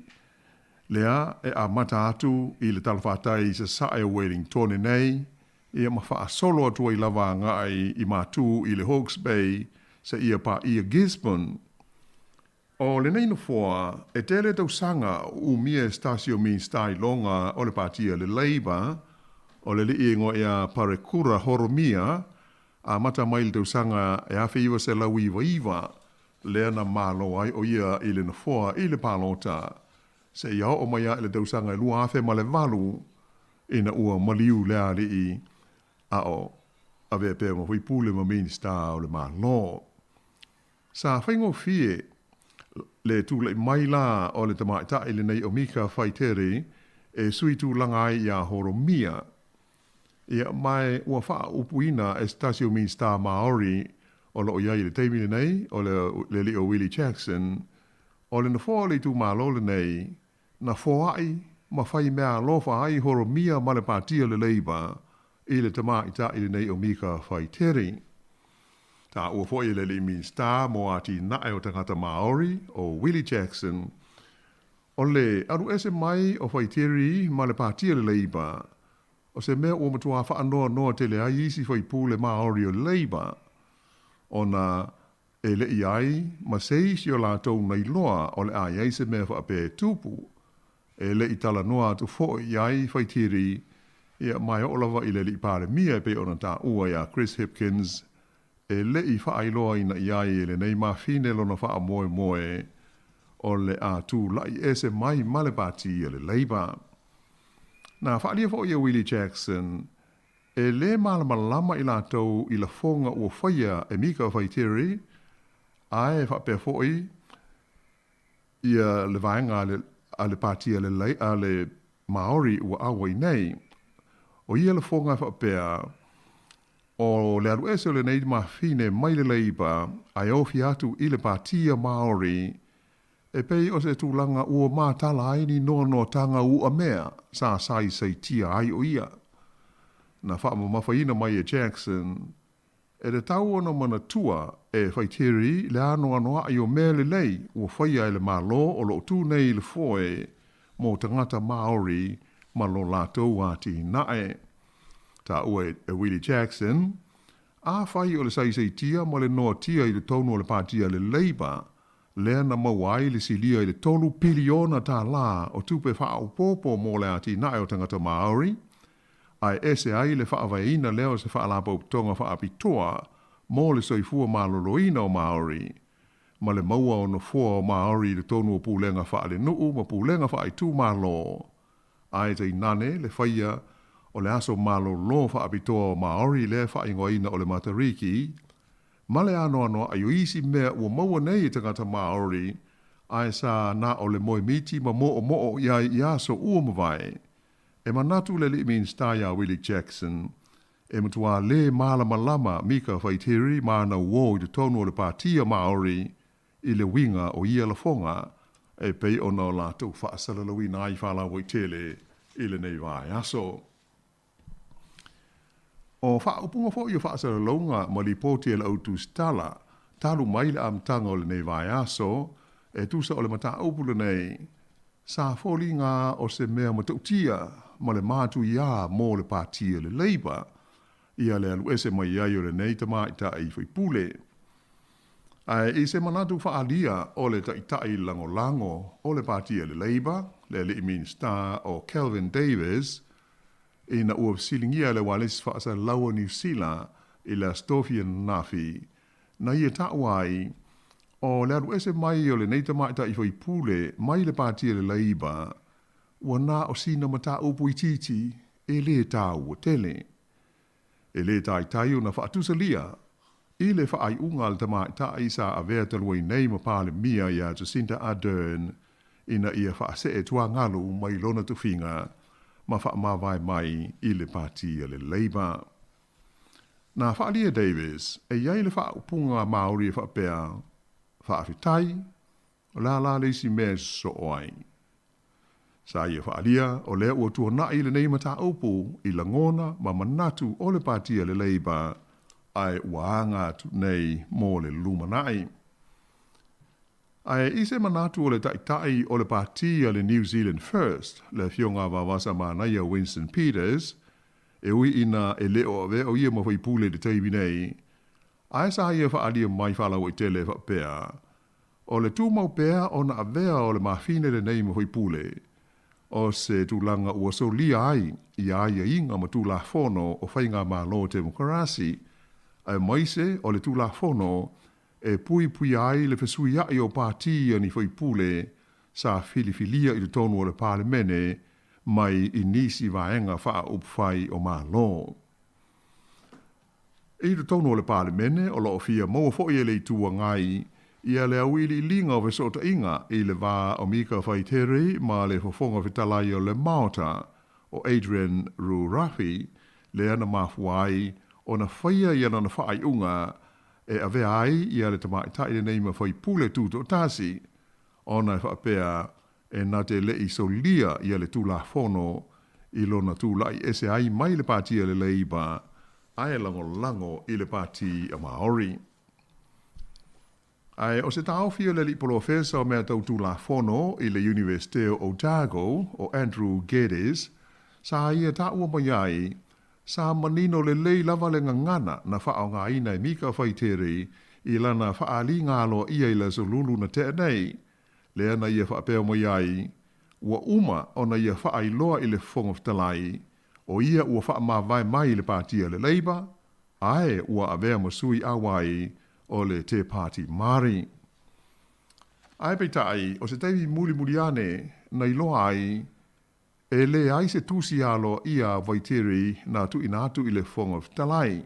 [SPEAKER 17] lea e amata atu i le talafatai i sasae o Wellingtone nei, ia ma faasolo atu ai lava agai i Matū i le Hawke's Bay seia paia Gisborne. O lenei nofoa, e tele tausaga o umia e se tasi o Minisita iloga o le Pati a le Labour, o le alii e igoa ia Parekura Horomia, amata mai i le tausaga e 1999, lea na malo ai o ia i le nofoa i le palota, seia oo mai a i le tausaga e 2008, ina ua maliu le alii a o avea pea ma faipule ma Minisita o le Malo. Sa faigofie le tulai mai la o le tamaitai lenei o Mika Whaitiri e sui tulaga ai iā Horomia. Ia, ma ua faaupuina e se tasi o Minisita Māori o lo o i ai i le taimi lenei, o le alii o Willie Jackson, o le nofoa o le itumalo lenei, na foai ma fai mea alofa ai Horomia ma le Pati o le Labour i le tamaitai lenei o Mika Whaitiri. Taua foi e le alii Minisita mo Atinae o Tagata Māori, o Willie Jackson, o le alu ese mai o Whaitiri ma le Pati o le Labour, o se mea ua matuā faanoanoa tele ai isi faipule Māori o le Labour, ona E le i ai ma se isi o latou na iloa o le a i ai se mea faapea e tupu. E le i talanoa atu foi i ai Whaitiri, ia, ma e oo lava i le Alii Palemia e pei ona taua iā Chris Hipkins, e le i faailoaina i ai e lenei mafine lona faamoemoe o le a tula'i ese mai ma le Pati a le Labour. Na faaalia foi e Willie Jackson E lē malamalama i latou i lafoga ua faia e Mika Whaitiri, ae faapea foi ia le vaega a le Pati a le a le Maori ua auai nei. O ia lafoga e faapea, o le alu ese o lenei mafine mai le Labour ae ofi atu i le Patia Maori E pei o se tulaga ua matala ai ni noanoatanga uamea sa saisaitia ai o ia. Na faamamafaina mai e Jackson, e tatau ona manatua e Whaitiri le anoanoaʻi o mea lelei ua faia e le Malo o lo o tū nei i le foe mō tagata Māori ma lo latou atinae. Taua e Willie Jackson, afai o le saisaitia ma le noatia i totonu o le Pāti a le Labour lea na maua ai le silia i le $3 piliona o tupe faaopoopo mo le atinae o tagata Māori, ae ese ai le faavaeina lea o se faalapotopotoga faapitoa mo le soifua maloloina o Māori, ma le maua o nofoa o Māori i totonu o pulega faalenuu ma pulega faaitumalo, ae tainane le faia o le aso malolo faapitoa o Māori lea e faaigoaina o le Matariki, ma le anoanoaʻi o isi mea ua maua nei e tagata Māori, ae sa na o le moemiti ma moomoo i ai i aso ua mavae. E manatu le alii Minisita iā Willie Jackson, e matuā lē malamalama Mika Whaitiri ma ana uō i totonu o le Patia Māori i le uiga o ia lafoga e pei ona o latou faasalalauina ai faalauaitele i lenei vaiaso. O faaupuga foi o faasalalauga ma lipoti a le Au Tusitala talu mai le amataga o lenei vaiaso, e tusa o le mataupu lenei, sa foliga o se mea matautia ma le matuiā mo le Pati a le Labour ia le alu ese mai ai o lenei tamaitai faipule. Ae i se manatu faaalia o le taitai lagolago o le Pati a le Labour, le alii Minisita o Kelvin Davis, ina ua fesiligia e le ualesi faasalalau o Niu Sila i le Aso Tofi ananafi, na ia taua ai, o le alu ese mai o lenei tamaitai faipule mai le Pati a le Labour, ua na o sina mataupu itiiti e lē taua tele. E lē taitai ona faatusalia i le faaiuga a le tamaitai sa avea talu ai nei ma Palemia iā Jacinda Ardern ina ia faasee tuagalu mai lona tofiga ma faamavae mai i le Pati a le Labour. Na faaalia e Davis, e i ai le faaupuga Māori e faapea, Faafetai, o le a la le isi mea e sosoo ai? Sa ia faaalia, o lea ua tuanai lenei mataupu i lagona ma manatu o le Pati a le Labour, ae ua aga atu nei mo le lumanai. Ae i se manatu o le Taitai o le Pati a le New Zealand First, le Afioga a Vavasa Manaia Winston Peters, e ui ina e le o avea o ia ma faipule i le taimi nei, ae sa ia faaalia mai faalauaitele e faapea, o le tumau pea ona avea o le mafine lenei ma faipule, o se tulaga ua solia ai ia aiaiga ma Tulafono o Faigamalo Temokarasi, aemaise o le Tulafono e puipuia ai le fesuia'i o pati a ni faipule sa filifilia i totonu o le Palemene mai i nisi vaega faaupufai o Malo. I totonu o le Palemene, o lo o fia maua foi e le Itu Agai ia le auiliiliga o fesoota'iga i le va o Mika Whaitiri ma le Fofoga Fetalai o le Maota o Adrian Rurawhi, lea na mafua ai ona faia ia lana faaiuga e avea ai ia le tamaitai lenei ma faipule tutoatasi, ona e faapea e na te le i solia ia le Tulafono i lona tula'i ese ai mai le Pati a le Leiba ae lagolago i le Pati a Maori. Ae o se taofi o le alii polofesa o mea tau Tulafono i le Iunivesite o Otago, o Andrew Geddes, sa ia taua mai ai Sa manino lelei lava le gagana na faaaogaina e Mika Whaitiri i lana faaaliga aloaia i le Aso Lulu na tea nei, lea na ia faapea mai ai, ua uma ona ia faailoa i le Fofoga Fetalai, o ia ua faamavae mai i le Pati a le Labour, ae ua avea ma sui auai o le Te Pāti Māori. Ae peitai, o se taimi mulimuli ane na iloa ai E leai se tusi aloaia a Whaitiri na tuuina atu i le Fofoga Fetalai,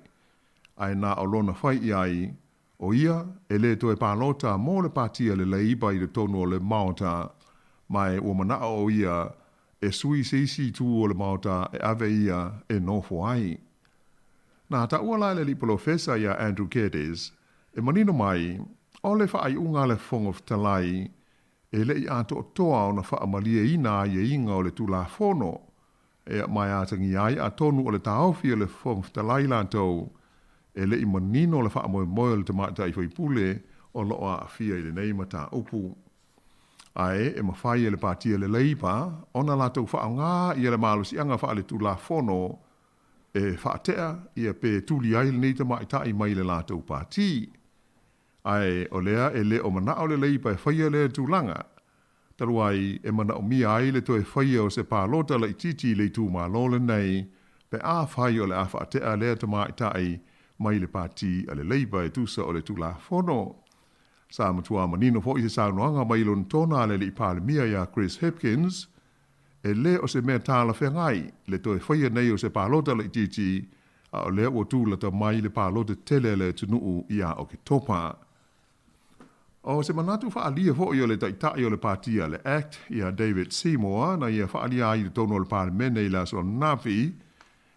[SPEAKER 17] ae na o lona fai i ai, o ia e le toe palota mo le pati a le Leiba i totonu o le Maota, ma e ua manao o ia e sui se isi itu o le Maota e ave ia e nofo ai. Na taua la e le alii polofesa ia Andrew Geddes, e manino mai, o le faaiuga a le Fofoga Fetalai E le i atoatoa ona faamalieina aiaiga o le Tulafono e aumai atagia ai atonu o le taofi o le Fofoga Fetalai latou e le i manino le faamoemoe o le tamaitai faipule o lo o aafia i lenei mataupu. Ae e mafai e le Pati a le Leipa ona latou faaaoga ia le malosiaga faaletulafono e faatea ia pe tuli ai lenei tamaitai mai le latou pati. Ae o lea e le o manao le Leipa e faia lea tulaga, talu ai e manaomia ai le toe faia o se palota laitiiti i le itumalo lenei pe afai o le a faatea lea tamaitai mai le pati a le Leipa e tusa o le Tulafono. Sa matua manino foi se saunoaga mai lona tona a le Alii Palemia ia Chris Hipkins, e le o se mea talafeagai le toe faia nei o se palota laitiiti a o lea ua tulata mai le palota tele a le atunuu ia Oketopa. O se manatu faaalia foi o le Taitai o le Pati a le act ia David Seymour na ia faaalia ai i totonu o le Palemene i le aso ananafi,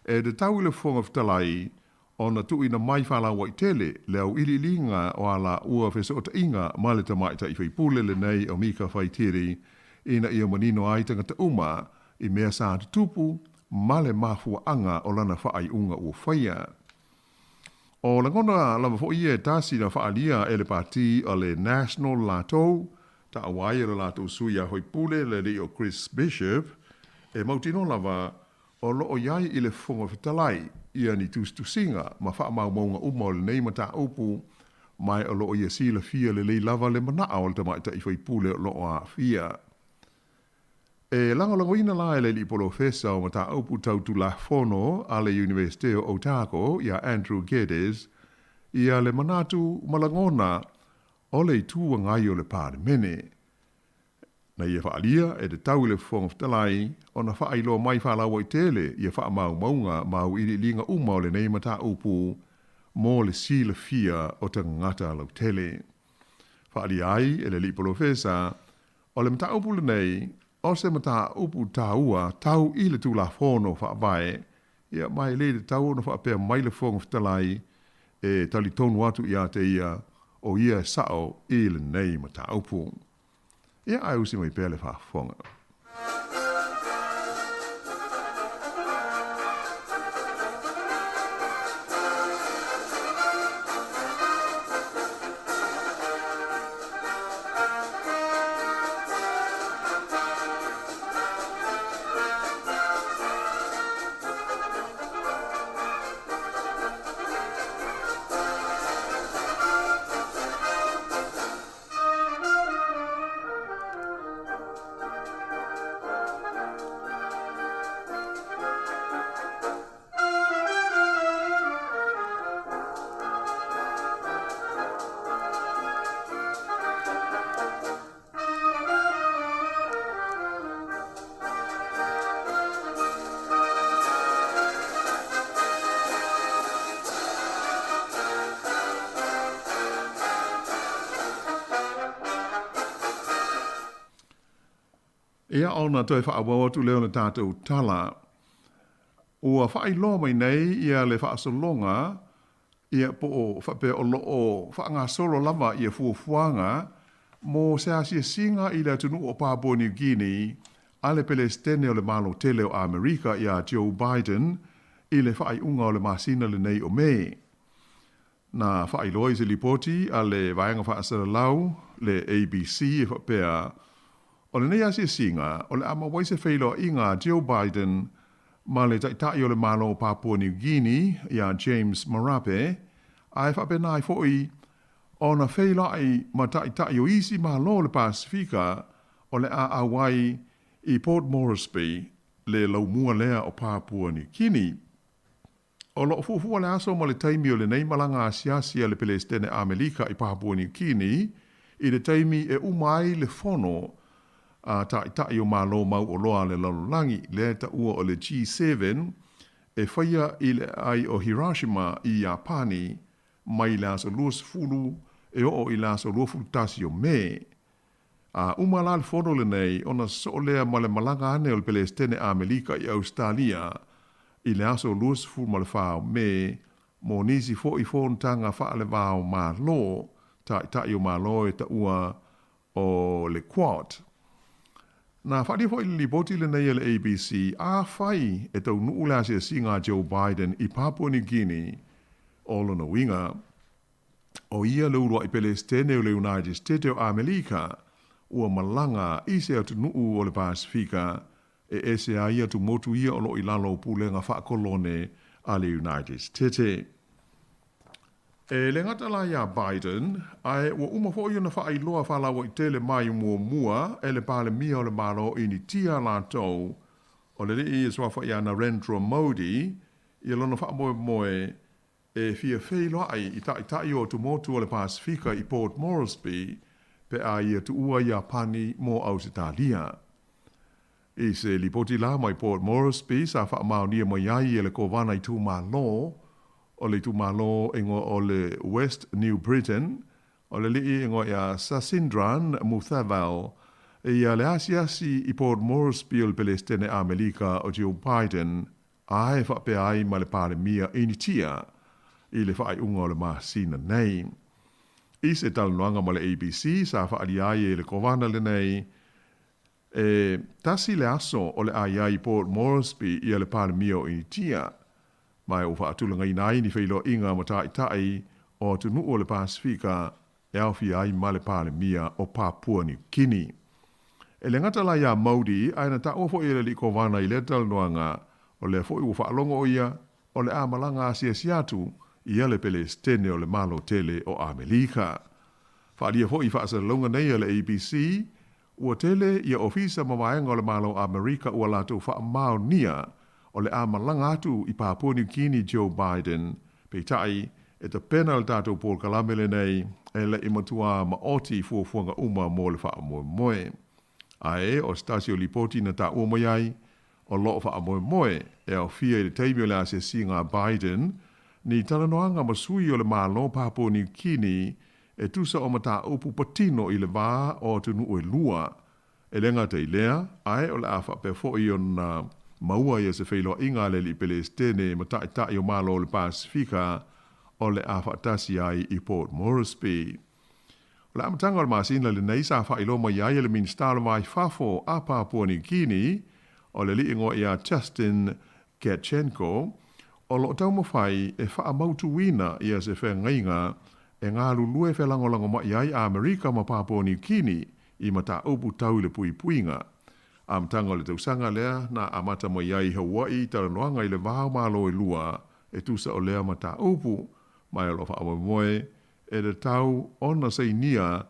[SPEAKER 17] e tatau i le Fofoga Fetalai ona tuuina mai faalauaitele le auiliiliga o a laua fesootaiga ma le tamaitai faipule lenei o Mika Whaitiri ina ia manino ai tagata uma i mea sa tutupu ma le mafuaaga o lana faaiuga ua faia. O lagona lava foi ia e tasi na faaalia e le pati o le National latou, taua ai e lo latou sui a faipule le alii o Chris Bishop, e mautinoa lava o lo o i ai i le Fofoga Fetalai ia ni tusitusiga ma faamaumauga uma o lenei mataupu, ma o lo o ia silafia lelei lava le manao o le tamaitai faipule o lo o aafia. E lagolagoina la e le alii polofesa o mataupu tau Tulafono a le Iunivesite o Otago ia Andrew Geddes ia le manatu ma lagona o le Itu Agai o le Palemene. Na ia faaalia e tatau i le Fofoga Fetalai ona faailoa mai faalauaitele ia faamaumauga ma auiliiliga uma o lenei mataupu mo le silafia o tagata lautele. Faaalia ai e le alii polofesa, O le mataupu lenei, O se mataupu taua tau i le Tulafono Faavae, ia, ma e le tatau ona faapea mai le Fofoga Fetalai e talitonu atu ia te ia o ia e sao i lenei mataupu. Ia, ae usi mai pea le faafofoga. Ia, ona toe faaauau atu lea o le tatou tala. Ua faailoa mai nei ia le faasologa ia po o faapea o lo o faagasolo lava ia fuafuaga mo se asiasiga i le atunuu o Papua New Guinea a le Pelesitene o le Malo Tele o Amerika ia Joe Biden i le faaiuga o le masina lenei o Me. Na faailoa i se lipoti a le Vaega Faasalalau, le ABC, e faapea, o lenei asiasiga o le a maua ai se feiloaiga a Joe Biden ma le Taitai o le Malo o Papua New Guinea ia James Marape, ae faapena ai foi ona feiloai ma Taitai o isi Malo o le Pasefika o le a auai i Port Moresby, le laumua lea o Papua New Guinea. O lo o fuafua le aso ma le taimi o lenei malaga asiasi a le Pelesitene Amelika i Papua Niu Kini i le taimi e uma ai le fono a Taitai o Malo Mauoloa a le Lalolagi, lea e taua o le G7, e faia i le aai o Hiroshima i Iapani mai le aso 20 e oo i le aso 21 o Me. A uma la le fono lenei, ona sosoo lea ma le malaga ane o le Pelesitene Amelika i Ausetalia i le aso 24 o Me mo nisi foi fonotaga faale-va o Malo, Taitai o Malo e taua o le Quad. Na faaalia foi le lipoti lenei a le ABC, afai e taunuu le asiasiga a Joe Biden i Papua New Guinea, o lona uiga, ʻO ia le uluai Pelesitene o le United State o ʻAmelika ua malaga i se atunuu o le Pasefika e ese ai atumotu ia o lo o i lalo o pulega faakolone a le United State. E le gata la iā Biden, ae ua uma foi ona faailoa faalauaitele mai muamua e le Palemia o le Malo o Initia latou o le alii e suafa ia Narendra Modi ia lona faamoemoe e fia feiloai i taitai o atumotu o le Pasefika i Port Moresby pe a ia tuua Iapani mo Ausetalia. I se lipoti la mai Port Moresby sa faamaonia mai ai e le Kovana Itumalo o le itumalo e igoa o le West New Britain, o le alii e igoa ia Sasindran Muthavel, ia le asiasi i Port Moresby o le Pelesitene Amelika o Joe Biden Ae faapea ai ma le Palemia Initia i le faaiuga o le masina nei. I se talanoaga ma le ABC sa faaalia ai e le Kovana lenei, e tasi le aso o le a i ai i Port Moresby ia le Palemia o Initia, ma e ua faatulagaina ai ni feiloaiga ma taitai o atunuu o le Pasefika e aofia ai ma le Palemia o Papua Niu Kini. E le gata la iā Modi, ae na taua foi e le Alii Kovana i lea talanoaga, o lea foi ua faalogo o ia, o le a malaga asiasi atu ia le Pelesitene o le Malo Tele o Amelika. Faaalia foi i faasalalauga nei a le ABC, ua tele ia ofisa ma vaega o le Malo o Amerika ua latou faamaonia o le a malaga atu i Papua Niu Kini Joe Biden, Peitai, e tapena le tatou polokalame lenei e le i matuā maoti i fuafuaga uma mo le faamoemoe. Ae, o se tasi o lipoti na taua mai ai, o lo o faamoemoe e aofia i le taimi o le asiasiga a Biden ni talanoaga ma sui o le Malo Papua Niu Kini e tusa o mataupu patino i le va o atunuu e lua. E le gata i lea, ae o le a faapea foi ona maua ia se feiloaiga a le Alii Pelesitene ma Taitai o Malo o le Pasefika o le a faatasi ai i Port Moresby. O le amataga o le masina lenei sa faailoa mai ai e le Minisita o le Va i Fafo a Papua Niu Kini, o le alii igoa ia Justin Tkatchenko, o lo o taumafai e faamautuina ia se feagaiga e galulue felagolagomai ai Amerika ma Papua Niu Kini i mataupu tau i le puipuiga. Amataga o le tausaga lea na amata mai ai Hawaii talanoaga i le va o Malo e lua e tusa o lea mataupu, ma o lo o faamoemoe e tatau ona sainia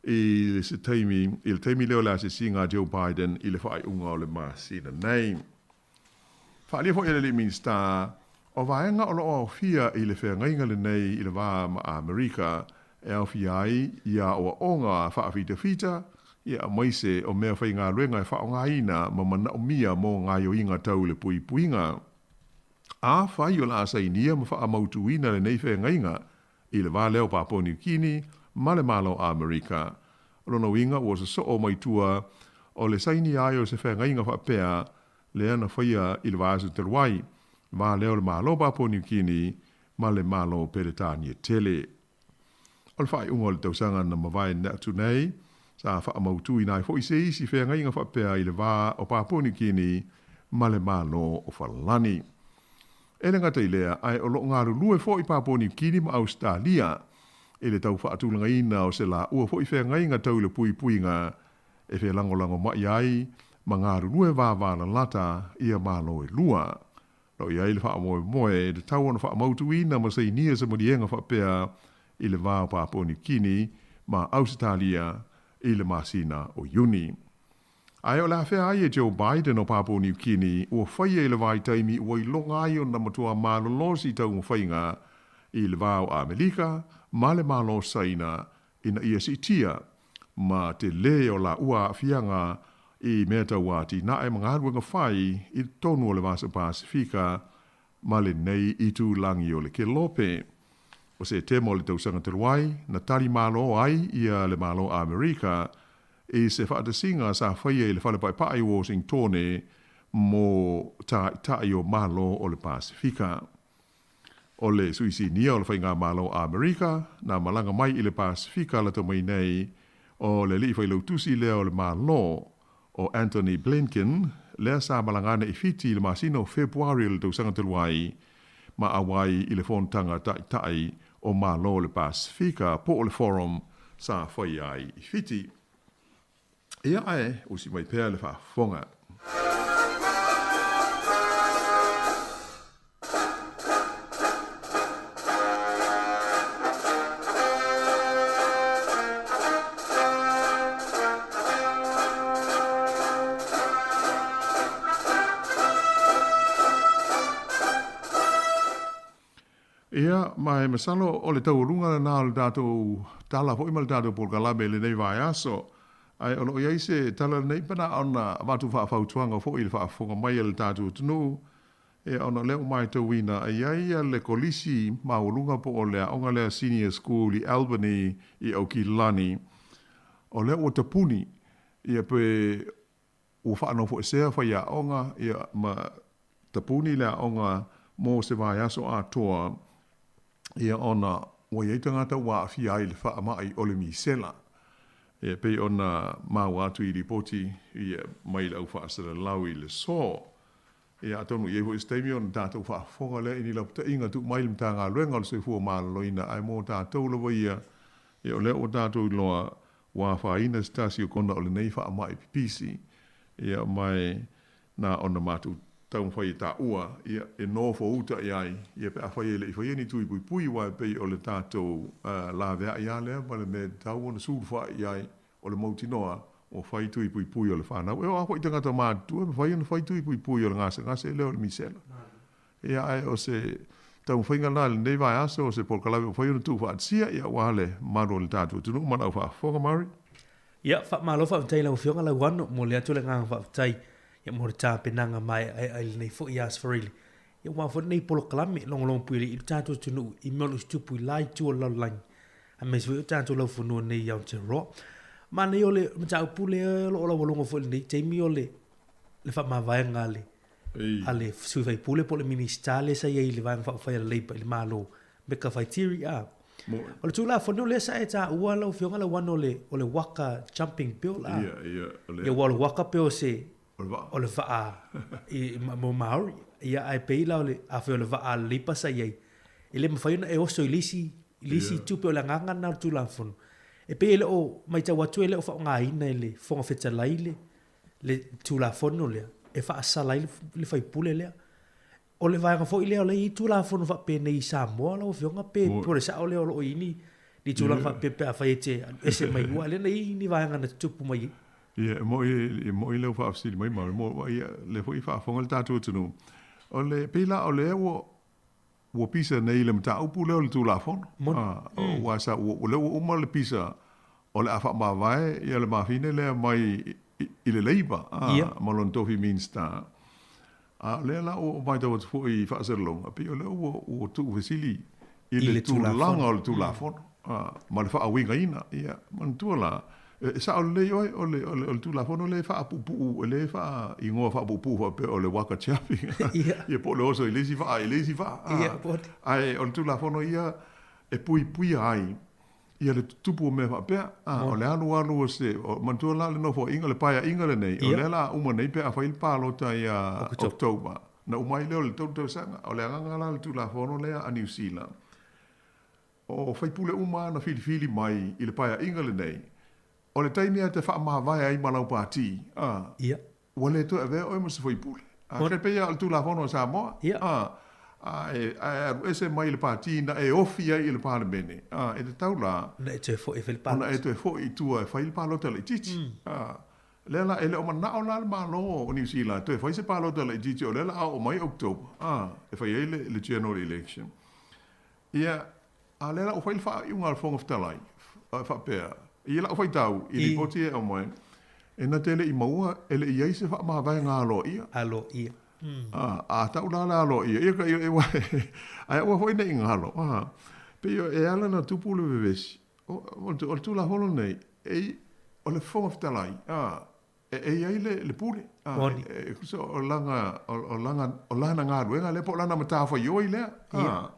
[SPEAKER 17] i se taimi, i le taimi lea o le asiasiga a Joe Biden i le faaiuga o le masina nei. Faaalia foi e le alii Minisita, o vaega o lo o aofia i le feagaiga lenei i le va ma Amerika e aofia ai ia aoaoga faafitafita, ia aemaise o mea faigaluega e faaaogaina ma manaomia mo gaoioiga tau i le puipuiga. Afai o le a sainia ma faamautuina lenei feagaiga i le va lea o Papua Niu Kini ma le Malo o Amerika, o lona uiga ua sosoo mai tua o le sainia ai o se feagaiga faapea lea na faia i le vaiaso talu ai, le va lea o le Malo o Papua Niu Kini ma le Malo o Peretania tele. O le faaiuga o le tausaga na mavae atu nei, sa faamautuina ai foi se isi feagaiga faapea i le va o Papua Niu Kini ma le Malo o Falani. E le gata i lea, ae o lo o galulue foi Papua Niu Kini ma Ausetalia i le tau faatulagaina o se laua foi feagaiga tau i le puipuiga e felagolagomai ai ma galulue vavalalata ia Malo e lua. Lo i ai le faamoemoe e tatau ona faamautuina ma sainia se maliega faapea i le va o Papua Niu Kini ma Ausetalia i le masina o Iuni. Ae o le a fea ai e Joe Biden o Papua Niu Kini ua faia i le vaitaimi ua iloga ai ona matua malolosi taumafaiga i le va o Amelika ma le Malo Saina ina ia siitia ma telē o laua aafiaga i mea tau atinae ma galuega fai i totonu o le Vasa Pasefika ma lenei itulagi o le Kelope. O Setema o le tausaga talu ai, na tali malo ai ia le Malo Amerika i se faatasiga sa faia i le Fale Paepae i Washingtone mo Taitai o Malo o le Pasefika. O le Sui Sinia o le Faigamalo o Amerika, na malaga mai i le Pasefika lata mai nei, o le alii failautusi lea o le Malo, o Antony Blinken, lea sa malaga ane i Fiti i le masina o Fepuari o le tausaga talu ai, ma auai i le Fonotaga Taitai o Malo o le Pasefika po o le Forum sa faia ai i Fiti. Ia ae usi mai pea le faafofoga. Ia, ma e masalo o le taualuga lena o le tatou tala foi ma le tatou polokalame i lenei vaiaso. Ae o lo o i ai se tala lenei pe na ona avatu faafautuaga foi i le faafofoga mai a le tatou atunuu, ia ona o lea ua matauina e i ai le kolisi maualuga po o le aoga lea Senior School i Albany i Aukilani, o lea ua tapuni, ia pe Ua faanofoesea faiaoga ia ma tapuni le aoga mo se vaiaso atoa ia ona ua i ai tagata ua aafia ai i le faamai o le misela. E pei ona maua atu i lipoti ia mai le au faasalalau i le so. Ia atonu i ai foi se taimi ona tatou faafofoga lea i ni lapataiga tuu mai i le Matagaluega o le Soifua Maloloina ae mo tatou lava ia, ia o lea ua tatou iloa Ua afaina se tasi o kona o lenei faamai pipisi, ia mae na ona matou taumafai e taua, ia, e nofo uta i ai, ia pe afai e le i faia ni tui puipui aua e pei o le tatou laveai lava lea ma le mea e tatau ona sulufai i ai, o le mautinoa ua fai tui puipui o le fanau. E oo lava foi i tagata matutua e mafai ona fai tui puipui o le gasegase lea o le misela. Ia, ae o se taumafaiga lena i lenei vaiaso, o se polokalame ua mafai ona tuufaatasia, ia, aua le mamalu o le tatou atunuu ma lau faafofoga, Murray.
[SPEAKER 18] Ia, faamalo faafetai i lau Afioga Lauano, momoli atu le agaga faafetai ia mo le tapenaga maeaea i lenei foi Aso Faraile. Ia aua foi lenei polokalame logologo puialii i lo tatou atunuu i mea o lo o tutupu i la itu o le lalolagi, aemaise foi o tatou laufanua nei i Aotearoa. Manaia o le mataupu lea o lo o laualuga foi i lenei taimi o le le faamavaega a le a le sui faipule po o le Minisita lea sa i ai i le Vaega Faaupufai a le Labour i le Malo, Meka Whaitiri, a. O le Tulafono lea sa e taua lau Afioga Lauano o le o le Waka Jumping Bill, a.
[SPEAKER 17] Ia, ia, o le.
[SPEAKER 18] Ia aua o le waka pei o se.
[SPEAKER 17] O le vaa.
[SPEAKER 18] O le vaa i mo Māori. Ia ae pei la o le, afai o le vaa a le Labour sa i ai, e le mafai ona e oso i le isi, i le isi itu pei o le agaga lena o le Tulafono. E pei e le o matau atu e le o faaaogaina e le Fofoga Fetalai le, le Tulafono lea e faasala ai le faipule lea. O le vaega foi lea o lea e i ai Tulafono faapenei i Samoa lau Afioga pe po o le sao lea o lo o i ai ni, ni tulaga faapea pe afai e te alu ese mai aua lea na i ai ni vaega na tutupu mai ai.
[SPEAKER 17] Ia, e moni, e moni lou faafesili mai Mauri, mo, ia, lea foi e faafofoga le tatou atunuu. O le, pei la o lea ua, ua pisa nei i le mataupu lea o le Tulafono.
[SPEAKER 18] Moni.
[SPEAKER 17] A, aua sa, ua, o lea ua uma le pisa o le a faamavae ia le mafine lea mai i, i le Labour, a,
[SPEAKER 18] Ia.
[SPEAKER 17] ma lona tofi Minisita. A o lea la ua ou matau atu foi i faasalalauga, pei o lea ua, ua tuufesili i le tulaga o le Tulafono, a, ma le faauigaina. Ia, manatua la, e sao lelei oe, o le, o le, o le Tulafono lea e faapuupuu, e le faaigoa faapuupuu faapea o le waka jumping, ia po o le oso i le isi vaa i le isi vaa, a, ae o le Tulafono ia e puipuia ai Ia le tutupu o mea faapea, a, o le alualu o se, o, manatua la le nofoaiga, le paeaiga lenei, o lea la a uma nei pe a fai le palota ia October, na uma ai lea o le tolu tausaga. O le agaga la o le Tulafono lea a Niu Sila, o faipule uma na filifili mai i le paeaiga lenei, o le taimi lava e te faamavae ai ma lau pati, a, Ua le toe avea oe ma se faipule. A e pei lava o le Tulafono a Samoa, a, ae, ae alu ese mai le Pati na e ofi ai i le Palemene, a, e tatau la,
[SPEAKER 18] Ona e toe foi e fai le palota.
[SPEAKER 17] Ona e toe foi i tua e fai le palota laitiiti. A, lea la, e le o manao la le Malo o Niu Sila e toe fai se palota laitiiti o lea la a oo mai October, a, e fai ai le, le general election. Ia, a o lea la ua fai le faaiuga a le Fofoga Fetalai, e faapea, i lau faitau i lipoti e aumai, e na te le i maua, e le i i ai se faamavaega aloaia.
[SPEAKER 18] Aloaia.
[SPEAKER 17] A, a tau la le aloaia, ia ka, ia, aua, ae aua foi ne i galo, a, pei e ala ona tupu le vevesi, o, o le Tulafono lenei, e, o le Fofoga Fetalai, a, E i ai le pule.
[SPEAKER 18] Moni.
[SPEAKER 17] E tusa o lana, o lana, o lana galuega lea po o lana matafaioi lea.
[SPEAKER 18] Ia.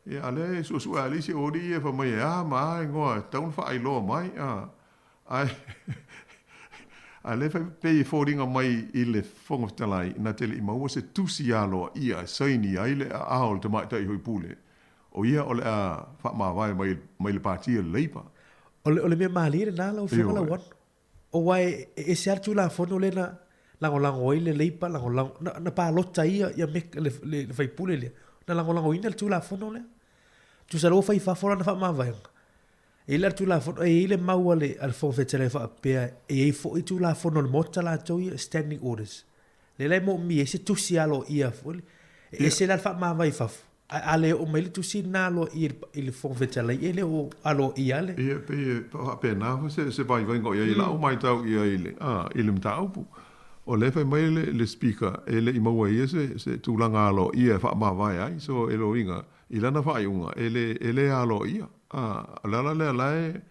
[SPEAKER 17] Ia, a lea e suesue lava e le isi aualii ia fai mai e a ma a igoa e tatau ona faailoa mai. Ae, a lea fai, pei e foliga mai i le Fofoga Fetalai na te le i maua se tusi aloaia e saini ai le aao o le tamaitai faipule, o ia o le a faamavae mai, mai le Pati o le Labour.
[SPEAKER 18] O le, o le mea malie lena lau Afioga Lauano. Aua e ese lava le Tulafono lea na lagolago ai le Labour, lagolago, na, na palota ai ia, ia Mec, le, le, le faipule lea, na lagolagoina le Tulafono lea. Tusa loa ua fai i fafo lana faamavaega. E i ai la le Tulafono, e i ai le mau a le, a le Fofoga Fetalai e faapea, e i ai foi Tulafono a le Maota latou ia, Standing Orders. Lea la e moomia ai se tusi aloaia foi lea. E ese la le faamavae i fafo, ae a le oo mai le tusi lena aloaia i le Fofoga Fetalai, e le o aloaia le.
[SPEAKER 17] Ia, pei e faapena foi se, se vaivaiga o i ai i lau matau i ai i le, a, i le mataupu. O lea e fai mai le, le Speaker, e le i maua e ia se, se tulaga aloaia e faamavae ai. So, e loiga, i lana faaiuga, e le, e le aloaia. A, o le ala lea la e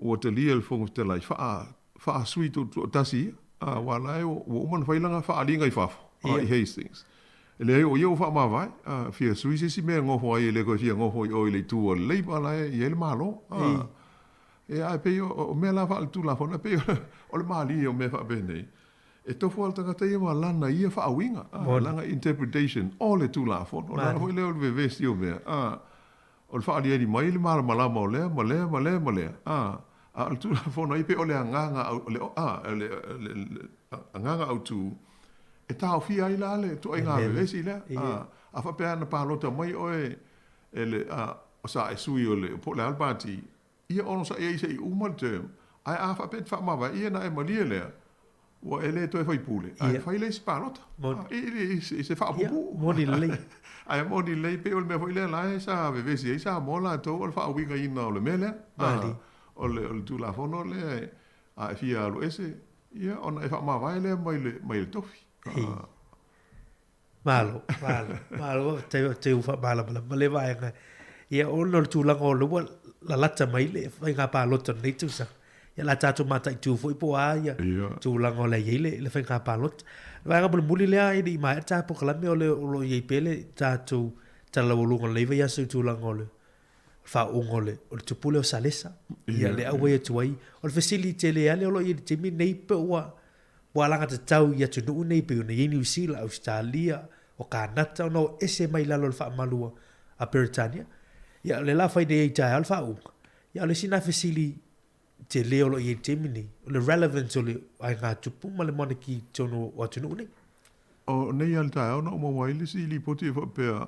[SPEAKER 17] ua talia e le Fofoga Fetalai, faa, faasui tutoatasi ia, aua la e ua uma ona fai lana faaaliga i fafo, i Hastings. E leai o ia ua faamavae, a fia sui se isi mea e nofo ai, e le toe fia nofo i o i le itu a le Labour la e i ai le Malo. Ia ae pei o mea la faaletulafono, e pei o le malie o mea faapenei, e tofu lava le tagata ia ma lana ia faauiga, lana interpretation o le Tulafono. O le ala foi lea o le vevesi o mea. O le faaaliali mai le malamalama o lea ma lea ma lea ma lea, a, a o le Tulafono ai pei o le agaga au, le, a, le, le, le agaga autu, e taofia ai la le ituaiga vevesi lea. A, a faapea na palota mai oe e le, a, sa e sui o le, po o le a le pati, Ia onosai ai se i uma le term, ae a faapea e te faamavae, ia na e malie lea, ua e le toe faipule, ae fai le isi palota. I, i se faapuupuu.
[SPEAKER 18] Moni lelei.
[SPEAKER 17] Ae moni lelei, pei o le mea foi lea la e sa vevesi ai Samoa latou o le faauigaina o le mea lea.
[SPEAKER 18] Mali.
[SPEAKER 17] O le, o le Tulafono lea, a e fia alu ese, ia ona e faamavae lea mai le, mai le tofi.
[SPEAKER 18] Malo, malo, malo, faafetai, faafetai ua faamalamalama lea vaega. Ia, ona o le tulaga o lea ua lalata mai le faiga palota o lenei tausaga. Ia, o le a tatou mataitu foi po o a ia tulaga o le a i ai le, le faiga palota. O le vaega mulimuli lea e le i maea le ta polokalame o le o lo o i ai pea le tatou Tala Laualuga o lenei vaiaso i tulaga o le faauuga o le, o le tupu lea o Salesa. Ia, lea auai atu ai. O le fesili tele lava lea o lo o i ai i le taimi lenei pe ua, ua alagatatau i atunuu nei pei ona i ai Niu Sila, Ausetalia, o Kanata ona o ese mai lalo o le faamalu a Peretania. Ia, o lea la fai nei ai taeao le faauuga. Ia, o le isi lena fesili tele o lo o i ai i le taimi nei, o le relevance o le aiga tupu ma le monarchy i totonu o atunuu nei.
[SPEAKER 17] O nei lava le taeao na ou maua ai le isi lipoti e faapea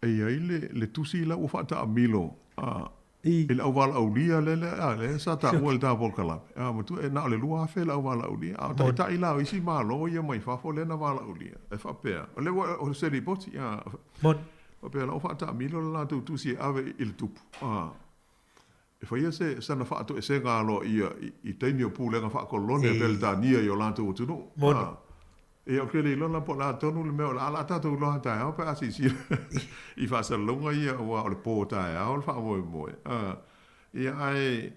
[SPEAKER 17] e i ai le, le tusi la ua faataamilo a, i le auvalaaulia lea, lea, lea sa taua i le ta polokalame. A, matua, e na o le 2,000 le auvalaaulia. A o taitai la o isi Malo ia mai fafo lea na valaaulia, e faapea, o lea ua, o se lipoti, a, faapea la ua faataamilo le latou tusi e ave i le tupu, a, e faia se sana faatoesega aloaia i taimi o pulega faakolone a Peretania i o latou atunuu.
[SPEAKER 18] Moni.
[SPEAKER 17] Ia, ou te le iloa la po o le a tonu le mea o le a la tatou iloa taeao pe a silasila i faasalalauga ia aua o le po taeao le faamoemoe. Ia, ae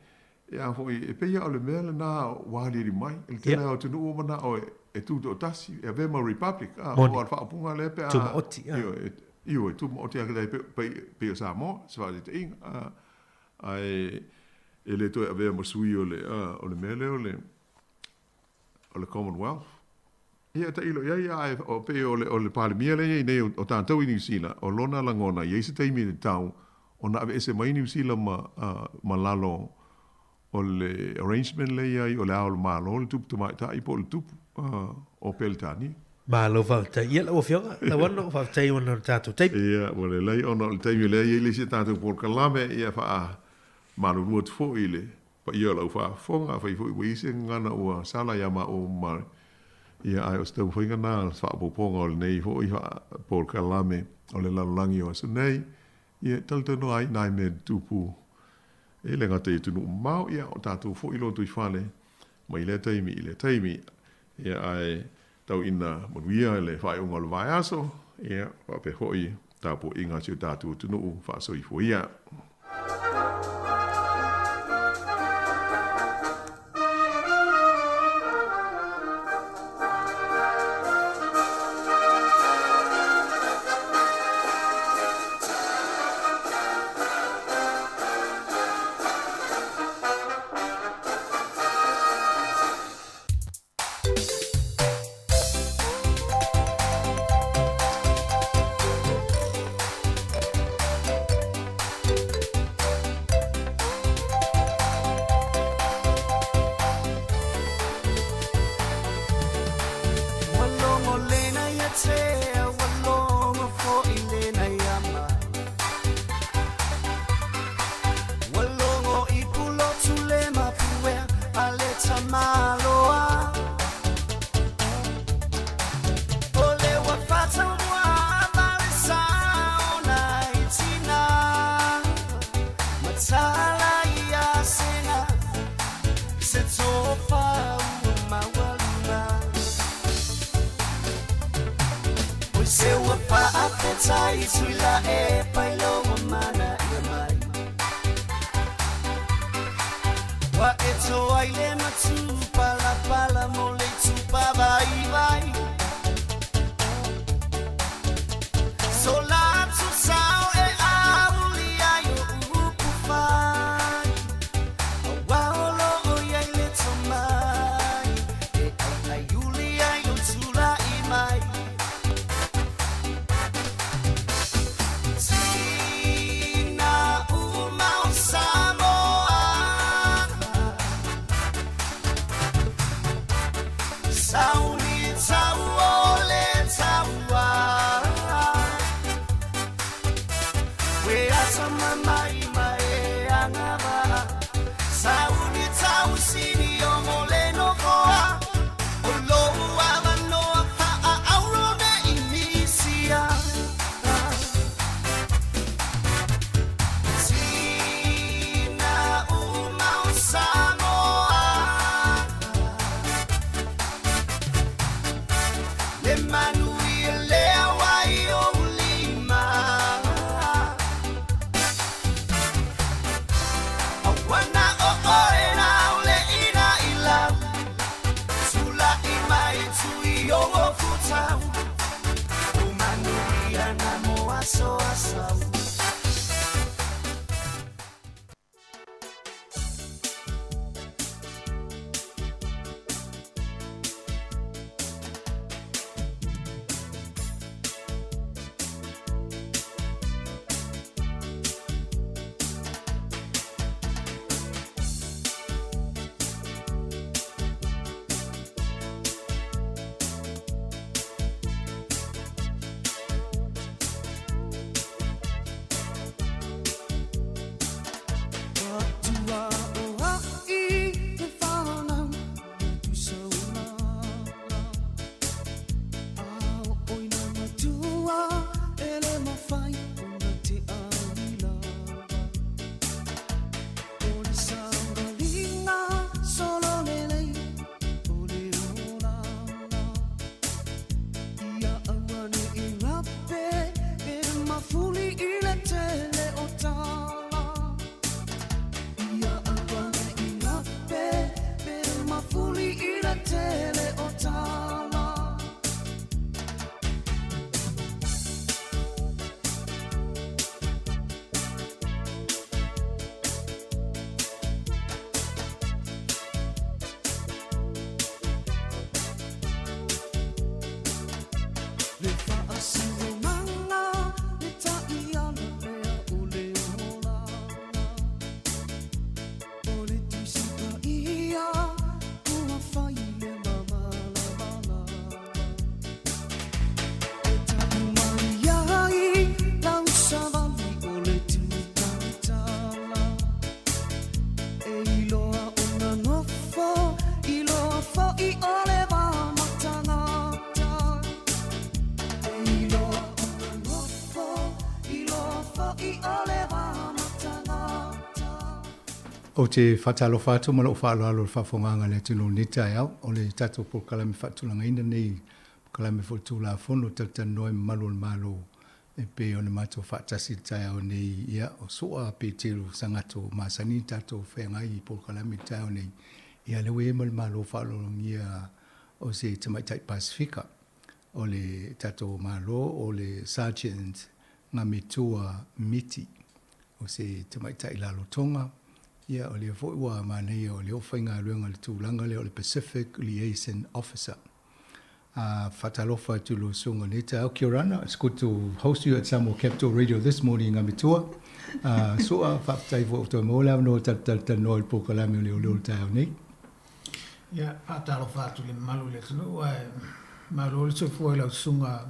[SPEAKER 17] e a foi, e pei lava o le mea lena ua aliali mai. I le tele lava o atunuu ua manao e tutoatasi, e avea ma republic, aua o le faaupuga lea pe a...
[SPEAKER 18] Tumaoti.
[SPEAKER 17] Ioe, ioe, tumaoti lava pei o Samoa, se faataitaiga. Ae e le toe avea ma sui o le, o le mea lea o le, o le Commonwealth. Ia, tailo i ai, ae o, pei o le, o le Palemia lea e i ai nei o, o tatou i Niu Sila, o lona lagona, e i ai se taimi e tatau ona aveese mai Niu Sila ma, ma lalo o le arrangement lea e i ai o le Ao o le Malo, le Tupu Tamaitai po o le Tupu o Peretania.
[SPEAKER 18] Malo faafetai. Ia lau Afioga, Lauano, faafetai ona o le tatou taimi.
[SPEAKER 17] Ia, ua lelei ona o le taimi lea e i ai le isi a tatou polokalame, ia faamalulu atu foi i le paia o lau faafofoga, afai foi ua i ai se gagana ua sala ia maua ma ia, ae o se taumafaiga lena o le faaopoopoga o lenei foi polokalame o le lalolagi o aso nei, ia e talatalanoa ai nai mea tutupu e le gata i atunuu mamao, ia o tatou foi lotoifale mai lea taimi i lea taimi. Ia ae tau ina manuia le faaiuga o le vaiaso, ia faapea foi tapuaiga a si o tatou atunuu faasoifua ia.
[SPEAKER 6] Ua logo lena ia tea, ua logo foi lena ia mai. Ua logo i pulotu le mapuea a le tamaloa. O le ua fataumua ma le saona i tina. Matala ia sena, se tofa ua maualuga. Oi se ua faafetai Tuilaepa i lou mana ia mai. Ua e toa i le matupalapala mo le itupa vaivai. So latu sao e auli ai o upu fai. Aua o lo o iai le tomai e ai ai uli ai o tulai mai. Tina uma o Samoa. Sauni tau o le taua. We ata mamai ma e agava. Sauni tau sini o mo le nofoa. O lou avanoa faaaulo nei misia. Tina uma o Samoa. Le manuia lea ua i ou lima.
[SPEAKER 19] Ou te faatalofa atu ma lou faaaloalo i le faafofogaaga a le atunuu i lenei taeao. O le tatou polokalame faatulagaina nei, polokalame foi Tulafono Talatalanoa i Mamalu o le Malo e pei ona matou faatasi i le taeao nei, ia, o Su'a Peteru Sagato masani ona tatou feagai i polokalame i le taeao nei, ia lea ua i ai ma le Malo faaaloalogia o se tamaitai Pasefika o le tatou Malo o le Sergeant Ngametua Miti, o se tamaitai lalotoga, ia o lea foi ua manaia o lea ua faigaluega i le tulaga lea o le Pacific Liaison Officer. A faatalofa atu i lau susuga i lenei taeao. Kia orana, it's good to host you at Samoa Capital Radio this morning Ngametua. Su'a, faafetai foi ua toe maua le avanoa tatou te talatalanoa i le polokalame o Leoleo i le taeao nei.
[SPEAKER 20] Ia, faatalofa atu i le mamalu o le atunuu ae malo le soifua i lau susuga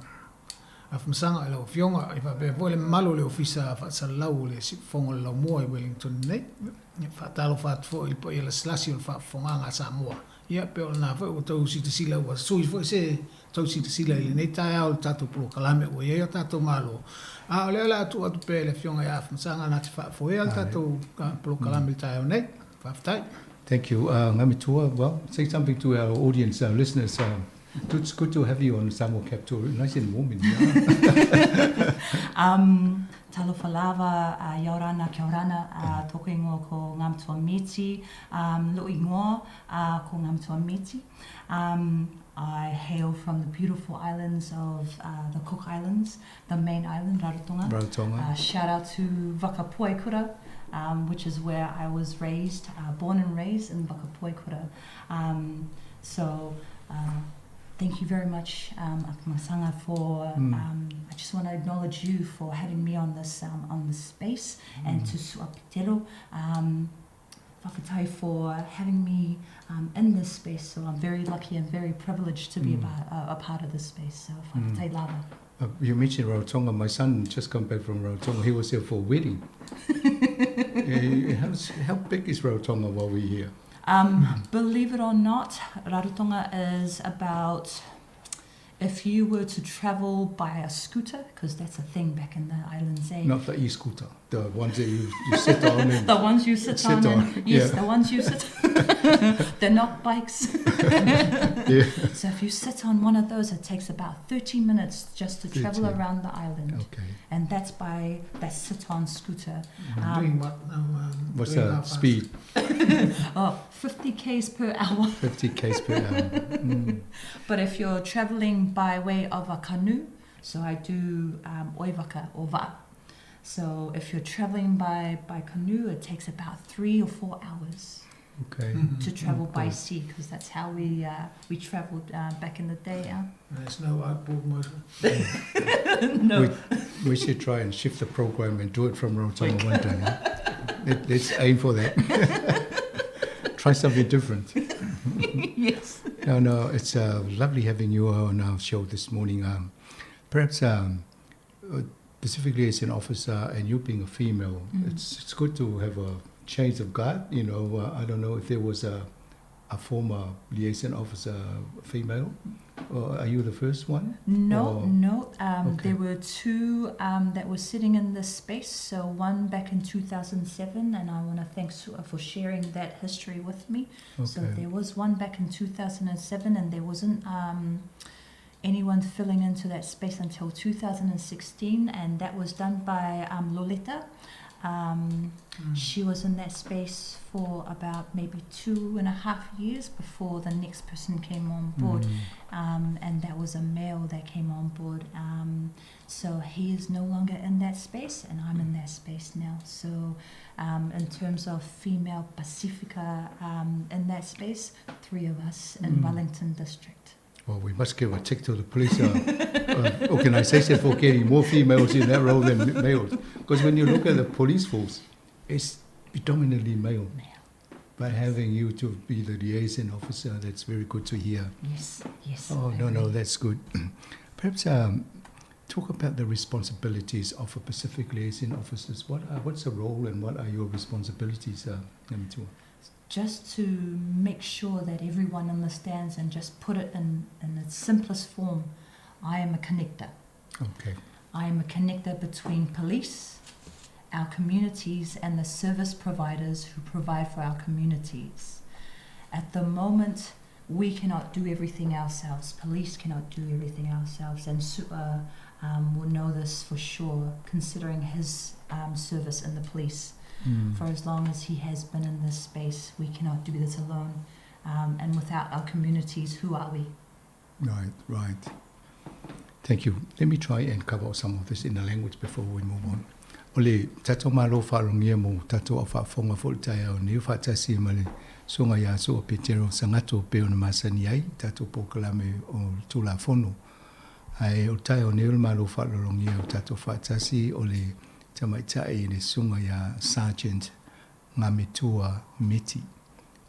[SPEAKER 20] Afamasaga i lau Afioga, e faapea foi le mamalu o le Ofisa Faasalalau o le Siufofoga o le Laumua i Wellington nei. Ia, faatalofa atu foi i le paia lasilasi o le faafofogaaga a Samoa. Ia, pei o lena foi ua tou silasila ua sui foi se tou silasila i lenei taeao i le tatou polokalame ua i ai o tatou malo. A o lea o le a tuu atu pea i le Afioga ia Afamasaga na te faafoea le tatou polokalame i le taeao nei. Faafetai.
[SPEAKER 19] Thank you. Ngamitua, well, say something to our audience, our listeners. It's good to have you on Samoa Capital. Nice and warm in
[SPEAKER 21] here. Talofa lava, ia orana, kia orana, tōku ingoa ko Ngāmatua Miti, lo'u ingoa ko Ngāmatua Miti. I hail from the beautiful islands of the Cook Islands, the main island, Rarotonga.
[SPEAKER 19] Rarotonga.
[SPEAKER 21] Shout out to Vakapuaikura, which is where I was raised, born and raised in Vakapuaikura. So thank you very much, Afamasaga, for, I just want to acknowledge you for having me on this, on this space, and to Su'a Petero, for having me in this space. So I'm very lucky and very privileged to be a, a, part of this space. So whakatai lava.
[SPEAKER 19] You mentioned Rarotonga. My son just come back from Rarotonga. He was here for a wedding. How big is Rarotonga while we're here?
[SPEAKER 21] Believe it or not, Rarotonga is about, if you were to travel by a scooter, because that's a thing back in the islands, eh?
[SPEAKER 19] Not the e-scooter, the ones that you, you sit on. And
[SPEAKER 21] the ones you sit, sit on. on. And, yes, yeah. the ones you sit on. They're not bikes.
[SPEAKER 19] yeah.
[SPEAKER 21] So if you sit on one of those, it takes about 30 minutes just to travel around the island.
[SPEAKER 19] Okay.
[SPEAKER 21] And that's by that sit-on scooter.
[SPEAKER 20] Doing what now?
[SPEAKER 19] What's
[SPEAKER 20] doing
[SPEAKER 19] the speed?
[SPEAKER 21] Oh, 50 k's per hour.
[SPEAKER 19] 50 k's per hour.
[SPEAKER 21] But if you're traveling by way of a canoe, so I do oivaka or va. So if you're traveling by, by canoe, it takes about 3 or 4 hours.
[SPEAKER 19] Okay.
[SPEAKER 21] To travel by sea, because that's how we we traveled back in the day. Yeah?
[SPEAKER 20] There's no outboard motor.
[SPEAKER 21] No.
[SPEAKER 19] We should try and shift the program and do it from Rarotonga one day. Huh? Let's aim for that. Try something different.
[SPEAKER 21] Yes.
[SPEAKER 19] No, no, it's lovely having you on our show this morning. Perhaps specifically as an officer and you being a female, it's good to have a change of guard. You know, I don't know if there was a former liaison officer female. Or are you the first one?
[SPEAKER 21] No,
[SPEAKER 19] or?
[SPEAKER 21] no.
[SPEAKER 19] Okay.
[SPEAKER 21] There were two that were sitting in this space. So one back in 2007, and I want to thank Su'a for sharing that history with me. So there was one back in 2007, and there wasn't anyone filling into that space until 2016, and that was done by Lolita. She was in that space for about maybe 2.5 years before the next person came on board, and that was a male that came on board. So he is no longer in that space, and I'm in that space now. So in terms of female Pasifika in that space, 3 of us in Wellington District.
[SPEAKER 19] Well, we must give a tick to the police organisation for getting more females in that role than males. Because when you look at the police force, it's predominantly male.
[SPEAKER 21] Male.
[SPEAKER 19] But having you to be the liaison officer, that's very good to hear.
[SPEAKER 21] Yes, yes.
[SPEAKER 19] Oh,
[SPEAKER 21] I
[SPEAKER 19] no, no,
[SPEAKER 21] agree.
[SPEAKER 19] that's good. Perhaps talk about the responsibilities of a Pacific liaison officers. What's the role and what are your responsibilities, Ngamitua?
[SPEAKER 21] Just to make sure that everyone understands and just put it in its simplest form, I am a connector.
[SPEAKER 19] Okay.
[SPEAKER 21] I am a connector between police our communities and the service providers who provide for our communities. At the moment, we cannot do everything ourselves. Police cannot do everything ourselves. And Su'a um, will know this for sure, considering his um, service in the police. For as long as he has been in this space, we cannot do this alone. Um, and without our communities, who are we?
[SPEAKER 19] Right, right. Thank you. Let me try and cover some of this in the language before we move on. O le tatou Malo faalogia mo tatou au faafofoga foi i le taeao nei o faatasi ma le Susuga ia Su'a Petero Sagato pei ona masani ai tatou polokalame o le Tulafono. Ae o le taeao nei o le Malo faalologia o tatou faatasi o le tamaitai le Susuga ia Sergeant Ngametua Meti.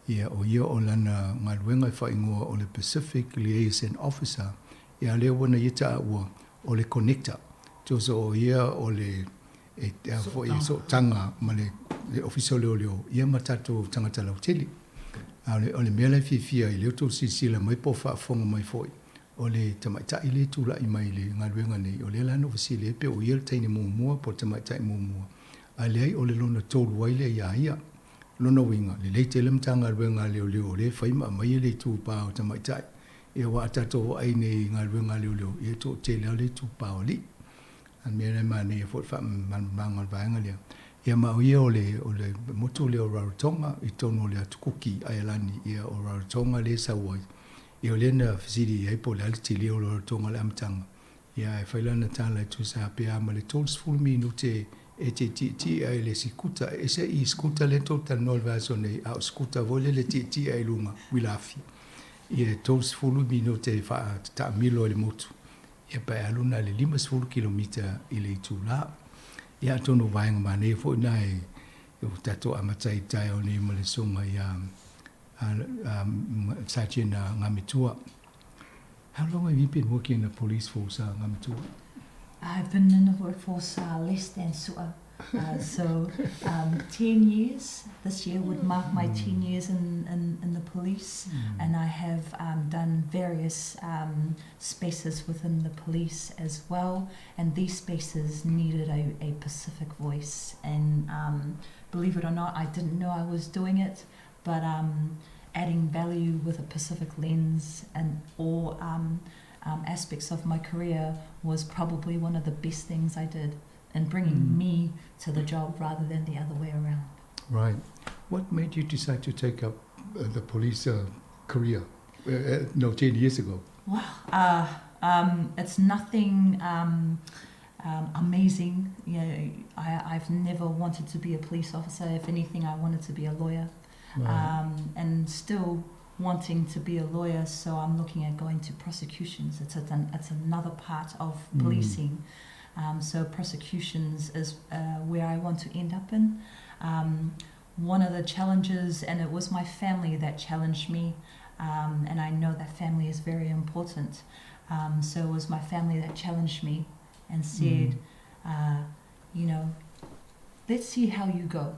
[SPEAKER 19] Ia, o ia o lana galuega e faaigoa o le Pacific Liaison Officer, ia lea ua na ia taua o le connector. Tusa o ia o le e a foi e sootaga ma le le Ofisa o Leoleo ia ma tatou tagata lautele. A o le o le mea la e fiafia ai lea ua tou silasila mai po o faafofoga mai foi, o le tamaitai lea e tulai mai i le galuega nei, o lea la na ou fesili ai pe o ia le teine muamua po o le tamaitai muamua, ae leai o le lona tolu ai lea ia ia. Lona uiga, lelei tele Matagaluega a Leoleo o lea e fai ma aumaia le itupa o tamaitai. Ia aua a tatou vaai nei i galuega a leoleo, ia e toatele lava le itupa o alii. A o le mea lea e manaia foi le faamalamalamaga o le vaega lea. Ia ma o ia o le, o le motu lea o Rarotonga i totonu o le Atu Kuki, Aialani, ia o Rarotonga lea e sau ai. Ia o lea na fesili i ai po o le a le tele o Rarotonga i le amataga. Ia ae fai lana tala e tusa pe a ma le 30 minute e te tietie ai i le sikuta. E ese i sikuta lea tou talanoa i le vaiaso nei, a o sikuta foi lele e tietie ai i luga, uila afi. Ia e 30 minute e faataamilo ai le motu. Ia pe alu na le 50 kilomita i le itula. Ia atonu o vaega manaia foi na e ua tatou amata ai i le taeao nei ma le susuga ia Sergeant Ngametua. How long have you been working in the police force, Ngametua?
[SPEAKER 21] I've been in the workforce less than Su'a. So 10 years. This year would mark my 10 years in, in, in the police. And I have done various spaces within the police as well. And these spaces needed a, a Pacific voice. And believe it or not, I didn't know I was doing it, but adding value with a Pacific lens and all aspects of my career was probably one of the best things I did in bringing me to the job rather than the other way around.
[SPEAKER 19] Right. What made you decide to take up the police career? No, 10 years ago.
[SPEAKER 21] Well, it's nothing amazing. You know, I've never wanted to be a police officer. If anything, I wanted to be a lawyer.
[SPEAKER 19] Right.
[SPEAKER 21] And still wanting to be a lawyer, so I'm looking at going to prosecutions. It's, a, it's another part of policing. So prosecutions is where I want to end up in. One of the challenges, and it was my family that challenged me, and I know that family is very important. So it was my family that challenged me and said, you know, let's see how you go.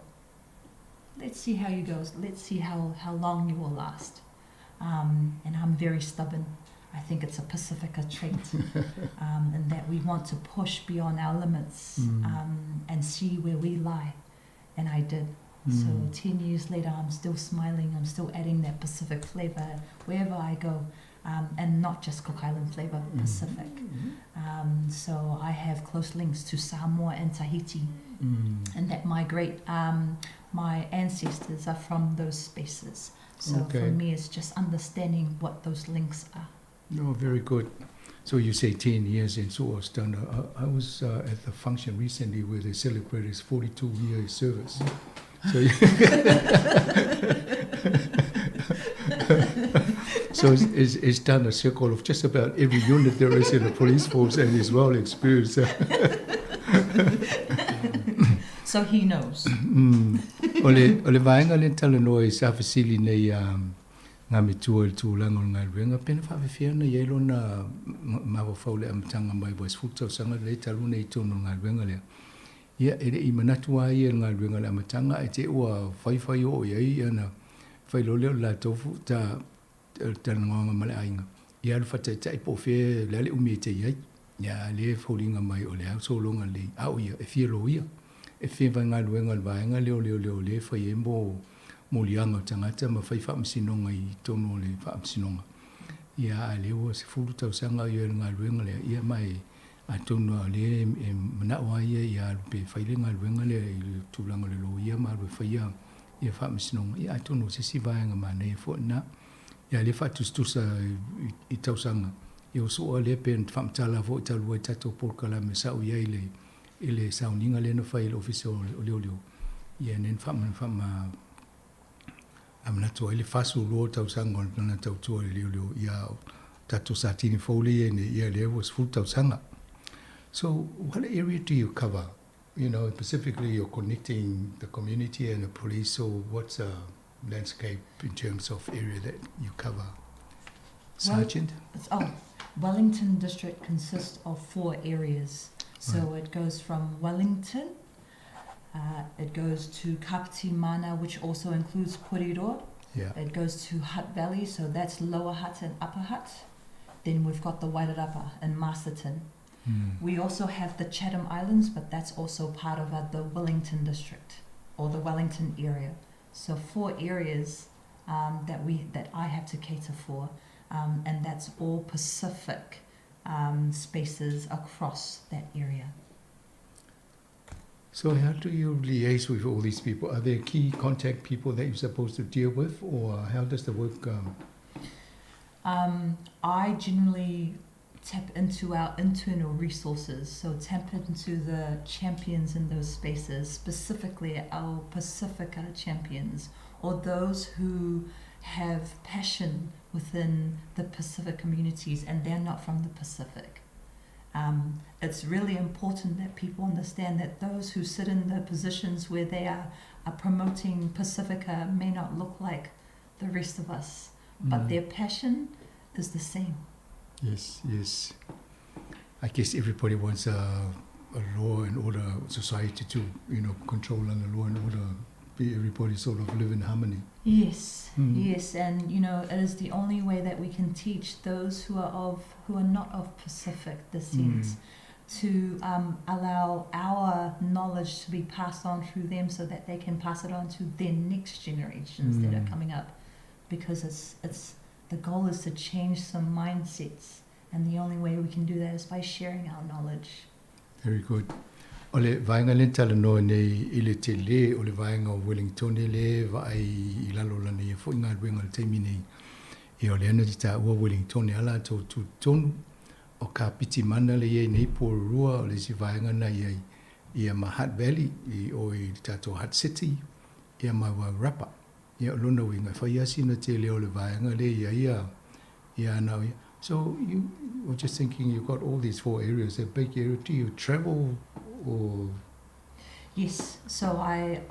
[SPEAKER 21] Let's see how you go. Let's see how, how long you will last. And I'm very stubborn. I think it's a Pacifica trait, in that we want to push beyond our limits and see where we lie. And I did. So 10 years later, I'm still smiling. I'm still adding that Pacific flavor wherever I go. And not just Cook Island flavor, Pacific. So I have close links to Samoa and Tahiti, and that my great, my ancestors are from those spaces. So for me, it's just understanding what those links are.
[SPEAKER 19] No, very good. So you say 10 years and so was done. I was at the function recently where they celebrated his 42-year service. So, so it's done a circle of just about every unit there is in the police force, and is well experienced.
[SPEAKER 21] So he knows.
[SPEAKER 19] O le vaega lea na talanoa i sa fesili nei a Ngametua i le tulaga o le galuega, pe na faafefea ona i ai lona mafaufau i le amataga mai ua 10 tausaga lelei talu ona i totonu o le galuega lea. Ia, e le i manatu lava ia i le galuega i le amataga ae te i ua faifai oo i ai ona fai loa lea o le latou ta talanoaga ma le aiga, ia alu faataitai po o fea o le a le umi e te i ai. Ia, a o lea e foliga mai o le a sologa lelei, a o ia e fia loia. e fefaigaluega i le vaega lea o leoleo lea e fai ai mo moliaga o tagata ma fai faamasinoga i totonu o le faamasinoga. Ia a o lea ua 10 tausaga o i ai i le galuega lea, ia ma e atonu lava o lea e manao lava ia ia alu pea e fai le galuega lea i le tulaga o le loia ma alu e faia ia faamasinoga, ia atonu o se isi vaega manaia foi lena. Ia a o lea e faatusatusa i tausaga, ia o Su'a lea pei ona faamatala foi talu ai tatou polokalame sa ou i ai i le i le sauniga lea na fai e le Ofisa o Leoleo, ia lea na faama manatu ai le 42 tausaga o lana tautua i le leoleo, ia tatou Satini fou lea e i ai nei, ia lea ua 10 tausaga. So, what area do you cover? You know, specifically you're connecting the community and the police, so what's the landscape in terms of area that you cover? Sergeant?
[SPEAKER 21] Well, oh, Wellington District consists of four areas. So right. it goes from Wellington, uh, it goes to Kapiti Mana, which also includes Porirua.
[SPEAKER 19] Yeah.
[SPEAKER 21] It goes to Hutt Valley, so that's Lower Hutt and Upper Hutt. Then we've got the Wairarapa and Masterton. We also have the Chatham Islands, but that's also part of uh, the Wellington district or the Wellington area. So four areas um, that we that I have to cater for, um, and that's all Pacific um, spaces across that area.
[SPEAKER 19] So how do you liaise with all these people? Are there key contact people that you're supposed to deal with, or how does the work?
[SPEAKER 21] I generally tap into our internal resources, so tap into the champions in those spaces, specifically our Pacifica champions, or those who have passion within the Pacific communities and they're not from the Pacific. It's really important that people understand that those who sit in the positions where they are, are promoting Pacifica may not look like the rest of us, but their passion is the same.
[SPEAKER 19] Yes. I guess everybody wants a law and order society to, control and the law and order, be everybody sort of live in harmony.
[SPEAKER 21] Yes, yes, and you know it is the only way that we can teach those who are of who are not of Pacific descent to allow our knowledge to be passed on through them, so that they can pass it on to their next generations that are coming up, because it's the goal is to change some mindsets, and the only way we can do that is by sharing our knowledge.
[SPEAKER 19] Very good. O le vaega lea na talanoa nei i le tele o le vaega o Wellington le vaai i lalo o lana ia foi galuega i le taimi nei. Ia o lea na taua Wellington e ala latou tutotonu o Kapiti Mana le i ai nei Porirua o le isi vaega na i ai ia ma Hutt Valley i o i le tatou Hutt City ia ma Wairarapa. Ia o lona uiga e fai lava sina tele o le vaega lea i ai ia ia ana ia. So you were just thinking you've got all these four areas, a big area. Do you travel or?
[SPEAKER 21] Yes. So I,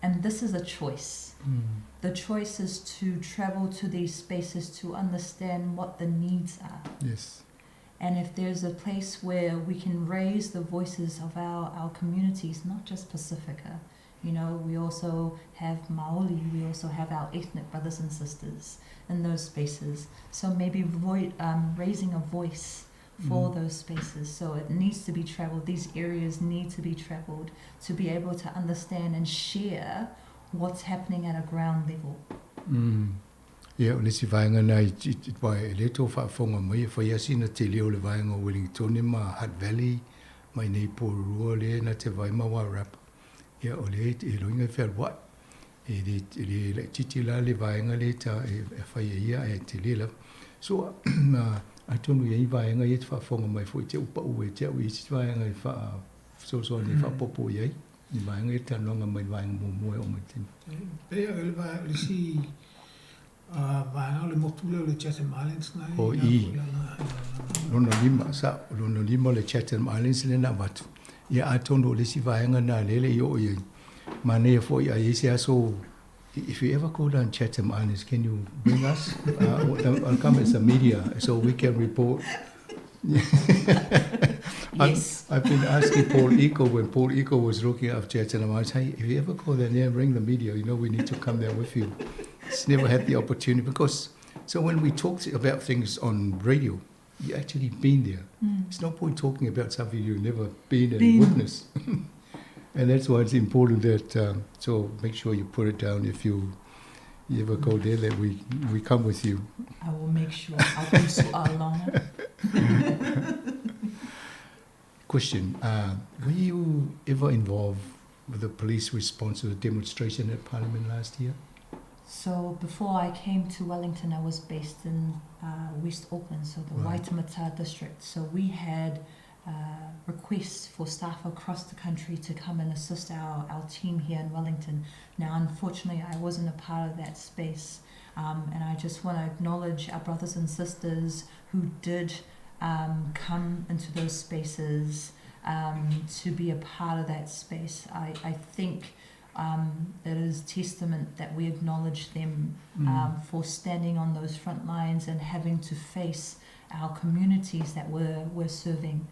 [SPEAKER 21] and this is a choice. The choice is to travel to these spaces to understand what the needs are. And if there's a place where we can raise the voices of our communities, not just Pacifica, we also have Maori, we also have our ethnic brothers and sisters in those spaces. So maybe raising a voice for those spaces. So it needs to be traveled. These areas need to be traveled to be able to understand and share what's happening at a ground level.
[SPEAKER 19] Ia, o le isi vaega lena i aua e le tou faafofoga mai e fai lava sina tele o le vaega o Wellington ma Hutt Valley ma i inei i Porirua lea na te vaai ma Wairarapa. Ia, o lea e loiga e fealuai. E le, e le laitiiti la le vaega lea ta e, e fai e ia ae tele lava. So, atonu e i ai vaega ia e te faafofoga mai foi te upau e te au i isi vaega e faasoasoani e faaopoopo i ai. I vaega ia talanoaga mai le vaega muamua e oo mai i le taimi.
[SPEAKER 20] Pei o le va le isi vaega o le motu lea o le Chatham Islands na
[SPEAKER 19] O i lona lima, sa o lona lima le Chatham Islands lea na avatu. Ia atonu o le isi vaega na lea e le i oo i ai. Manaia foi a i ai se aso if you ever go down Chatham Islands, can you bring us? I'll come as a media so we can report.
[SPEAKER 21] Yes.
[SPEAKER 19] I've been asking Paul Eko when Paul Eko was looking after Chatham Islands, hey, if you ever go there, yeah, bring the media. We need to come there with you. It's never had the opportunity because so when we talk about things on radio, you actually been there. It's no point talking about something you've never been and
[SPEAKER 21] Been.
[SPEAKER 19] witnessed. And that's why it's important that, so make sure you put it down if you ever go there, that we come with you.
[SPEAKER 21] I will make sure. I'll bring Su'a along.
[SPEAKER 19] Question, were you ever involved with the police response to the demonstration at Parliament last year?
[SPEAKER 21] So before I came to Wellington, I was based in West Auckland, so the Waitemata district. So we had requests for staff across the country to come and assist our team here in Wellington. Now, unfortunately, I wasn't a part of that space, and I just want to acknowledge our brothers and sisters who did come into those spaces to be a part of that space. I think it is testament that we acknowledge them for standing on those front lines and having to face our communities that we're serving.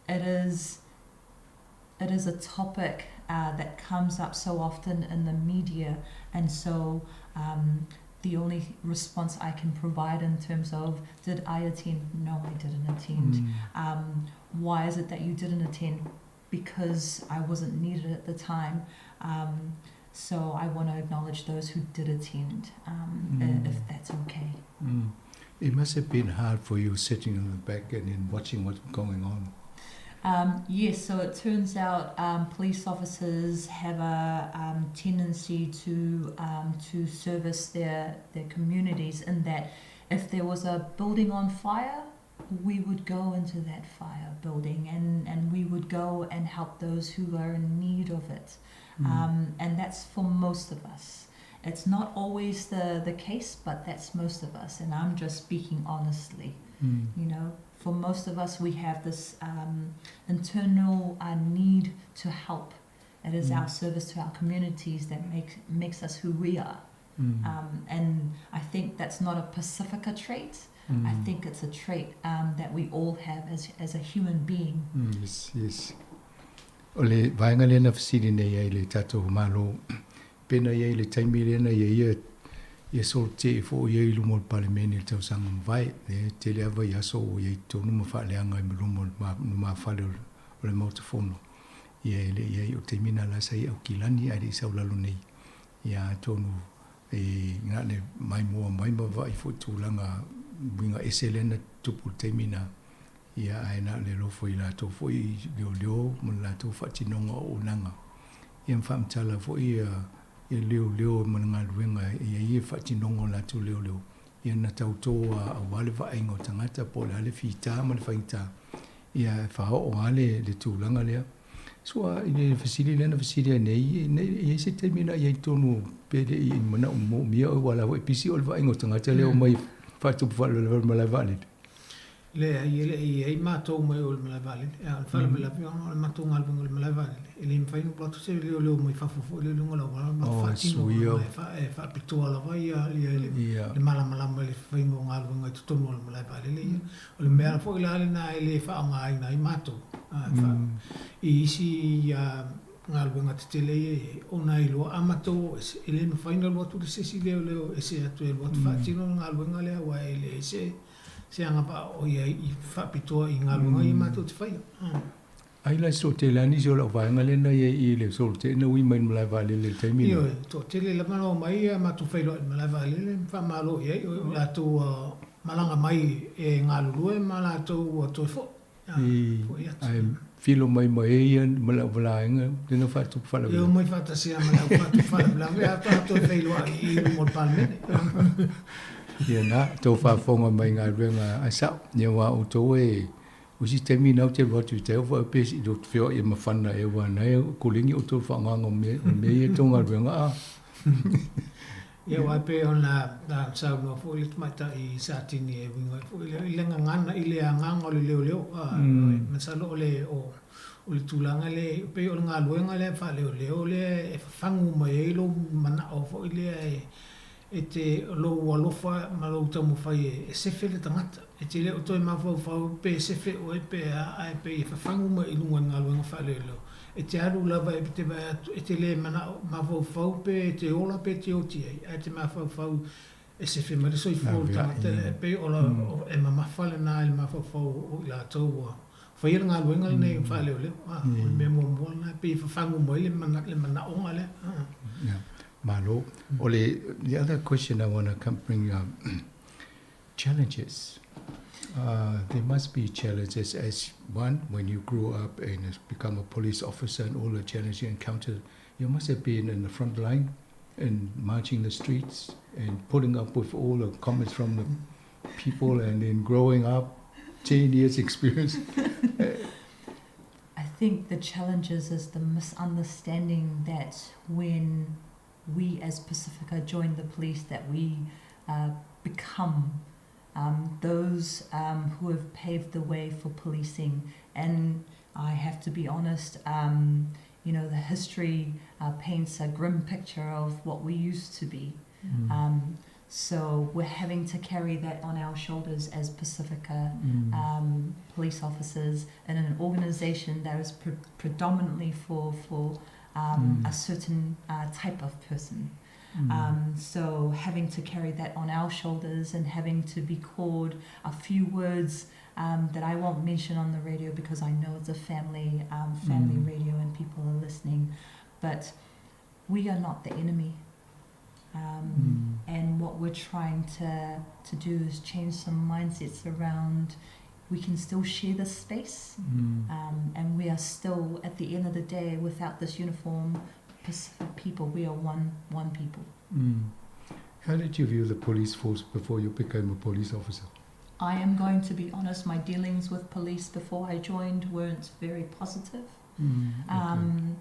[SPEAKER 21] It is a topic that comes up so often in the media, and so the only response I can provide in terms of, did I attend? No, I didn't attend. Why is it that you didn't attend? Because I wasn't needed at the time. So I want to acknowledge those who did attend, if that's okay.
[SPEAKER 19] It must have been hard for you sitting in the back and then watching what's going on.
[SPEAKER 21] Yes, so it turns out police officers have a tendency to service their communities, in that if there was a building on fire, we would go into that fire building and we would go and help those who are in need of it. And that's for most of us. It's not always the case, but that's most of us. And I'm just speaking honestly. For most of us, we have this internal need to help. It is our service to our communities that makes us who we are. And I think that's not a Pacifica trait. I think it's a trait that we all have as a human being.
[SPEAKER 19] Yes, yes. O le vaenga lena fesili nei ai le tātou malo, pena ia i le taimi lena ia ia ia sol te e fo ia i lumo le palemene le tausaga mavae, le tele ava i aso o ia i tonu ma faaleaga i malumo o le no mafale o le Maota Fono. Ia e le ia i o taimi na la sa i au kilani ai le i saulalo nei. Ia atonu e ngā le mai mua mai ma vai fo tūlanga winga ese lena tupu le taimi na. Ia ai na le lofo i lātou foi i leo leo ma le lātou whatinonga o nanga. Ia mwhaamtala fo ia ia leo leo ma ngā luenga ia ia whatinonga o lātou leo leo. Ia na tautoa a wale vaenga o tangata po le ale whita ma le whaita. Ia whao o ale le tūlanga lea. Sua i le fasili lena fasili nei, nei, ia se taimi na ia i tonu pele i mana o mo mia o wala o pisi o le vaenga o tangata leo mai whatupu whalewale malae vaalele.
[SPEAKER 20] Le ai le i ai mātou mai o le malae vaalele. Ia, o le whalewale o le mātou ngā le malae vaalele. E le mawhai no plato se leo leo mai whafofo le lunga la wala, ma
[SPEAKER 19] Oh,
[SPEAKER 20] whatino
[SPEAKER 19] suia.
[SPEAKER 20] e e whapitoa lava ia, ia le,
[SPEAKER 19] Ia.
[SPEAKER 20] le malamalama le whainga o ngā lunga i totonu o le malae vaalele ia. O le mea foi la le nā e le whaonga ai nā i mātou. I isi ia ngā lunga te tele ia, e ona i loa amatou, e le mawhai na loa tu le sesi leo leo, e se atu e loa te whatino ngā lunga lea, wa e le se, se anga pa o ia i whapitoa i ngā lunga i mātou te whaia.
[SPEAKER 19] Ai la so te lani so la vaenga le na ia i le so te na ui mai malae vaalele le taimi
[SPEAKER 20] Io,
[SPEAKER 19] na.
[SPEAKER 20] to tele la mana o mai ia mātou whailoa i malae vaalele, wha malo ia, o lātou, malanga mai e ngā lulue, ma lātou ua toi fo.
[SPEAKER 19] I,
[SPEAKER 20] Fo i atu.
[SPEAKER 19] ai, filo mai mai e ia, ma la valaenga, le na whatu whala
[SPEAKER 20] Io mai whatasia ma la whatu whala whala, whala, whala, whala, whailoa i lumo le palmene.
[SPEAKER 19] Ia nā, tō whāwhonga mai ngā ruenga ai sao, ia wā o tō e, o si taimi nau te roa tu te au wha pesi i roto whio i mawhana e wā nei, ko lengi o tō whaanganga o me ia tō ngā ruenga a.
[SPEAKER 20] Ia wā pe o nā sau noa fo i le tamaita i sātini e winga fo i le, i le ngangana, i le anganga o le leo leo, a, masalo o le, o, o le tūlanga le, pe o le ngā luenga le, wha leo leo le, e whangu mai e lo mana o fo i le, e, e te lo alofa ma lo taumafai e sefe le tagata. E te le o toe mafaufau pe sefe oe pe a, a e pe e fafagu mai i luga i galuega faaleoleo. E te alu lava e te vae atu, e te le manao mafaufau pe e te ola pe te oti ai. Ae te mafaufau e sefe mai le soifua o le tagata le, e pei o la, o, e mamafa lenā i le mafaufau o i latou ua Faia le galuega lenei faaleoleo. O le mea muamua lena e pei e fafagu mai le manaoga lea.
[SPEAKER 19] Yeah. Malo. O le, the other question I want to come bring up, challenges. There must be challenges as one, when you grew up and become a police officer and all the challenges you encountered, you must have been in the front line and marching the streets and putting up with all the comments from the people and then growing up, 10 years experience.
[SPEAKER 21] I think the challenges is the misunderstanding that when we as Pacifica join the police that we become those who have paved the way for policing. And I have to be honest, the history paints a grim picture of what we used to be. So we're having to carry that on our shoulders as Pacifica police officers in an organisation that is predominantly for a certain type of person. So having to carry that on our shoulders and having to be called a few words that I won't mention on the radio because I know it's a family radio and people are listening, but we are not the enemy. And what we're trying to do is change some mindsets around we can still share this space, and we are still, at the end of the day, without this uniform, Pacific people, we are one people.
[SPEAKER 19] How did you view the police force before you became a police officer?
[SPEAKER 21] I am going to be honest, my dealings with police before I joined weren't very positive. And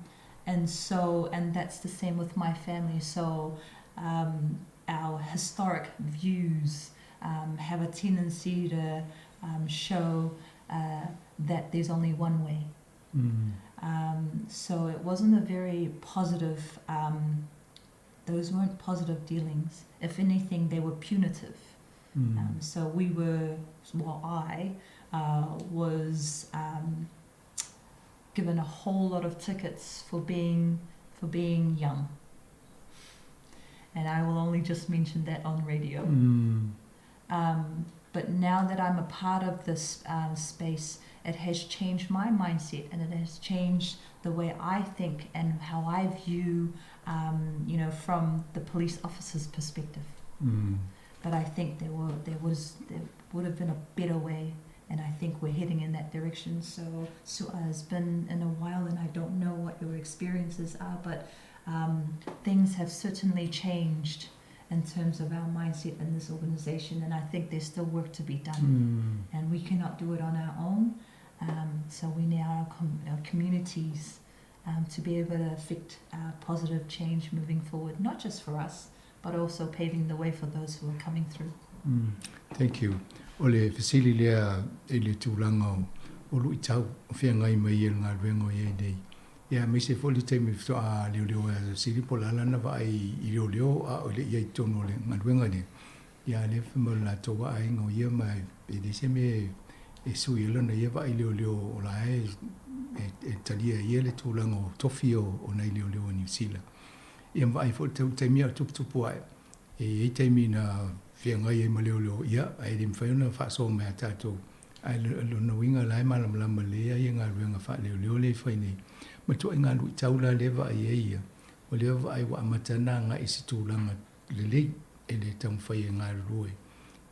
[SPEAKER 21] that's the same with my family. So our historic views have a tendency to show that there's only one way. So it wasn't a very positive, those weren't positive dealings. If anything, they were punitive. So we were, well, I was given a whole lot of tickets for being young. And I will only just mention that on radio. But now that I'm a part of this space, it has changed my mindset and it has changed the way I think and how I view, from the police officer's perspective. But I think there would have been a better way, and I think we're heading in that direction. So Su'a has been in a while, and I don't know what your experiences are, but things have certainly changed in terms of our mindset in this organisation, and I think there's still work to be done. And we cannot do it on our own, so we need our communities to be able to affect positive change moving forward, not just for us, but also paving the way for those who are coming through.
[SPEAKER 19] Thank you. O le fesili lea i le tulaga o luʻitau o feagai mai e le galuega o iai nei. Ia aemaise foi le taimi faatoa leoleo e sili po o le a lana vaai i leoleo a o le i ai totonu o le galuega lea. Ia lea fai mai o le latou vaaiga o ia ma e leai se mea e sui ai lona ia vaai leoleo o la e talia ai ia le tulaga o tofi o nai leoleo o Niu Sila. Ia ma vaai foi le taimi a o tuputupu ae. E i ai taimi na feagai ai ma leoleo, ia, ae le mafai ona faasoa mai a tatou. Ae lona uiga la e malamalama lelei ai ia galuega faaleoleo lea e fai nei. Ma tuaiga luʻitau la lea vaai ai ia, o lea vaai ua amata ona agai i se tulaga lelei e le taumafai e galulue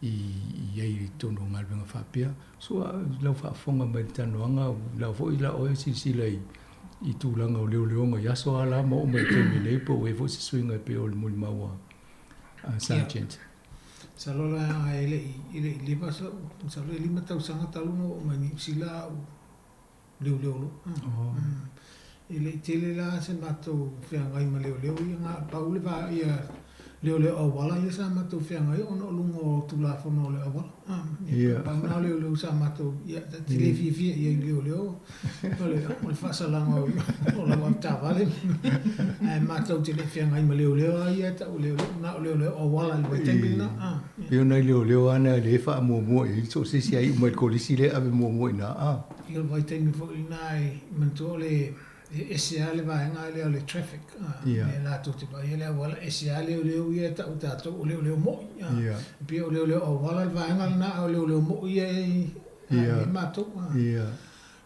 [SPEAKER 19] i ai i totonu o galuega faapea. So, lau faafofoga mai le talanoaga, lau foi la oe silasila i tulaga o leoleoga i aso a la ma oo mai i le taimi nei, po ua i ai foi se suiga e pei o le molimau a Sergeant.
[SPEAKER 20] Masalo la e le i leva sa la'u, masalo e 5 tausaga talu ona oo mai Niu Sila a'u leoleo loa. E le i tele la se matou feagai ma leoleo ia na pau le va ia leoleo auala ia sa matou feagai ona o luga o Tulafono o le auala. Pau na o leoleo sa matou ia ta te le fiafia i ai i leoleo o le faasalaga o lau avetaavale. Ae matou te le i feagai ma leoleo a ia e ta'u o leoleo na o leoleo auala i le vaitaimi lena.
[SPEAKER 19] E pei o nai leoleo lava na lea e faamuamua i ai so o se isi a iu mai le kolisi lea e ave muamua i ina.
[SPEAKER 20] Ia o le vaitaimi foi lena e manatua o le e ese lava le vaega lea o le traffic, lea latou te vaaia le auala, ese lava leoleo ia e ta'u e tatou o leoleo mo'i. E pei o leoleo auala le vaega lena, a o leoleo mo'i ia e i matou.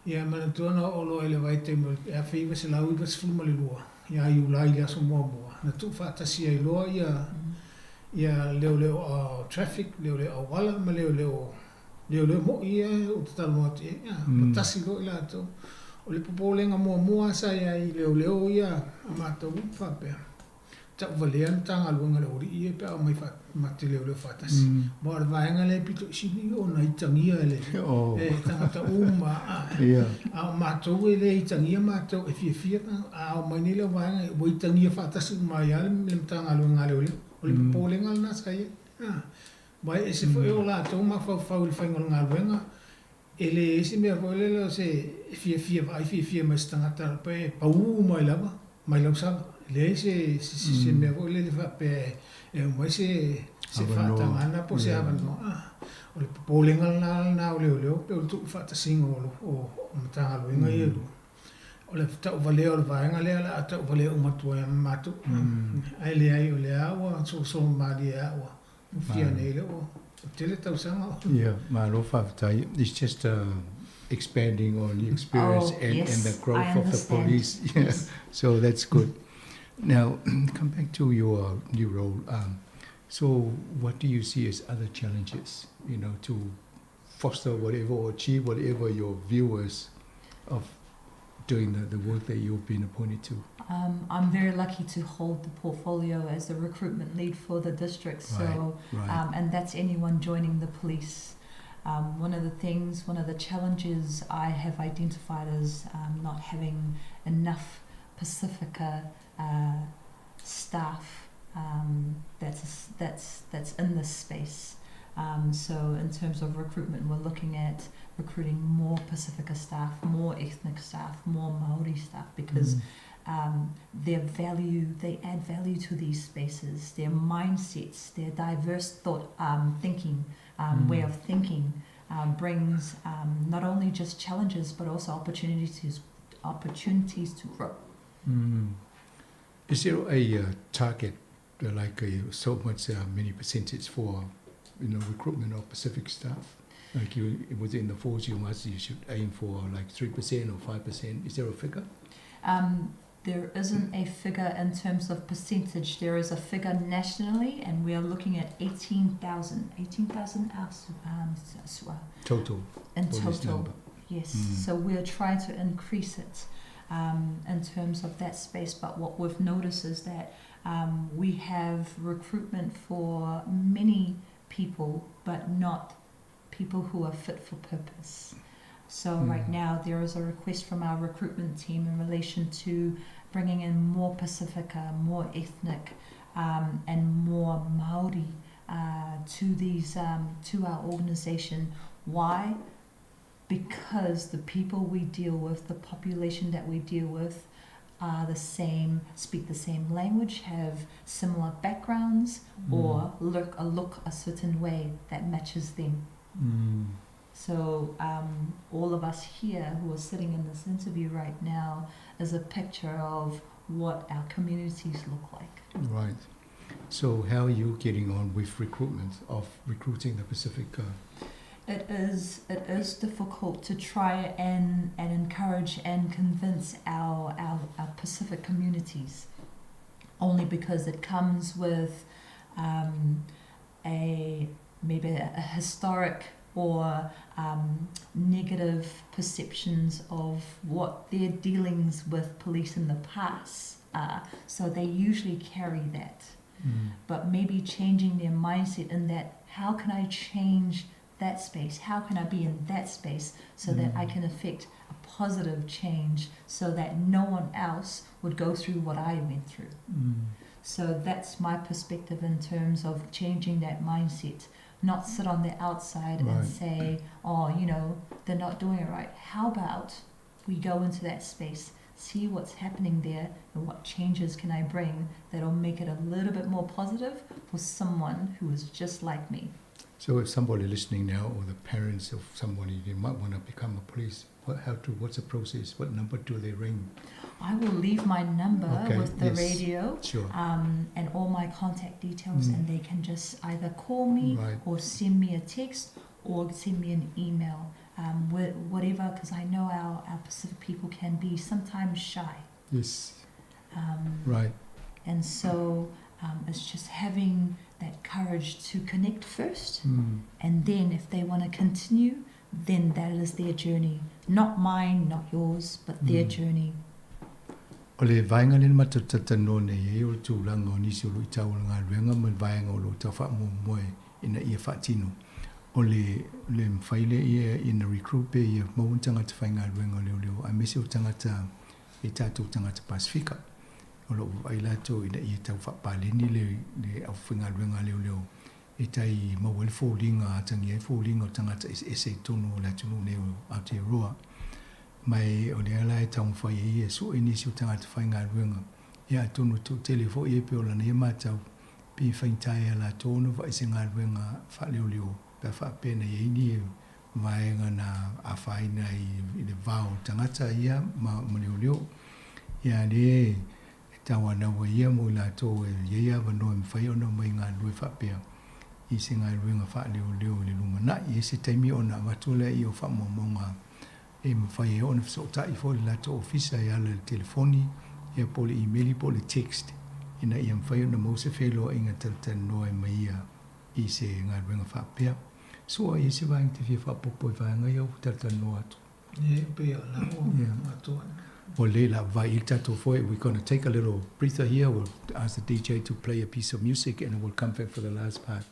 [SPEAKER 20] Ia, manatua na oo loa i le vaitaimi o le 1992 ia Iulai i le aso muamua, na tuufaatasi ai loa ia ia leoleo traffic, leoleo auala ma leoleo leoleo mo'i ia ou te talanoa atu i ai, ua tasi loa i latou. O le popolega muamua lava sa i ai i leoleo ia a matou faapea, tauvalea le Matagaluega a le Aualii ia pe a omai ma te leoleo faatasi. Aua o le vaega lea e pito i sili ona itagia e le e tagata uma a o matou e le itagia matou e fiafia a omai nei le vaega ua itagia faatasi uma ai lava le Matagaluega a Leoleo. O le popolega lena sa i ai. Aua e ese foi o latou mafaufau i le faiga o le galuega, e leai se mea foi lele o se e fiafia vaai fiafia mai i se tagata pe pau mai lava mai lau sala. E leai se se mea foi lele faapea e aumai se se faatagaga po o se avanoa. O le popolega lena lena o leoleo pei o le tuufaatasiga o o Matagaluega ia e lua. O le tauvalea o le vaega lea o le a tauvalea uma atu ai ma matou. Ae leai o lea ua solosolo malie lava ua Fia nei lea ua tele tausaga o.
[SPEAKER 19] Yeah, malo faafetai. It's just expanding on the experience
[SPEAKER 21] Oh,
[SPEAKER 19] and,
[SPEAKER 21] yes,
[SPEAKER 19] and the growth
[SPEAKER 21] I
[SPEAKER 19] of the
[SPEAKER 21] understand.
[SPEAKER 19] police. Yeah.
[SPEAKER 21] Yes.
[SPEAKER 19] So that's good. Now, come back to your new role. So what do you see as other challenges, you know, to foster whatever or achieve whatever your view is of doing the work that you've been appointed to?
[SPEAKER 21] I'm very lucky to hold the portfolio as the recruitment lead for the district. So,
[SPEAKER 19] Right, right.
[SPEAKER 21] And that's anyone joining the police. One of the things, one of the challenges I have identified is not having enough Pacifica staff that's in this space. So in terms of recruitment, we're looking at recruiting more Pacifica staff, more ethnic staff, more Māori staff, because their value, they add value to these spaces, their mindsets, their diverse thought, thinking, way of thinking, brings not only just challenges but also opportunities to grow.
[SPEAKER 19] Is there a target, like a, so much, many percentage for, you know, recruitment of Pacific staff? Like you, within the force, you should aim for like 3% or 5%. Is there a figure?
[SPEAKER 21] There isn't a figure in terms of percentage. There is a figure nationally, and we are looking at 18,000. 18,000
[SPEAKER 19] Total.
[SPEAKER 21] In
[SPEAKER 19] for this
[SPEAKER 21] total,
[SPEAKER 19] number.
[SPEAKER 21] yes. So we are trying to increase it in terms of that space. But what we've noticed is that we have recruitment for many people, but not people who are fit for purpose. So right now there is a request from our recruitment team in relation to bringing in more Pacifica, more ethnic, and more Māori to our organisation. Why? Because the people we deal with, the population that we deal with, are the same, speak the same language, have similar backgrounds, or look a certain way that matches them. So all of us here who are sitting in this interview right now is a picture of what our communities look like.
[SPEAKER 19] Right. So how are you getting on with recruitment, of recruiting the Pacific?
[SPEAKER 21] It is difficult to try and encourage and convince our Pacific communities, only because it comes with a maybe a historic or negative perceptions of what their dealings with police in the past are. So they usually carry that. But maybe changing their mindset in that, how can I change that space? How can I be in that space so that I can affect a positive change so that no one else would go through what I went through? So that's my perspective in terms of changing that mindset. Not sit on the outside and say, oh, they're not doing it right. How about we go into that space, see what's happening there, and what changes can I bring that'll make it a little bit more positive for someone who is just like me.
[SPEAKER 19] So if somebody listening now, or the parents of somebody, they might want to become a police, what's the process? What number do they ring?
[SPEAKER 21] I will leave my number with the radio, and all my contact details, and they can just either call me or send me a text or send me an email. um, whatever, because I know our, our Pacific people can be sometimes shy.
[SPEAKER 19] Yes.
[SPEAKER 21] Um,
[SPEAKER 19] right.
[SPEAKER 21] And so um, it's just having that courage to connect first. And then if they want to continue, then that is their journey. Not mine, not yours, but their journey.
[SPEAKER 19] O le vaega lea na matou talatalanoa nei ai o le tulaga o nisi o luitau o le galuega ma le vaega o lo o tau faamoemoe ina ia faatino. O le le mafai lea ia ina recruit pe ia maua ni tagata faigaluega o leoleo aemaise o tagata i tatou tagata Pasifika. O lo o vaai latou ina ia tau faapaleni le le aufaigaluega a leoleo e tai maua ai le foliga, atagia ai foliga o tagata eseese i totonu o le atunuu nei o Aotearoa. Ma o lea la e taumafai ai e sue nisi o tagata faigaluega, ia atonu e toatele foi e pei o lana ia matau, pe faigata ia latou ona vaai se galuega faaleoleo pe a faapea na i ai ni vaega na afaina i le va o tagata ia ma leoleo. Ia lea e tauanau ai ia mo i latou e i ai avanoa e mafai ona omai galulue faapea i se galuega faaleoleo i le lumanai. E i ai se taimi ona avatu lea o faamaumauga e mafai ai ona fesootai foi le latou ofisa e ala i le telefoni ia po o le imeli po o le text ina ia mafai ona maua se feiloaiga talatalanoa ai ma ia i se galuega faapea. Sua, e i ai se vaega e te fia faaopoopo i vaega ia ua talatalanoa atu?
[SPEAKER 20] E pei o la ua atoa.
[SPEAKER 19] Ua lelei la vaai i le tatou foe. We're gonna take a little breather here. We'll ask the DJ to play a piece of music and we'll come back for the last part.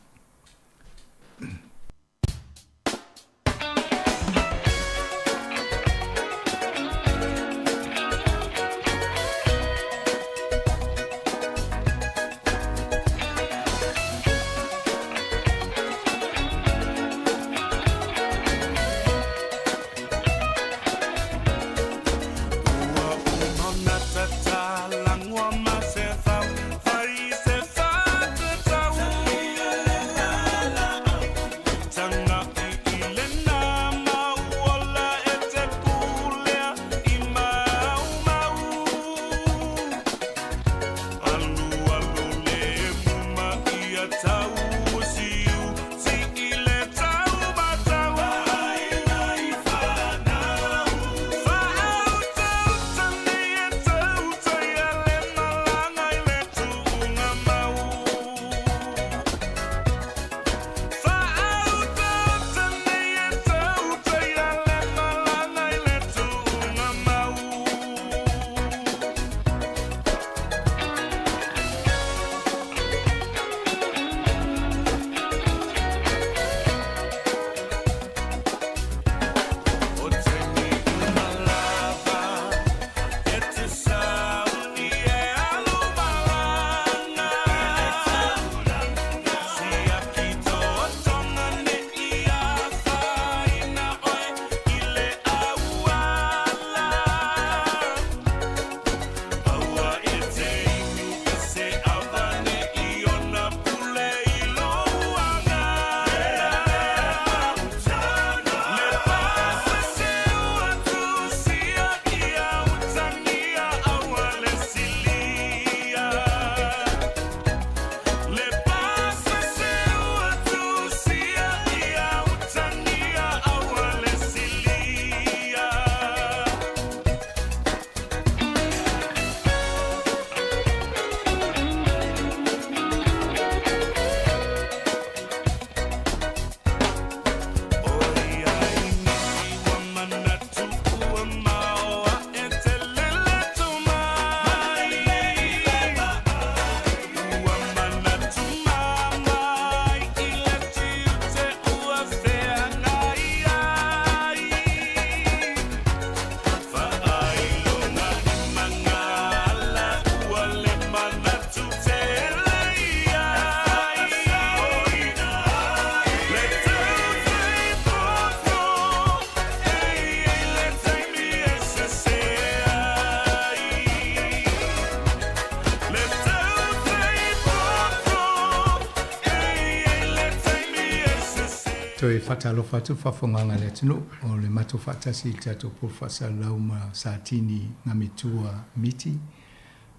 [SPEAKER 19] Toe faatalofa atu faafofogaga a le atunuu o le matou faatasi i le tatou polo faasalalau ma Satini Gametua Miti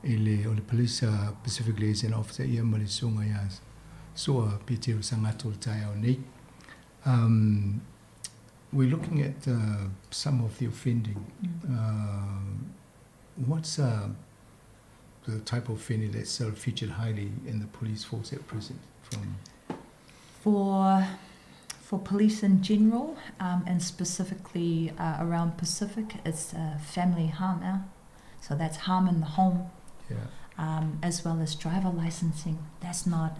[SPEAKER 19] i le o le Police Pacific Liaison Officer ia ma le Susuga ia Sua Petero Sagato i le taeao nei. Um, We're looking at some of the offending. What's the type of offending that's sort of featured highly in the police force at present? From
[SPEAKER 21] For police in general, and specifically around Pacific, it's family harm. So that's harm in the home, as well as driver licensing. That's not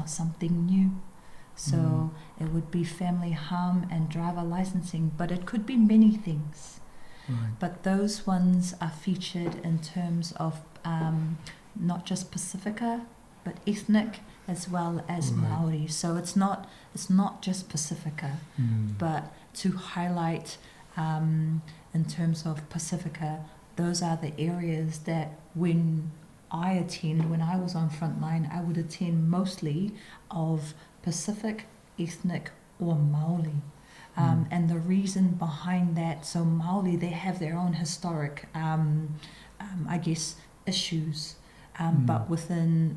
[SPEAKER 21] something new. So it would be family harm and driver licensing, but it could be many things. But those ones are featured in terms of not just Pacifica, but ethnic as well as Maori. So it's not just Pacifica, but to highlight in terms of Pacifica, those are the areas that when I attend, when I was on frontline, I would attend mostly of Pacific, ethnic or Maori. And the reason behind that, so Maori, they have their own historic, I guess, issues. But within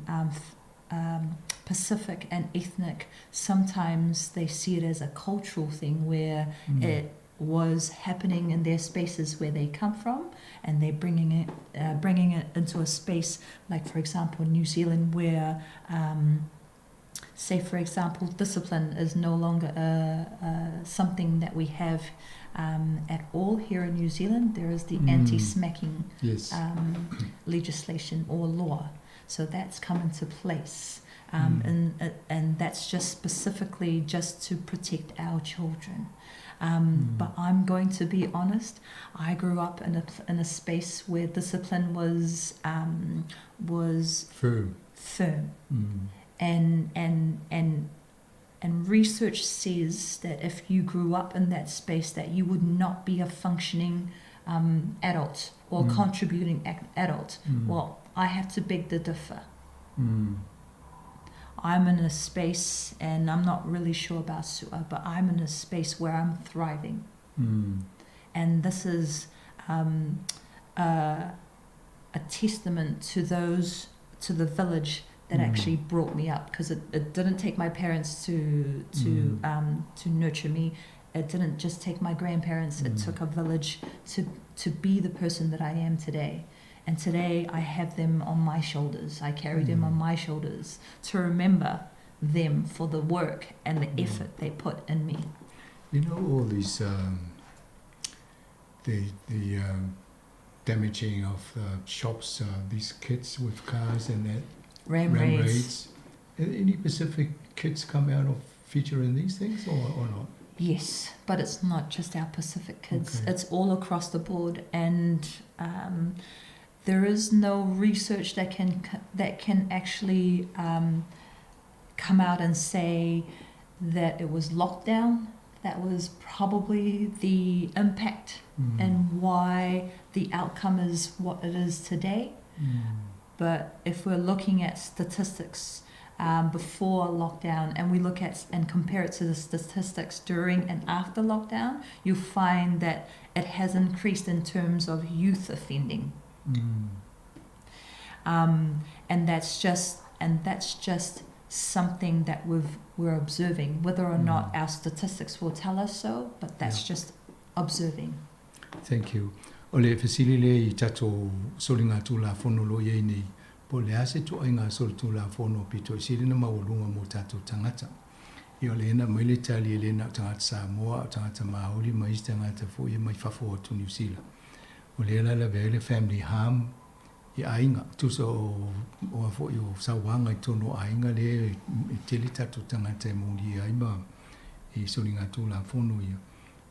[SPEAKER 21] Pacific and ethnic, sometimes they see it as a cultural thing where it was happening in their spaces where they come from, and they're bringing it into a space like, for example, New Zealand, where, say, for example, discipline is no longer something that we have at all here in New Zealand. There is the anti-smacking legislation or law. So that's come into place. And that's just specifically just to protect our children. But I'm going to be honest, I grew up in a space where discipline was
[SPEAKER 19] firm.
[SPEAKER 21] Firm. And research says that if you grew up in that space, that you would not be a functioning adult or contributing adult. Well, I have to beg to differ. I'm in a space, and I'm not really sure about Su'a, but I'm in a space where I'm thriving. And this is a testament to the village that actually brought me up, because it didn't take my parents to nurture me. It didn't just take my grandparents. It took a village to be the person that I am today. And today I have them on my shoulders. I carry them on my shoulders to remember them for the work and the effort they put in me.
[SPEAKER 19] You know, all these the damaging of shops, these kids with cars and that.
[SPEAKER 21] Ram
[SPEAKER 19] Ram
[SPEAKER 21] raids.
[SPEAKER 19] raids. Any Pacific kids come out of feature in these things or not?
[SPEAKER 21] Yes, but it's not just our Pacific kids. It's all across the board, and there is no research that can actually come out and say that it was lockdown. That was probably the impact and why the outcome is what it is today. But if we're looking at statistics before lockdown, and we look at and compare it to the statistics during and after lockdown, you find that it has increased in terms of youth offending. And that's just something that we're observing, whether or not our statistics will tell us so, but that's just observing.
[SPEAKER 19] Thank you. O le fesili le i tatou solinga tulafono lo iai nei, po le a se tuaiga soli tulafono pito i sili na maualuga mo tatou tagata. Ia o le ena mai le tali e le na o tagata Samoa, o tagata Māori, ma isi tagata fo'i e mai fafo atu Niu Sila. O le la lavea ai le family harm i aiga, tusa o a fo'i o sauaga i tonu o aiga le e tele tatou tagata e molia ai ma i soliga tulafono ia.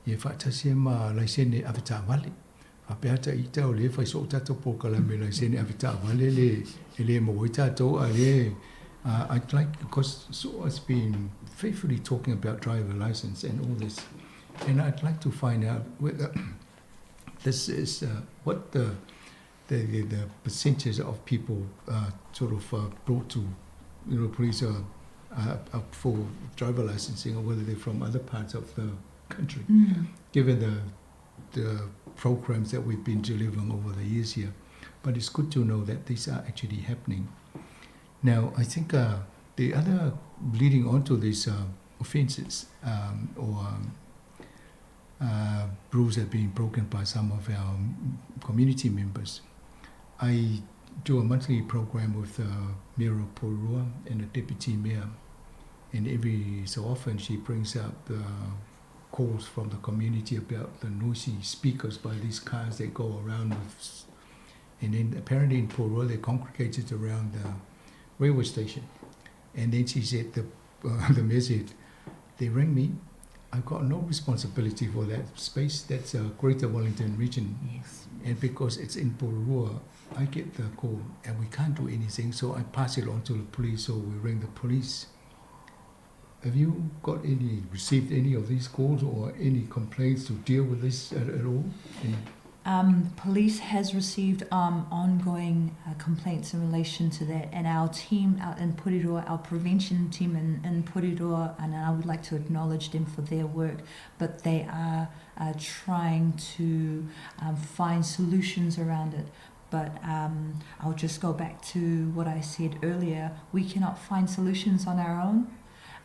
[SPEAKER 19] Ia faatasi ai ma laisene avetaavale. Faapea ita o le fai soo tatou polokalame laisene avetaavale le e le maua ai tatou a le. I'd like, because Su'a has been faithfully talking about driver license and all this, and I'd like to find out whether this is what the percentage of people sort of brought to, you know, police up for driver licensing, or whether they're from other parts of the country, given the programs that we've been delivering over the years here. But it's good to know that these are actually happening. Now, I think the other leading on to these offences or rules have been broken by some of our community members. I do a monthly program with the Mayor of Porirua and the Deputy Mayor, and every so often she brings up the calls from the community about the noisy speakers by these cars that go around with, and then apparently in Porirua they congregated around the railway station. And then she said, the, the mayor said, they rang me, I've got no responsibility for that space. That's a Greater Wellington region.
[SPEAKER 21] Yes.
[SPEAKER 19] And because it's in Porirua, I get the call and we can't do anything, so I pass it on to the police, so we ring the police. Have you got any, received any of these calls or any complaints to deal with this at, at all? Any?
[SPEAKER 21] Um, police has received um, ongoing uh, complaints in relation to that, and our team out in Porirua, our prevention team in, in Porirua, and I would like to acknowledge them for their work, but they are uh, trying to um, find solutions around it. But um, I'll just go back to what I said earlier. We cannot find solutions on our own.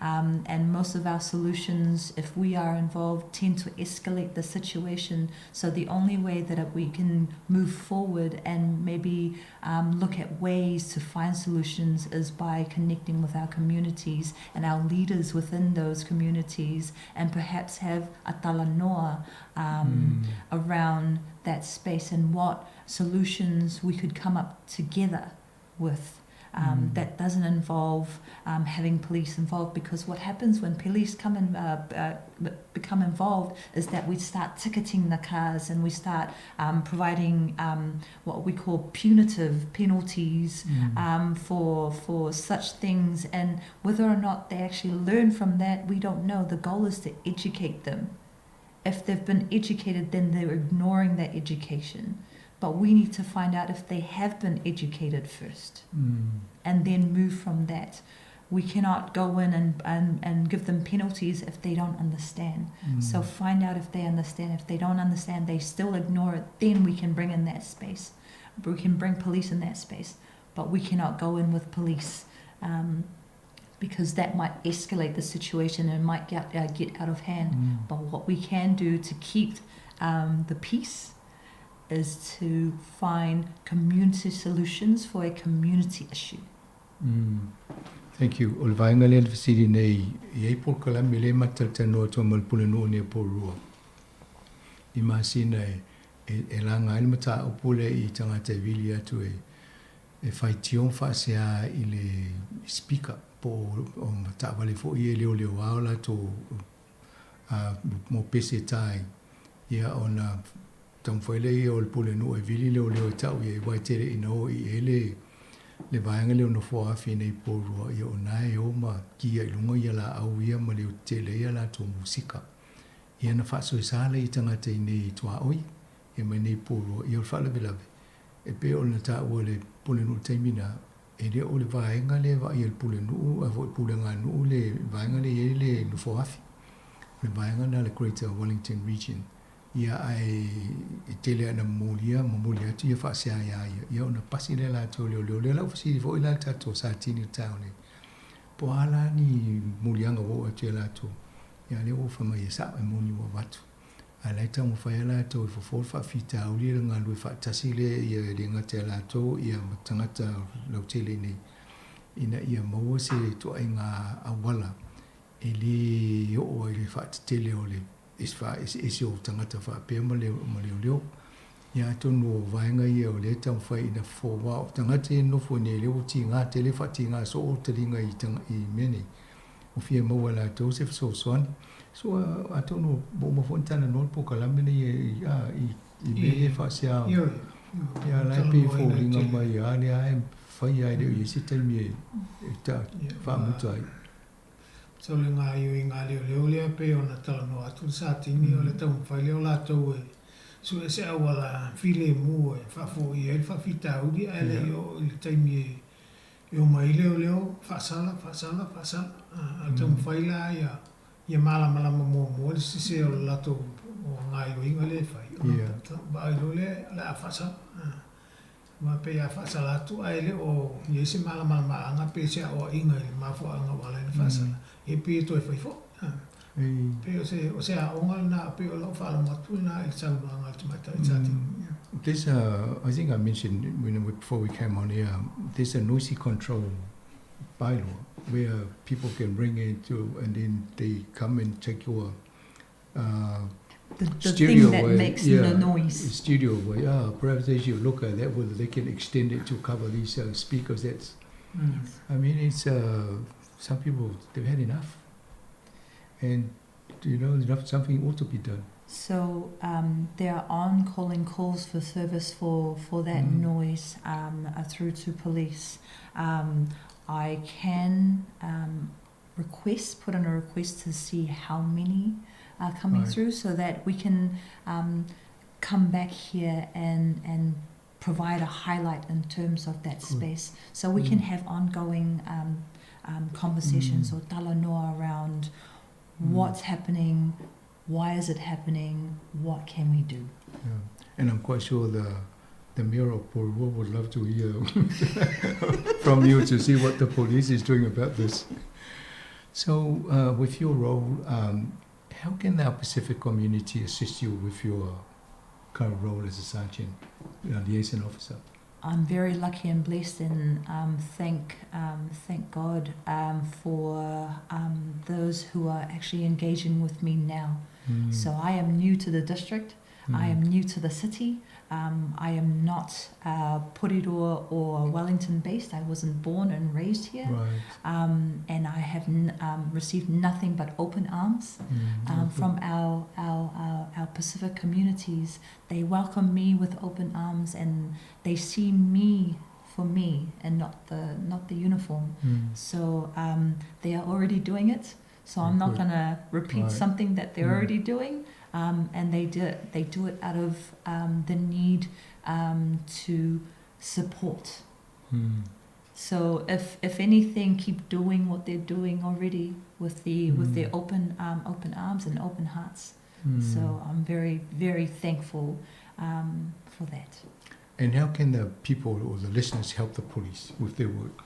[SPEAKER 21] Um, and most of our solutions, if we are involved, tend to escalate the situation. So the only way that we can move forward and maybe um, look at ways to find solutions is by connecting with our communities and our leaders within those communities, and perhaps have a talanoa um, mm. around that space and what solutions we could come up together with um, mm. that doesn't involve um, having police involved because what happens when police come and uh, uh, become involved is that we start ticketing the cars and we start um, providing um, what we call punitive penalties mm. um, for for such things and whether or not they actually learn from that we don't know the goal is to educate them if they've been educated then they're ignoring that education but we need to find out if they have been educated first mm. and then move from that. We cannot go in and, and, and give them penalties if they don't understand. Mm. So find out if they understand. If they don't understand, they still ignore it, then we can bring in that space. We can bring police in that space, but we cannot go in with police um, because that might escalate the situation and might get, uh, get out of hand. Mm. But what we can do to keep um, the peace is to find community solutions for a community issue.
[SPEAKER 19] Mm. Thank you. O le vaega lea le fesili nei, e ai polokalame lea ma talatalanoa atu ai ma le Pulenuu nei o Porirua i masina e, e, e laga ai le mataupu lea i tagata e vili atu e, e faitio ma faasea i le speaker po o, o taavale foi ia e leoleoā o latou uh, mo pese e tā ai. Ia ona taumafai lea ia o le pulenuu e vili leoleo e ta'u i ai aua e tele ina oo i ai le le vaega lea o nofoa afi nei i Porirua ia o na e o ma kia i luga ia laau ia ma leo tetele ai a latou musika. Ia na faasoesa lea i tagata i nei i tuaoi ia mai nei i Porirua ia o le faalavelave e pei ona taua e le pulenuu i le taimi na e le o le vaega lea e vaaia e le pulenuu ae foi puleganuu le vaega lea e i ai le nofoa afi. O le vaega lena a le Greater Wellington Region. Ia ae e tele ana momolia, momoli atu ia faasea iā ia, ia ona pasi lea latou leoleo. O lea la ua fesili foi la le tatou Satini i le taeao nei, po o a la ni moliaga ua oo atu ia latou. Ia lea ua ou fai mai e sa'o e moni ua avatu. Ae la e taumafai lava latou e fofo le faafitauli le galulue faatasi lea ia e le gata ia latou ia ma tagata lautele i nei ina ia maua se ituaiga auala e lē oo ai le faatetele o le faaeseese o tagata faapea ma le ma leoleo. Ia atonu o vaega ia o lea e taumafai ina fofo aua o tagata ia e nonofo i nei lea ua tigā tele faatigā soo o taliga i i mea nei ua fia maua e latou se fesoasoani. So atonu ua uma foi ona talanoa le polokalame lenei i a i i mea ia e faasea ia la e pei e foliga mai a lea lava e fai lava e le o i ai se taimi e e faamuta ai.
[SPEAKER 20] Sau le gaoioiga a leoleo lea pei ona talanoa atu le Satini, o le taumafai lea o latou e sue se auala filemu e faafoia ai le faafitauli ae le i oo i le taimi e omai ai leoleo, faasala, faasala, faasala. A o le taumafai la ia ia malamalama muamua le sese o le latou gaoioiga lea e fai, ona vaai loa lea o le a faasala. Aua pei a faasala atu ae le o i ai se malamalamaaga pe se aoaiga i le mafuaaga ua ala ai ona faasala, ia pei e toe fai foi. Pei o se, o se aoga lena, pei o lau faalogo atu lena i le saunoaga a le Tamaitai Sergeant.
[SPEAKER 19] There's a, I think I mentioned when we, before we came on air, there's a noisy control bylaw where people can ring into and then they come and take your
[SPEAKER 21] The
[SPEAKER 19] studio
[SPEAKER 21] thing that
[SPEAKER 19] away.
[SPEAKER 21] makes
[SPEAKER 19] yeah,
[SPEAKER 21] the noise.
[SPEAKER 19] Studio away. Yeah, perhaps they should look at that, whether they can extend it to cover these speakers. That's, I mean, it's some people, they've had enough. And, you know, enough, something ought to be done.
[SPEAKER 21] So there are on-calling calls for service for that noise through to police. I can put in a request to see how many are coming through, so that we can come back here and provide a highlight in terms of that space. So we can have ongoing conversations or talanoa around what's happening, why is it happening, what can we do?
[SPEAKER 19] Yeah. And I'm quite sure the mayor of Porirua would love to hear from you to see what the police is doing about this. So with your role, how can our Pacific community assist you with your current role as a sergeant, liaison officer?
[SPEAKER 21] I'm very lucky and blessed, and thank God for those who are actually engaging with me now. So I am new to the district. I am new to the city. I am not Porirua or Wellington based. I wasn't born and raised here. And I have received nothing but open arms from our Pacific communities. They welcome me with open arms, and they see me for me and not the uniform. So they are already doing it. So I'm not going to repeat something that they're already doing. And they do it out of the need to support. So if anything, keep doing what they're doing already with their open arms and open hearts. So I'm very, very thankful for that.
[SPEAKER 19] And how can the people or the listeners help the police with their work?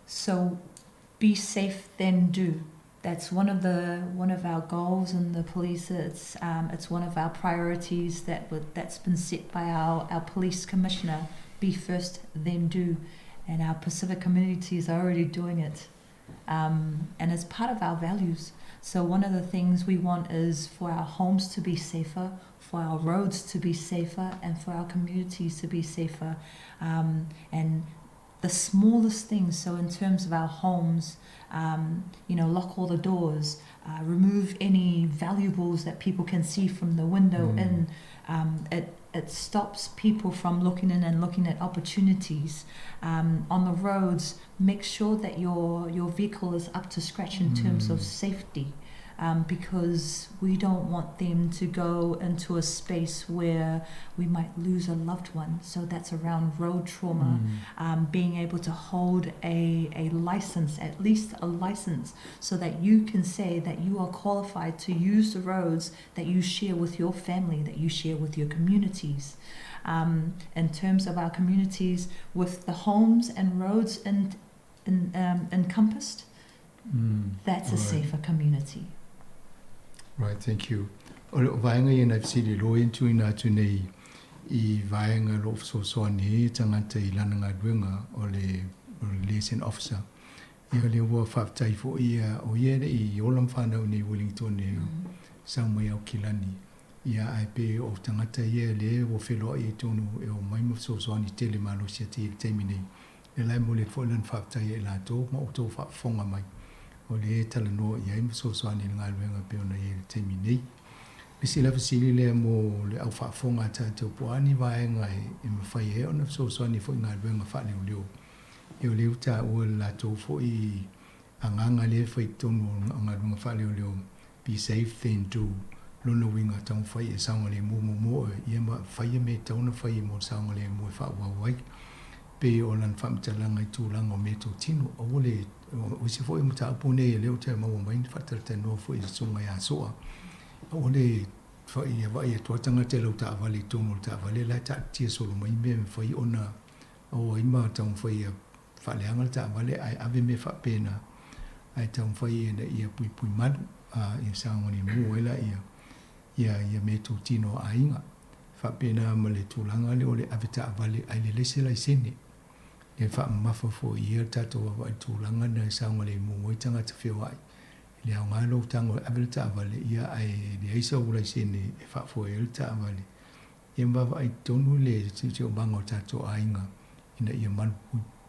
[SPEAKER 21] So be safe, then do. That's one of our goals in the police. It's one of our priorities that's been set by our police commissioner. Be first, then do, and our Pacific communities are already doing it, and it's part of our values. So one of the things we want is for our homes to be safer, for our roads to be safer, and for our communities to be safer, and the smallest things. So in terms of our homes, lock all the doors, remove any valuables that people can see from the window in. It stops people from looking in and looking at opportunities. On the roads, make sure that your vehicle is up to scratch in terms of safety, because we don't want them to go into a space where we might lose a loved one. So that's around road trauma, being able to hold a license, at least a license, so that you can say that you are qualified to use the roads that you share with your family, that you share with your communities. In terms of our communities, with the homes and roads encompassed, that's a safer community.
[SPEAKER 19] Right, thank you. O le vaenga ia na fesili loa e tuuina atu nei i vaenga lo o fesoasoani ai tagata i lana galuega o le liaison officer. Ia o lea ua faafetai foʻi ia o ia e leʻi ola ma fanau nei Wellington e sau mai Aukilani. Ia ae pe o tagata ia lea ua feloaʻi ai tonu e omai ma fesoasoani tele malosi atu i le taimi nei. Le la e momoli atu foʻi lana faafetai ia i latou ma outou faafofoga mai. O le talanoa i ai ma fesoasoani i le galuega pei ona i ai le taimi nei. Le isi la fesili lea mo le au faafofoga a tatou po o a ni vaega e mafai ai ona fesoasoani foʻi galuega faaleoleo. Ia o lea ua taua le latou foʻi agaga lea e fai i totonu o galuega faaleoleo, be safe then do. Lona uiga taumafai e saogalemu muamua oe, ia ma faia mea e tatau ona fai mo le saogalemu e faaauau ai. Pei o lana faamatalaga i tulaga o mea totino, aua le, o isi foi o mataupu nei e le o toe maua mai ni faatalatalanoa foi i le susuga ia Soa. Aua le fai vaai atu lava tagata i lau taavale i totonu o le taavale la e taatitia solo mai mea e mafai ona o ai ma taumafai ia faaleaga le taavale ae ave mea faapena. ae taumafai ina ia puipui malu ia saogalemu ai laia ia ia meatotino a aiga. Faapena ma le tulaga lea o le ave taavale ae le leai se laisene. Lea e faamamafa foi i ia le tatou vaavaai i le tulaga lena e saogalemu ai tagata feoai. E le aoga lou tago e ave le taavale ia ae leai sau laisene e faafoe ai le taavale. Ia ma vaavaai tonu le siosiomaga o tatou aiga ina ia malu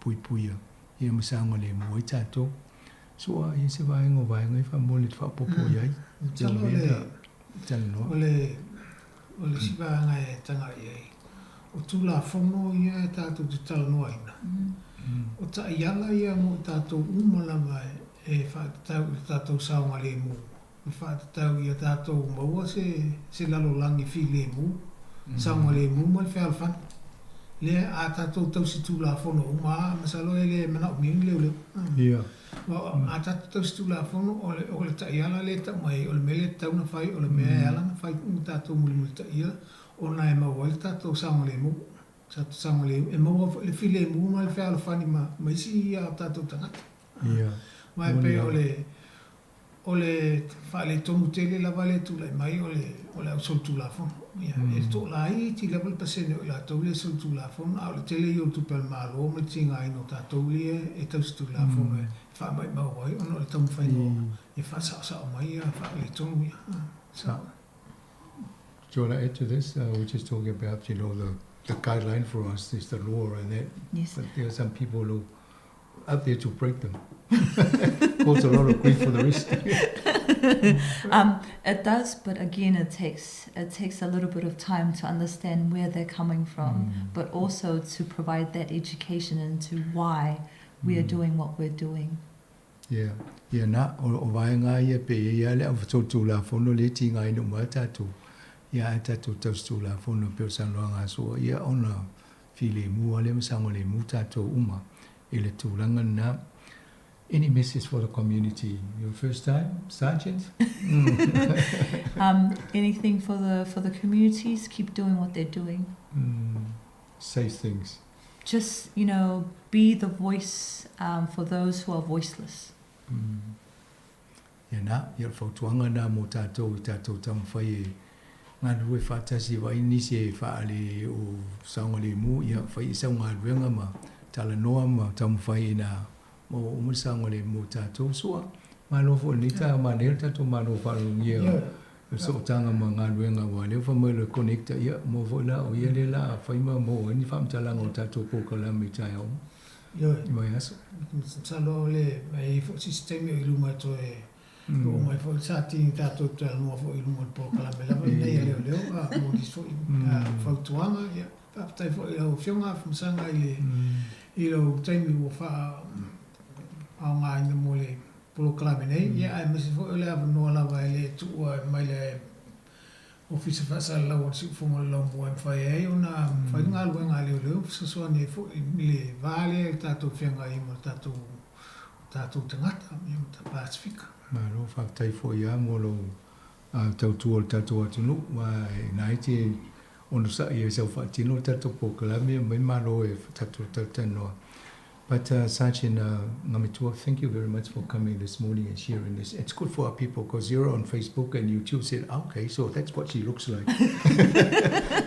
[SPEAKER 19] puipuia ia ma saogalemu ai tatou. Sua, i ai se vaega o vaega ia faamolemole e te faaopoopo i ai?
[SPEAKER 20] Masalo o le
[SPEAKER 19] Talanoa.
[SPEAKER 20] O le o le isi vaega e tagai i ai, o Tulafono ia e tatou te talanoaina, o taiala ia mo i tatou uma lava e faatatau i le tatou saogalemu, ma faatatau ia tatou maua se se lalolagi filemu, saogalemu ma le fealofani. Lea a tatou tausi Tulafono uma lava, masalo e le manaomia ni leoleo.
[SPEAKER 19] Ia.
[SPEAKER 20] Aua a tatou tausi Tulafono, o le o le taiala lea e tau mai ai, o le mea lea e tatau ona fai, o le mea e ala ona fai ma tatou mulimulitaia, ona e maua ai le tatou saogalemu. Saogalemu, e maua foi le filemu ma le fealofani ma ma isi o tatou tagata.
[SPEAKER 19] Ia.
[SPEAKER 20] Aua e pei o le O le faaletonu tele lava lea e tulai mai o le o le ausolitulafono. Ia, e toalaiti lava le pasene o i latou lea e solitulafono, a o le tele ia o tupe a le Malo ma le tigaina o tatou lea e tausitulafono e faamaumau ai ona o le taumafaiga ia faasaosao mai ia faaletonu ia.
[SPEAKER 19] Sao. Do you want to add to this? We're just talking about, you know, the, the guideline for us is the law and that.
[SPEAKER 21] Yes.
[SPEAKER 19] But there are some people who out there to break them. Cause a lot of grief for the rest.
[SPEAKER 21] it does, but again, it takes it takes a little bit of time to understand where they're coming from, mm. but also to provide that education into why we are doing what we're doing.
[SPEAKER 19] Yeah, yeah, na, o, o vaega ia pe i ai le au tulafono le tigaina uma ai tatou, ia ae tatou tausitulafono pei o saunoaga a Su'a, ia ona filemu lava lea ma saogalemu tatou uma i le tulaga lena. Any message for the community? Your first time, Sergeant?
[SPEAKER 21] Anything for the for the communities, keep doing what they're doing.
[SPEAKER 19] Say things.
[SPEAKER 21] Just, you know, be the voice um, for those who are voiceless.
[SPEAKER 19] Ia nā, ia o le fautuaga lena mō tātou i tātou taumafai e galulue faatasi e vaai nisi e faaali o saogalemu, ia fai i sau galuega ma talanoa ma taumafai ina maua uma le saogalemu o tātou. Sua, malo foi i lenei taeao manaia le tatou malo faalogia o le sootaga ma galuega aua o lea ua fai mai o le connector, ia maua foi la o ia lea o le a fai ma maua ai ni faamatalaga o tatou polokalame i taeao uma.
[SPEAKER 20] Ioe.
[SPEAKER 19] I vaiaso.
[SPEAKER 20] Masalo o le, e i ai foi se isi taimi o i luma e toe oo mai foi le Satini tatou talanoa foi i luga o le polokalame lava lenei a leoleo a mo nisi foi fautuaga. Ia, faafetai foi i lau Afioga Afamasaga i le i lou taimi ua faaaogaina mo le polokalame nei, ia aemaise foi o le avanoa lava e le tuua mai le Ofisa Faasalalau o le Siufofoga o le Laumua e mafai ai ona fai le galuega a leoleo, fesoasoani ai foi i le va lea i le tatou feagai ai ma le tatou tatou tagata ia ma le Pasefika.
[SPEAKER 19] Malo, faafetai foi lava mo lou tautua i le tatou atunuu, aua e na e te onosai ai sau faatino le tatou polokalame, aumai malo e tatou talatalanoa. But Sergeant Ngametua, thank you very much for coming this morning and sharing this. It's good for our people because you're on Facebook and YouTube said, okay, so that's what she looks like.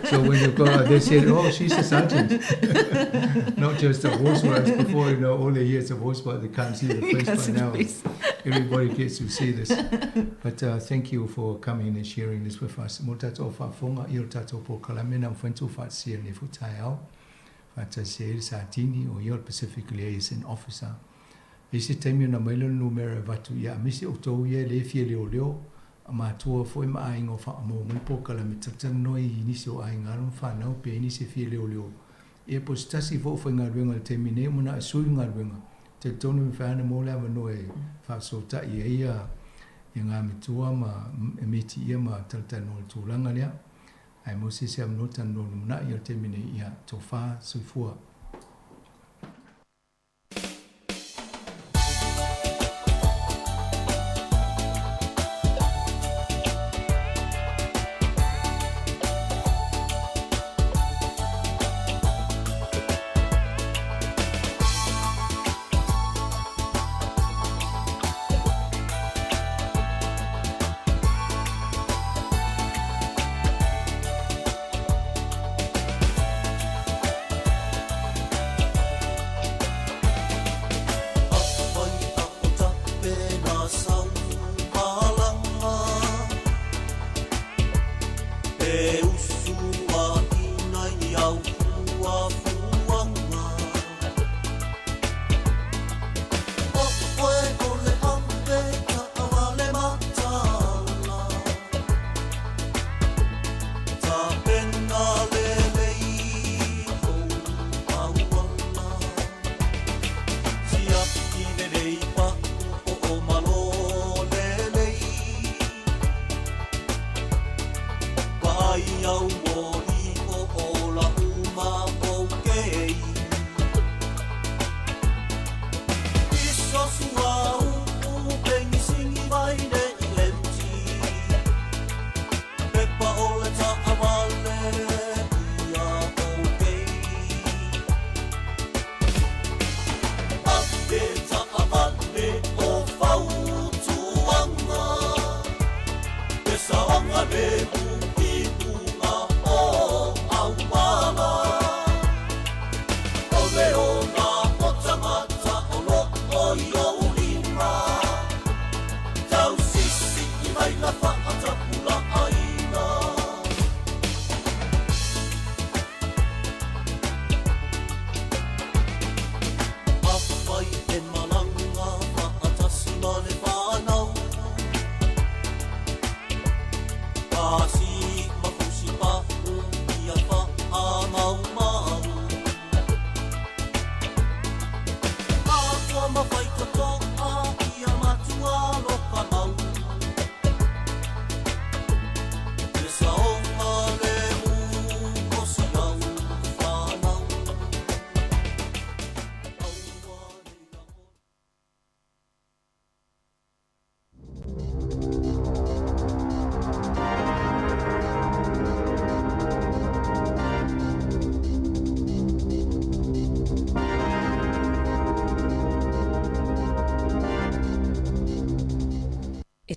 [SPEAKER 19] So when you go out, they said, oh, she's a sergeant. Not just a horse rider. Before, you know, all they hear is a voice, but they can't see the face.
[SPEAKER 21] Can't
[SPEAKER 19] But
[SPEAKER 21] see the
[SPEAKER 19] now
[SPEAKER 21] face.
[SPEAKER 19] everybody gets to see this. But thank you for coming and sharing this with us. Mo tatou faafofoga, ia o tatou polokalame na mafai ona tuu faatasia i lenei foi taeao. Faatasi ai le Satini, o ia o le Pacific Liaison Officer. I se taimi ona aumai lea o le numera e avatu ia aemaise outou ia e le fia leoleo, a matua foi ma aiga o faamaua mai polokalame talatalanoa i nisi o aiga alo ma fanau pe i ai nisi e fia leoleo. Ia po o se tasi foi o faigaluega i le taimi nei ua manao e sui le galuega, talitonu e mafai lava ona maua le avanoa e faafesootai ai ia ngā ma e meti ia ma talatalanoa i le tulaga lea. Ae mo se isi avanoa talanoa lumanai o le taimi nei, ia, tofa, soifua.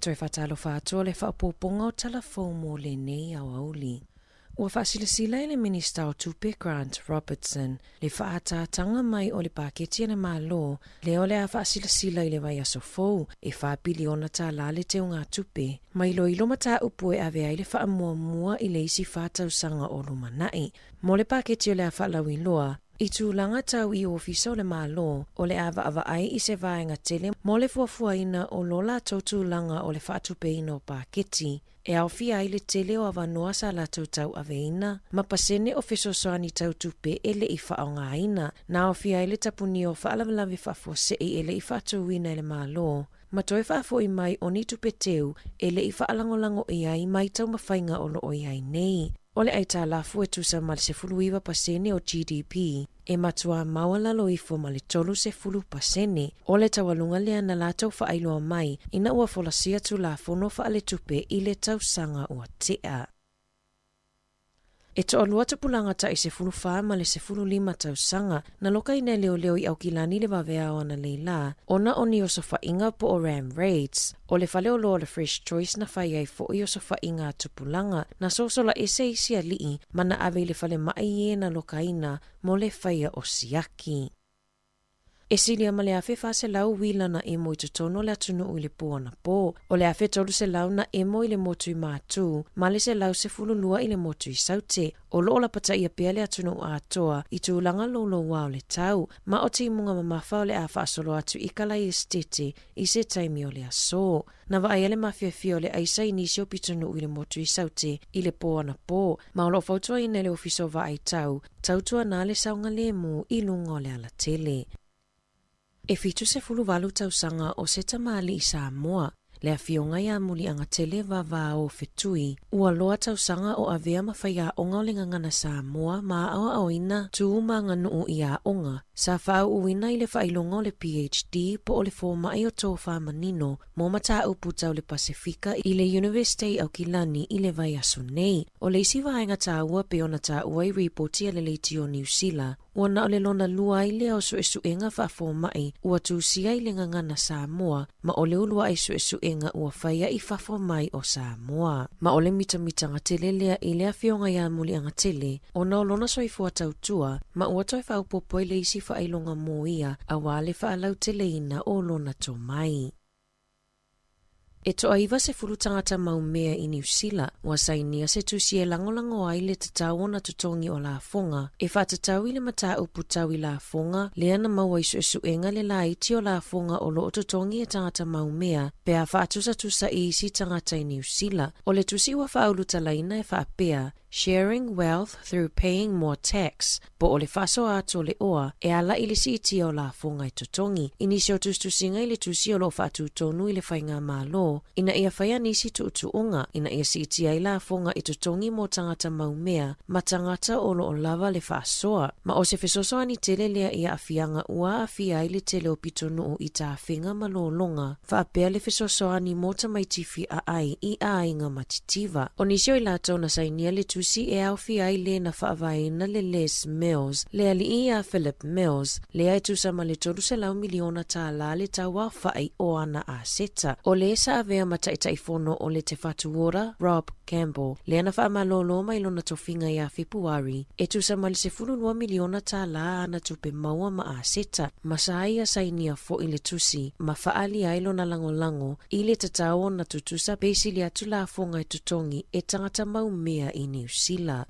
[SPEAKER 3] toe faatalofa atu o le faaopoopoga o tala fou mo lenei aoauli. Ua faasilasila e le Minista o Tupe Grant Robertson le faaataataga mai o le paketi a le Malo lea o le a faasilasila i le vaiaso fou e $4 piliona le teugatupe ma iloilo mataupu e ave ai le faamuamua i le isi 4 tausaga o lumanai. Mo le paketi o le a faalauiloa, i tulaga tau i ofisa o le Malo, o le a vaavaai i se vaega tele mo le fuafuaina o lo latou tulaga o le faatupeina o paketi, e aofia ai le tele o avanoa sa latou tauaveina ma pasene o fesoasoani tau tupe e le i faaaogaina, na aofia ai le tapunia o faalavelave faafuasei e le i faatauina e le Malo, ma toe faafoi mai o ni tupe teu e le i faalagolago i ai mai taumafaiga o lo o i ai nei. O le aitalafu e tusa ma le 19% o GDP, e matuā maualalo ifo ma le 30% o le taualuga lea na latou faailoa mai ina ua folasia Tulafono Faaletupe i le tausaga ua tea. E toalua tupulaga tai 14 ma le 15 tausaga na lokaina e leoleo i Aukilani le vaveao analeila ona o ni osofaiga po o ram raids. O le faleoloa o le Fresh Choice na fai ai foi osofaiga a tupulaga, na sosola ese isi alii ma na ave i le falemai i e na lokaina mo le faia o siaki. E silia ma le 1400 uila na emo i totonu o le atunuu i le po anapo. O le 1300 na emo i le motu i Matu, ma le 112 i le motu i Saute. O lo o lapataia pea le atunuu atoa i tulaga louloua o le tau, ma o timuga mamafa o le a faasolo atu i Kalai Esitete i se taimi o le aso. Na vaaia le mafiafia o le aisa i nisi o pitonuu i le motu i Saute i le po anapo, ma o lo o fautuaina e le Ofisa o Vaai Tau, tautuana le saogalemu i luga o le alatele. E 78 tausaga o se tamalii Samoa, le afioga ia Muliagatele Vavao Fetui, ua loa tausaga o avea ma faiaoga o le gagana Samoa ma aoaoina tu ma aganuu i aoga, sa faauuina i le faailoga o le PhD po o le fomai o tofā manino mo mataupu tau le Pasefika i le Iunivesite i Aukilani i le vaiaso nei. O le isi vaega taua pei ona taua i ripoti a le Leitio Niu Sila, ua na o le lona lua ai lea o suesuega faafomai ua tusia i le gagana Samoa ma o le uluai suesuega ua faia i fafo mai o Samoa. Ma o le mitamitaga tele lea i le afioga ia Muliagatele ona o lona soifua tautua ma ua toe faaopoopo ai le isi faailoga mo ia auā le faalauteleina o lona tomai. E toa-90 tagata mau mea i Niu Sila ua sainia se tusi e lagolago ai le tatau ona totogi o lafoga e faatatau i le mataupu tau i lafoga lea na maua i suesuega le laiti o lafoga o lo o totogi e tagata mau mea pe a faatusatusa i isi tagata i Niu Sila. O le tusi ua faaulutalaina e faapea, Sharing Wealth Through Paying More Tax, po o le faasoa atu o le oa e ala i le siitia o lafoga e totogi i nisi o tusitusiga i le tusi o lo o faatutonu i le faigamalo ina ia faia nisi tuutuuga ina ia siitia ai lafoga e totogi mo tagata mau mea ma tagata o lo o lava le faasoa. Ma o se fesoasoani tele lea i aafiaga ua aafia ai le tele o pitonuu i tafega ma lologa, faapea le fesoasoani mo tamaiti fiaai i aiga matitiva. O nisi o i latou na sainia le tusi e aofia ai le na faavaeina le Les Mills, le alii ia Philip Mills, lea e tusa ma le $300 miliona le tauaofai o ana aseta. O le sa avea ma Taitaifono o le Te Whatu Ora, Rob Campbell, lea na faamalōlō mai lona tofiga iā Fepuari, e tusa ma le $12 miliona ana tupe maua ma aseta, ma sa ia sainia foi le tusi, ma faaalia ai lona lagolago i le tatau ona tutusa pe sili atu lafoga e totogi e tagata mau mea i Niu Sila.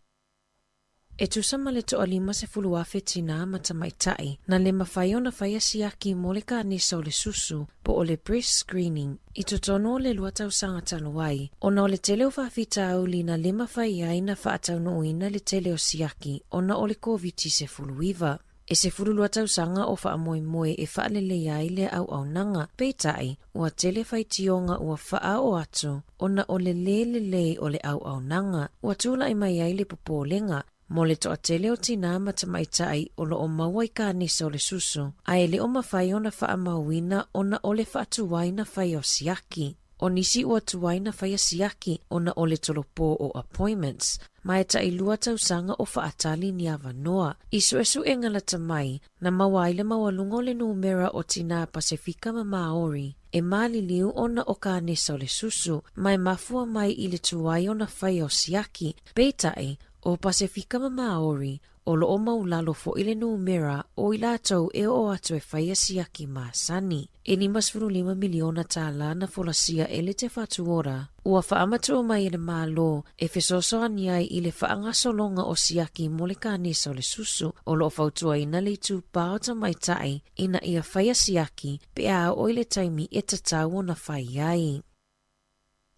[SPEAKER 3] E tusa ma le toa-50,000 tinā ma tamaitai, na le mafai ona faia siaki mo le kanesa o le susu, po o le breast screening, i totonu o le 2 tausaga talu ai, ona o le tele o faafitauli na le mafai ai na faataunuuina le tele o siaki ona o le Koviti-19. E 12 tausaga o faamoemoe e faaleleia ai lea auaunaga, peitai, ua tele faitioga ua faaoo atu ona o le lē lelei o le auaunaga, ua tulai mai ai le popolega mo le toatele o tinā ma tamaitai o lo o maua i kanesa o le susu, ae le o mafai ona faamauina ona o le faatuai na faia o siaki. O nisi ua tuai na faia siaki ona o le tolopo o appointments, ma e tailua tausaga o faatali ni avanoa. I suesuega lata mai, na maua ai le maualuga o le numera o tinā Pasefika ma Māori e maliliu ona o kanesa o le susu, ma e mafua mai i le tuai ona faia o siaki. Peitai, o Pasefika ma Māori, O lo o maulalo foʻi le numera o i latou e oo atu e faia siaki masani. E 55 miliona tālā na folasia e le Te Whatu Ora, ua faamatuu mai e le Malo e fesoasoani ai i le faagasologa o siaki mo le kanesa o le susu. O lo o fautuaina le itupā o tamaitai ina ia faia siaki pe a oo i le taimi e tatau ona fai ai.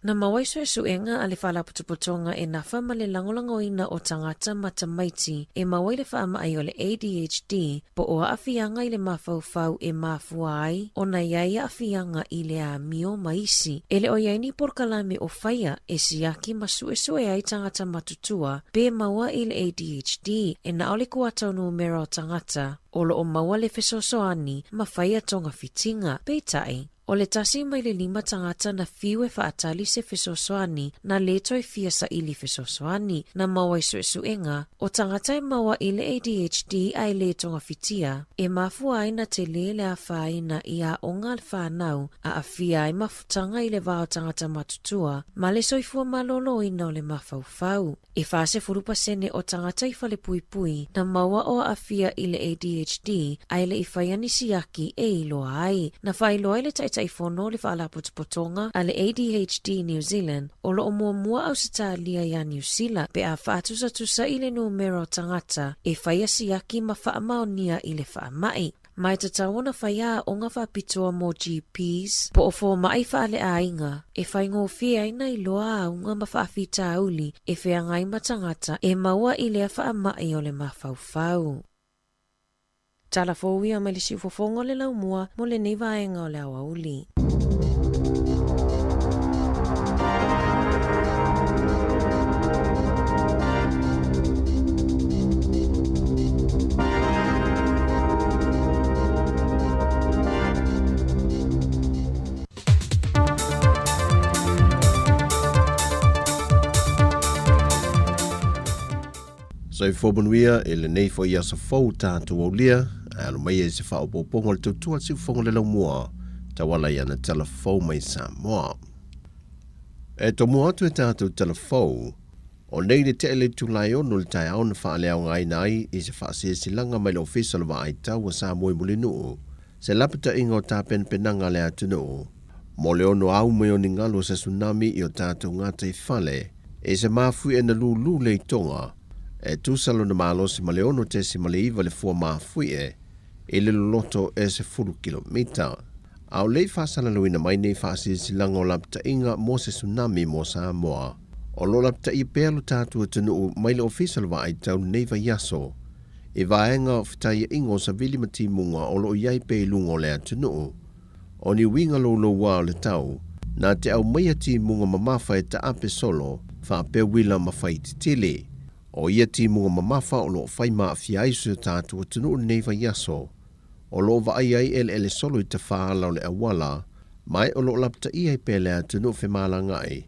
[SPEAKER 3] Na maua i suesuega a le Faalapotopotoga e nafa ma le lagolagoina o tagata ma tamaiti e maua i le faamai o le ADHD po o aafiaga i le mafaufau e mafua ai ona i ai aafiaga i le amio ma isi. E le o i ai ni polokalame o faia e siaki ma suesue ai tagata matutua pe maua i le ADHD e na o le kuata o numera o tagata o lo o maua le fesoasoani ma faia togafitiga. Peitai, O le tasi mai le lima tagata na fiu e faatali se fesoasoani, na lē toe fia saili fesoasoani, na maua i suesuega, o tagata e maua i le ADHD a e lē togafitia, e mafua ai na telē le afaina i aoga a le whanau, aafia ai mafutaga i le va o tagata matutua, ma le soifua malōlōina o le mafaufau. E 40 pasene o tagata i falepuipui na maua o aafia i le ADHD a e le i faia ni siaki e iloa ai. Na faailoa e le Taitaifono o le Faalapotopotoga a le ADHD New Zealand o lo o muamua Ausetalia iā Niu Sila pe a faatusatusa i le numera o tagata e faia siaki ma faamaonia i le faamai. Ma e tatau ona whai aoga faapitoa mō GPs, po o fōmaʻi faaleaiga, e whaingōfie ai na iloa āunga ma faafitauli e feagai ma tagata e maua i lea faamaʻi o le mafaufau. Tala fou ia mai le siufofoga o le laumua mo lenei vaega o le aoauli.
[SPEAKER 7] Soifua manuia i lenei foi aso fou tatou aulia, ae alo maia i se faaopoopoga o le tautua a le Siufofoga o le Laumua, tauala i ana tala fou mai Samoa. E tomua atu e tatou tala fou, o nei le tea i le itula e ono i le taeao na faaleaogaina ai i se faasilasilaga mai le Ofisa o le Vaai Tau a Samoa i Mulinuu, se lapataiga o tapenapenaga a le atunuu mo le ono au mai o ni galu o se tsunami i o tatou gataifale i se mafuie na lūlū le itoga e tusa lona malosi ma le 6.9 le fua mafuie i le loloto e 10 kilomita. A o le i faasalalauina mai nei faasilasilaga o lapataiga mo se tsunami mo Samoa, o lo o lapataia pea lo tatou atunuu mai le Ofisa o le Vaai Tau lenei vaiaso i vaega o fetaiaiga o savili ma timuga o lo o i ai pea i luga o le atunuu. O ni uiga louloua o le tau, na te aumaia timuga mamafa e taape solo, faapea uila ma faititili. O ia timuga mamafa o lo o fai ma aafia ai si o tatou atunuu lenei vaiaso. O lo o vaai ai eleele solo i tafaala o le auala, ma e o lo o lapataia ai pea le atunuu femalagaai,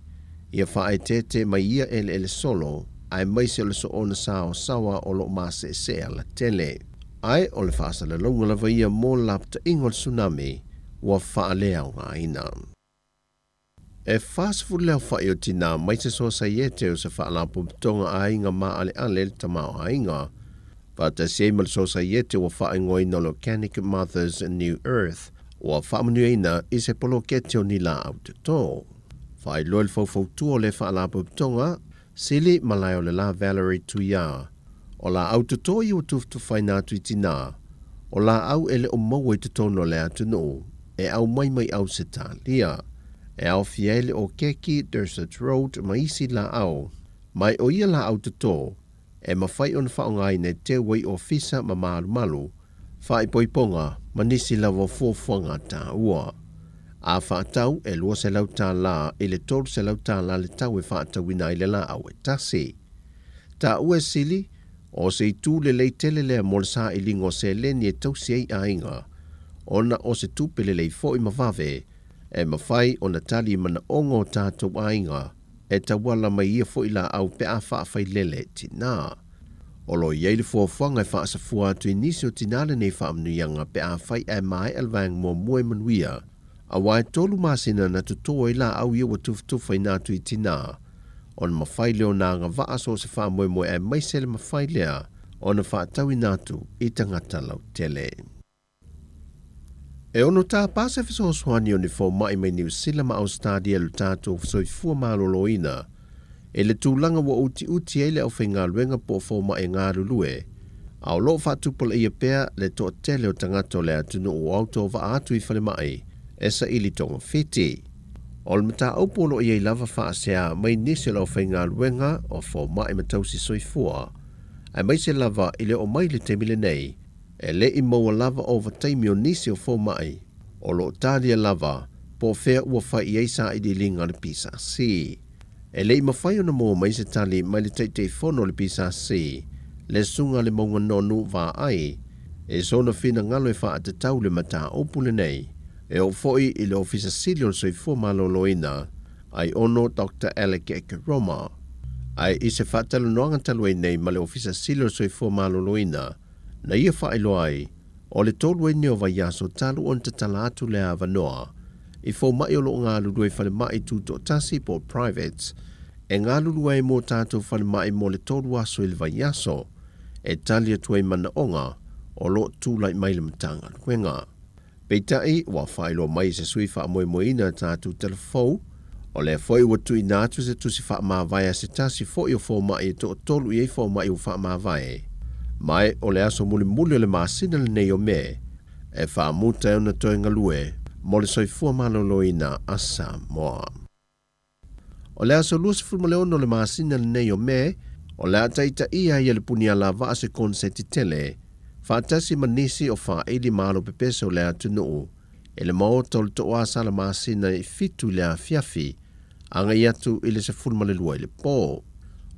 [SPEAKER 7] ia faaeteete mai ia eleele solo, aemaise o le soona saosaoa o lo o maseesee alatele. Ae o le faasalalauga lava ia mo le lapataiga o le tsunami ua faaleaogaina. E 40 le aofai o tinā mai se Sosaiete o se Faalapotopotoga Aiga Maaleale le Tamaoaiga, faatasi ai ma le Sosaiete ua faaigoaina o le Organic Mothers New Earth, ua faamanuiaina i se poloketi o ni laau toto. Faailoa i le faufautua o le Faalapotopotoga, Sili Malaeolela Valerie Tuia, o laau toto ia ua tufatufaina atu i tinā, o laau e le o maua i totonu o le atunuu, e aumai mai Ausetalia. E aofia ai le okeki, Dorset Road ma isi laau. Mai o ia laau toto, e mafai ona faaaogaina e teu ai ofisa ma malumalu, faaipoipoga ma nisi lava o fuafuaga taua. A faatau e $200 i le $300 le tau e faatauina ai le laau e tasi. Taua e sili, o se itu lelei tele lea mo le sailiga o seleni e tausi ai aiga, ona o se tupe lelei foi ma vave. e mafai ona tali i manaoga o tatou aiga e tauala mai ia foi laau pe a faafailele tinā. O lo o i ai le fuafuaga e faasafua atu i nisi o tinā lenei faamanuiaga pe afai ae maea le vaega muamua i manuia, aua e tolu masina na totō ai laau ia ua tufutufaina atu i tinā, ona mafai lea ona agavaa so o se faamoemoe aemaise le mafai lea ona faatauina atu i tagata lautele. E ono tāpā se fesoasoani o ni fomai mai Niu Sila ma Ausetalia i lo tatou soifua maloloina i le tulaga ua utiuti ai le aufaigaluega po o fomai e galulue, a o lo o faatupulaia pea le toatele o tagata o le atunuu o autovaa atu i falemai e saili togafiti. O le mataupu o lo o i ai lava faasea mai nisi o le aufaigaluega o fomai ma tausi soifua, aemaise lava i le oo mai i le taimi lenei, E le i maua lava ovataimi o nisi o fomai o lo o talia lava po o fea ua fai i ai sailiiliga a le PSC. E le i mafai ona maua mai se tali mai le Taitaifono o le PSC, le Susuga a Lemauga Nonu Vaai, i sona finagalo e faatatau le mataupu lenei. E oo foi i le Ofisa Sili o le Soifua Maloloina, Aiono Doctor Alec Ekeroma. Ae i se faatalanoaga talu ai nei ma le Ofisa Sili o le Soifua Maloloina, Na ia faailoa ai, o le tolu ai nei o vaiaso talu ona tatala atu le avanoa i fomai o lo o galulue i falemai tutoatasi po o privates e galulue ai mo tatou falemai mo le tolu aso i le vaiaso e tali atu ai manaoga o lo o tulai mai le Matagaluega. Peitai, ua faailoa mai e se sui faamoemoeina a tatou talafou, o lea foi ua tuuina atu se tusi faamavae a se tasi foi o fomai e toatolu i ai fomai ua faamavae. Ma o le aso mulimuli o le masina lenei o Me, e faamuta ai ona toe galue mo le soifua maloloina a Samoa. O le aso 26 o le masina lenei o Me, o le a taitaia ai e le Punialavaa se konseti tele, faatasi ma nisi o faaili ma alo pepese o le atunuu, i le maota o le Tooasala masina i fitu i le afiafi, agai atu i le 12 i le po.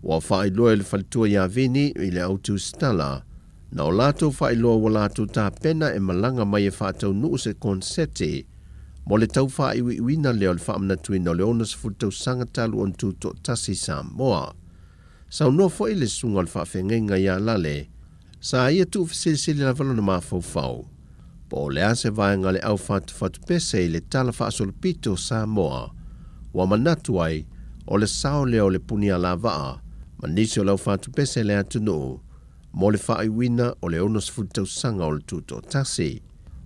[SPEAKER 7] Ua faailoa e le faletua ia Vini i le au tusitala, na o latou faailoa ua latou tapena e malaga mai e faataunuu se konseti mo le tau faaiuiuina lea o le faamanatuina o le 60 tausaga talu ona tutoatasi Samoa. Saunoa foi le susuga o le faafeagaiga ia Lale, sa ia tuufesilisili lava lona mafaufau po o le a se vaega o le aufatufatu pese i le tala faasolopito o Samoa ua manatu ai o le sao lea o le Punialavaa ma nisi o le aufatupese le atunuu mo le faaiuina o le 60 tausaga o le Tutoatasi.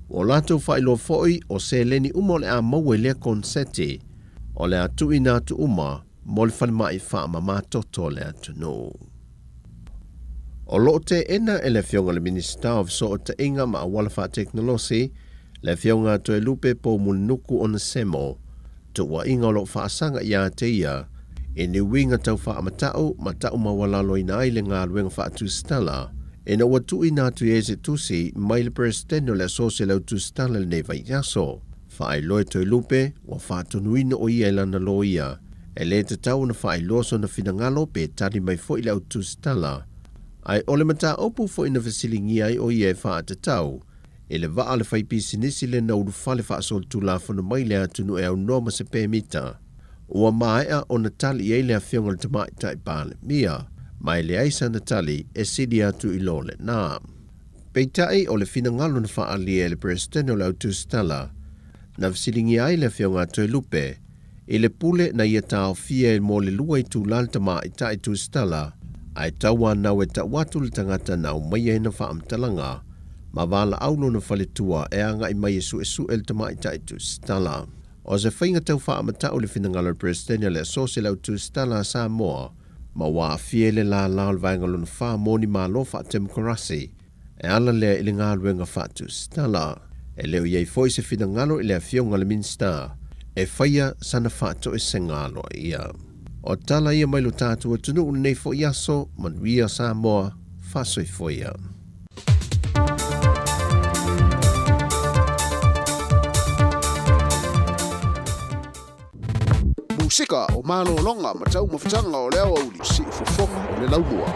[SPEAKER 7] Ua latou faailoa foi o seleni uma o le a maua i lea konseti, o le a tuuina atu uma mo le falemai faamama toto o le atunuu. O lo o teena e le Afioga i le Minisita o Fesootaiga ma Auala Faatekonolosi, le Afioga a Toelupe Poumulinuku Onesemo, tuuaiga o lo o faasaga ia te ia i ni uiga tau faamatau ma tau maualaloina ai le galuega faatusitala ina ua tuuina atu i ai se tusi mai le Peresetene o le Asosi o le Au Tusitala i lenei vaiaso. Faailoa e Toelupe, ua faatonuina o ia e lana loia e lē tatau ona faailoa sona finagalo pe tali mai foi le au tusitala. Ae o le mataupu foi na fesiligia ai o ia e faatatau i le vaa a le faipisinisi lena ulufale faasolitulafono mai le atunuu e aunoa ma se pemita, ua maea ona tali i ai le Afioga i le Tamaitai Palemia, ma e leai sana tali e sili atu i lo lena. Peitai, o le finagalo na faaalia e le Peresetene o le Au Tusitala, na fesiligia ai le Afioga a Toelupe i le pule na ia taofia e mo le lua itula le tamaitai tusitala, ae tauanau e tau atu le tagata na aumaia ai na faamatalaga ma valaau lona faletua e agai mai e suesue le tamaitai tusitala. O se faiga tau faamatau le finagalo o le Peresetene o le Asosi o le Au Tusitala a Samoa, ma ua aafia i le lālā o le Vaega Lona Fa mo ni Malo Faatemokarasi e ala lea i le galuega faatusitala. E le o i ai foi se finagalo i le Afioga i le Minisita e faia sana faatoesega aloaia. O tala ia mai lo tatou atunuu lenei foi aso, manuia Samoa, faasoifua ia.
[SPEAKER 2] Musika o malologa ma taumafataga o le aoauli, siufofoga o le laumua.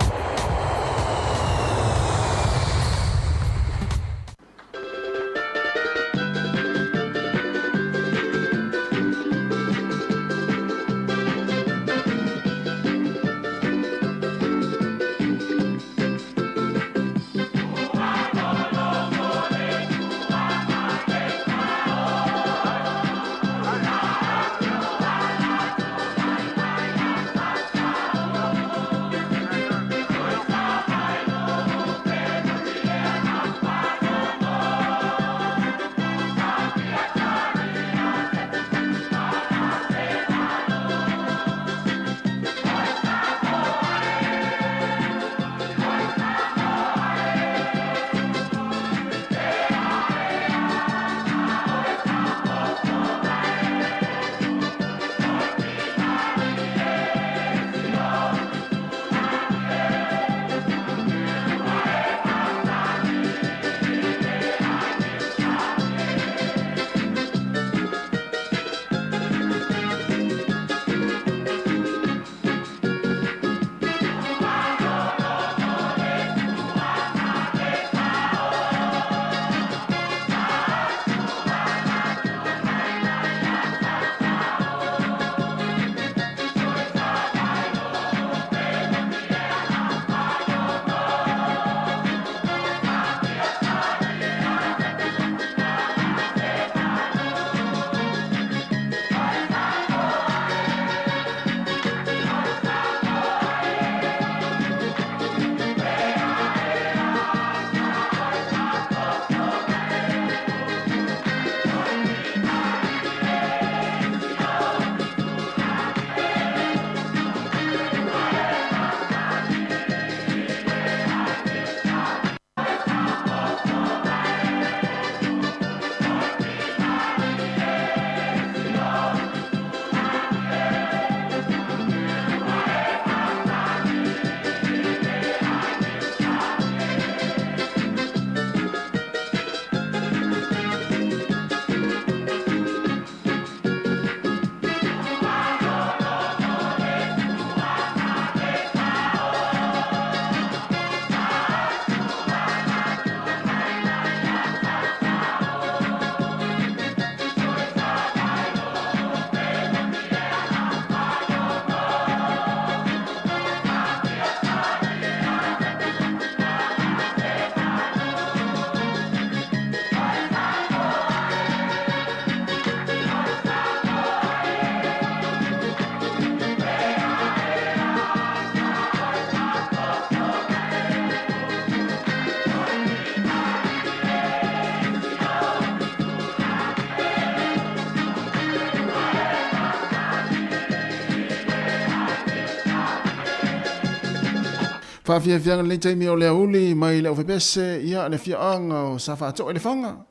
[SPEAKER 1] Faafiafiaga lenei taimi o le aoauli mai le aufaipiase, ia, le afioaga o Safaatoa i Lefaga,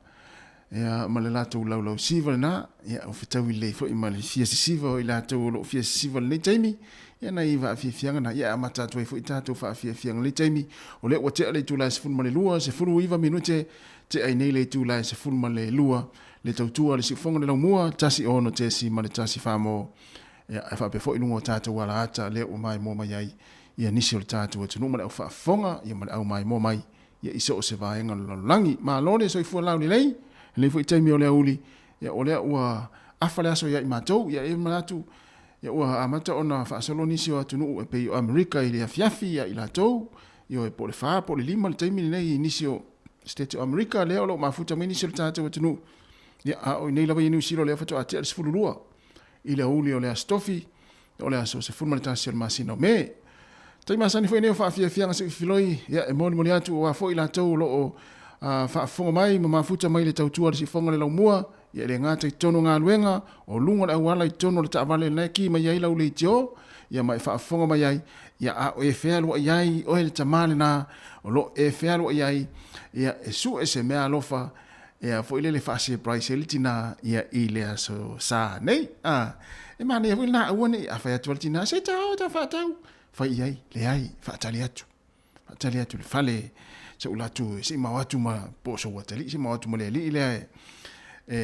[SPEAKER 1] ia, ma le latou laulau siva lena, ia, ua fetaui lelei foi ma le fia sisiva o i latou o lo o fia sisiva i lenei taimi, ia, nai faafiafiaga na, ia, e amata atu ai foi tatou faafiafiaga i lenei taimi, o lea ua tea le itula e 12, 19 minute, tea ai nei le itula e 12, le tautua a le siufofoga o le laumua, 1 6.1 mo, ia, e faapea foi i luga o tatou alaata lea ua maimoa mai ai ia nisi o le tatou atunuu ma le au faafofoga ia ma le au maimoa mai ia i so o se vaega o le lalolagi. Malo le soifua laulelei, lenei foi taimi o le aoauli, ia o lea ua afa le aso ia i matou, ia e manatu ia ua amata ona faasolo nisi o atunuu e pei o Amerika i le afiafi ia i latou, ioe, po o le 4 po o le 5 le taimi lenei i nisi o State o Amerika, lea o lo o mafuta mai nisi o le tatou atunuu, ia a o i nei lava i Niu Sila o lea faatoa tea le 12 i le aoauli o le Aso Tofi, o le aso 11 o le masina o Me. Taimi masani foi nei o faafiafiaga siufiloi, ia e molimoli atu aua foi latou o lo o faafofoga mai ma mafuta mai le tautua a le siufofoga o le laumua, ia e le gata i totonu o galuega, o luga o le auala i totonu o le taavale lena e ki mai ai lau leitio, ia ma e faafofoga mai ai, ia a o e fealuai ai oe le tama lena o lo o e fealuai ai, ia e sue se meaalofa Ia foi lele faa-surprise ai le tina ia i le aso sa nei. A, e manaia foi lena aua ne i a fai atu a le tina, se tao ta faatau. Fai i ai, leai, faatali atu. Faatali atu i le fale, se ula atu, se i mao atu ma, po o sou atalii, se i mao atu ma le alii lea e, e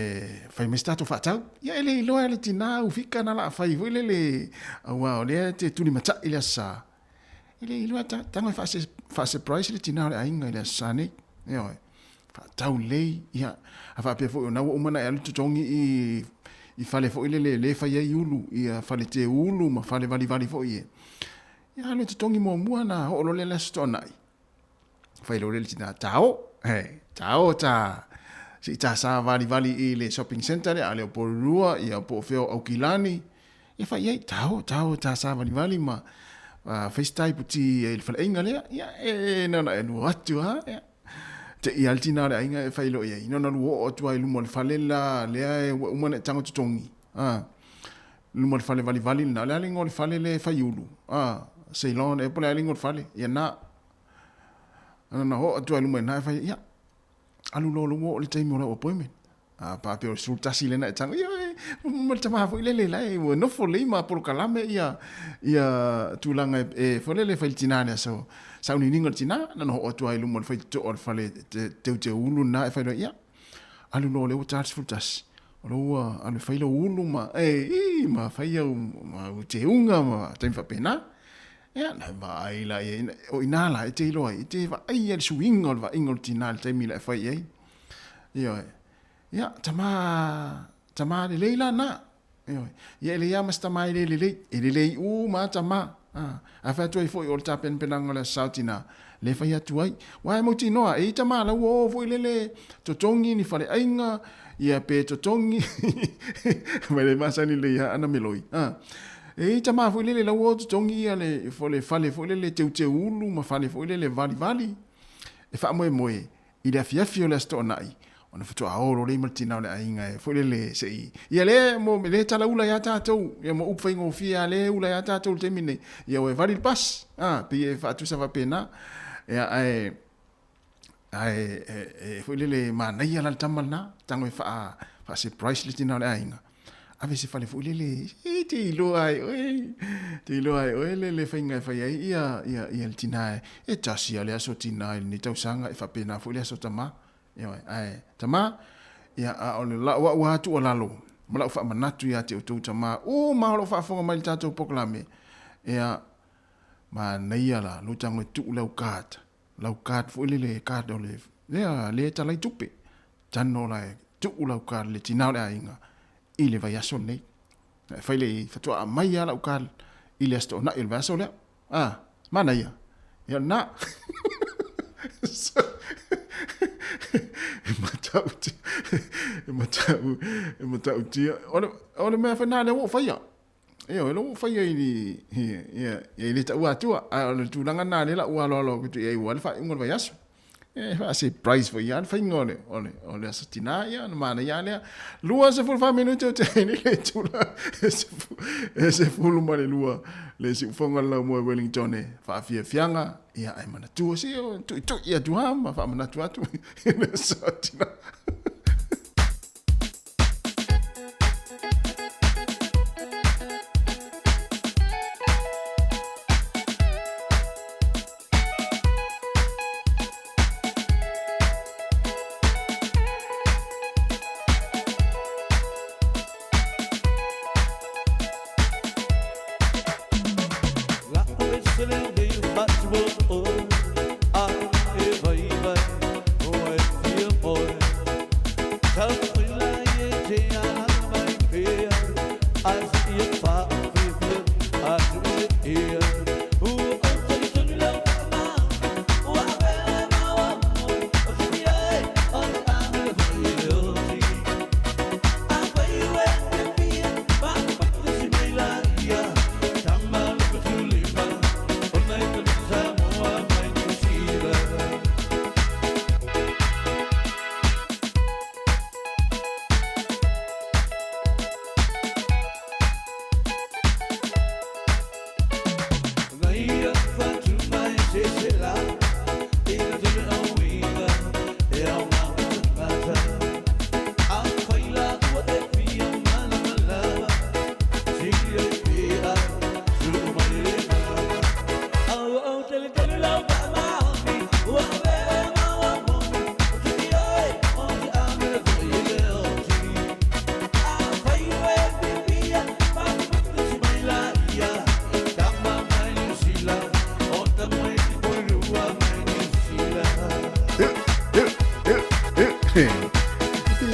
[SPEAKER 1] fai mai se tatou faatau. Ia e le iloa e le tina au fika na la fai foi lele, aua o lea e te tulimatai le aso sa. E le iloa ta, tago e faa-surprise le tina o le aiga i le aso sa nei. Ioe. Faatau lelei, ia, a faapea foi o na ua uma ona e alu totogi i, i fale foi lele le fai ai ulu, ia fale teu ulu ma fale valivali foi e. Ia alu e totogi muamua na oo loa lea i le Aso Toonai. Fai loa lea i le tina, tao, he, tao ta, se i ta savalivali i le shopping centre lea, a le o Porirua, ia po o fea o Aukilani, Ia fai ai, tao, tao, ta savalivali ma uh, FaceTime ti i le faleaiga lea, ia e na ona e lua atu ha, ia. Te i le tina o le aiga e fai loa i ai, na ona lua oo atu lava i luma o le fale la, lea e ua uma ona e tago totogi, a. Luma o le fale valivali lena, o le a le igoa o le fale lea e fai ulu, a, Ceylon ea po o le a le igoa o le fale, ia na. Na ona oo atu lava i luma i ina e fai, ia, alu loa ua oo le taimi o lau appointment. A pā pea o le 11 lena e tago, ia, ma le tama foi lele la e ua nofo lelei ma polokalame ia, ia tulaga e, e foi lele e fai le tina le aso sauniuniga o le tina, na ona oo atu lava i luma o le faitotoa o le fale teuteu ulu lena e fai loa, ia, alu loa o lea ua ta le 11, o lea ua alu e fai lou ulu ma, e, i, ma fai au, ma au teuga ma taimi faapena. Ia, na vaai la ia, o ina la e te iloa ai, e te vaai ia le suiga o le vaaiga o le tina i le taimi la e fai i ai. Ioe. Ia, tama, tama lelei la na. Ioe. Ia e leai lava ma se tama e le lelei. E lelei uma lava tama. A, a fai atu ai foi o le tapenapenaga o le Aso Sa o Tina, le fai atu ai. Aua e mautinoa, e i ai tama la ua o foi lele totogi ni faleaiga, ia pe totogi, ma e le masani lelei lava ana meloi. A, e i ai tama foi lele la ua o totogi ia le fale foi lele teuteu ulu ma fale foi lele valivali, e faamoemoe I le afiafi o le Aso Toonai, ona faatoa o loa lea ma le tina o le aiga e foi lele se i, ia lea mo lea e talaula ia tatou, ia mo upu faigofie lava lea e ula ia tatou i le taimi lenei, ia ua e vali le pasi, a, pei e faatusa faapena. Ia ae, ae e foi lele e manaia la le tama lena, tago e faa, faa-surprise le tina o le aiga. Ave se fale foi lele, e te iloa ai oe, te iloa ai oe le, le faiga e fai ai ia, ia, ia le tina e, e tasi lava le aso tina i lenei tausaga, e faapena foi le aso tama. Ioe, ae tama, ia, a o le lau au lava tuualalo, ma lau faamanatu ia te outou tama uma o lo o faafofoga mai i le tatou polokalame, ia, manaia la lou tago e tuu lau card, lau card foi lele, card o le, lea, lea e talai tupe. Tano la e tuu lau card i le tina o le aiga i le vaiaso lenei. E fai le i faatoa aumai lava lau card i le Aso Toonai o le vaiaso lea. Ah, manaia. Ia lena. E matautia, e matau, e matautia. O le, o le mea whena lea ua ou faia. Ioe, lea ua ou faia i, ia, ia, ia, i le taua atua. Ae o le tulaga lena lea la ua aloalo atu i ai ua le faaiuga o le vaiaso. E faa-surprise foi ia le faiga o le, o le, o le aso tinā, ia, ona manaia lava lea. 24 minute o te ai nei le itula e 12 le siufofoga o le laumua i Wellington e faafiafiaga, ia, ae manatua se tuitui atu lava ma faamanatu atu i le aso tinā.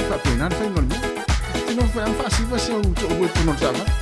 [SPEAKER 1] Faapena le faiga o le mea. Tino faasiva si au toalua i totonu o le taavale.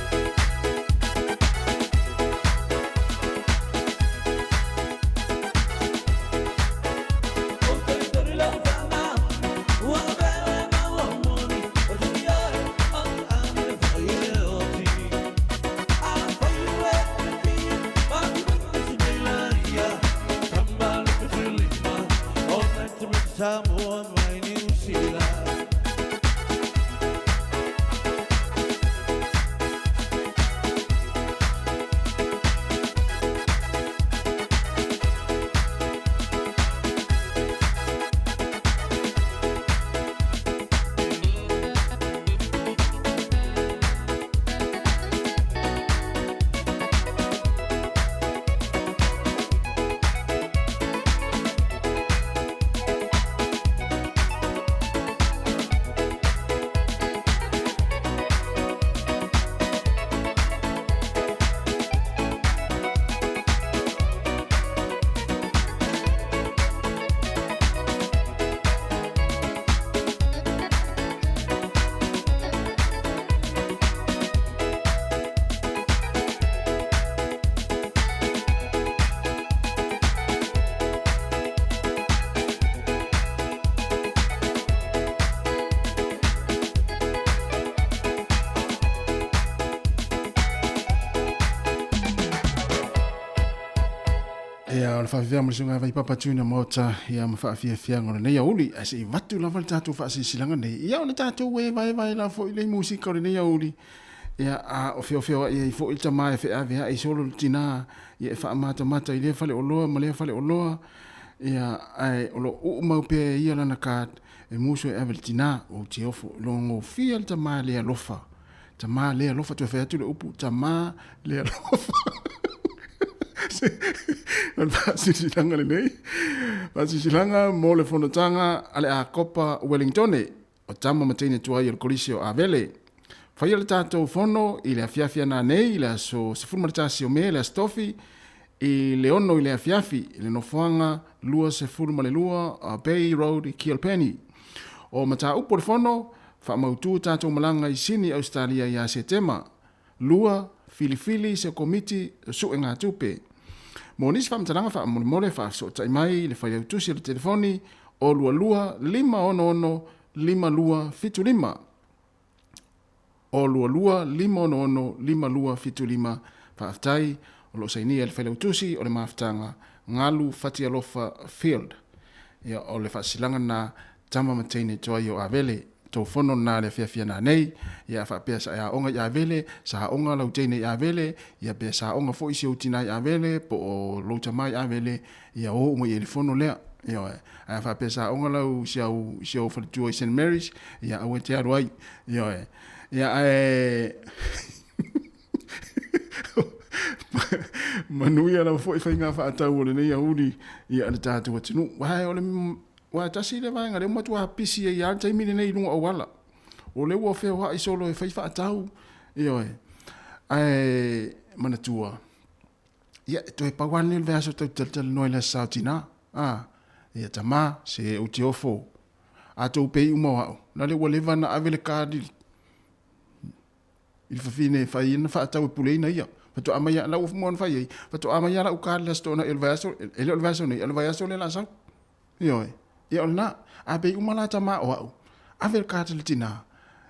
[SPEAKER 1] Ia, o le faafefea ma le susuga Vaipapa Junior Maota, ia ma faafiafiaga o lenei aoauli, ae se i avatu lava le tatou faasilasilaga nei, ia ona tatou e vaevae la foi le musika o lenei aoauli, ia a o feofeoai ai foi le tama e feaveai solo le tina, ia e faamatamata i lea faleoloa ma lea faleoloa, ia ae o lo o uu mau pea e ia lana card e musu e ave i le tina, ou te ofo i logofia le tama le alofa. Tama le alofa, toe fai atu le upu, tama le alofa. O le faasilasilaga lenei, faasilasilaga mo le fonotaga a le Akopa Wellingtone, o tama ma teine tuai o le Kolisi o Avele. Faia le tatou fono i le afiafi ana nei, i le aso 11 o Me, le aso Tofi, i le 6 i le afiafi, i le nofoaga 22 Bay Road i Kilpenny. O mataupu o le fono, Faamautu tatou malaga i Sini, Ausetalia ia Setema. 2, Filifili se Komiti Suegatupe. Mo nisi faamatalaga faamolemole faafesootai mai i le failautusi o le telefoni o 22 566 5275. O 22 566 5275. Faafetai, o lo o sainia e le Failautusi o le Mafutaga, Galu Fatialofa Field. Ia, o le faasilaga lena, tama ma teine tuai o Avele. Tou fono lena le afiafi ana nei, ia a faapea sa e aoga i Avele, sa aoga lau teine i Avele, ia pe sa aoga foi si ou tina i Avele, po o lou tama i Avele, ia o uma i ai le fono lea. Ioe. Ae a faapea sa aoga lau si au, si ou faletua i St. Mary's, ia aua e te alu ai. Ioe. Ia ae Manuia lava foi faiga faatau o lenei auli ia le tatou atunuu. Ae o le aua e tasi le vaega lea ua matua pisi ai lava le taimi lenei i luga o auala. O lea ua feoai solo e fai faatau, ioe. Ae manatua, ia e toe pau lava lenei o le vaiaso tatou te talatalanoa i le Aso Sa o Tina. A, ia tama, se ou te ofo. A tou pei uma o au, la le ua leva ona ave le card i i le fafine e fai ana faatau e puleina ia. Faatoa mai lava, lau mua na fai ai, faatoa mai lava lau card i le Aso Toonai o le vaiaso, e le o le vaiaso nei, a o le vaiaso lea o le a sau. Ioe. Ia o lena. A pei uma la tama o au, ave le card i le tina,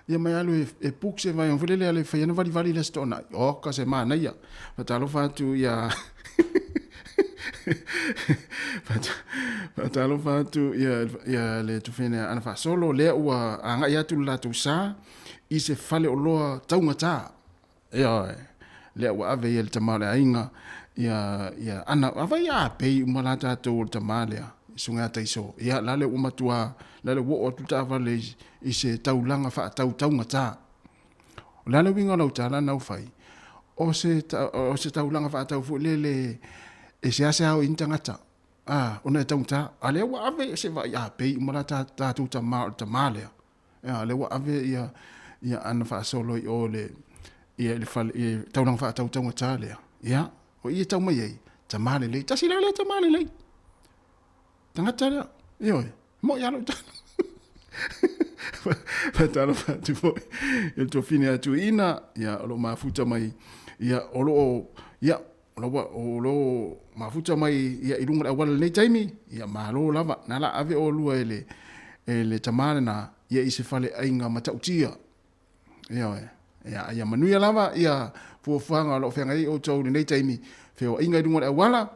[SPEAKER 1] ia mai alu e book se vaega foi lele e fai ana valivali i le Aso Toonai. Oka se manaia. Faatalofa atu ia Faatalofa atu ia le tufene a Ana Faasolo, lea ua agai atu le latou sa i se faleoloa taugata. Ioe, lea ua ave ia le tama o le aiga, ia, ia Ana, a vai a pei uma la tatou o le tama lea, Susuga ia Taiso. Ia, la lea ua matua, la lea ua oo atu le taavale i se taulaga faatau taugata. O le a le uiga o lau tala na ua fai? O se, o se taulaga faatau foi lele e seasea o i ni tagata. A, ona e taugata. A lea ua ave se vaai a pei uma la tatou tama o le tama lea. A lea ua ave ia, ia ana faasolo i o le, ia le fale, i taulaga faatau taugata lea. Ia, o i e tau mai ai, tama lelei. Tasi la lea tama lelei. Tagata lea, ioe, mo'i lava lou tala. Faatalofa atu foi i le tuafine a Tuiina, ia, o lo o mafuta mai, ia, o lo o, ia, o lo o mafuta mai ia, i luga o le auala i lenei taimi, ia, malo lava. Na la ave oulua e le, e le tama lena, ia, i se faleaiga matautia. Ioe. Ia, ia manuia lava ia fuafuaga o lo o feagai ai outou i lenei taimi, feoaiga i luga o le auala,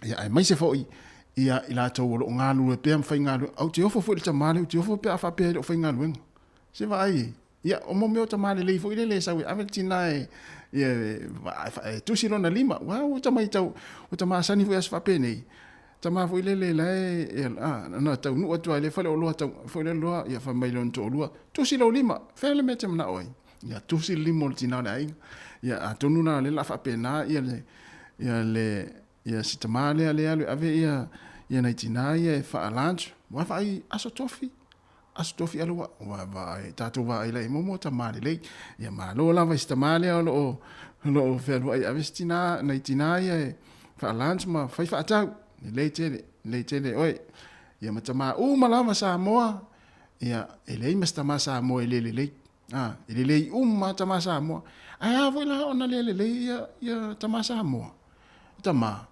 [SPEAKER 1] ia aemaise foi ia i latou o lo o galulue pea ma faigaluega. Ou te ofo foi i le tama lea, ou te ofo pe a faapea e le o faigaluega. Se vaai e. Ia, o mo mea o tama lelei foi lele e sau e ave le tina e, ia, e, e tusi lona lima. Ua, ua tama i tau, ua tama asani foi aso faapenei. Tama foi lele la e, a, na taunuu atu lava i le faleoloa tau, foi lele loa, ia fai mai lona toalua, tusi lou lima, fea le mea e te manao ai? Ia tusi le lima o le tina o le aiga. Ia atonu la lea la faapena ia le, ia le, ia si tama lea lea alu e ave ia, ia nai tina ia e faa-lunch, ua vaai aso tofi, aso tofi alu ua, vaai, tatou vaai la i momo tama lelei. Ia malo lava i si tama lea o lo o, o lo o fealuai e ave si tina, nai tina ia e faa-lunch ma fai faatau. Lelei tele, lelei tele oe. Ia ma tama uma lava Samoa, ia e leai ma se tama Samoa e le lelei. A, e lelei uma tama Samoa. Ae a foi la ona le lelei ia, ia tama Samoa? Tama,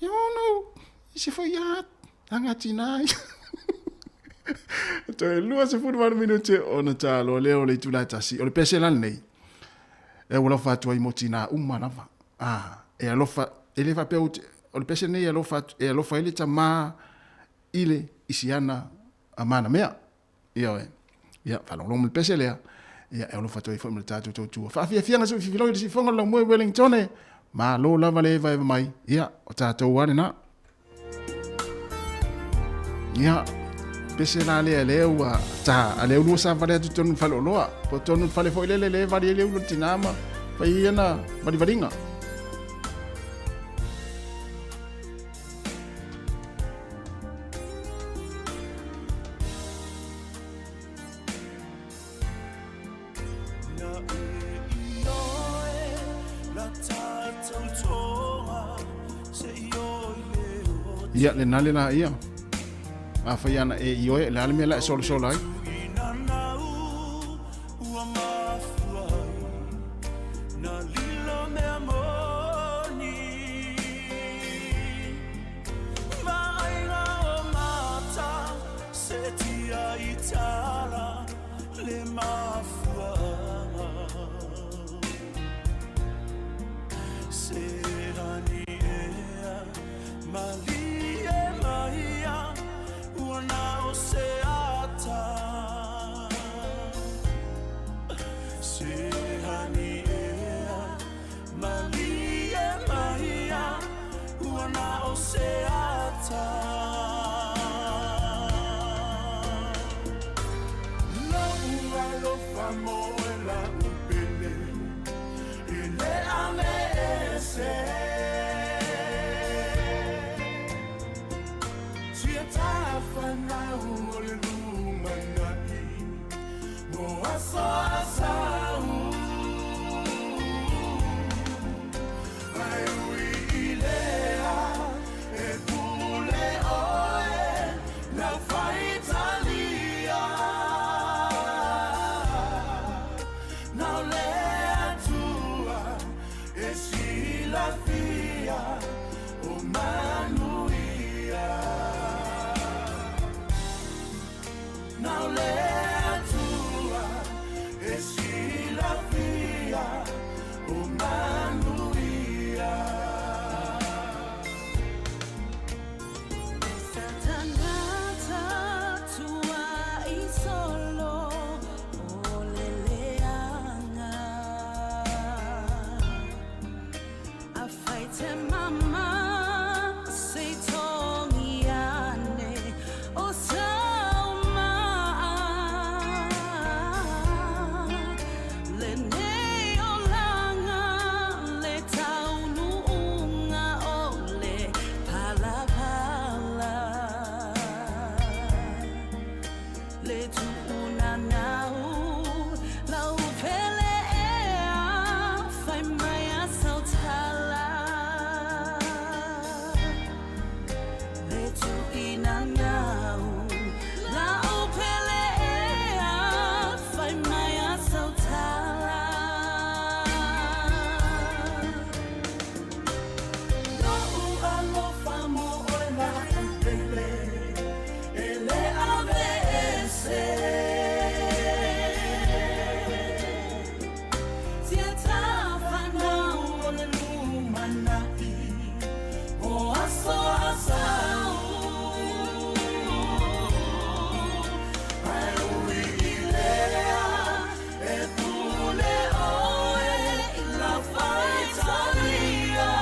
[SPEAKER 1] ia ona i se foi ia aga tina ia. Toe 28 minute ona taloa lea o le itula e tasi. O le pese la lenei, e alofa atu ai mo tina uma lava. A, e alofa, e le faapea o le pese lenei e alofa, e alofa ai le tama i le isiana a manamea. Ioe. Ia, faalogologo ma le pese lea. Ia, e alofa atu ai foi ma le tatou tautua. Faafiafiaga se fifilogi le sifoga o le laumua i Wellingtone. Malo lava le evaeva mai. Ia, o tatou lava lena. Ia, pese la lea lea ua ta, a lea ua savali atu tonu le faleoloa. Po tonu le fale foi lele le vali ai le ulu o le tina ma fai ai ana valivaliga. Ia, lena le la ia. A fai ana e i oe, le a le mea la e solosola ai.
[SPEAKER 6] Tia tafanau o le lumanai mo aso asau. Ae ui i lea e pule oe lau faitalia. Na o le Atua e silafia o manuia. Na o le Atua e silafia o manuia.
[SPEAKER 15] Sa tagata tuai solo o le leaga. Afai te mama se i togi ane o sau maa. Lenei olaga le taunuuga o le palapala. Le tuunanau lau pele ea fai mai a sau tala. Le tuinanau lau pele ea fai mai a sau tala.
[SPEAKER 6] Lo'u alofa mo oe la'u pele e le aveese. Tia tafanau o le lumanai o aso asau. Ae ui i lea e pule oe i lau faitalia.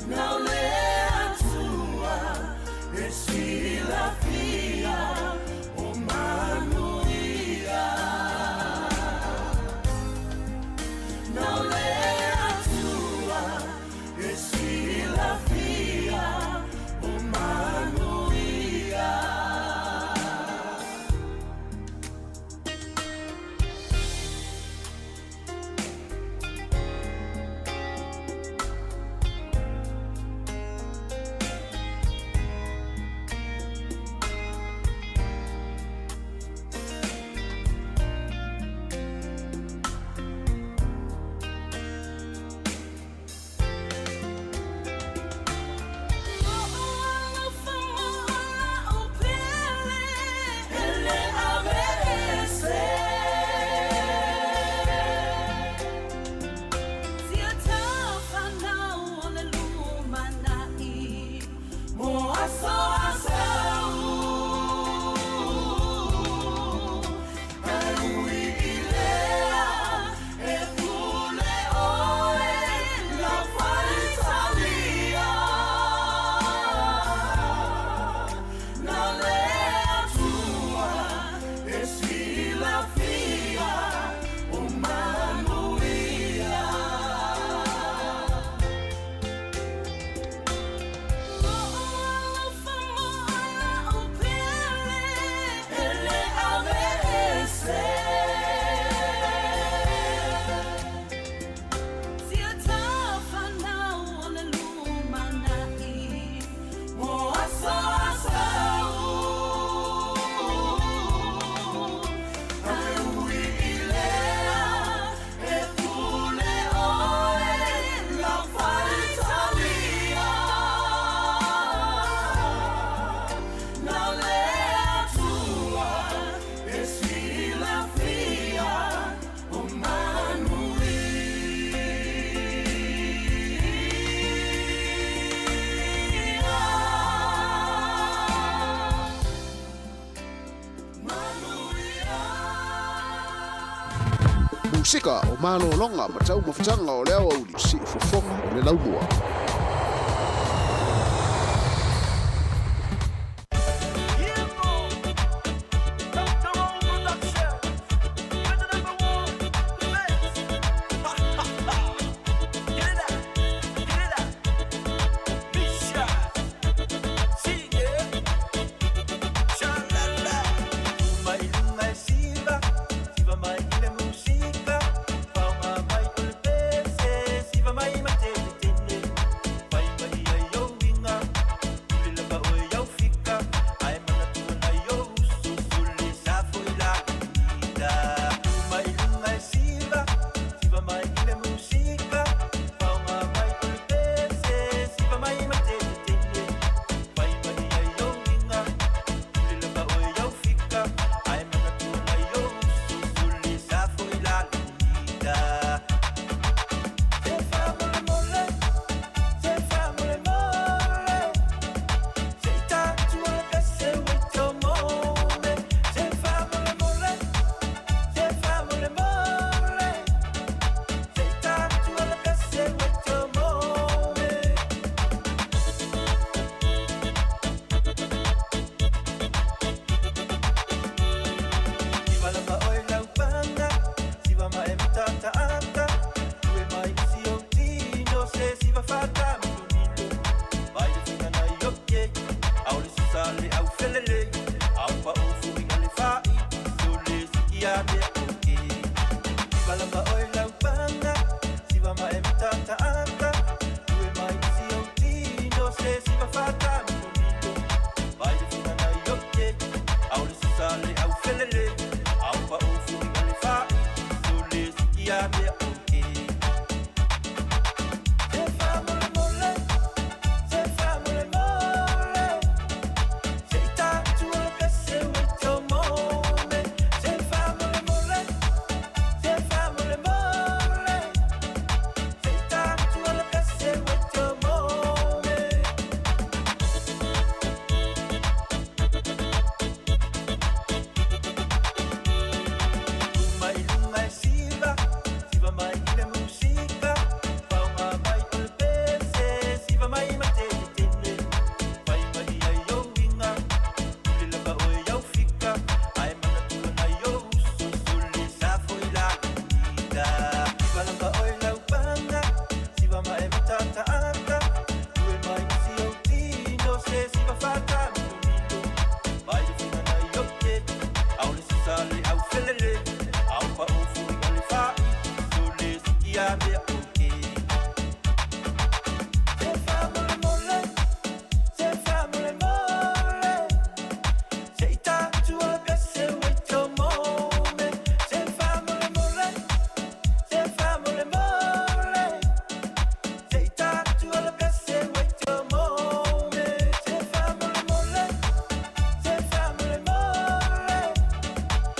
[SPEAKER 6] Na o le Atua e silafia o manuia. Na o le Atua e silafia o manuia.
[SPEAKER 15] Lo'u alofa mo oe la'u pele
[SPEAKER 6] E le aveese.
[SPEAKER 15] Tia tafanau o le lumanai
[SPEAKER 6] Mo aso asau. Ae ui i lea e pule oe lau faitalia. Na o le Atua e silafia o manuia.
[SPEAKER 15] Lo'u alofa mo oe la'u pele
[SPEAKER 6] E le aveese.
[SPEAKER 15] Tia tafanau o le lumanai
[SPEAKER 6] Mo aso asau. Ae ui i lea e pule oe lau faitalia. Na o le Atua e silafia o manuia. Manuia.
[SPEAKER 2] Musika o malologa ma taumafataga o le aoauli siufofoga o le laumua.
[SPEAKER 6] Get it out, Misha.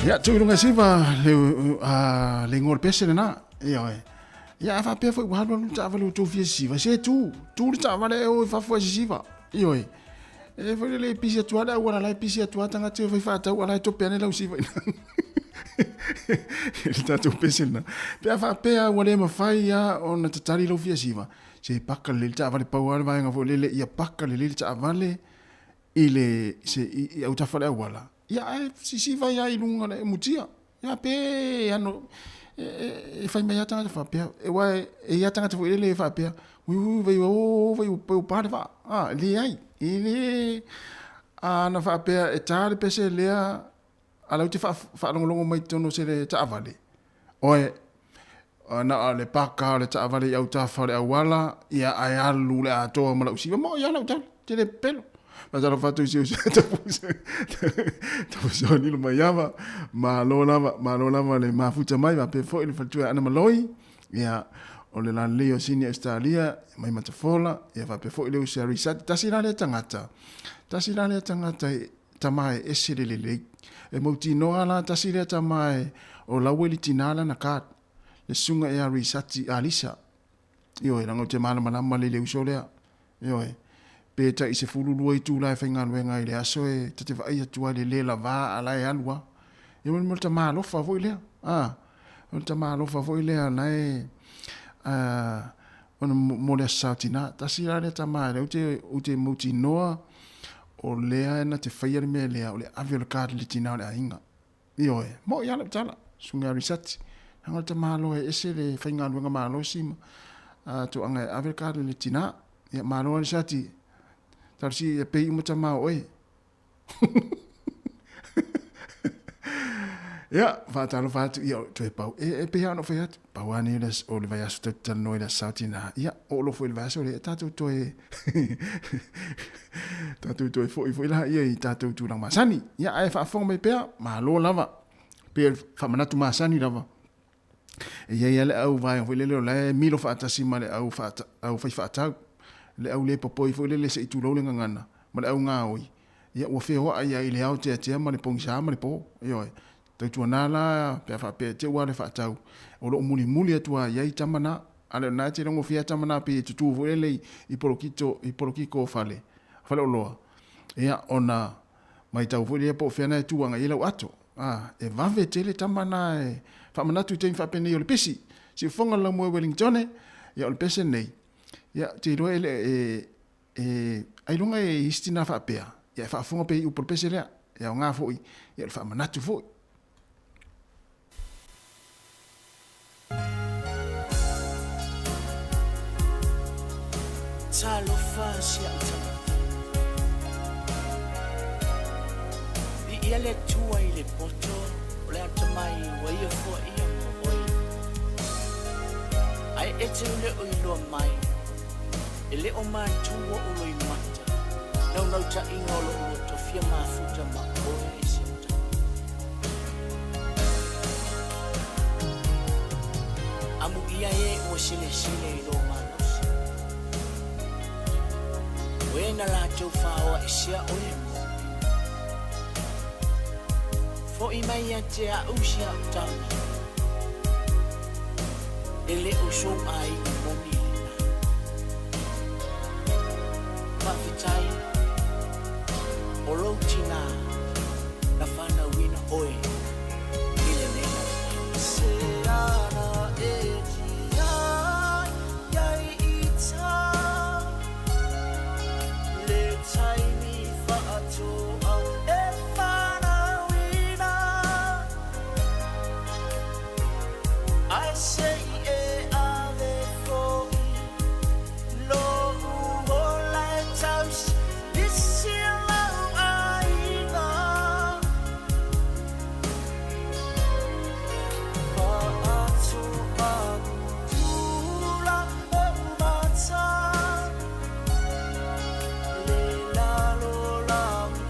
[SPEAKER 1] Ia, tuu i luga i siva le, le igoa o le pese lena. Ioe. Ia, a faapea foi ua alu alu le taavale ua tou fia sisiva, se tu, tu le taavale e o i fafo e sisiva. Ioe. E foi lele e pisi atu lava le auala la e pisi atu lava tagata e fai faatau a la e tope ane lau siva i le tatou pese lena. Pe a faapea ua le mafai lava ona tatali lau fia siva, se paka lelei le taavale pau lava le vaega foi lele ia paka lelei le taavale i le se i autafa o le auala, ia ae sisiva ai lava i luga o le mutia. Ia pe ano e fai mai lava tagata faapea, aua e i ai lava tagata foi lele e faapea, ui ui vai o vai o pa le vaa. A, leai, e le ana faapea e ta le pese lea a lau te faalogologo mai totonu o se le taavale, oe, na o le paka o le taavale i autafa o le auala, ia ae alu le atoa ma lau siva. Mo ia lau tala, te le pelo. Faatalofa atu i si uso Tapuso Nilo Maiava, malo lava, malo lava le mafuta mai, faapea foi le faletua ia Ana Maloi, ia o le lalelei o Sini Australia, mai Matafola, ia faapea foi le uso ia Risati, tasi la lea tagata, tasi la lea tagata e tama e ese le lelei. E mautinoa la tasi lea tama e o laua i le tina lana card, le susuga ia Risati Alisa. Ioe, leaga ou te malamalama lelei i le uso lea. Ioe. Pe tai 12 itula e faigaluega ai i le aso e ta te vaai atu ai i le le lava a la e alu lava. Ia mo le tama alofa foi lea. A, o le tama alofa foi lea la e a, ona mo le Aso Sa o Tina. Tasi la lea tama lea ou te mautinoa o lea na te faia le mea lea o le ave o le card i le tina o le aiga. Ioe, moʻi lava lau tala, Susuga ia Risati. Leaga o le tamaloa e ese le faigaluega malosi ma toaga e ave le card i le tina. Ia, malo lava Risati. Talosia ia pei uma tama o oe. Ia, faatalofa atu, ia, toe pau. E, e pei lava ona ou fai atu, pau lava nei o le vaiaso tatou te talanoa i le Aso Sa o Tina. Ia, oo loa foi i le vaiaso lea, tatou toe tatou toe foi foi la ia i tatou tulaga masani. Ia, ae faafofoga mai pea, malo lava. Pei o le faamanatu masani lava. E i ai lava le au vaega foi lele o la e milo faatasi ma le au, faata, au fai faatau. Le au le popoi foi lele se i tulou le gagana, ma le au gaoi. Ia, ua feoai ai i le aoteatea ma le pogisa ma le po. Ioe. Tautuana la, pe a faapea e te ua le faatau, o lo o mulimuli atu lava i ai tama na. A le o lena e te logofia lava tama na pei e tutū foi lele i polokito, i polokiko o fale, faleoloa. Ia, ona matau foi lea po o fea na e tu agai ai lau ato. A, e vave tele tama na e faamanatu i taimi faapenei o le pesi. Siufofoga le laumua i Wellingtone, ia o le pese lenei, ia, ou te iloa e le, e, E ailoga e isi tina faapea, ia e faafofoga pea i upu o le pese lea, e aoga foi, ia o le faamanatu foi.
[SPEAKER 4] Talofa si a'u tagata. Viia le Atua i le poto o le atamai ua ia foaia mo oe. Ae e te le o iloa mai E le o matu o'u loimata, naunautaiga o lo'u loto fia mafuta ma oe e si au tama. Amuia e ua selesele i lō malosi. O e na latou faaoa esea oe mo oe. Fo'i mai ia te a'u si a'u tama. E le o sou aiga moni lena. Faafetai o lou tinā na whanauina oe i lenei lalolagi. Se ana e tia iai i ta le taimi whaatoa e whanauina. Ae sei e ave foʻi loʻu ola e tausi lisi lau aiga. Faatoa kula ou mata le lalolagi.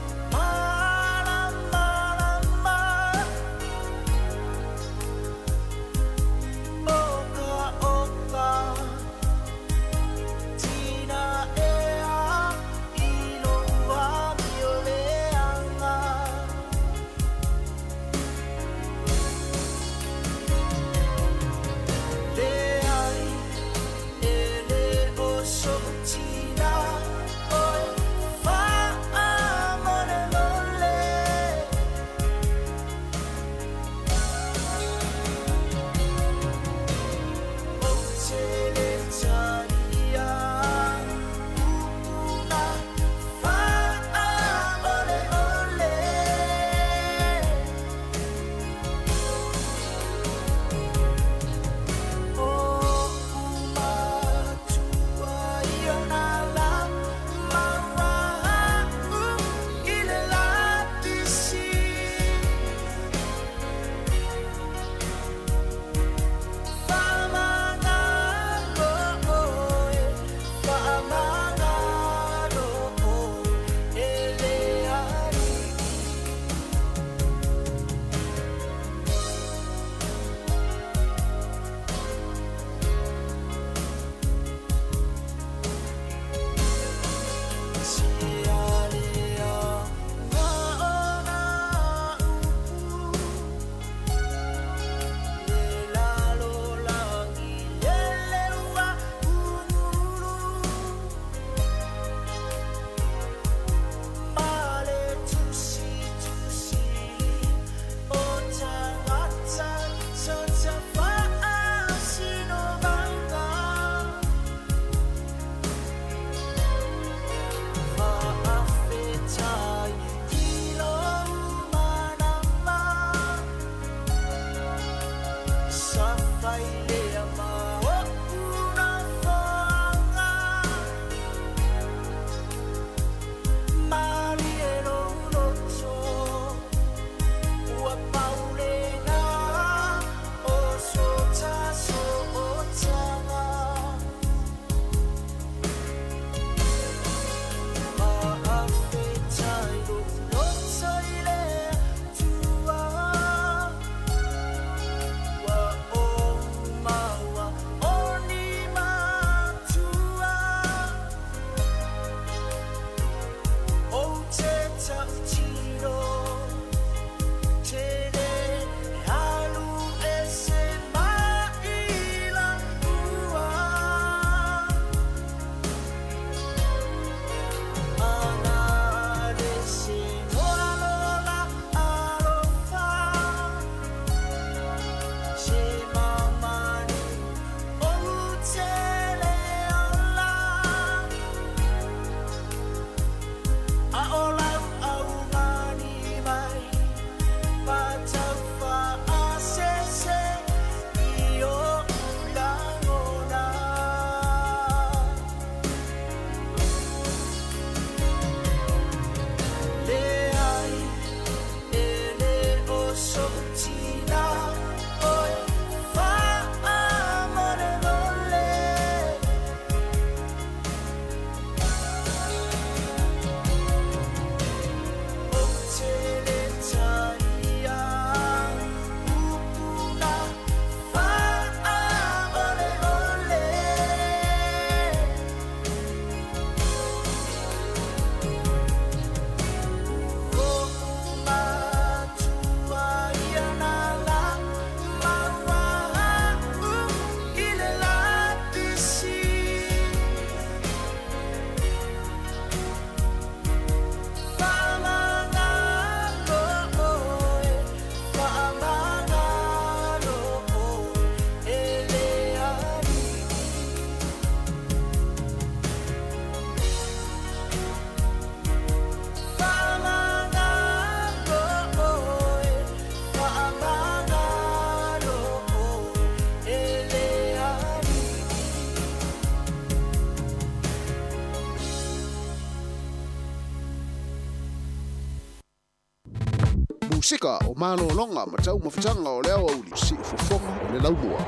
[SPEAKER 2] Pasifika o malologa ma taumafataga o le aoauli siufofoga o le laumua.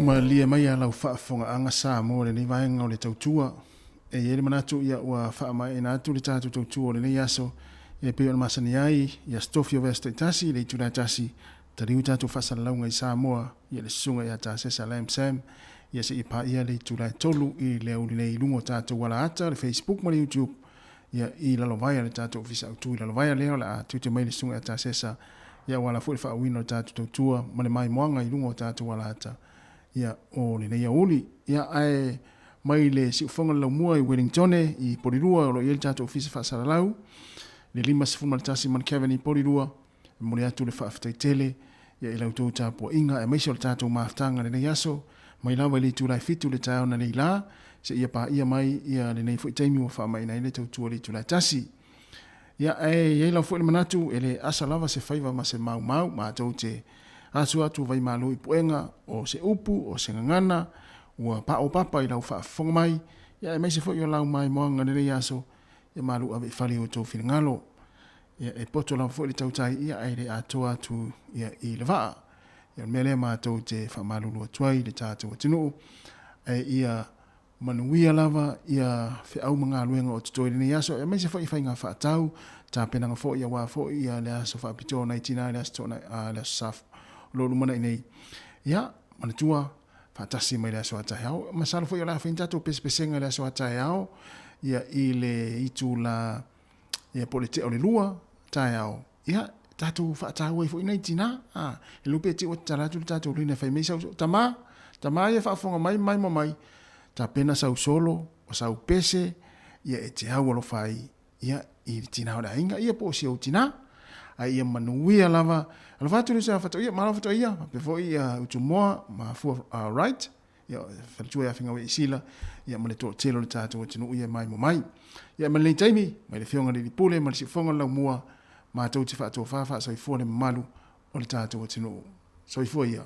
[SPEAKER 1] Malie mai a lau faafofogaaga Samoa i lenei vaega o le tautua. E i ai le manatu ia ua faamaeaina atu le tatou tautua o lenei aso e pei ona masani ai i Aso Tofi o vaiaso taitasi i le itula e tasi, taliu tatou faasalalauga i Samoa ia le Susuga ia Tasesa Lam Sam ia seia paia le itula e tolu i le aoauli nei i luga o tatou alaata, le Facebook ma le YouTube ia i lalovaea le tatou Ofisa Autu i lalovaea lea o le a tiute mai le Susuga ia Tasesa ia aua la foi le faauuina o le tatou tautua ma le maimoaga i luga o tatou alaata ia o lenei aoauli. Ia ae mai le siufofoga o le Laumua i Wellingtone i Polilua o lo o i ai le tatou Ofisa Faasalalau, le 51 Mount i Polilua. E momoli atu le faafetai tele ia i la outou tapuaiga aemaise o le tatou mafutaga i lenei aso, mai lava i le itula e 7 i le taeao nanei la, seia paia mai ia lenei foi taimi ua faamaina ai le tautua i le itula e 1. Ia, ae i ai lava foi le manatu, e le asa lava se faiva ma se maumau, matou te asu atu vaimalo i puega o se upu, o se gagana, ua paopapa i lau faafofoga mai, ia aemaise foi o lau maimoaga i lenei aso, ia malu ave i fale i outou finagalo. Ia, e poto lava foi le tautai, ia, ae le atoa atu ia, i le vaa. Ia, o le mea lea matou te faamalulu atu ai i le tatou atunuu, ae ia manuia lava ia feau ma galuega o totoe i lenei aso, aemaise foi faiga faatau, tapenaga foi aua foi ia le aso faapitoa o nai tina i le aso Toonai, a, le aso Sa o lo o lumanai nei. Ia, manatua, faatasi mai le aso a taeao. Masalo foi o le a fai ni tatou pesepesega i le aso a taeao, ia, i le itula ia po o le tea o le 2 taeao, ia, tatou faataua ai foi nai tina. A, e iloa pe te i ua tatala atu le tatou lina e fai mai sau, tama, tama ia faafofoga mai ma maimoa mai, tapena sau solo, o sau pese, ia e te au alofa ai, ia, i le tina o le aiga, ia po o si ou tina. Ae ia manuia lava. Alofa atu le uso ia Fatoia, malo Fatoia, faapea foi ia Utumoa ma Afua Wright. Ia, faletua ia Fingaue i Sila, ia ma le toatele o le tatou atunuu ia e maimoa mai. Ia ma lenei taimi, mai le Afioga i le Alii Pule ma le Siufofoga o le Laumua, matou te faatofa faasoifua le mamalu o le tatou atunuu. Soifua ia.